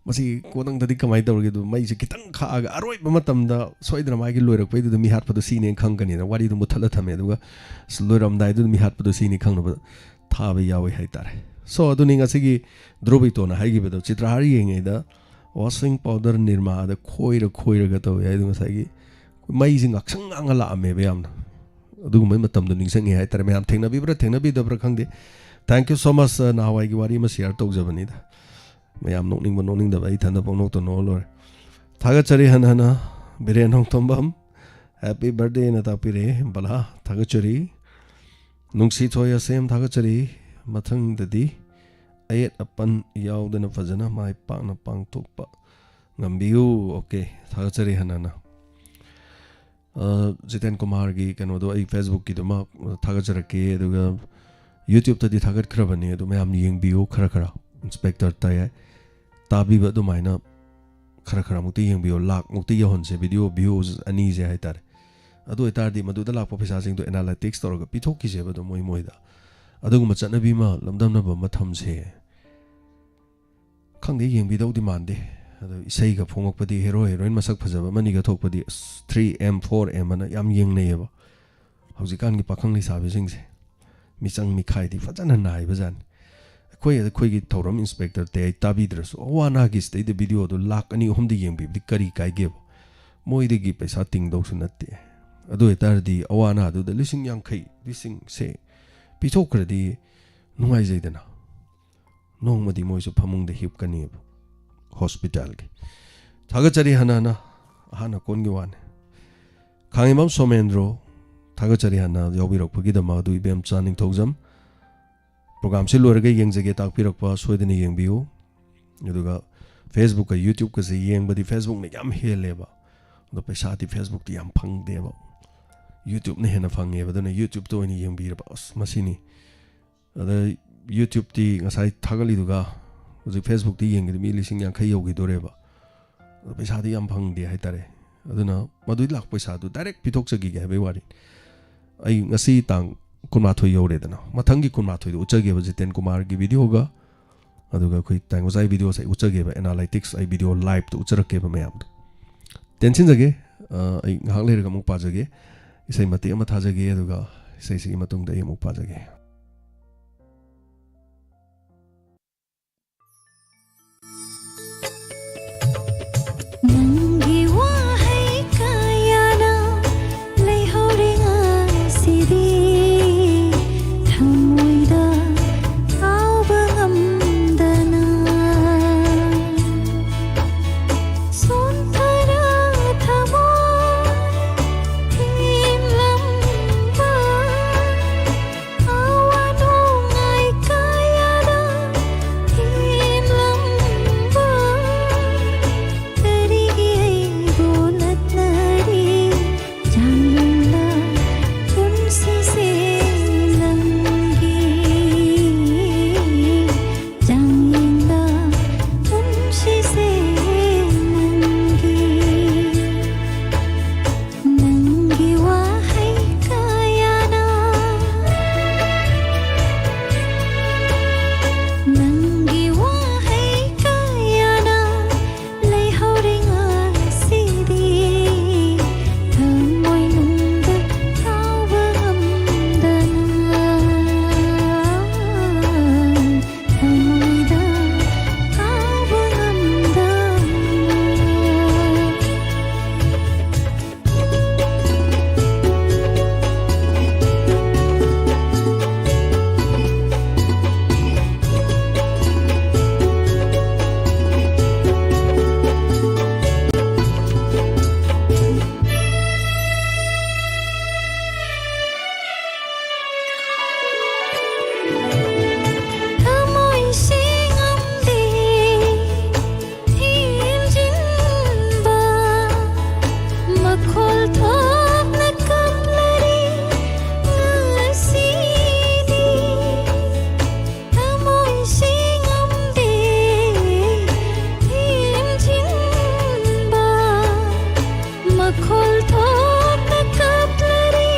ꯃꯁꯤ ꯀꯣꯟꯊꯪꯗꯗꯤ ꯀꯃꯥꯏꯅ ꯇꯧꯔꯒꯦ? ꯑꯗꯨ ꯃꯩꯁꯦ ꯈꯤꯇꯪ ꯈꯥꯛꯑꯒ ꯑꯔꯣꯏꯕ ꯃꯇꯝꯗ ꯁꯣꯏꯗꯅ ꯃꯥꯒꯤ ꯂꯣꯏꯔꯛꯄꯩꯗꯨꯗ ꯃꯤ ꯍꯥꯠꯄꯗꯣ ꯁꯤꯅꯦꯅ ꯈꯪꯒꯅꯤꯅ ꯋꯥꯔꯤꯗꯣ ꯃꯨꯠꯊꯠꯂ ꯊꯝꯃꯦ꯫ ꯑꯗꯨꯒ ꯑꯁ, ꯂꯣꯏꯔꯝꯗꯥꯏꯗꯨꯗ ꯃꯤ ꯍꯥꯠꯄꯗꯣ ꯁꯤꯅꯤ ꯈꯪꯅꯕ ꯊꯥꯕ ꯌꯥꯎꯋꯤ ꯍꯥꯏꯇꯥꯔꯦ꯫ So, ꯑꯗꯨꯅꯤ ꯉꯁꯤꯒꯤ ꯗ꯭ꯔꯣꯕꯤꯇꯣꯅ ꯍꯥꯏꯈꯤꯕꯗꯣ, ꯆꯤꯇ꯭ꯔꯍꯥꯔ ꯌꯦꯡꯉꯩꯗ ꯋꯥꯁꯤꯡ ꯄꯥꯎꯗꯔ ꯅꯤꯔꯃꯥꯗ ꯈꯣꯏꯔ ꯈꯣꯏꯔꯒ ꯇꯧꯋꯦ ꯍꯥꯏꯗꯣ, ꯉꯁꯥꯏꯒꯤ ꯃꯩꯁꯦ ꯉꯥꯛꯁꯪ ꯉꯥꯡꯉ ꯂꯥꯛꯑꯝꯃꯦꯕ ꯌꯥꯝꯅ꯫ ꯑꯗꯨꯒꯨꯝꯕꯩ ꯃꯇꯝꯗꯣ ꯅꯤꯡꯁꯤꯡꯉꯦ ꯍꯥꯏꯇꯥꯔꯦ꯫ ꯃꯌꯥꯝ ꯊꯦꯡꯅꯕꯤꯕ꯭ꯔꯥ ꯊꯦꯡꯅꯕꯤꯗꯕ꯭ꯔꯥ ꯈꯪꯗꯦ꯫ Thank you so much, sir꯫ ꯅꯍꯥꯟꯋꯥꯏꯒꯤ ꯋꯥꯔꯤ ꯑꯃ ꯁꯤꯌꯥꯔ ꯇꯧꯖꯕꯅꯤꯗ꯫ ꯃꯌꯥꯝ ꯅꯣꯛꯅꯤꯡꯕ ꯅꯣꯛꯅꯤꯡꯗꯕ ꯑꯩ ꯏꯊꯟꯗ ꯄꯪꯅꯣꯛꯇ ꯅꯣꯛꯑ ꯂꯣꯏꯔꯦ꯫ ꯊꯥꯒꯠꯆꯔꯤ ꯍꯟꯅ ꯍꯟꯅ꯫ ꯕꯤꯔꯦꯟ ꯍꯣꯡꯊꯣꯝꯕꯝ, happy birthday ꯅ ꯇꯥꯛꯄꯤꯔꯛꯑꯦ꯫ ꯕꯂꯥ, ꯊꯥꯒꯠꯆꯔꯤ꯫ ꯅꯨꯡꯁꯤ ꯊꯣꯏ ꯑꯁꯦꯝ, ꯊꯥꯒꯠꯆꯔꯤ꯫ ꯃꯊꯪꯗꯗꯤ ꯑꯌꯦꯠ ꯑꯄꯟ ꯌꯥꯎꯗꯅ ꯐꯖꯅ ꯃꯥꯏ ꯄꯥꯛꯅ ꯄꯥꯡꯊꯣꯛꯄ ꯉꯝꯕꯤꯌꯨ꯫ ꯑꯣꯀꯦ, ꯊꯥꯒꯠꯆꯔꯤ ꯍꯟꯅ ꯍꯟꯅ꯫ ꯑ, ꯖꯤꯇꯦꯟ ꯀꯨꯃꯥꯔꯒꯤ ꯀꯩꯅꯣꯗꯣ, ꯑꯩ ꯐꯦꯁꯕꯨꯛꯀꯤꯗꯨꯃ ꯊꯥꯒꯠꯆꯔꯛꯀꯦ꯫ ꯑꯗꯨꯒ ꯌꯨꯇ꯭ꯌꯨꯕꯇꯗꯤ ꯊꯥꯒꯠꯈ꯭ꯔꯕꯅꯤ, ꯑꯗꯨ ꯃꯌꯥꯝ ꯌꯦꯡꯕꯤꯌꯨ ꯈꯔ ꯈꯔ꯫ ꯏꯟꯁꯄꯦꯛꯇꯔ ꯇꯥꯏ ꯇꯥꯕꯤꯕ ꯑꯗꯨꯃꯥꯏꯅ ꯈꯔ ꯈꯔ ꯑꯃꯨꯛꯇ ꯌꯦꯡꯕꯤꯌꯨ꯫ ꯂꯥꯛ ꯃꯨꯛꯇ ꯌꯧꯍꯟꯁꯦ ꯚꯤꯗꯤꯑꯣ ꯚ꯭ꯌꯨꯁ ꯑꯅꯤꯁꯦ ꯍꯥꯏꯇꯥꯔꯦ꯫ ꯑꯗꯨ ꯑꯣꯏꯇꯥꯔꯗꯤ ꯃꯗꯨꯗ ꯂꯥꯛꯄ ꯄꯩꯁꯥꯁꯤꯡꯗꯣ ꯑꯦꯅꯥꯂꯥꯏꯇꯤꯛꯁ ꯇꯧꯔꯒ ꯄꯤꯊꯣꯛꯈꯤꯁꯦꯕ ꯑꯗꯨꯝ ꯃꯣꯏ ꯃꯣꯏꯗ꯫ ꯑꯗꯨꯒꯨꯝꯕ ꯆꯠꯅꯕꯤ ꯑꯃ ꯂꯝꯗꯝꯅꯕ ꯑꯃ ꯊꯝꯁꯦ꯫ ꯈꯪꯗꯦ, ꯌꯦꯡꯕꯤꯗꯧꯗꯤ ꯃꯥꯟꯗꯦ꯫ ꯑꯗꯣ ꯏꯁꯩꯒ ꯐꯣꯡꯉꯛꯄꯗꯤ, ꯍꯦꯔꯣ ꯍꯦꯔꯣꯏꯟ ꯃꯁꯛ ꯐꯖꯕ ꯑꯃꯅꯤꯒ ꯊꯣꯛꯄꯗꯤ, ꯑꯁ, ꯊ꯭ꯔꯤ ꯑꯦꯝ, ꯐꯣꯔ ꯑꯦꯝ ꯑꯅ ꯌꯥꯝ ꯌꯦꯡꯅꯩꯌꯦꯕ ꯍꯧꯖꯤꯛꯀꯥꯟꯒꯤ ꯄꯥꯈꯪ ꯂꯩꯁꯥꯕꯤꯁꯤꯡꯁꯦ꯫ ꯃꯤꯆꯪ ꯃꯤꯈꯥꯏꯗꯤ ꯐꯖꯅ ꯅꯥꯏꯕꯖꯥꯠꯅꯤ꯫ ꯑꯩꯈꯣꯏ, ꯑꯩꯈꯣꯏꯒꯤ ꯊꯧꯔꯝ ꯏꯟꯁꯄꯦꯛꯇꯔ ꯇꯦ ꯑꯩ ꯇꯥꯕꯤꯗ꯭ꯔꯁꯨ, ꯑꯋꯥ ꯑꯅꯥꯒꯤ ꯁꯤꯗꯩꯗ ꯚꯤꯗꯤꯑꯣꯗꯣ ꯂꯥꯛ ꯑꯅꯤ ꯑꯍꯨꯝꯗꯤ ꯌꯦꯡꯕꯤꯕꯗꯤ ꯀꯔꯤ ꯀꯥꯏꯒꯦꯕ? ꯃꯣꯏꯗꯒꯤ ꯄꯩꯁꯥ ꯇꯤꯡꯗꯧꯁꯨ ꯅꯠꯇꯦ꯫ ꯑꯗꯨ ꯑꯣꯏꯇꯥꯔꯗꯤ ꯑꯋꯥ ꯑꯅꯥꯗꯨꯗ ꯂꯤꯁꯤꯡ ꯌꯥꯡꯈꯩ, ꯂꯤꯁꯤꯡꯁꯦ ꯄꯤꯊꯣꯛꯈ꯭ꯔꯗꯤ ꯅꯨꯡꯉꯥꯏꯖꯩꯗꯅ꯫ ꯅꯣꯡꯃꯗꯤ ꯃꯣꯏꯁꯨ ꯐꯃꯨꯡꯗ ꯍꯤꯞꯀꯅꯤꯕ ꯍꯣꯁꯄꯤꯇꯥꯜꯒꯤ꯫ ꯊꯥꯒꯠꯆꯔꯤ ꯍꯟꯅ ꯍꯟꯅ꯫ ꯑꯍꯥꯟ ꯑꯀꯣꯟꯒꯤ ꯋꯥꯅꯤ꯫ ꯈꯥꯡꯉꯦꯝꯕꯝ ꯁꯣꯃꯦꯟꯗ꯭ꯔꯣ, ꯊꯥꯒꯠꯆꯔꯤ ꯍꯥꯟꯅ ꯌꯥꯎꯕꯤꯔꯛꯄꯒꯤꯗꯃꯛ꯫ ꯑꯗꯨ ꯏꯕꯦꯝꯆꯥ ꯅꯤꯡꯊꯧꯖꯝ, ꯄ꯭ꯔꯣꯒꯥꯝꯁꯤ ꯂꯣꯏꯔꯒ ꯌꯦꯡꯖꯒꯦ ꯇꯥꯛꯄꯤꯔꯛꯄ ꯁꯣꯏꯗꯅ ꯌꯦꯡꯕꯤꯌꯨ꯫ ꯑꯗꯨꯒ Facebook-ꯀ YouTube-ꯀꯁꯦ ꯌꯦꯡꯕꯗꯤ Facebook-ꯅ ꯌꯥꯝ ꯍꯦꯜꯂꯦꯕ, ꯑꯗꯣ ꯄꯩꯁꯥꯗꯤ Facebook-ꯇꯤ ꯌꯥꯝ ꯐꯪꯗꯦꯕ, YouTube-ꯅ ꯍꯦꯟꯅ ꯐꯪꯉꯦꯕ꯫ ꯑꯗꯨꯅ YouTube-ꯇ ꯑꯣꯏꯅ ꯌꯦꯡꯕꯤꯔꯕ, ꯑꯁ, ꯃꯁꯤꯅꯤ꯫ ꯑꯗ YouTube-ꯇꯤ ꯉꯁꯥꯏ ꯊꯥꯒꯠꯂꯤꯗꯨꯒ ꯍꯧꯖꯤꯛ Facebook-ꯇꯤ ꯌꯦꯡꯒꯗꯤ ꯃꯤ ꯂꯤꯁꯤꯡ ꯌꯥꯡꯈꯩ ꯌꯧꯈꯤꯗꯣꯔꯦꯕ꯫ ꯑꯗꯣ ꯄꯩꯁꯥꯗꯤ ꯌꯥꯝ ꯐꯪꯗꯦ ꯍꯥꯏꯇꯥꯔꯦ꯫ ꯑꯗꯨꯅ ꯃꯗꯨꯒꯤ ꯂꯥꯛꯄ ꯄꯩꯁꯥꯗꯨ direct ꯄꯤꯊꯣꯛꯆꯈꯤꯒꯦ ꯍꯥꯏꯕꯒꯤ ꯋꯥꯔꯤ꯫ ꯑꯩ ꯉꯁꯤ ꯇꯥꯡ ꯀꯨꯟꯃꯥꯊꯣꯏ ꯌꯧꯔꯦꯗꯅ, ꯃꯊꯪꯒꯤ ꯀꯨꯟꯃꯥꯊꯣꯏꯗ ꯎꯠꯆꯒꯦꯕ ꯖꯤꯇꯦꯟ ꯀꯨꯃꯥꯔꯒꯤ video-ꯒ, ꯑꯗꯨꯒ ꯑꯩꯈꯣꯏ ꯇꯥꯏꯉꯣꯖꯥꯏ video-ꯁꯦ ꯑꯩ ꯎꯠꯆꯒꯦꯕ, analytics ꯑꯩ video live-ꯇ ꯎꯠꯆꯔꯛꯀꯦꯕ ꯃꯌꯥꯝꯗꯣ꯫ ꯇꯦꯟꯁꯤꯟꯖꯒꯦ, ꯑ, ꯑꯩ ꯉꯥꯏꯍꯥꯛ ꯂꯩꯔꯒ ꯑꯃꯨꯛ ꯄꯥꯖꯒꯦ꯫ ꯏꯁꯩ ꯃꯇꯦꯛ ꯑꯃ ꯊꯥꯖꯒꯦ, ꯑꯗꯨꯒ ꯏꯁꯩꯁꯤꯒꯤ ꯃꯇꯨꯡꯗ ꯑꯩ ꯑꯃꯨꯛ ꯄꯥꯖꯒꯦ꯫ ꯅꯪꯒꯤ ꯋꯥꯍꯩ ꯀꯌꯥꯅ ꯂꯩꯍꯧꯔꯦ ꯉꯁꯤꯗꯤ ꯊꯃꯣꯏꯗ ꯀꯥꯎꯕ ꯉꯝꯗꯅ꯫ ꯁꯣꯟꯊꯔ ꯊꯃꯣꯏ ꯊꯤꯡꯂꯝꯕ ꯈꯣꯜꯊꯣꯛꯅ ꯀꯞꯂꯔꯦ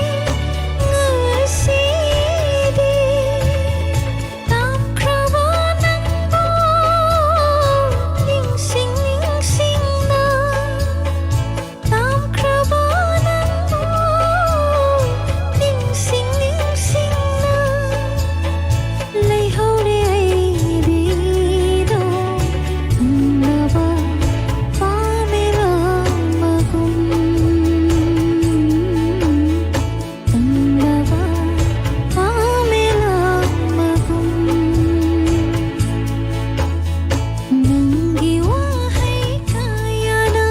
ꯉꯁꯤꯗꯤ꯫ ꯇꯝꯈ꯭ꯔꯕ ꯅꯪꯕꯨ ꯅꯤꯡꯁꯤꯡ ꯅꯤꯡꯁꯤꯡꯅ, ꯇꯝꯈ꯭ꯔꯕ ꯅꯪꯕꯨ ꯅꯤꯡꯁꯤꯡ ꯅꯤꯡꯁꯤꯡꯅ, ꯂꯩꯍꯧꯔꯦ ꯑꯩꯗꯤꯗꯣ ꯅꯨꯡꯗꯕ ꯄꯥꯃꯦꯂꯥ ꯃꯒꯨꯝ꯫ ꯅꯨꯡꯗꯕ ꯄꯥꯃꯦꯂꯥ ꯃꯒꯨꯝ꯫ ꯅꯪꯒꯤ ꯋꯥꯍꯩ ꯀꯌꯥꯅ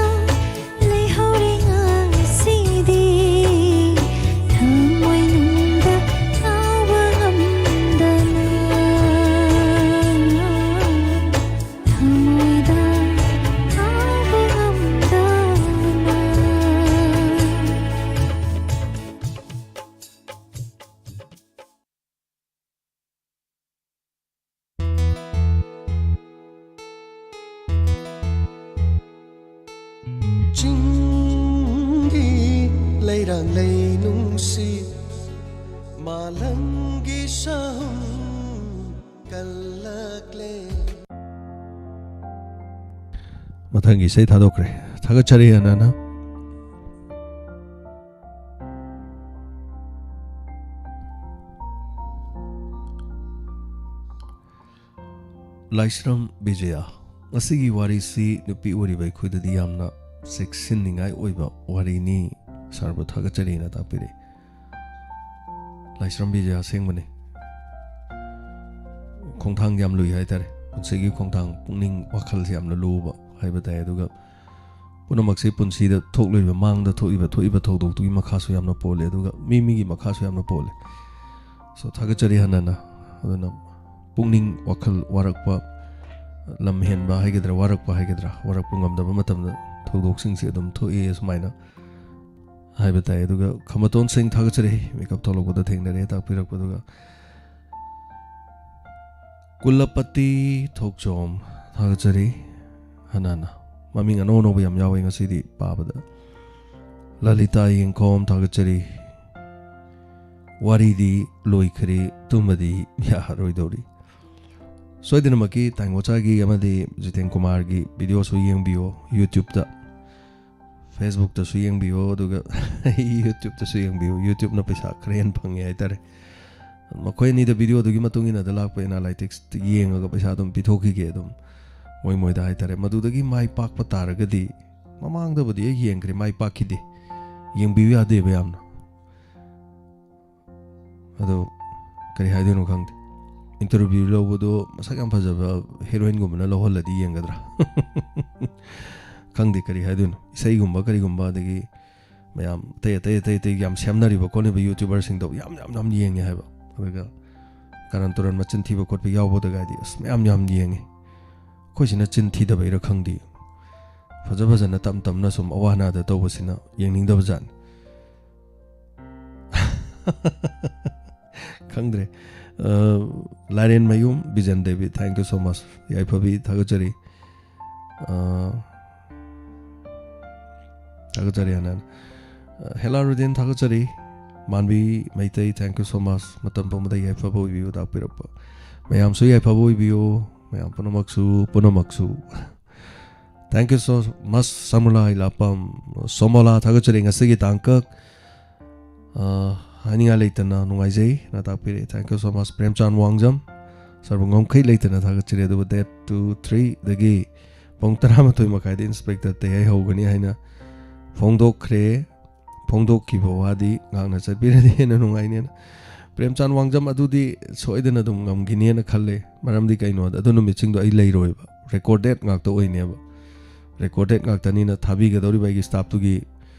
ꯂꯩꯍꯧꯔꯦ ꯉꯁꯤꯗꯤ ꯊꯃꯣꯏꯅꯨꯡꯗ ꯀꯥꯎꯕ ꯉꯝꯗꯅ꯫ ꯊꯃꯣꯏꯗ ꯀꯥꯎꯕ ꯉꯝꯗꯅ꯫ ꯆꯤꯡꯒꯤ ꯂꯩꯔꯥꯡ ꯂꯩ ꯅꯨꯡꯁꯤꯠ ꯃꯥꯂꯪꯒꯤ ꯁꯍꯨꯝ ꯀꯜꯂꯛꯂꯦ꯫ ꯃꯊꯪꯒꯤ ꯏꯁꯩ ꯊꯥꯗꯣꯛꯈ꯭ꯔꯦ꯫ ꯊꯥꯒꯠꯆꯔꯤ, ꯑꯅꯥꯅ꯫ ꯂꯥꯏꯁ꯭ꯔꯝ ꯕꯤꯖꯌ, ꯉꯁꯤꯒꯤ ꯋꯥꯔꯤꯁꯤ ꯅꯨꯄꯤ ꯑꯣꯏꯔꯤꯕ ꯑꯩꯈꯣꯏꯗꯗꯤ ꯌꯥꯝꯅ ꯆꯦꯛꯁꯤꯟꯅꯤꯡꯉꯥꯏ ꯑꯣꯏꯕ ꯋꯥꯔꯤꯅꯤ꯫ ꯁꯥꯔꯕꯨ ꯊꯥꯒꯠꯆꯔꯤꯅ ꯇꯥꯛꯄꯤꯔꯦ꯫ ꯂꯥꯏꯁ꯭ꯔꯝ ꯕꯤꯖꯌ ꯑꯁꯦꯡꯕꯅꯤ꯫ ꯈꯣꯡꯊꯥꯡ ꯌꯥꯝ ꯂꯨꯏ ꯍꯥꯏꯇꯥꯔꯦ꯫ ꯄꯨꯟꯁꯤꯒꯤ ꯈꯣꯡꯊꯥꯡ, ꯄꯨꯛꯅꯤꯡ ꯋꯥꯈꯜꯁꯦ ꯌꯥꯝꯅ ꯂꯨꯕ ꯍꯥꯏꯕ ꯇꯥꯏ꯫ ꯑꯗꯨꯒ ꯄꯨꯝꯅꯃꯛꯁꯦ ꯄꯨꯟꯁꯤꯗ ꯊꯣꯛꯂꯤꯕ, ꯃꯥꯡꯗ ꯊꯣꯛꯏꯕ, ꯊꯣꯛꯏꯕ ꯊꯧꯗꯣꯛꯇꯨꯒꯤ ꯃꯈꯥꯁꯨ ꯌꯥꯝꯅ ꯄꯣꯜꯂꯦ, ꯑꯗꯨꯒ ꯃꯤ ꯃꯤꯒꯤ ꯃꯈꯥꯁꯨ ꯌꯥꯝꯅ ꯄꯣꯜꯂꯦ꯫ So, ꯊꯥꯒꯠꯆꯔꯤ ꯍꯟꯅ ꯍꯟꯅ꯫ ꯑꯗꯨꯅ ꯄꯨꯛꯅꯤꯡ ꯋꯥꯈꯜ ꯋꯥꯔꯛꯄ, ꯂꯝ ꯍꯦꯟꯕ ꯍꯥꯏꯒꯗ꯭ꯔꯥ, ꯋꯥꯔꯛꯄ ꯍꯥꯏꯒꯗ꯭ꯔꯥ, ꯋꯥꯔꯛꯄ ꯉꯝꯗꯕ ꯃꯇꯝꯗ ꯊꯧꯗꯣꯛꯁꯤꯡꯁꯦ ꯑꯗꯨꯝ ꯊꯣꯛꯏ ꯑꯁꯨꯃꯥꯏꯅ ꯍꯥꯏꯕ ꯇꯥꯏ꯫ ꯑꯗꯨꯒ ꯈꯝꯕꯇꯣꯟ ꯁꯤꯡ ꯊꯥꯒꯠꯆꯔꯤ, ꯃꯤꯀꯞ ꯊꯣꯛꯂꯛꯄꯗ ꯊꯦꯡꯅꯔꯦ ꯇꯥꯛꯄꯤꯔꯛꯄꯗꯨꯒ꯫ ꯀꯨꯂꯄꯇꯤ ꯊꯣꯛꯆꯣꯝ ꯊꯥꯒꯠꯆꯔꯤ꯫ ꯍꯅꯥꯅ ꯃꯃꯤꯡ ꯑꯅꯧ ꯑꯅꯧꯕ ꯌꯥꯝ ꯌꯥꯎꯋꯦ ꯉꯁꯤꯗꯤ ꯄꯥꯕꯗ꯫ ꯂꯂꯤꯇꯥ ꯌꯦꯡꯈꯣꯝ, ꯊꯥꯒꯠꯆꯔꯤ꯫ ꯋꯥꯔꯤꯗꯤ ꯂꯣꯏꯈ꯭ꯔꯦ, ꯇꯨꯝꯕꯗꯤ ꯌꯥꯔꯣꯏꯗꯧꯔꯤ꯫ ꯁꯣꯏꯗꯅꯃꯛꯀꯤ ꯇꯥꯏꯉꯣꯆꯥꯒꯤ ꯑꯃꯗꯤ ꯖꯤꯇꯦꯟ ꯀꯨꯃꯥꯔꯒꯤ videoꯁꯨ ꯌꯦꯡꯕꯤꯌꯣ YouTube-ꯇ, Facebook-ꯇꯁꯨ ꯌꯦꯡꯕꯤꯌꯣ, ꯑꯗꯨꯒ YouTube-ꯇꯁꯨ ꯌꯦꯡꯕꯤꯌꯨ꯫ YouTube-ꯅ ꯄꯩꯁꯥ ꯈꯔ ꯍꯦꯟꯅ ꯐꯪꯉꯦ ꯍꯥꯏꯇꯥꯔꯦ꯫ ꯃꯈꯣꯏ ꯑꯅꯤꯗ videoꯗꯨꯒꯤ ꯃꯇꯨꯡ ꯏꯟꯅꯗ ꯂꯥꯛꯄ analytics ꯌꯦꯡꯉꯒ ꯄꯩꯁꯥ ꯑꯗꯨꯝ ꯄꯤꯊꯣꯛꯈꯤꯒꯦ, ꯑꯗꯨꯝ ꯃꯣꯏ ꯃꯣꯏꯗ ꯍꯥꯏꯇꯥꯔꯦ꯫ ꯃꯗꯨꯗꯒꯤ ꯃꯥꯏ ꯄꯥꯛꯄ ꯇꯥꯔꯒꯗꯤ, ꯃꯃꯥꯡꯗꯕꯨꯗꯤ ꯑꯩ ꯌꯦꯡꯈ꯭ꯔꯦ, ꯃꯥꯏ ꯄꯥꯛꯈꯤꯗꯦ꯫ ꯌꯦꯡꯕꯤꯌꯨ ꯌꯥꯗꯦꯕ ꯌꯥꯝꯅ꯫ ꯑꯗꯣ ꯀꯔꯤ ꯍꯥꯏꯗꯣꯏꯅꯣ ꯈꯪꯗꯦ꯫ Interview ꯂꯧꯕꯗꯣ ꯃꯁꯛ ꯌꯥꯝ ꯐꯖꯕ heroine-ꯒꯨꯝꯕꯅ ꯂꯧꯍꯜꯂꯗꯤ ꯌꯦꯡꯒꯗ꯭ꯔꯥ? ꯈꯪꯗꯦ ꯀꯔꯤ ꯍꯥꯏꯗꯣꯏꯅꯣ꯫ ꯏꯁꯩꯒꯨꯝꯕ ꯀꯔꯤꯒꯨꯝꯕ, ꯑꯗꯒꯤ ꯃꯌꯥꯝ ꯑꯇꯩ ꯑꯇꯩ ꯑꯇꯩ ꯑꯇꯩ ꯌꯥꯝ ꯁꯦꯝꯅꯔꯤꯕ ꯈꯣꯠꯂꯤꯕ YouTuber-ꯁꯤꯡꯗꯣ ꯌꯥꯝ ꯌꯥꯝ ꯌꯥꯝ ꯌꯦꯡꯉꯦ ꯍꯥꯏꯕ꯫ ꯑꯗꯨꯒ ꯀꯥꯔꯟ ꯇꯨꯔꯟ ꯃꯆꯤꯟ ꯊꯤꯕ ꯈꯣꯠꯄ ꯌꯥꯎꯕꯗꯒꯗꯤ ꯑꯁ ꯃꯌꯥꯝ ꯌꯥꯝ ꯌꯦꯡꯉꯦ꯫ ꯑꯩꯈꯣꯏꯁꯤꯅ ꯆꯤꯟ ꯊꯤꯗꯕꯩꯔꯥ ꯈꯪꯗꯦ, ꯐꯖ ꯐꯖꯅ ꯇꯞ ꯇꯞꯅ ꯁꯨꯝ ꯑꯋꯥ ꯑꯅꯥꯗ ꯇꯧꯕꯁꯤꯅ ꯌꯦꯡꯅꯤꯡꯗꯕ ꯖꯥꯠꯅꯤ꯫ ꯈꯪꯗ꯭ꯔꯦ꯫ ꯑ, Lairenmayum Bijen Devi, thank you so much꯫ ꯌꯥꯏꯐꯕꯤ, ꯊꯥꯒꯠꯆꯔꯤ꯫ ꯑ, ꯊꯥꯒꯠꯆꯔꯤ, ꯍꯥꯟꯅ꯫ ꯑ, ꯍꯦꯂꯥ ꯔꯨꯗꯤꯟ, ꯊꯥꯒꯠꯆꯔꯤ꯫ ꯃꯥꯟꯕꯤ Meitei, thank you so much꯫ ꯃꯇꯝ ꯄꯨꯝꯕꯗ ꯌꯥꯏꯐꯕ ꯑꯣꯏꯕꯤꯌꯨ ꯇꯥꯛꯄꯤꯔꯛꯄ꯫ ꯃꯌꯥꯝꯁꯨ ꯌꯥꯏꯐꯕ ꯑꯣꯏꯕꯤꯌꯨ꯫ ꯃꯌꯥꯝ ꯄꯨꯝꯅꯃꯛꯁꯨ, ꯄꯨꯝꯅꯃꯛꯁꯨ꯫ Thank you so much, ꯁꯃꯨꯂꯥ ꯏꯂꯥꯄꯝ꯫ ꯁꯣꯃꯣꯂꯥ, ꯊꯥꯒꯠꯆꯔꯤ꯫ ꯉꯁꯤꯒꯤ ꯇꯥꯡꯀꯛ, ꯑ, ꯍꯥꯏꯅꯤꯡꯉꯥꯏ ꯂꯩꯇꯅ ꯅꯨꯡꯉꯥꯏꯖꯩ, ꯅ ꯇꯥꯛꯄꯤꯔꯛꯑꯦ꯫ Thank you so much꯫ ꯄ꯭ꯔꯦꯝꯆꯥꯟ ꯋꯥꯡꯖꯝ, ꯁꯔꯕ ꯉꯝꯈꯩ ꯂꯩꯇꯅ ꯊꯥꯒꯠꯆꯔꯤ꯫ ꯑꯗꯨꯕꯨ date two three-ꯗꯒꯤ ꯄꯨꯡ ꯇꯔꯥꯃꯥꯊꯣꯏ ꯃꯈꯥꯏꯗ Inspector ꯇꯦꯍꯩ ꯍꯧꯒꯅꯤ ꯍꯥꯏꯅ ꯐꯣꯡꯗꯣꯛꯈ꯭ꯔꯦ꯫ ꯐꯣꯡꯗꯣꯛꯈꯤꯕ ꯋꯥꯗꯤ ꯉꯥꯛꯅ ꯆꯠꯄꯤꯔꯗꯤ ꯍꯦꯟꯅ ꯅꯨꯡꯉꯥꯏꯅꯦꯅ꯫ ꯄ꯭ꯔꯦꯝꯆꯥꯟ ꯋꯥꯡꯖꯝ ꯑꯗꯨꯗꯤ ꯁꯣꯏꯗꯅ ꯑꯗꯨꯝ ꯉꯝꯈꯤꯅꯦꯅ ꯈꯜꯂꯦ꯫ ꯃꯔꯝꯗꯤ ꯀꯩꯅꯣꯗ ꯑꯗꯨ ꯅꯨꯃꯤꯠꯁꯤꯡꯗꯣ ꯑꯩ ꯂꯩꯔꯣꯏꯕ, recorded ꯉꯥꯛꯇ ꯑꯣꯏꯅꯦꯕ꯫ Recorded ꯉꯥꯛꯇꯅꯤꯅ ꯊꯥꯕꯤꯒꯗꯧꯔꯤꯕ ꯑꯩꯒꯤ staff-ꯇꯨꯒꯤ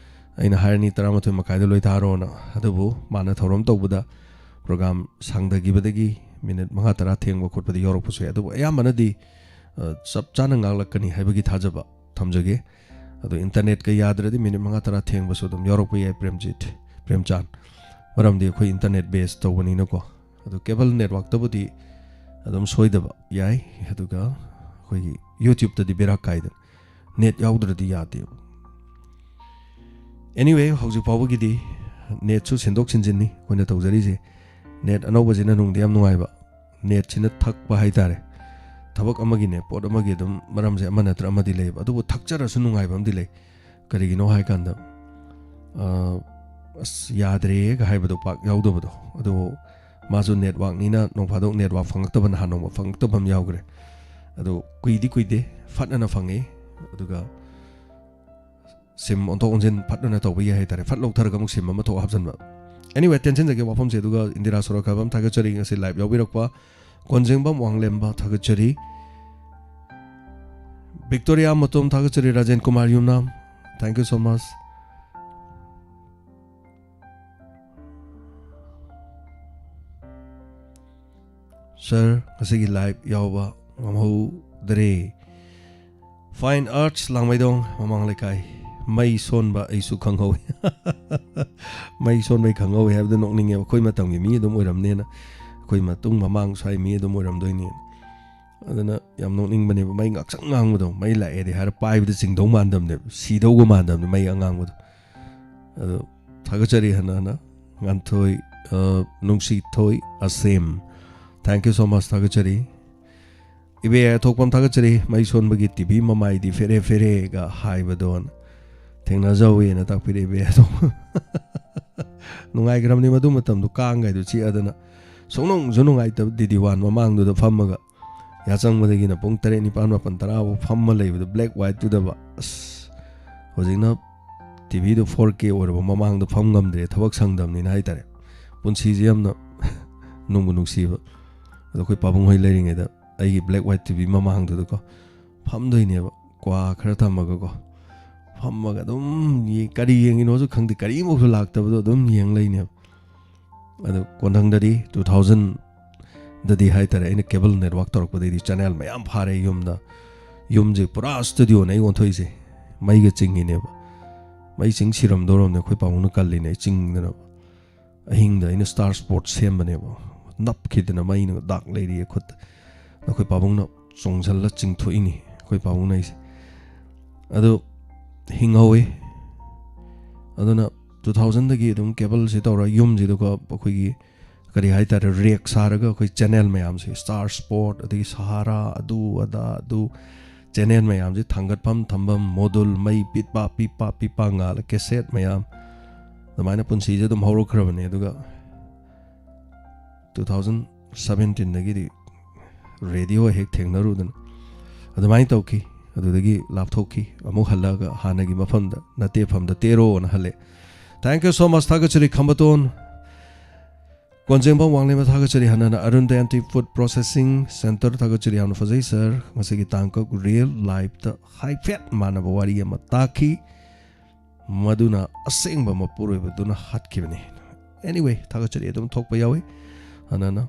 ꯑꯩꯅ ꯍꯥꯏꯔꯅꯤ ꯇꯔꯥꯃꯥꯊꯣꯏ ꯃꯈꯥꯏꯗ ꯂꯣꯏ ꯊꯥꯔꯣꯅ꯫ ꯑꯗꯨꯕꯨ ꯃꯥꯅ ꯊꯧꯔꯝ ꯇꯧꯕꯗ program ꯁꯥꯡꯊꯈꯤꯕꯗꯒꯤ minute ꯃꯉꯥ ꯇꯔꯥ ꯊꯦꯡꯕ ꯈꯣꯠꯄꯗꯤ ꯌꯥꯎꯔꯛꯄꯁꯨ ꯌꯥꯏ꯫ ꯑꯗꯨꯕꯨ ꯑꯌꯥꯝꯕꯅꯗꯤ, ꯑ, ꯆꯞ ꯆꯥꯅ ꯉꯥꯛꯂꯛꯀꯅꯤ ꯍꯥꯏꯕꯒꯤ ꯊꯥꯖꯕ ꯊꯝꯖꯒꯦ꯫ ꯑꯗꯣ internet-ꯀ ꯌꯥꯗ꯭ꯔꯗꯤ minute ꯃꯉꯥ ꯇꯔꯥ ꯊꯦꯡꯕꯁꯨ ꯑꯗꯨꯝ ꯌꯥꯎꯔꯛꯄ ꯌꯥꯏ, ꯄ꯭ꯔꯦꯝꯖꯤꯠ, ꯄ꯭ꯔꯦꯝꯆꯥꯟ꯫ ꯃꯔꯝꯗꯤ ꯑꯩꯈꯣꯏ internet base ꯇꯧꯕꯅꯤꯅꯀꯣ꯫ ꯑꯗꯣ cable network-ꯇꯕꯨꯗꯤ ꯑꯗꯨꯝ ꯁꯣꯏꯗꯕ ꯌꯥꯏ, ꯑꯗꯨꯒ ꯑꯩꯈꯣꯏꯒꯤ YouTube-ꯇꯗꯤ ꯕꯦꯔꯥ ꯀꯥꯏꯗꯅ꯫ Net ꯌꯥꯎꯗ꯭ꯔꯗꯤ ꯌꯥꯗꯦꯕ꯫ Anyway, ꯍꯧꯖꯤꯛ ꯐꯥꯎꯕꯒꯤꯗꯤ ꯅꯦꯠꯁꯨ ꯁꯤꯟꯗꯣꯛ ꯁꯤꯟꯖꯤꯟꯅꯤ ꯑꯩꯈꯣꯏꯅ ꯇꯧꯖꯔꯤꯁꯦ. ꯅꯦꯠ ꯑꯅꯧꯕꯁꯤꯅ ꯅꯨꯡꯗꯤ ꯌꯥꯝ ꯅꯨꯡꯉꯥꯏꯕ, ꯅꯦꯠꯁꯤꯅ ꯊꯛꯄ ꯍꯥꯏꯇꯥꯔꯦ. ꯊꯕꯛ ꯑꯃꯒꯤꯅꯦ, ꯄꯣꯠ ꯑꯃꯒꯤ ꯑꯗꯨꯝ ꯃꯔꯝꯁꯦ ꯑꯃ ꯅꯠꯇ꯭ꯔ ꯑꯃꯗꯤ ꯂꯩꯌꯦꯕ. ꯑꯗꯨꯕꯨ ꯊꯛꯆꯔꯁꯨ ꯅꯨꯡꯉꯥꯏꯕ ꯑꯃꯗꯤ ꯂꯩ. ꯀꯔꯤꯒꯤꯅꯣ ꯍꯥꯏ ꯀꯥꯟꯗ, ꯑ, "ꯑꯁ, ꯌꯥꯗ꯭ꯔꯦꯒ" ꯍꯥꯏꯕꯗꯣ ꯄꯥꯛ ꯌꯥꯎꯗꯕꯗꯣ. ꯑꯗꯨꯕꯨ ꯃꯥꯁꯨ ꯅꯦꯠꯋꯥꯛꯅꯤꯅ ꯅꯣꯡ ꯐꯥꯗꯣꯛ ꯅꯦꯠꯋꯥꯛ ꯐꯪꯉꯛꯇꯕ, ꯅꯍꯥꯟ ꯅꯣꯡꯃ ꯐꯪꯉꯛꯇꯕ ꯑꯃ ꯌꯥꯎꯈ꯭ꯔꯦ. ꯑꯗꯨ ꯀꯨꯏꯗꯤ ꯀꯨꯏꯗꯦ, ꯐꯠ ꯑꯅ ꯐꯪꯉꯛꯏ. ꯑꯗꯨꯒ ꯁꯤꯝ ꯑꯣꯟꯊꯣꯛ ꯑꯣꯟꯁꯤꯟ ꯐꯠ ꯑꯅ ꯇꯧꯕ ꯌꯥꯏ ꯍꯥꯏꯇꯥꯔꯦ. ꯐꯠ ꯂꯧꯊꯔꯒ ꯑꯃꯨꯛ ꯁꯤꯝ ꯑꯃ ꯊꯣꯛ ꯍꯥꯞꯆꯤꯟꯕ. Anyway, ꯇꯦꯟꯁꯤꯟꯖꯒꯦ ꯋꯥꯐꯝꯁꯦ. ꯑꯗꯨꯒ ꯏꯟꯗꯤꯔꯥ ꯁꯣꯔꯣꯛꯈꯥꯕꯝ ꯊꯥꯒꯠꯆꯔꯤ, ꯉꯁꯤ ꯂꯥꯏꯚ ꯌꯥꯎꯕꯤꯔꯛꯄ. ꯀꯣꯟꯖꯦꯡꯕꯝ ꯋꯥꯡꯂꯦꯝꯕ ꯊꯥꯒꯠꯆꯔꯤ. ꯕꯤꯛꯇꯣꯔꯤꯌꯥ ꯃꯇꯣꯝ ꯊꯥꯒꯠꯆꯔꯤ. ꯔꯥꯖꯦꯟ ꯀꯨꯃꯥꯔ ꯌꯨꯝꯅꯥꯝ, thank you so much. ꯁꯥꯔ, ꯉꯁꯤꯒꯤ ꯂꯥꯏꯚ ꯌꯥꯎꯕ ꯉꯝꯍꯧꯗ꯭ꯔꯦ. Fine Arts ꯂꯥꯡꯃꯩꯗꯣꯡ ꯃꯃꯥꯡ ꯂꯩꯀꯥꯏ, "ꯃꯩ ꯁꯣꯟꯕ ꯑꯩꯁꯨ ꯈꯪꯍꯧꯋꯤ"꯫ "ꯃꯩ ꯁꯣꯟꯕꯩ ꯈꯪꯍꯧꯋꯤ" ꯍꯥꯏꯕꯗꯨ ꯅꯣꯛꯅꯤꯡꯉꯦꯕ. ꯑꯩꯈꯣꯏ ꯃꯇꯝꯒꯤ ꯃꯤ ꯑꯗꯨꯝ ꯑꯣꯏꯔꯝꯅꯦꯅ, ꯑꯩꯈꯣꯏ ꯃꯇꯨꯡ ꯃꯃꯥꯡ ꯁ꯭ꯋꯥꯏ ꯃꯤ ꯑꯗꯨꯝ ꯑꯣꯏꯔꯝꯗꯣꯏꯅꯦ꯫ ꯑꯗꯨꯅ ꯌꯥꯝ ꯅꯣꯛꯅꯤꯡꯕꯅꯦꯕ, ꯃꯩ ꯉꯥꯛꯁꯪ ꯉꯥꯡꯕꯗꯣ, ꯃꯩ ꯂꯥꯛꯑꯦꯗꯤ ꯍꯥꯏꯔ ꯄꯥꯏꯕꯗ ꯆꯤꯡꯗꯧ ꯃꯥꯟꯗꯕꯅꯦꯕ, ꯁꯤꯗꯧꯒ ꯃꯥꯟꯗꯕꯅꯦ ꯃꯩ ꯑꯉꯥꯡꯕꯗꯣ꯫ ꯑꯗꯣ ꯊꯥꯒꯠꯆꯔꯤ ꯍꯟꯅ ꯍꯟꯅ꯫ ꯉꯥꯟꯊꯣꯏ, ꯑ, ꯅꯨꯡꯁꯤꯊꯣꯏ ꯑꯁꯦꯝ, thank you so much, ꯊꯥꯒꯠꯆꯔꯤ꯫ ꯏꯕꯦ ꯌꯥꯏꯊꯣꯛꯄꯝ ꯊꯥꯒꯠꯆꯔꯤ, "ꯃꯩ ꯁꯣꯟꯕꯒꯤ ꯇꯤ ꯚꯤ ꯃꯃꯥꯏꯗꯤ ꯐꯦꯔꯦ ꯐꯦꯔꯦꯒ ꯍꯥꯏꯕꯗꯣꯅ ꯊꯦꯡꯅꯖꯍꯧꯋꯦꯅ" ꯇꯥꯛꯄꯤꯔꯛꯏ ꯏꯕꯦ ꯌꯥꯏꯊꯣꯛꯄꯝ꯫ ꯅꯨꯡꯉꯥꯏꯈ꯭ꯔꯕꯅꯤ ꯃꯗꯨ ꯃꯇꯝꯗꯣ, ꯀꯥꯡꯒꯥꯏꯗꯣ ꯆꯤꯛꯑꯗꯅ꯫ ꯁꯨꯡꯅꯨꯡꯁꯨ ꯅꯨꯡꯉꯥꯏꯇꯕ ꯗꯤ ꯗꯤ ꯋꯥꯟ ꯃꯃꯥꯡꯗꯨꯗ ꯐꯝꯃꯒ ꯌꯥꯆꯪꯕꯗꯒꯤꯅ ꯄꯨꯡ ꯇꯔꯦꯠ, ꯅꯤꯄꯥꯟ, ꯃꯥꯄꯟ, ꯇꯔꯥ ꯐꯥꯎ ꯐꯝꯃ ꯂꯩꯕꯗꯣ, black white ꯇꯨꯗꯕ꯫ ꯑꯁ, ꯍꯧꯖꯤꯛꯅ ꯇꯤ ꯚꯤꯗꯣ four K ꯑꯣꯏꯔꯕ ꯃꯃꯥꯡꯗ ꯐꯝ ꯉꯝꯗ꯭ꯔꯦ, ꯊꯕꯛ ꯁꯪꯗꯕꯅꯤꯅ ꯍꯥꯏꯇꯥꯔꯦ꯫ ꯄꯨꯟꯁꯤꯁꯦ ꯌꯥꯝꯅ ꯅꯨꯡꯕꯨ ꯅꯨꯡꯁꯤꯕ꯫ ꯑꯗꯣ ꯑꯩꯈꯣꯏ ꯄꯥꯕꯨꯡ ꯍꯣꯏ ꯂꯩꯔꯤꯉꯩꯗ ꯑꯩꯒꯤ black white ꯇꯤ ꯚꯤ ꯃꯃꯥꯡꯗꯨꯗꯀꯣ ꯐꯝꯗꯣꯏꯅꯦꯕ, ꯀ꯭ꯋꯥ ꯈꯔ ꯊꯝꯃꯒꯀꯣ꯫ ꯐꯝꯃꯒ ꯑꯗꯨꯝ ꯌꯦ-, ꯀꯔꯤ ꯌꯦꯡꯉꯤꯅꯣꯁꯨ ꯈꯪꯗꯦ, ꯀꯔꯤꯃꯨꯛꯁꯨ ꯂꯥꯛꯇꯕꯗꯣ ꯑꯗꯨꯝ ꯌꯦꯡ ꯂꯩꯅꯦꯕ꯫ ꯑꯗꯣ ꯀꯣꯟꯊꯪꯗꯗꯤ two thousand ꯗꯗꯤ ꯍꯥꯏꯇꯥꯔꯦ, ꯑꯩꯅ cable network ꯇꯧꯔꯛꯄꯗꯩꯗꯤ channel ꯃꯌꯥꯝ ꯐꯥꯔꯦ ꯌꯨꯝꯗ꯫ ꯌꯨꯝꯁꯦ ꯄꯨꯔꯥ studio ꯅꯦ ꯑꯩ ꯑꯣꯟꯊꯣꯛꯏꯁꯦ꯫ ꯃꯩꯒ ꯆꯤꯡꯉꯤꯅꯦꯕ꯫ ꯃꯩ ꯆꯤꯡ ꯁꯤꯔꯝꯗꯧꯔꯕꯅꯦ, ꯑꯩꯈꯣꯏ ꯄꯥꯕꯨꯡꯅ ꯀꯜꯂꯤꯅꯦ ꯑꯩ ꯆꯤꯡꯗꯅꯕ꯫ ꯑꯍꯤꯡꯗ ꯑꯩꯅ star sport ꯁꯦꯝꯕꯅꯦꯕ꯫ ꯅꯞꯈꯤꯗꯅ ꯃꯩꯅ ꯗꯥꯛ ꯂꯩꯔꯤꯌꯦ ꯈꯨꯠꯇ꯫ ꯑꯩꯈꯣꯏ ꯄꯥꯕꯨꯡꯅ ꯆꯣꯡꯁꯤꯜꯂ ꯆꯤꯡꯊꯣꯛꯏꯅꯤ, ꯑꯩꯈꯣꯏ ꯄꯥꯕꯨꯡꯅ ꯑꯩꯁꯦ꯫ ꯑꯗꯨ ꯍꯤꯡꯍꯧꯋꯤ꯫ ꯑꯗꯨꯅ two thousandꯗꯒꯤ ꯑꯗꯨꯝ cableꯁꯤ ꯇꯧꯔ ꯌꯨꯝꯁꯤꯗꯀꯣ ꯑꯩꯈꯣꯏꯒꯤ ꯀꯔꯤ ꯍꯥꯏꯇꯥꯔꯦ, rack ꯁꯥꯔꯒ ꯑꯩꯈꯣꯏ channel ꯃꯌꯥꯝꯁꯦ, Star Sport, ꯑꯗꯒꯤ Sahara, ꯑꯗꯨ ꯑꯗꯥ, ꯑꯗꯨ channel ꯃꯌꯥꯝꯁꯦ ꯊꯥꯡꯒꯠꯐꯝ ꯊꯝꯐꯝ, module, ꯃꯩ ꯄꯤꯠ ꯄꯥ ꯄꯤꯠ ꯄꯥ ꯄꯤꯠ ꯄꯥ ꯉꯥꯜꯂ, cassette ꯃꯌꯥꯝ, ꯑꯗꯨꯃꯥꯏꯅ ꯄꯨꯟꯁꯤꯁꯦ ꯑꯗꯨꯝ ꯍꯧꯔꯛꯈ꯭ꯔꯕꯅꯦ꯫ ꯑꯗꯨꯒ two thousand seventeenꯗꯒꯤꯗꯤ radio ꯍꯦꯛ ꯊꯦꯡꯅꯔꯨꯗꯅ ꯑꯗꯨꯃꯥꯏꯅ ꯇꯧꯈꯤ꯫ ꯑꯗꯨꯗꯒꯤ ꯂꯥꯞꯊꯣꯛꯈꯤ꯫ ꯑꯃꯨꯛ ꯍꯜꯂꯛꯑꯒ ꯍꯥꯟꯅꯒꯤ ꯃꯐꯝꯗ, "ꯅꯇꯦꯐꯝꯗ ꯇꯦꯔꯣ"ꯅ ꯍꯜꯂꯦ꯫ Thank you so much, ꯊꯥꯒꯠꯆꯔꯤ ꯈꯝꯕꯇꯣꯟ꯫ ꯀꯣꯟꯖꯦꯡꯕꯝ ꯋꯥꯡꯂꯦꯝꯕ ꯊꯥꯒꯠꯆꯔꯤ꯫ ꯍꯟꯅꯅ ꯑꯔꯨꯟ ꯗꯌꯥꯟꯇꯤ Food Processing Center ꯊꯥꯒꯠꯆꯔꯤ꯫ ꯌꯥꯝꯅ ꯐꯖꯩ sir꯫ ꯉꯁꯤꯒꯤ ꯇꯥꯡꯀꯛ real lifeꯇ ꯍꯥꯏꯐꯦꯠ ꯃꯥꯟꯅꯕ ꯋꯥꯔꯤ ꯑꯃ ꯇꯥꯈꯤ꯫ ꯃꯗꯨꯅ ꯑꯁꯦꯡꯕ ꯃꯄꯨꯔꯣꯏꯕꯗꯨꯅ ꯍꯥꯠꯈꯤꯕꯅꯤ꯫ Anyway, ꯊꯥꯒꯠꯆꯔꯤ꯫ ꯑꯗꯨꯝ ꯊꯣꯛꯄ ꯌꯥꯎꯏ꯫ ꯍꯟꯅꯅ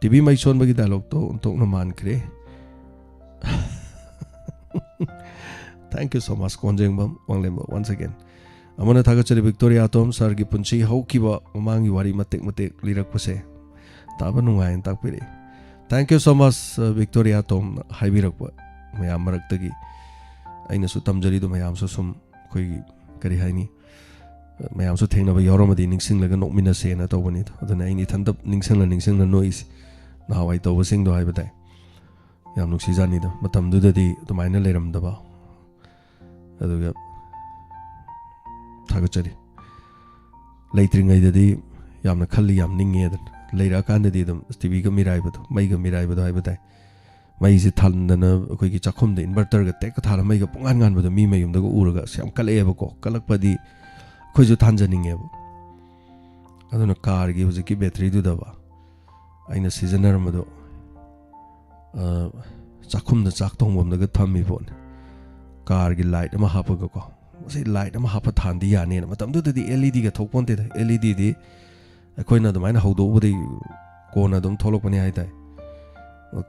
ꯇꯤꯚꯤ ꯃꯩ ꯁꯣꯟꯕꯒꯤ dialogueꯇꯣ ꯑꯣꯟꯊꯣꯛꯅ ꯃꯥꯟꯈ꯭ꯔꯦ꯫ Thank you so much, ꯀꯣꯟꯖꯦꯡꯕꯝ ꯋꯥꯡꯂꯦꯝꯕ, once again꯫ ꯑꯃꯅ ꯊꯥꯒꯠꯆꯔꯤ, ꯕꯤꯛꯇꯣꯔꯤꯌꯥ ꯇꯣꯝ sirꯒꯤ ꯄꯨꯟꯁꯤ ꯍꯧꯈꯤꯕ ꯃꯃꯥꯡꯒꯤ ꯋꯥꯔꯤ ꯃꯇꯦꯛ ꯃꯇꯦꯛ ꯂꯤꯔꯛꯄꯁꯦ ꯇꯥꯕ ꯅꯨꯡꯉꯥꯏꯅ ꯇꯥꯛꯄꯤꯔꯛꯏ꯫ Thank you so much, uh, Victoria ꯇꯣꯝꯅ ꯍꯥꯏꯕꯤꯔꯛꯄ ꯃꯌꯥꯝ ꯃꯔꯛꯇꯒꯤ ꯑꯩꯅꯁꯨ ꯇꯝꯖꯔꯤꯗꯣ ꯃꯌꯥꯝꯁꯨ ꯁꯨꯝ ꯑꯩꯈꯣꯏꯒꯤ, ꯀꯔꯤ ꯍꯥꯏꯅꯤ, ꯃꯌꯥꯝꯁꯨ ꯊꯦꯡꯅꯕ ꯌꯥꯎꯔꯝꯃꯗꯤ ꯅꯤꯡꯁꯤꯡꯂꯒ ꯅꯣꯛꯃꯤꯟꯅꯁꯦꯅ ꯇꯧꯕꯅꯤꯗ꯫ ꯑꯗꯨꯅ ꯑꯩꯅ ꯏꯊꯟꯇ ꯅꯤꯡꯁꯤꯡꯂ ꯅꯤꯡꯁꯤꯡꯂ ꯅꯣꯛꯏꯁꯦ꯫ ꯅꯍꯥꯟꯋꯥꯏ ꯇꯧꯕꯁꯤꯡꯗꯣ ꯍꯥꯏꯕ ꯇꯥꯏ꯫ ꯌꯥꯝ ꯅꯨꯡꯁꯤꯖꯥꯠꯅꯤꯗ, ꯃꯇꯝꯗꯨꯗꯗꯤ ꯑꯗꯨꯃꯥꯏꯅ ꯂꯩꯔꯝꯗꯕ꯫ ꯑꯗꯨꯒ ꯊꯥꯒꯠꯆꯔꯤ꯫ ꯂꯩꯇ꯭ꯔꯤꯉꯩꯗꯗꯤ ꯌꯥꯝꯅ ꯈꯜꯂꯤ, ꯌꯥꯝ ꯅꯤꯡꯉꯦ꯫ ꯑꯗꯨꯅ ꯂꯩꯔꯛꯑꯀꯥꯟꯗꯗꯤ ꯑꯗꯨꯝ ꯇꯤꯚꯤꯒ ꯃꯤꯔꯥꯏꯕꯗꯣ, ꯃꯩꯒ ꯃꯤꯔꯥꯏꯕꯗꯣ ꯍꯥꯏꯕ ꯇꯥꯏ꯫ ꯃꯩꯁꯦ ꯊꯥꯟꯗꯅ ꯑꯩꯈꯣꯏꯒꯤ ꯆꯥꯛꯈꯨꯝꯗ inverterꯒ ꯇꯦꯛꯀ ꯊꯥꯜꯂ ꯃꯩꯒ ꯄꯨꯡꯉꯥꯟ ꯉꯥꯟꯕꯗꯣ ꯃꯤ ꯃꯌꯨꯝꯗꯒ ꯎꯔꯒ ꯑꯁ ꯌꯥꯝ ꯀꯜꯂꯛꯑꯦꯕꯀꯣ꯫ ꯀꯜꯂꯛꯄꯗꯤ ꯑꯩꯈꯣꯏꯁꯨ ꯊꯥꯟꯖꯅꯤꯡꯉꯦꯕ꯫ ꯑꯗꯨꯅ carꯒꯤ ꯍꯧꯖꯤꯛꯀꯤ batteryꯗꯨꯗꯕ ꯑꯩꯅ ꯁꯤꯖꯤꯟꯅꯔꯝꯕꯗꯣ, ꯑ, ꯆꯥꯛꯈꯨꯝꯗ ꯆꯥꯛ ꯊꯣꯡꯐꯝꯗꯒ ꯊꯝꯃꯤ ꯄꯣꯠꯅꯤ꯫ Carꯒꯤ light ꯑꯃ ꯍꯥꯞꯄꯒꯀꯣ꯫ ꯃꯁꯤ light ꯑꯃ ꯍꯥꯞꯄ ꯊꯥꯟꯗꯤ ꯌꯥꯅꯤꯅ꯫ ꯃꯇꯝꯗꯨꯗꯗꯤ LEDꯒ ꯊꯣꯛꯄꯣꯟꯇꯦꯗ꯫ LEDꯗꯤ ꯑꯩꯈꯣꯏꯅ ꯑꯗꯨꯃꯥꯏꯅ ꯍꯧꯗꯣꯛꯎꯕꯗꯒꯤ ꯀꯣꯟꯅ ꯑꯗꯨꯝ ꯊꯣꯛꯂꯛꯄꯅꯤ ꯍꯥꯏ ꯇꯥꯏ꯫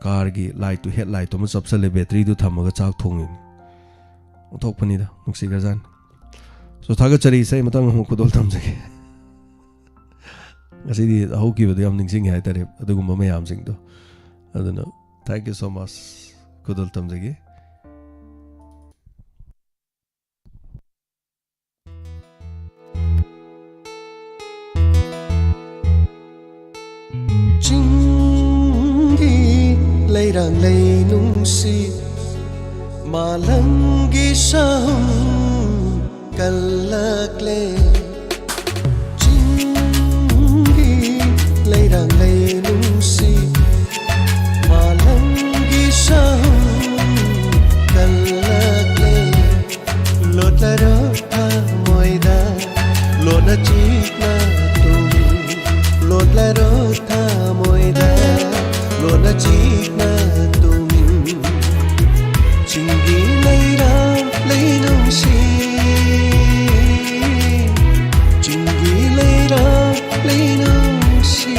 Carꯒꯤ lightꯇꯨ, headlightꯇꯨ ꯑꯃ ꯆꯞꯁꯜꯂꯦ, batteryꯗꯨ ꯊꯝꯃꯒ ꯆꯥꯛ ꯊꯣꯡꯉꯤꯅꯤ꯫ ꯑꯣꯟꯊꯣꯛꯄꯅꯤꯗ, ꯅꯨꯡꯁꯤꯈ꯭ꯔꯖꯥꯠꯅꯤ꯫ So, ꯊꯥꯒꯠꯆꯔꯤ, ꯏꯁꯩ ꯃꯇꯥꯡ ꯑꯃꯨꯛ ꯈꯨꯗꯣꯜ ꯇꯝꯖꯒꯦ꯫ ꯉꯁꯤꯗꯤ ꯍꯧꯈꯤꯕꯗꯣ ꯌꯥꯝ ꯅꯤꯡꯁꯤꯡꯉꯦ ꯍꯥꯏꯇꯥꯔꯦ, ꯑꯗꯨꯒꯨꯝꯕ ꯃꯌꯥꯝꯁꯤꯡꯗꯣ꯫ ꯑꯗꯨꯅ, thank you so much꯫ ꯈꯨꯗꯣꯜ ꯇꯝꯖꯒꯦ꯫ ꯂꯩꯔꯥꯡ ꯂꯩ ꯅꯨꯡꯁꯤ ꯃꯥꯂꯪꯒꯤ ꯁꯍꯨꯝ ꯀꯜꯂꯛꯂꯦ꯫ ꯆꯤꯡꯒꯤ ꯂꯩꯔꯥꯡ ꯂꯩ ꯅꯨꯡꯁꯤ ꯃꯥꯂꯪꯒꯤ ꯁꯍꯨꯝ ꯀꯜꯂꯛꯂꯦ꯫ ꯂꯣꯠꯂꯔꯣ ꯊꯃꯣꯏꯗ ꯂꯣꯟꯅ ꯆꯤꯛꯅ ꯇꯨꯝ꯫ ꯂꯣꯠꯂꯔꯣ ꯊꯃꯣꯏꯗ ꯂꯣꯟꯅ ꯆꯤꯛꯅ ꯇꯨꯝ꯫ ꯆꯤꯡꯒꯤ ꯂꯩꯔꯥꯡ ꯂꯩ ꯅꯨꯡꯁꯤ꯫ ꯆꯤꯡꯒꯤ ꯂꯩꯔꯥꯡ ꯂꯩ ꯅꯨꯡꯁꯤ꯫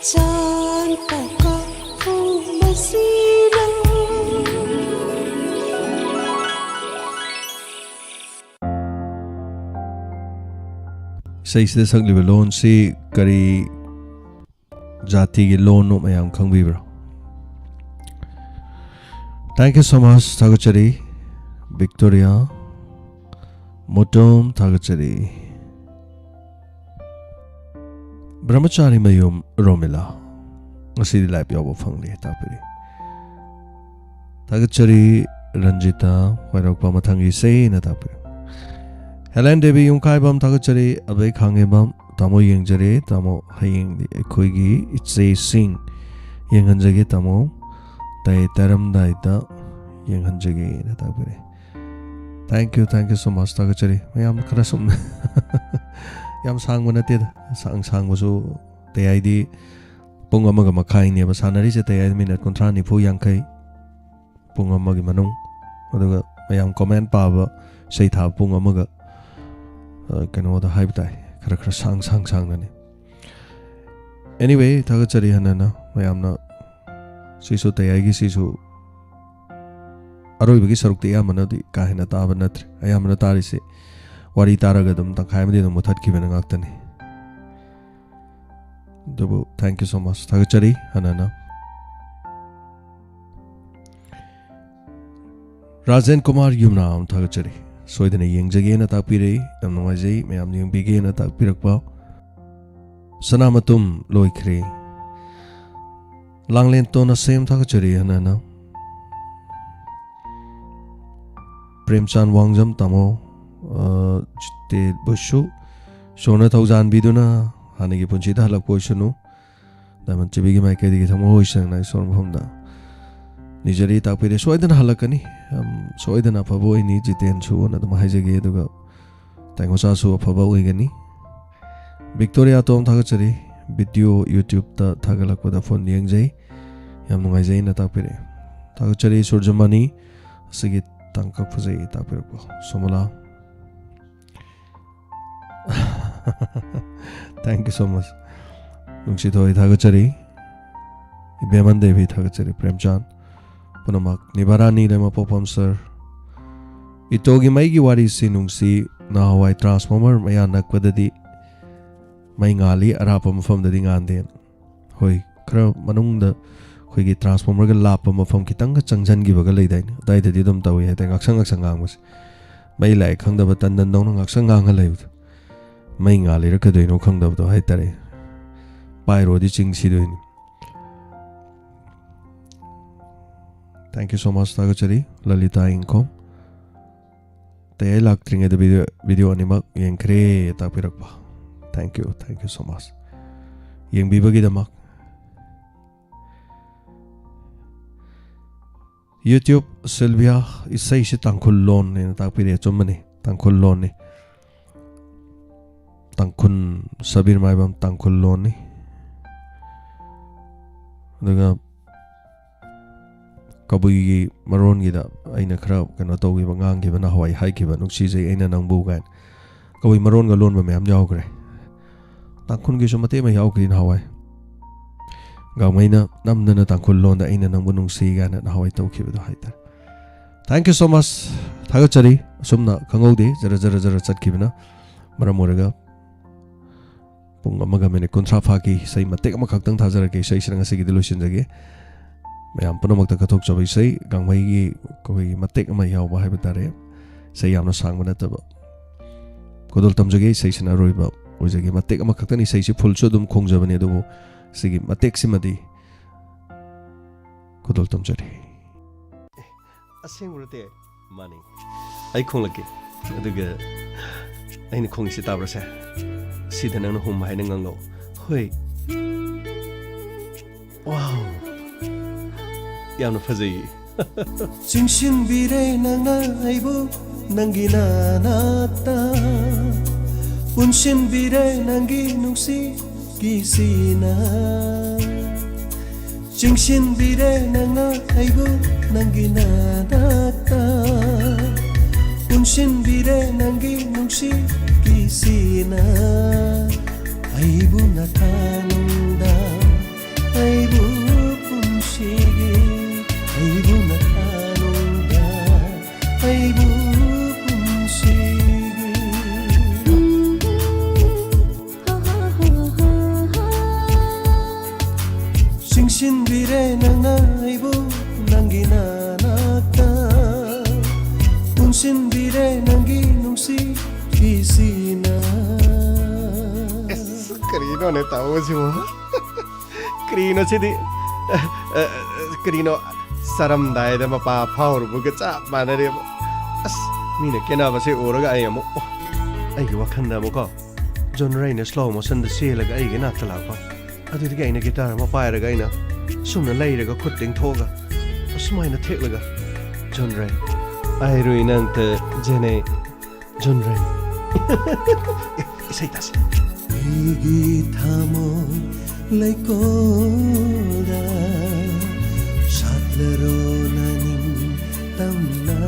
ꯆꯥꯟ ꯇꯀ ꯐꯨꯃꯁꯤꯔ꯫ ꯏꯁꯩꯁꯤꯗ ꯁꯛꯂꯤꯕ ꯂꯣꯟꯁꯤ ꯀꯔꯤ ꯖꯥꯇꯤꯒꯤ ꯂꯣꯟꯅꯣ ꯃꯌꯥꯝ ꯈꯪꯕꯤꯕ꯭ꯔꯣ? Thank you so much. ꯊꯥꯒꯠꯆꯔꯤ ꯕꯤꯛꯇꯣꯔꯤꯌꯥ ꯃꯣꯇꯣꯝ, ꯊꯥꯒꯠꯆꯔꯤ꯫ ꯕ꯭ꯔꯍꯃꯆꯥꯔꯤ ꯃꯌꯨꯝ ꯔꯣꯃꯤꯂꯥ, ꯉꯁꯤꯗꯤ ꯂꯥꯏꯚ ꯌꯥꯎꯕ ꯐꯪꯂꯦ ꯇꯥꯛꯄꯤꯔꯤ꯫ ꯊꯥꯒꯠꯆꯔꯤ ꯔꯟꯖꯤꯇꯥ ꯋꯥꯏꯔꯣꯛꯄ, ꯃꯊꯪꯒꯤ ꯏꯁꯩꯅ ꯇꯥꯛꯄꯤꯔꯤ꯫ ꯍꯦꯂꯦꯟ ꯗꯦꯕꯤ ꯌꯨꯝꯈꯥꯏꯕꯝ, ꯊꯥꯒꯠꯆꯔꯤ꯫ ꯑꯕꯦ ꯈꯥꯡꯉꯦꯝꯕꯝ, ꯇꯥꯃꯣ ꯌꯦꯡꯖꯔꯦ ꯇꯥꯃꯣ, ꯍꯌꯦꯡꯗꯤ ꯑꯩꯈꯣꯏꯒꯤ ꯏꯆꯦꯁꯤꯡ ꯌꯦꯡꯍꯟꯖꯒꯦ ꯇꯥꯃꯣ, ꯇꯥꯏ ꯇꯥꯔꯝꯗꯥꯏꯗ ꯌꯦꯡꯍꯟꯖꯒꯦꯅ ꯇꯥꯛꯄꯤꯔꯦ꯫ Thank you, thank you so much. ꯊꯥꯒꯠꯆꯔꯤ ꯃꯌꯥꯝ꯫ ꯈꯔ ꯁꯨꯝ ꯌꯥꯝ ꯁꯥꯡꯕ ꯅꯠꯇꯦꯗ, ꯁꯥꯡ ꯁꯥꯡꯕꯁꯨ ꯇꯩ ꯍꯥꯏꯗꯤ ꯄꯨꯡ ꯑꯃꯒ ꯃꯈꯥꯏꯅꯦꯕ ꯁꯥꯟꯅꯔꯤꯁꯦ, ꯇꯩ ꯍꯥꯏꯗꯤ ꯃꯤꯅꯠ ꯀꯨꯟꯊ꯭ꯔꯥ ꯅꯤꯐꯨ ꯌꯥꯡꯈꯩ ꯄꯨꯡ ꯑꯃꯒꯤ ꯃꯅꯨꯡ꯫ ꯑꯗꯨꯒ ꯃꯌꯥꯝ ꯀꯣꯃꯦꯟ ꯄꯥꯕ, ꯏꯁꯩ ꯊꯥꯕ ꯄꯨꯡ ꯑꯃꯒ, ꯑ, ꯀꯩꯅꯣꯗ ꯍꯥꯏꯕ ꯇꯥꯏ, ꯈꯔ ꯈꯔ ꯁꯥꯡ ꯁꯥꯡ ꯁꯥꯡꯅꯅꯤ꯫ Anyway, ꯊꯥꯒꯠꯆꯔꯤ ꯍꯟꯅ ꯍꯟꯅ ꯃꯌꯥꯝꯅ꯫ ꯁꯤꯁꯨ ꯇꯌꯥꯏꯒꯤ ꯁꯤꯁꯨ ꯑꯔꯣꯏꯕꯒꯤ ꯁꯔꯨꯛꯇꯤ ꯑꯌꯥꯝꯕꯅꯗꯤ ꯀꯥ ꯍꯦꯟꯅ ꯇꯥꯕ ꯅꯠꯇ꯭ꯔꯦ꯫ ꯑꯌꯥꯝꯕꯅ ꯇꯥꯔꯤꯁꯦ ꯋꯥꯔꯤ ꯇꯥꯔꯒ ꯑꯗꯨꯝ ꯇꯪꯈꯥꯏ ꯑꯃꯗꯤ ꯑꯗꯨꯝ ꯃꯨꯊꯠꯈꯤꯕꯅ ꯉꯥꯛꯇꯅꯤ꯫ ꯑꯗꯨꯕꯨ thank you so much, ꯊꯥꯒꯠꯆꯔꯤ ꯍꯟꯅ ꯍꯟꯅ꯫ ꯔꯥꯖꯦꯟ ꯀꯨꯃꯥꯔ ꯌꯨꯝꯅꯥꯝ, ꯊꯥꯒꯠꯆꯔꯤ꯫ ꯁꯣꯏꯗꯅ ꯌꯦꯡꯖꯒꯦꯅ ꯇꯥꯛꯄꯤꯔꯛꯏ, ꯌꯥꯝ ꯅꯨꯡꯉꯥꯏꯖꯩ ꯃꯌꯥꯝ ꯌꯦꯡꯕꯤꯒꯦꯅ ꯇꯥꯛꯄꯤꯔꯛꯄ꯫ ꯁꯅꯥꯃꯇꯨꯝ ꯂꯣꯏꯈ꯭ꯔꯦ꯫ ꯂꯥꯡꯂꯦꯟꯇꯣꯟ ꯑꯁꯦꯝ, ꯊꯥꯒꯠꯆꯔꯤ ꯍꯟꯅ ꯍꯟꯅ꯫ ꯄ꯭ꯔꯦꯝꯆꯥꯟ ꯋꯥꯡꯖꯝ ꯇꯥꯃꯣ, ꯑ, ꯖꯤꯇꯦꯟꯕꯨꯁꯨ ꯏꯁꯣꯔꯅ ꯊꯧꯖꯥꯟꯕꯤꯗꯨꯅ ꯍꯥꯟꯅꯒꯤ ꯄꯨꯟꯁꯤꯗ ꯍꯜꯂꯛꯄ ꯑꯣꯏꯁꯅꯨ꯫ ꯗꯥꯏꯃꯟ ꯇꯤꯚꯤꯒꯤ ꯃꯥꯏꯀꯩꯗꯒꯤ ꯊꯃꯣꯏ ꯁꯦꯡꯅ ꯏꯁꯣꯔ ꯃꯐꯝꯗ ꯅꯤꯖꯔꯤ ꯇꯥꯛꯄꯤꯔꯦ꯫ ꯁꯣꯏꯗꯅ ꯍꯜꯂꯛꯀꯅꯤ꯫ ꯌꯥꯝ ꯁꯣꯏꯗꯅ ꯑꯐꯕ ꯑꯣꯏꯅꯤ ꯖꯤꯇꯦꯟꯁꯨ ꯑꯅ ꯑꯗꯨꯝ ꯍꯥꯏꯖꯒꯦ꯫ ꯑꯗꯨꯒ ꯇꯥꯏꯉꯣꯆꯥꯁꯨ ꯑꯐꯕ ꯑꯣꯏꯒꯅꯤ꯫ ꯕꯤꯛꯇꯣꯔꯤꯌꯥ ꯇꯣꯝ, ꯊꯥꯒꯠꯆꯔꯤ꯫ ꯚꯤꯗꯤꯑꯣ YouTube-ꯇ ꯊꯥꯒꯠꯂꯛꯄꯗ ꯐꯣꯟ ꯌꯦꯡꯖꯩ꯫ ꯌꯥꯝ ꯅꯨꯡꯉꯥꯏꯖꯩꯅ ꯇꯥꯛꯄꯤꯔꯛꯑꯦ꯫ ꯊꯥꯒꯠꯆꯔꯤ ꯁꯨꯔꯖꯃꯅꯤ꯫ ꯑꯁꯤꯒꯤ ꯇꯥꯡꯀꯛ ꯐꯖꯩ ꯇꯥꯛꯄꯤꯔꯛꯄ꯫ ꯁꯣꯃꯣꯂꯥ꯫ Thank you so much. ꯅꯨꯡꯁꯤꯊꯣꯏ ꯊꯥꯒꯠꯆꯔꯤ꯫ ꯏꯕꯦꯝꯍꯟ ꯗꯦꯕꯤ ꯊꯥꯒꯠꯆꯔꯤ꯫ ꯄ꯭ꯔꯦꯝꯆꯥꯟ꯫ ꯄꯨꯝꯅꯃꯛ꯫ ꯅꯤꯕꯥꯔꯥꯅꯤ ꯂꯩꯃꯄꯣꯛꯐꯝ ꯁꯔ꯫ ꯏꯇꯣꯒꯤ ꯃꯩꯒꯤ ꯋꯥꯔꯤꯁꯤ ꯅꯨꯡꯁꯤ꯫ ꯅꯍꯥꯟꯋꯥꯏ ꯇ꯭ꯔꯥꯟꯁꯐꯣꯔꯃꯔ ꯃꯌꯥ ꯅꯛꯄꯗꯗꯤ ꯃꯩ ꯉꯥꯜꯂꯤ, ꯑꯔꯥꯞꯄ ꯃꯐꯝꯗꯗꯤ ꯉꯥꯟꯗꯦ꯫ ꯍꯣꯏ, ꯈꯔ ꯃꯅꯨꯡꯗ ꯑꯩꯈꯣꯏꯒꯤ ꯇ꯭ꯔꯥꯟꯁꯐꯣꯔꯃꯔꯒ ꯂꯥꯞꯄ ꯃꯐꯝ ꯈꯤꯇꯪꯒ ꯆꯪꯁꯤꯟꯈꯤꯕꯒ ꯂꯩꯗꯥꯏꯅꯦ? ꯑꯗꯥꯏꯗꯗꯤ ꯑꯗꯨꯝ ꯇꯧꯏ ꯍꯥꯏꯇꯥꯔꯦ, ꯉꯥꯛꯁꯪ ꯉꯥꯛꯁꯪ ꯉꯥꯡꯕꯁꯦ꯫ ꯃꯩ ꯂꯥꯛꯑꯦ ꯈꯪꯗꯕ ꯇꯟꯗꯟꯗꯧꯅ ꯉꯥꯛꯁꯪ ꯉꯥꯡꯉ ꯂꯩꯕꯗꯣ꯫ ꯃꯩ ꯉꯥꯜꯂꯤꯔ ꯀꯩꯗꯧꯅꯣ ꯈꯪꯗꯕꯗꯣ ꯍꯥꯏꯇꯥꯔꯦ꯫ ꯄꯥꯏꯔꯨꯔꯗꯤ ꯆꯤꯡ ꯁꯤꯗꯣꯏꯅꯤ꯫ Thank you so much, ꯊꯥꯒꯠꯆꯔꯤ ꯂꯂꯤꯇꯥ ꯏꯪꯈꯣꯝ꯫ ꯇꯌꯥꯏ ꯂꯥꯛꯇ꯭ꯔꯤꯉꯩꯗ ꯚꯤꯗꯤꯑꯣ, ꯚꯤꯗꯤꯑꯣ ꯑꯅꯤꯃꯛ ꯌꯦꯡꯈ꯭ꯔꯦ ꯇꯥꯛꯄꯤꯔꯛꯄ꯫ Thank you, thank you so much ꯌꯦꯡꯕꯤꯕꯒꯤꯗꯃꯛ꯫ YouTube Sylvia, ꯏꯁꯩꯁꯤ ꯇꯥꯡꯈꯨꯜ ꯂꯣꯟꯅꯦꯅ ꯇꯥꯛꯄꯤꯔꯛꯑꯦ꯫ ꯑꯆꯨꯝꯕꯅꯤ, ꯇꯥꯡꯈꯨꯜ ꯂꯣꯟꯅꯤ꯫ ꯇꯥꯡꯈꯨꯜ, ꯁꯕꯤꯔ ꯃꯥꯏꯕꯝ ꯇꯥꯡꯈꯨꯜ ꯂꯣꯟꯅꯤ꯫ ꯑꯗꯨꯒ ꯀꯕꯨꯏꯒꯤ ꯃꯔꯣꯟꯒꯤꯗ ꯑꯩꯅ ꯈꯔ ꯀꯩꯅꯣ ꯇꯧꯈꯤꯕ, ꯉꯥꯡꯈꯤꯕ, ꯅꯍꯥꯟꯋꯥꯏ ꯍꯥꯏꯈꯤꯕ "ꯅꯨꯡꯁꯤꯖꯩ ꯑꯩꯅ ꯅꯪꯕꯨ" ꯀꯥꯏꯅ꯫ ꯀꯕꯨꯏ ꯃꯔꯣꯟꯒ ꯂꯣꯟꯕ ꯃꯌꯥꯝ ꯌꯥꯎꯈ꯭ꯔꯦ꯫ ꯇꯥꯡꯈꯨꯜꯒꯤꯁꯨ ꯃꯇꯦꯛ ꯑꯃ ꯌꯥꯎꯈ꯭ꯔꯤ ꯅꯍꯥꯟꯋꯥꯏ꯫ ꯒꯥꯡꯃꯩꯅ ꯅꯝꯗꯅ ꯇꯥꯡꯈꯨꯜ ꯂꯣꯟꯗ "ꯑꯩꯅ ꯅꯪꯕꯨ ꯅꯨꯡꯁꯤ" ꯀꯥꯏꯅ ꯅꯍꯥꯟꯋꯥꯏ ꯇꯧꯈꯤꯕꯗꯣ ꯍꯥꯏꯇꯥꯔꯦ꯫ Thank you so much꯫ ꯊꯥꯒꯠꯆꯔꯤ꯫ ꯑꯁꯨꯝꯅ ꯈꯪꯍꯧꯗꯦ, ꯖꯔ ꯖꯔ ꯖꯔ ꯆꯠꯈꯤꯕꯅ ꯃꯔꯝ ꯑꯣꯏꯔꯒ ꯄꯨꯡ ꯑꯃꯒ ꯃꯤꯅꯤꯠ ꯀꯨꯟꯊ꯭ꯔꯥ ꯐꯥꯈꯤ꯫ ꯏꯁꯩ ꯃꯇꯦꯛ ꯑꯃꯈꯛꯇꯪ ꯊꯥꯖꯔꯛꯀꯦ, ꯏꯁꯩꯁꯤꯅ ꯉꯁꯤꯒꯤꯗꯤ ꯂꯣꯏꯁꯤꯟꯖꯒꯦ꯫ ꯃꯌꯥꯝ ꯄꯨꯝꯅꯃꯛꯇ ꯀꯠꯊꯣꯛꯆꯕ ꯏꯁꯩ, ꯒꯥꯡꯃꯩꯒꯤ ꯑꯩꯈꯣꯏꯒꯤ ꯃꯇꯦꯛ ꯑꯃ ꯌꯥꯎꯕ ꯍꯥꯏꯕ ꯇꯥꯔꯦ꯫ ꯏꯁꯩ ꯌꯥꯝꯅ ꯁꯥꯡꯕ ꯅꯠꯇꯕ, ꯈꯨꯗꯣꯜ ꯇꯝꯖꯒꯦ꯫ ꯏꯁꯩꯁꯤꯅ ꯑꯔꯣꯏꯕ ꯑꯣꯏꯖꯒꯦ꯫ ꯃꯇꯦꯛ ꯑꯃꯈꯛꯇꯅꯤ, ꯏꯁꯩꯁꯤ ꯐꯨꯜꯁꯨ ꯑꯗꯨꯝ ꯈꯣꯡꯖꯕꯅꯤ, ꯑꯗꯨꯕꯨ ꯁꯤꯒꯤ ꯃꯇꯦꯛꯁꯤꯃꯗꯤ ꯈꯨꯗꯣꯜ ꯇꯝꯖꯔꯤ꯫ ꯑꯁꯦꯡꯕꯔꯣ ꯇꯦ? ꯃꯥꯅꯤ꯫ ꯑꯩ ꯈꯣꯡꯂꯛꯀꯦ꯫ ꯑꯗꯨꯒ ꯑꯩꯅ ꯈꯣꯡꯉꯤꯁꯤ ꯇꯥꯕ꯭ꯔꯥ ꯁꯦ? ꯁꯤꯗ ꯅꯪꯅ ꯍꯨꯝ ꯍꯥꯏꯅ ꯉꯥꯡꯂꯛꯑꯣ꯫ ꯍꯣꯏ꯫ ꯋꯥꯎ꯫ ꯌꯥꯝꯅ ꯐꯖꯩꯌꯦ꯫ ꯆꯤꯡꯁꯤꯟꯕꯤꯔꯦ ꯅꯪꯅ ꯑꯩꯕꯨ ꯅꯪꯒꯤ ꯅꯥꯅꯥꯛꯇ, ꯄꯨꯟꯁꯤꯟꯕꯤꯔꯦ ꯅꯪꯒꯤ ꯅꯨꯡꯁꯤꯒꯤ ꯁꯤꯅ꯫ ꯆꯤꯡꯁꯤꯟꯕꯤꯔꯦ ꯅꯪꯅ ꯑꯩꯕꯨ ꯅꯪꯒꯤ ꯅꯥꯅꯥꯛꯇ, ꯄꯨꯟꯁꯤꯟꯕꯤꯔꯦ ꯅꯪꯒꯤ ꯅꯨꯡꯁꯤꯒꯤ ꯁꯤꯅ꯫ ꯑꯩꯕꯨ ꯅꯊꯥꯅꯨꯡꯗ, ꯑꯩꯕꯨ ꯄꯨꯟꯁꯤꯒꯤ, ꯑꯩꯕꯨ ꯅꯊꯥꯅꯨꯡꯗ, ꯑꯩꯕꯨ ꯄꯨꯟꯁꯤꯒꯤ꯫ ꯆꯤꯡꯁꯤꯟꯕꯤꯔꯦ ꯅꯪꯅ ꯑꯩꯕꯨ ꯅꯪꯒꯤ ꯅꯅꯥꯛꯇ, ꯄꯨꯟꯁꯤꯟꯕꯤꯔꯦ ꯅꯪꯒꯤ ꯅꯨꯡꯁꯤꯕꯤꯁꯤꯅ꯫ ꯑꯁ, ꯀꯔꯤꯅꯣꯅꯦ ꯇꯧꯕꯁꯤꯕꯨ? ꯀꯔꯤꯅꯣ ꯁꯤꯗꯤ? ꯑ, ꯑ, ꯀꯔꯤꯅꯣ? ꯆꯥꯔꯝꯗꯥꯏꯗ ꯃꯄꯥ ꯐꯥꯎꯔꯨꯕꯒ ꯆꯞ ꯃꯥꯟꯅꯔꯦꯕ꯫ ꯑꯁ, ꯃꯤꯅ ꯀꯦꯅꯕꯁꯦ ꯎꯔꯒ ꯑꯩ ꯑꯃꯨꯛ, ꯑꯣ, ꯑꯩꯒꯤ ꯋꯥꯈꯜꯗ ꯑꯃꯨꯛꯀꯣ, ꯖꯣꯟ ꯔꯩꯅ slow motionꯗ ꯆꯦꯜꯂꯒ ꯑꯩꯒꯤ ꯏꯅꯥꯛꯇ ꯂꯥꯛꯄ꯫ ꯑꯗꯨꯗꯒꯤ ꯑꯩꯅ guitar ꯑꯃ ꯄꯥꯏꯔꯒ ꯑꯩꯅ ꯁꯨꯝꯅ ꯂꯩꯔꯒ ꯈꯨꯠ ꯇꯤꯡꯊꯣꯛꯑꯒ ꯑꯁꯨꯃꯥꯏꯅ ꯊꯦꯛꯂꯒ, "ꯖꯣꯟ ꯔꯩ, ꯑꯩꯔꯨꯏ ꯅꯪꯇ ꯖꯦꯅꯦ, ꯖꯣꯟ ꯔꯩ꯫" ꯏꯁꯩ ꯇꯥꯁꯤ꯫ ꯑꯩꯒꯤ ꯊꯃꯣꯏ ꯂꯩꯀꯣꯜꯗ ꯁꯥꯠꯂꯔꯣ ꯅꯅꯤꯡ ꯇꯝꯅ꯫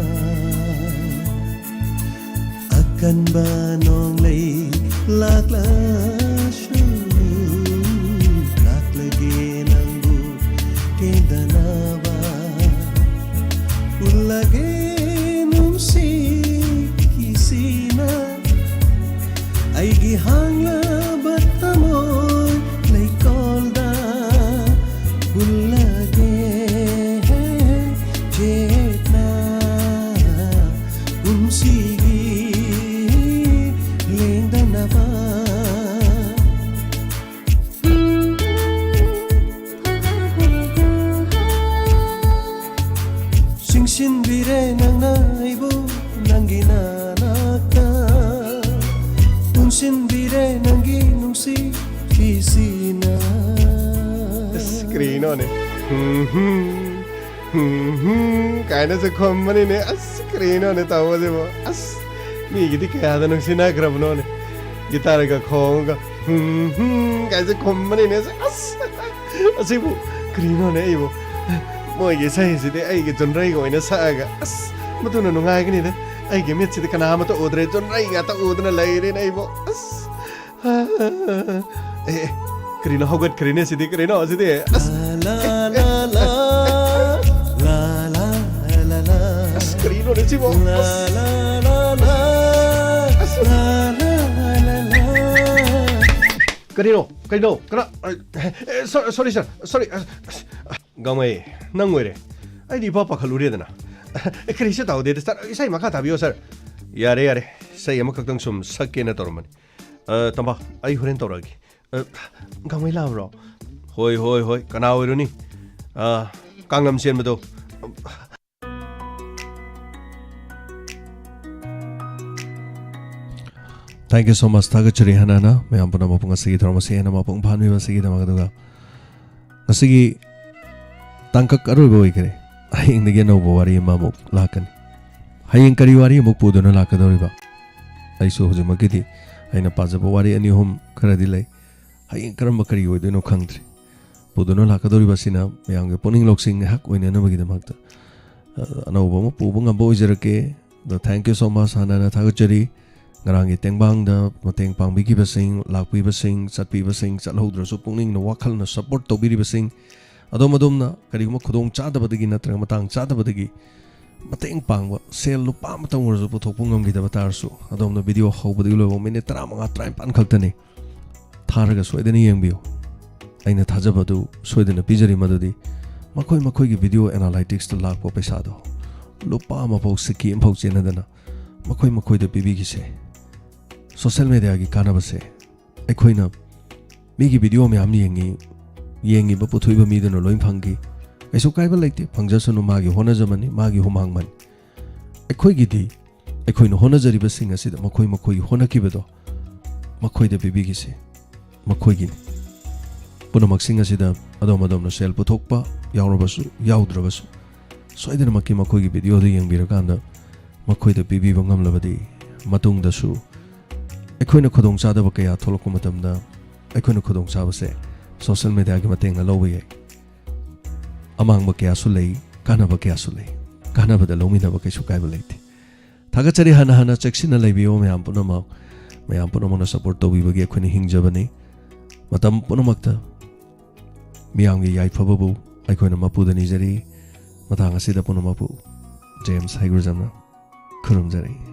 ꯑꯀꯟꯕ ꯅꯣꯡꯂꯩ ꯂꯥꯛꯂꯁꯨ, ꯂꯥꯛꯂꯒꯦ ꯅꯪꯕꯨ ꯀꯦꯟꯗꯅꯕ꯫ ꯎꯠꯂꯒꯦ ꯅꯨꯡꯁꯤꯠꯀꯤ ꯁꯤꯅ ꯑꯩꯒꯤ ꯍꯥꯡꯂꯕ ꯊꯃꯣꯏ ꯂꯩꯀꯣꯜꯗ꯫ ꯎꯠꯂꯒꯦ ꯆꯦꯠꯅ ꯄꯨꯟꯁꯤꯒꯤ ꯂꯦꯡꯗꯅꯕ꯫ ꯆꯤꯡꯁꯤꯟꯕꯤꯔꯦ ꯅꯪꯅ ꯑꯩꯕꯨ ꯅꯪꯒꯤ ꯅꯅꯥꯛꯇ, ꯄꯨꯟꯁꯤꯟꯕꯤꯔꯦ ꯅꯪꯒꯤ ꯅꯨꯡꯁꯤꯕꯤꯁꯤꯅ꯫ ꯑꯁ, ꯀꯔꯤꯅꯣꯅꯦ? ꯍꯨꯝ, ꯍꯨꯝ, ꯍꯨꯝ, ꯍꯨꯝ ꯀꯥꯏꯅꯁꯨ ꯈꯨꯝꯕꯅꯤꯅꯦ꯫ ꯑꯁ, ꯀꯔꯤꯅꯣꯅꯦ ꯇꯧꯕꯁꯤꯕꯣ? ꯑꯁ, ꯃꯤꯒꯤꯗꯤ ꯀꯌꯥꯗ ꯅꯨꯡꯁꯤꯅꯈ꯭ꯔꯕꯅꯣꯅꯦ꯫ Guitarꯒ ꯈꯣꯡꯉꯒ ꯍꯨꯝ, ꯍꯨꯝ ꯀꯥꯏꯁꯦ ꯈꯨꯝꯕꯅꯤꯅꯦ꯫ ꯑꯁ, ꯑꯁꯤꯕꯨ ꯀꯔꯤꯅꯣꯅꯦ ꯑꯩꯕꯨ? ꯃꯣꯏꯒꯤ ꯏꯁꯩꯁꯤꯗꯤ ꯑꯩꯒꯤ ꯖꯣꯟ ꯔꯩꯒ ꯑꯣꯏꯅ ꯁꯛꯑꯒ, ꯑꯁ, ꯃꯗꯨꯅ ꯅꯨꯡꯉꯥꯏꯒꯅꯤꯗ꯫ ꯑꯩꯒꯤ ꯃꯤꯠꯁꯤꯗꯤ ꯀꯅꯥ ꯑꯃꯠꯇ ꯎꯗ꯭ꯔꯦ, ꯖꯣꯟ ꯔꯩ ꯉꯥꯛꯇ ꯎꯗꯨꯅ ꯂꯩꯔꯦꯅꯦ ꯑꯩꯕꯨ꯫ ꯑꯁ, ꯑꯦ, ꯑꯦ, ꯀꯔꯤꯅꯣ ꯍꯧꯒꯠꯈ꯭ꯔꯦꯅꯦ ꯁꯤꯗꯤ? ꯀꯔꯤꯅꯣ ꯁꯤꯗꯤ? ꯑꯁ, La la la la la la la la. ꯑꯁ, ꯀꯔꯤꯅꯣꯅꯦ ꯁꯤꯕꯣ? La la la la la la la la. ꯀꯔꯤꯅꯣ? ꯀꯔꯤꯅꯣ? ꯀꯅꯥ? ꯑꯦ, ꯑꯦ, ꯁꯣ-, ꯁꯣꯔꯤ ꯁꯥꯔ, ꯁꯣꯔꯤ꯫ ꯑꯁ, ꯑꯁ, ꯒꯥꯡꯃꯩ, ꯅꯪ ꯑꯣꯏꯔꯦ꯫ ꯑꯩꯗꯤ ꯏꯄꯥ ꯄꯥꯈꯠꯂꯨꯔꯦꯗꯅ꯫ ꯑꯦ, ꯀꯔꯤꯁꯨ ꯇꯧꯗꯦꯗ ꯁꯥꯔ, ꯏꯁꯩ ꯃꯈꯥ ꯇꯥꯕꯤꯌꯣ ꯁꯥꯔ꯫ ꯌꯥꯔꯦ, ꯌꯥꯔꯦ, ꯏꯁꯩ ꯑꯃꯈꯛꯇꯪ ꯁꯨꯝ ꯁꯛꯀꯦꯅ ꯇꯧꯔꯝꯕꯅꯤ꯫ ꯑ, ꯇꯝꯕ, ꯑꯩ ꯍꯣꯔꯦꯟ ꯇꯧꯔꯛꯑꯒꯦ꯫ ꯑ, ꯒꯥꯡꯃꯩ ꯂꯥꯛꯑꯕ꯭ꯔꯣ? ꯍꯣꯏ, ꯍꯣꯏ, ꯍꯣꯏ, ꯀꯅꯥ ꯑꯣꯏꯔꯨꯅꯤ? ꯑ, ꯀꯥꯡꯂꯝ ꯆꯦꯟꯕꯗꯣ꯫ Thank you so much. ꯊꯥꯒꯠꯆꯔꯤ ꯍꯥꯟꯅ ꯍꯥꯟꯅ ꯃꯌꯥꯝ ꯄꯨꯝꯅꯃꯛꯄꯨ ꯉꯁꯤꯒꯤ ꯊꯧꯔꯝ ꯑꯁꯤ ꯍꯦꯟꯅ ꯃꯄꯨꯡ ꯐꯥꯍꯟꯕꯤꯕ ꯑꯁꯤꯒꯤꯗꯃꯛ꯫ ꯑꯗꯨꯒ ꯉꯁꯤꯒꯤ ꯇꯥꯡꯀꯛ ꯑꯔꯣꯏꯕ ꯑꯣꯏꯈꯔꯦ꯫ ꯍꯌꯦꯡꯗꯒꯤ ꯑꯅꯧꯕ ꯋꯥꯔꯤ ꯑꯃꯃꯨꯛ ꯂꯥꯛꯀꯅꯤ꯫ ꯍꯌꯦꯡ ꯀꯔꯤ ꯋꯥꯔꯤ ꯑꯃꯨꯛ ꯄꯨꯗꯨꯅ ꯂꯥꯛꯀꯗꯧꯔꯤꯕ? ꯑꯩꯁꯨ ꯍꯧꯖꯤꯛꯃꯛꯀꯤꯗꯤ ꯑꯩꯅ ꯄꯥꯖꯕ ꯋꯥꯔꯤ ꯑꯅꯤ ꯑꯍꯨꯝ ꯈꯔꯗꯤ ꯂꯩ꯫ ꯍꯌꯦꯡ ꯀꯔꯝꯕ ꯀꯔꯤ ꯑꯣꯏꯗꯣꯏꯅꯣ ꯈꯪꯗ꯭ꯔꯤ꯫ ꯄꯨꯗꯨꯅ ꯂꯥꯛꯀꯗꯧꯔꯤꯕꯁꯤꯅ ꯃꯌꯥꯝꯒꯤ ꯄꯨꯛꯅꯤꯡ ꯂꯧꯁꯤꯡ ꯉꯥꯏꯍꯥꯛ ꯑꯣꯏꯅꯅꯕꯒꯤꯗꯃꯛꯇ, ꯑ, ꯑꯅꯧꯕ ꯑꯃ ꯄꯨꯕ ꯉꯝꯕ ꯑꯣꯏꯖꯔꯛꯀꯦ꯫ ꯑꯗꯣ thank you so much ꯍꯥꯟꯅ ꯍꯥꯟꯅ ꯊꯥꯒꯠꯆꯔꯤ꯫ ꯉꯔꯥꯡꯒꯤ ꯇꯦꯡꯕꯥꯡꯗ ꯃꯇꯦꯡ ꯄꯥꯡꯕꯤꯈꯤꯕꯁꯤꯡ, ꯂꯥꯛꯄꯤꯕꯁꯤꯡ, ꯆꯠꯄꯤꯕꯁꯤꯡ, ꯆꯠꯍꯧꯗ꯭ꯔꯁꯨ ꯄꯨꯛꯅꯤꯡꯅ ꯋꯥꯈꯜꯅ support ꯇꯧꯕꯤꯔꯤꯕꯁꯤꯡ, ꯑꯗꯣꯝ ꯑꯗꯣꯝꯅ ꯀꯔꯤꯒꯨꯝꯕ ꯈꯨꯗꯣꯡ ꯆꯥꯗꯕꯗꯒꯤ ꯅꯠꯇ꯭ꯔꯒ ꯃꯇꯥꯡ ꯆꯥꯗꯕꯗꯒꯤ ꯃꯇꯦꯡ ꯄꯥꯡꯕ, ꯁꯦꯜ ꯂꯨꯄꯥ ꯑꯃꯇꯪ ꯑꯣꯏꯔꯁꯨ ꯄꯨꯊꯣꯛꯄ ꯉꯝꯈꯤꯗꯕ ꯇꯥꯔꯁꯨ, ꯑꯗꯣꯝꯅ video ꯍꯧꯕꯗꯒꯤ ꯂꯣꯏꯕ ꯃꯤꯅꯤꯠ ꯇꯔꯥꯃꯉꯥ, ꯇꯔꯥꯅꯤꯄꯥꯟ ꯈꯛꯇꯅꯤ꯫ ꯊꯥꯔꯒ ꯁꯣꯏꯗꯅ ꯌꯦꯡꯕꯤꯌꯨ꯫ ꯑꯩꯅ ꯊꯥꯖꯕ ꯑꯗꯨ ꯁꯣꯏꯗꯅ ꯄꯤꯖꯔꯤ, ꯃꯗꯨꯗꯤ ꯃꯈꯣꯏ ꯃꯈꯣꯏꯒꯤ video analyticsꯇ ꯂꯥꯛꯄ ꯄꯩꯁꯥꯗꯣ ꯂꯨꯄꯥ ꯑꯃꯐꯥꯎ, ꯁꯤꯀꯤ ꯑꯃꯐꯥꯎ ꯆꯦꯟꯅꯗꯅ ꯃꯈꯣꯏ ꯃꯈꯣꯏꯗ ꯄꯤꯕꯤꯈꯤꯁꯦ꯫ Social mediaꯒꯤ ꯀꯥꯟꯅꯕꯁꯦ ꯑꯩꯈꯣꯏꯅ ꯃꯤꯒꯤ video ꯃꯌꯥꯝ ꯌꯦꯡꯉꯤ, ꯌꯦꯡꯉꯤꯕ ꯄꯨꯊꯣꯛꯏꯕ ꯃꯤꯗꯨꯅ ꯂꯣꯏ ꯐꯪꯈꯤ꯫ ꯀꯩꯁꯨ ꯀꯥꯏꯕ ꯂꯩꯇꯦ, ꯐꯪꯖꯁꯅꯨ, ꯃꯥꯒꯤ ꯍꯣꯠꯅꯖꯃꯟꯅꯤ, ꯃꯥꯒꯤ ꯍꯨꯃꯥꯡꯃꯟꯅꯤ꯫ ꯑꯩꯈꯣꯏꯒꯤꯗꯤ ꯑꯩꯈꯣꯏꯅ ꯍꯣꯠꯅꯖꯔꯤꯕꯁꯤꯡ ꯑꯁꯤꯗ ꯃꯈꯣꯏ ꯃꯈꯣꯏꯒꯤ ꯍꯣꯠꯅꯈꯤꯕꯗꯣ ꯃꯈꯣꯏꯗ ꯄꯤꯕꯤꯈꯤꯁꯤ, ꯃꯈꯣꯏꯒꯤꯅꯤ꯫ ꯄꯨꯝꯅꯃꯛꯁꯤꯡ ꯑꯁꯤꯗ ꯑꯗꯣꯝ ꯑꯗꯣꯝꯅ ꯁꯦꯜ ꯄꯨꯊꯣꯛꯄ ꯌꯥꯎꯔꯕꯁꯨ ꯌꯥꯎꯗ꯭ꯔꯕꯁꯨ, ꯁꯣꯏꯗꯅꯃꯛꯀꯤ ꯃꯈꯣꯏꯒꯤ videoꯗꯨ ꯌꯦꯡꯕꯤꯔꯀꯥꯟꯗ ꯃꯈꯣꯏꯗ ꯄꯤꯕꯤꯕ ꯉꯝꯂꯕꯗꯤ ꯃꯇꯨꯡꯗꯁꯨ ꯑꯩꯈꯣꯏꯅ ꯈꯨꯗꯣꯡꯆꯥꯗꯕ ꯀꯌꯥ ꯊꯣꯛꯂꯛꯄ ꯃꯇꯝꯗ ꯑꯩꯈꯣꯏꯅ ꯈꯨꯗꯣꯡꯆꯥꯕꯁꯦ social mediaꯒꯤ ꯃꯇꯦꯡꯅ ꯂꯧꯕ ꯌꯥꯏ꯫ ꯑꯃꯥꯡꯕ ꯀꯌꯥꯁꯨ ꯂꯩ, ꯀꯥꯟꯅꯕ ꯀꯌꯥꯁꯨ ꯂꯩ꯫ ꯀꯥꯟꯅꯕꯗ ꯂꯧꯃꯤꯟꯅꯕ ꯀꯩꯁꯨ ꯀꯥꯏꯕ ꯂꯩꯇꯦ꯫ ꯊꯥꯒꯠꯆꯔꯤ꯫ ꯍꯥꯟꯅ ꯍꯥꯟꯅ ꯆꯦꯛꯁꯤꯟꯅ ꯂꯩꯕꯤꯌꯨ ꯃꯌꯥꯝ ꯄꯨꯝꯅꯃꯛ꯫ ꯃꯌꯥꯝ ꯄꯨꯝꯅꯃꯛꯅ ꯁꯞꯄꯣꯔꯠ ꯇꯧꯕꯤꯕꯒꯤ ꯑꯩꯈꯣꯏꯅ ꯍꯤꯡꯖꯕꯅꯤ꯫ ꯃꯇꯝ ꯄꯨꯝꯅꯃꯛꯇ ꯃꯤꯌꯥꯝꯒꯤ ꯌꯥꯏꯐꯕꯕꯨ ꯑꯩꯈꯣꯏꯅ ꯃꯄꯨꯗ ꯅꯤꯖꯔꯤ꯫ ꯃꯇꯥꯡ ꯑꯁꯤꯗ ꯄꯨꯝꯅꯃꯛꯄꯨ ꯖꯦꯝꯁ ꯍꯩꯒ꯭ꯔꯨꯖꯝꯅ ꯈꯨꯔꯨꯝꯖꯔꯤ꯫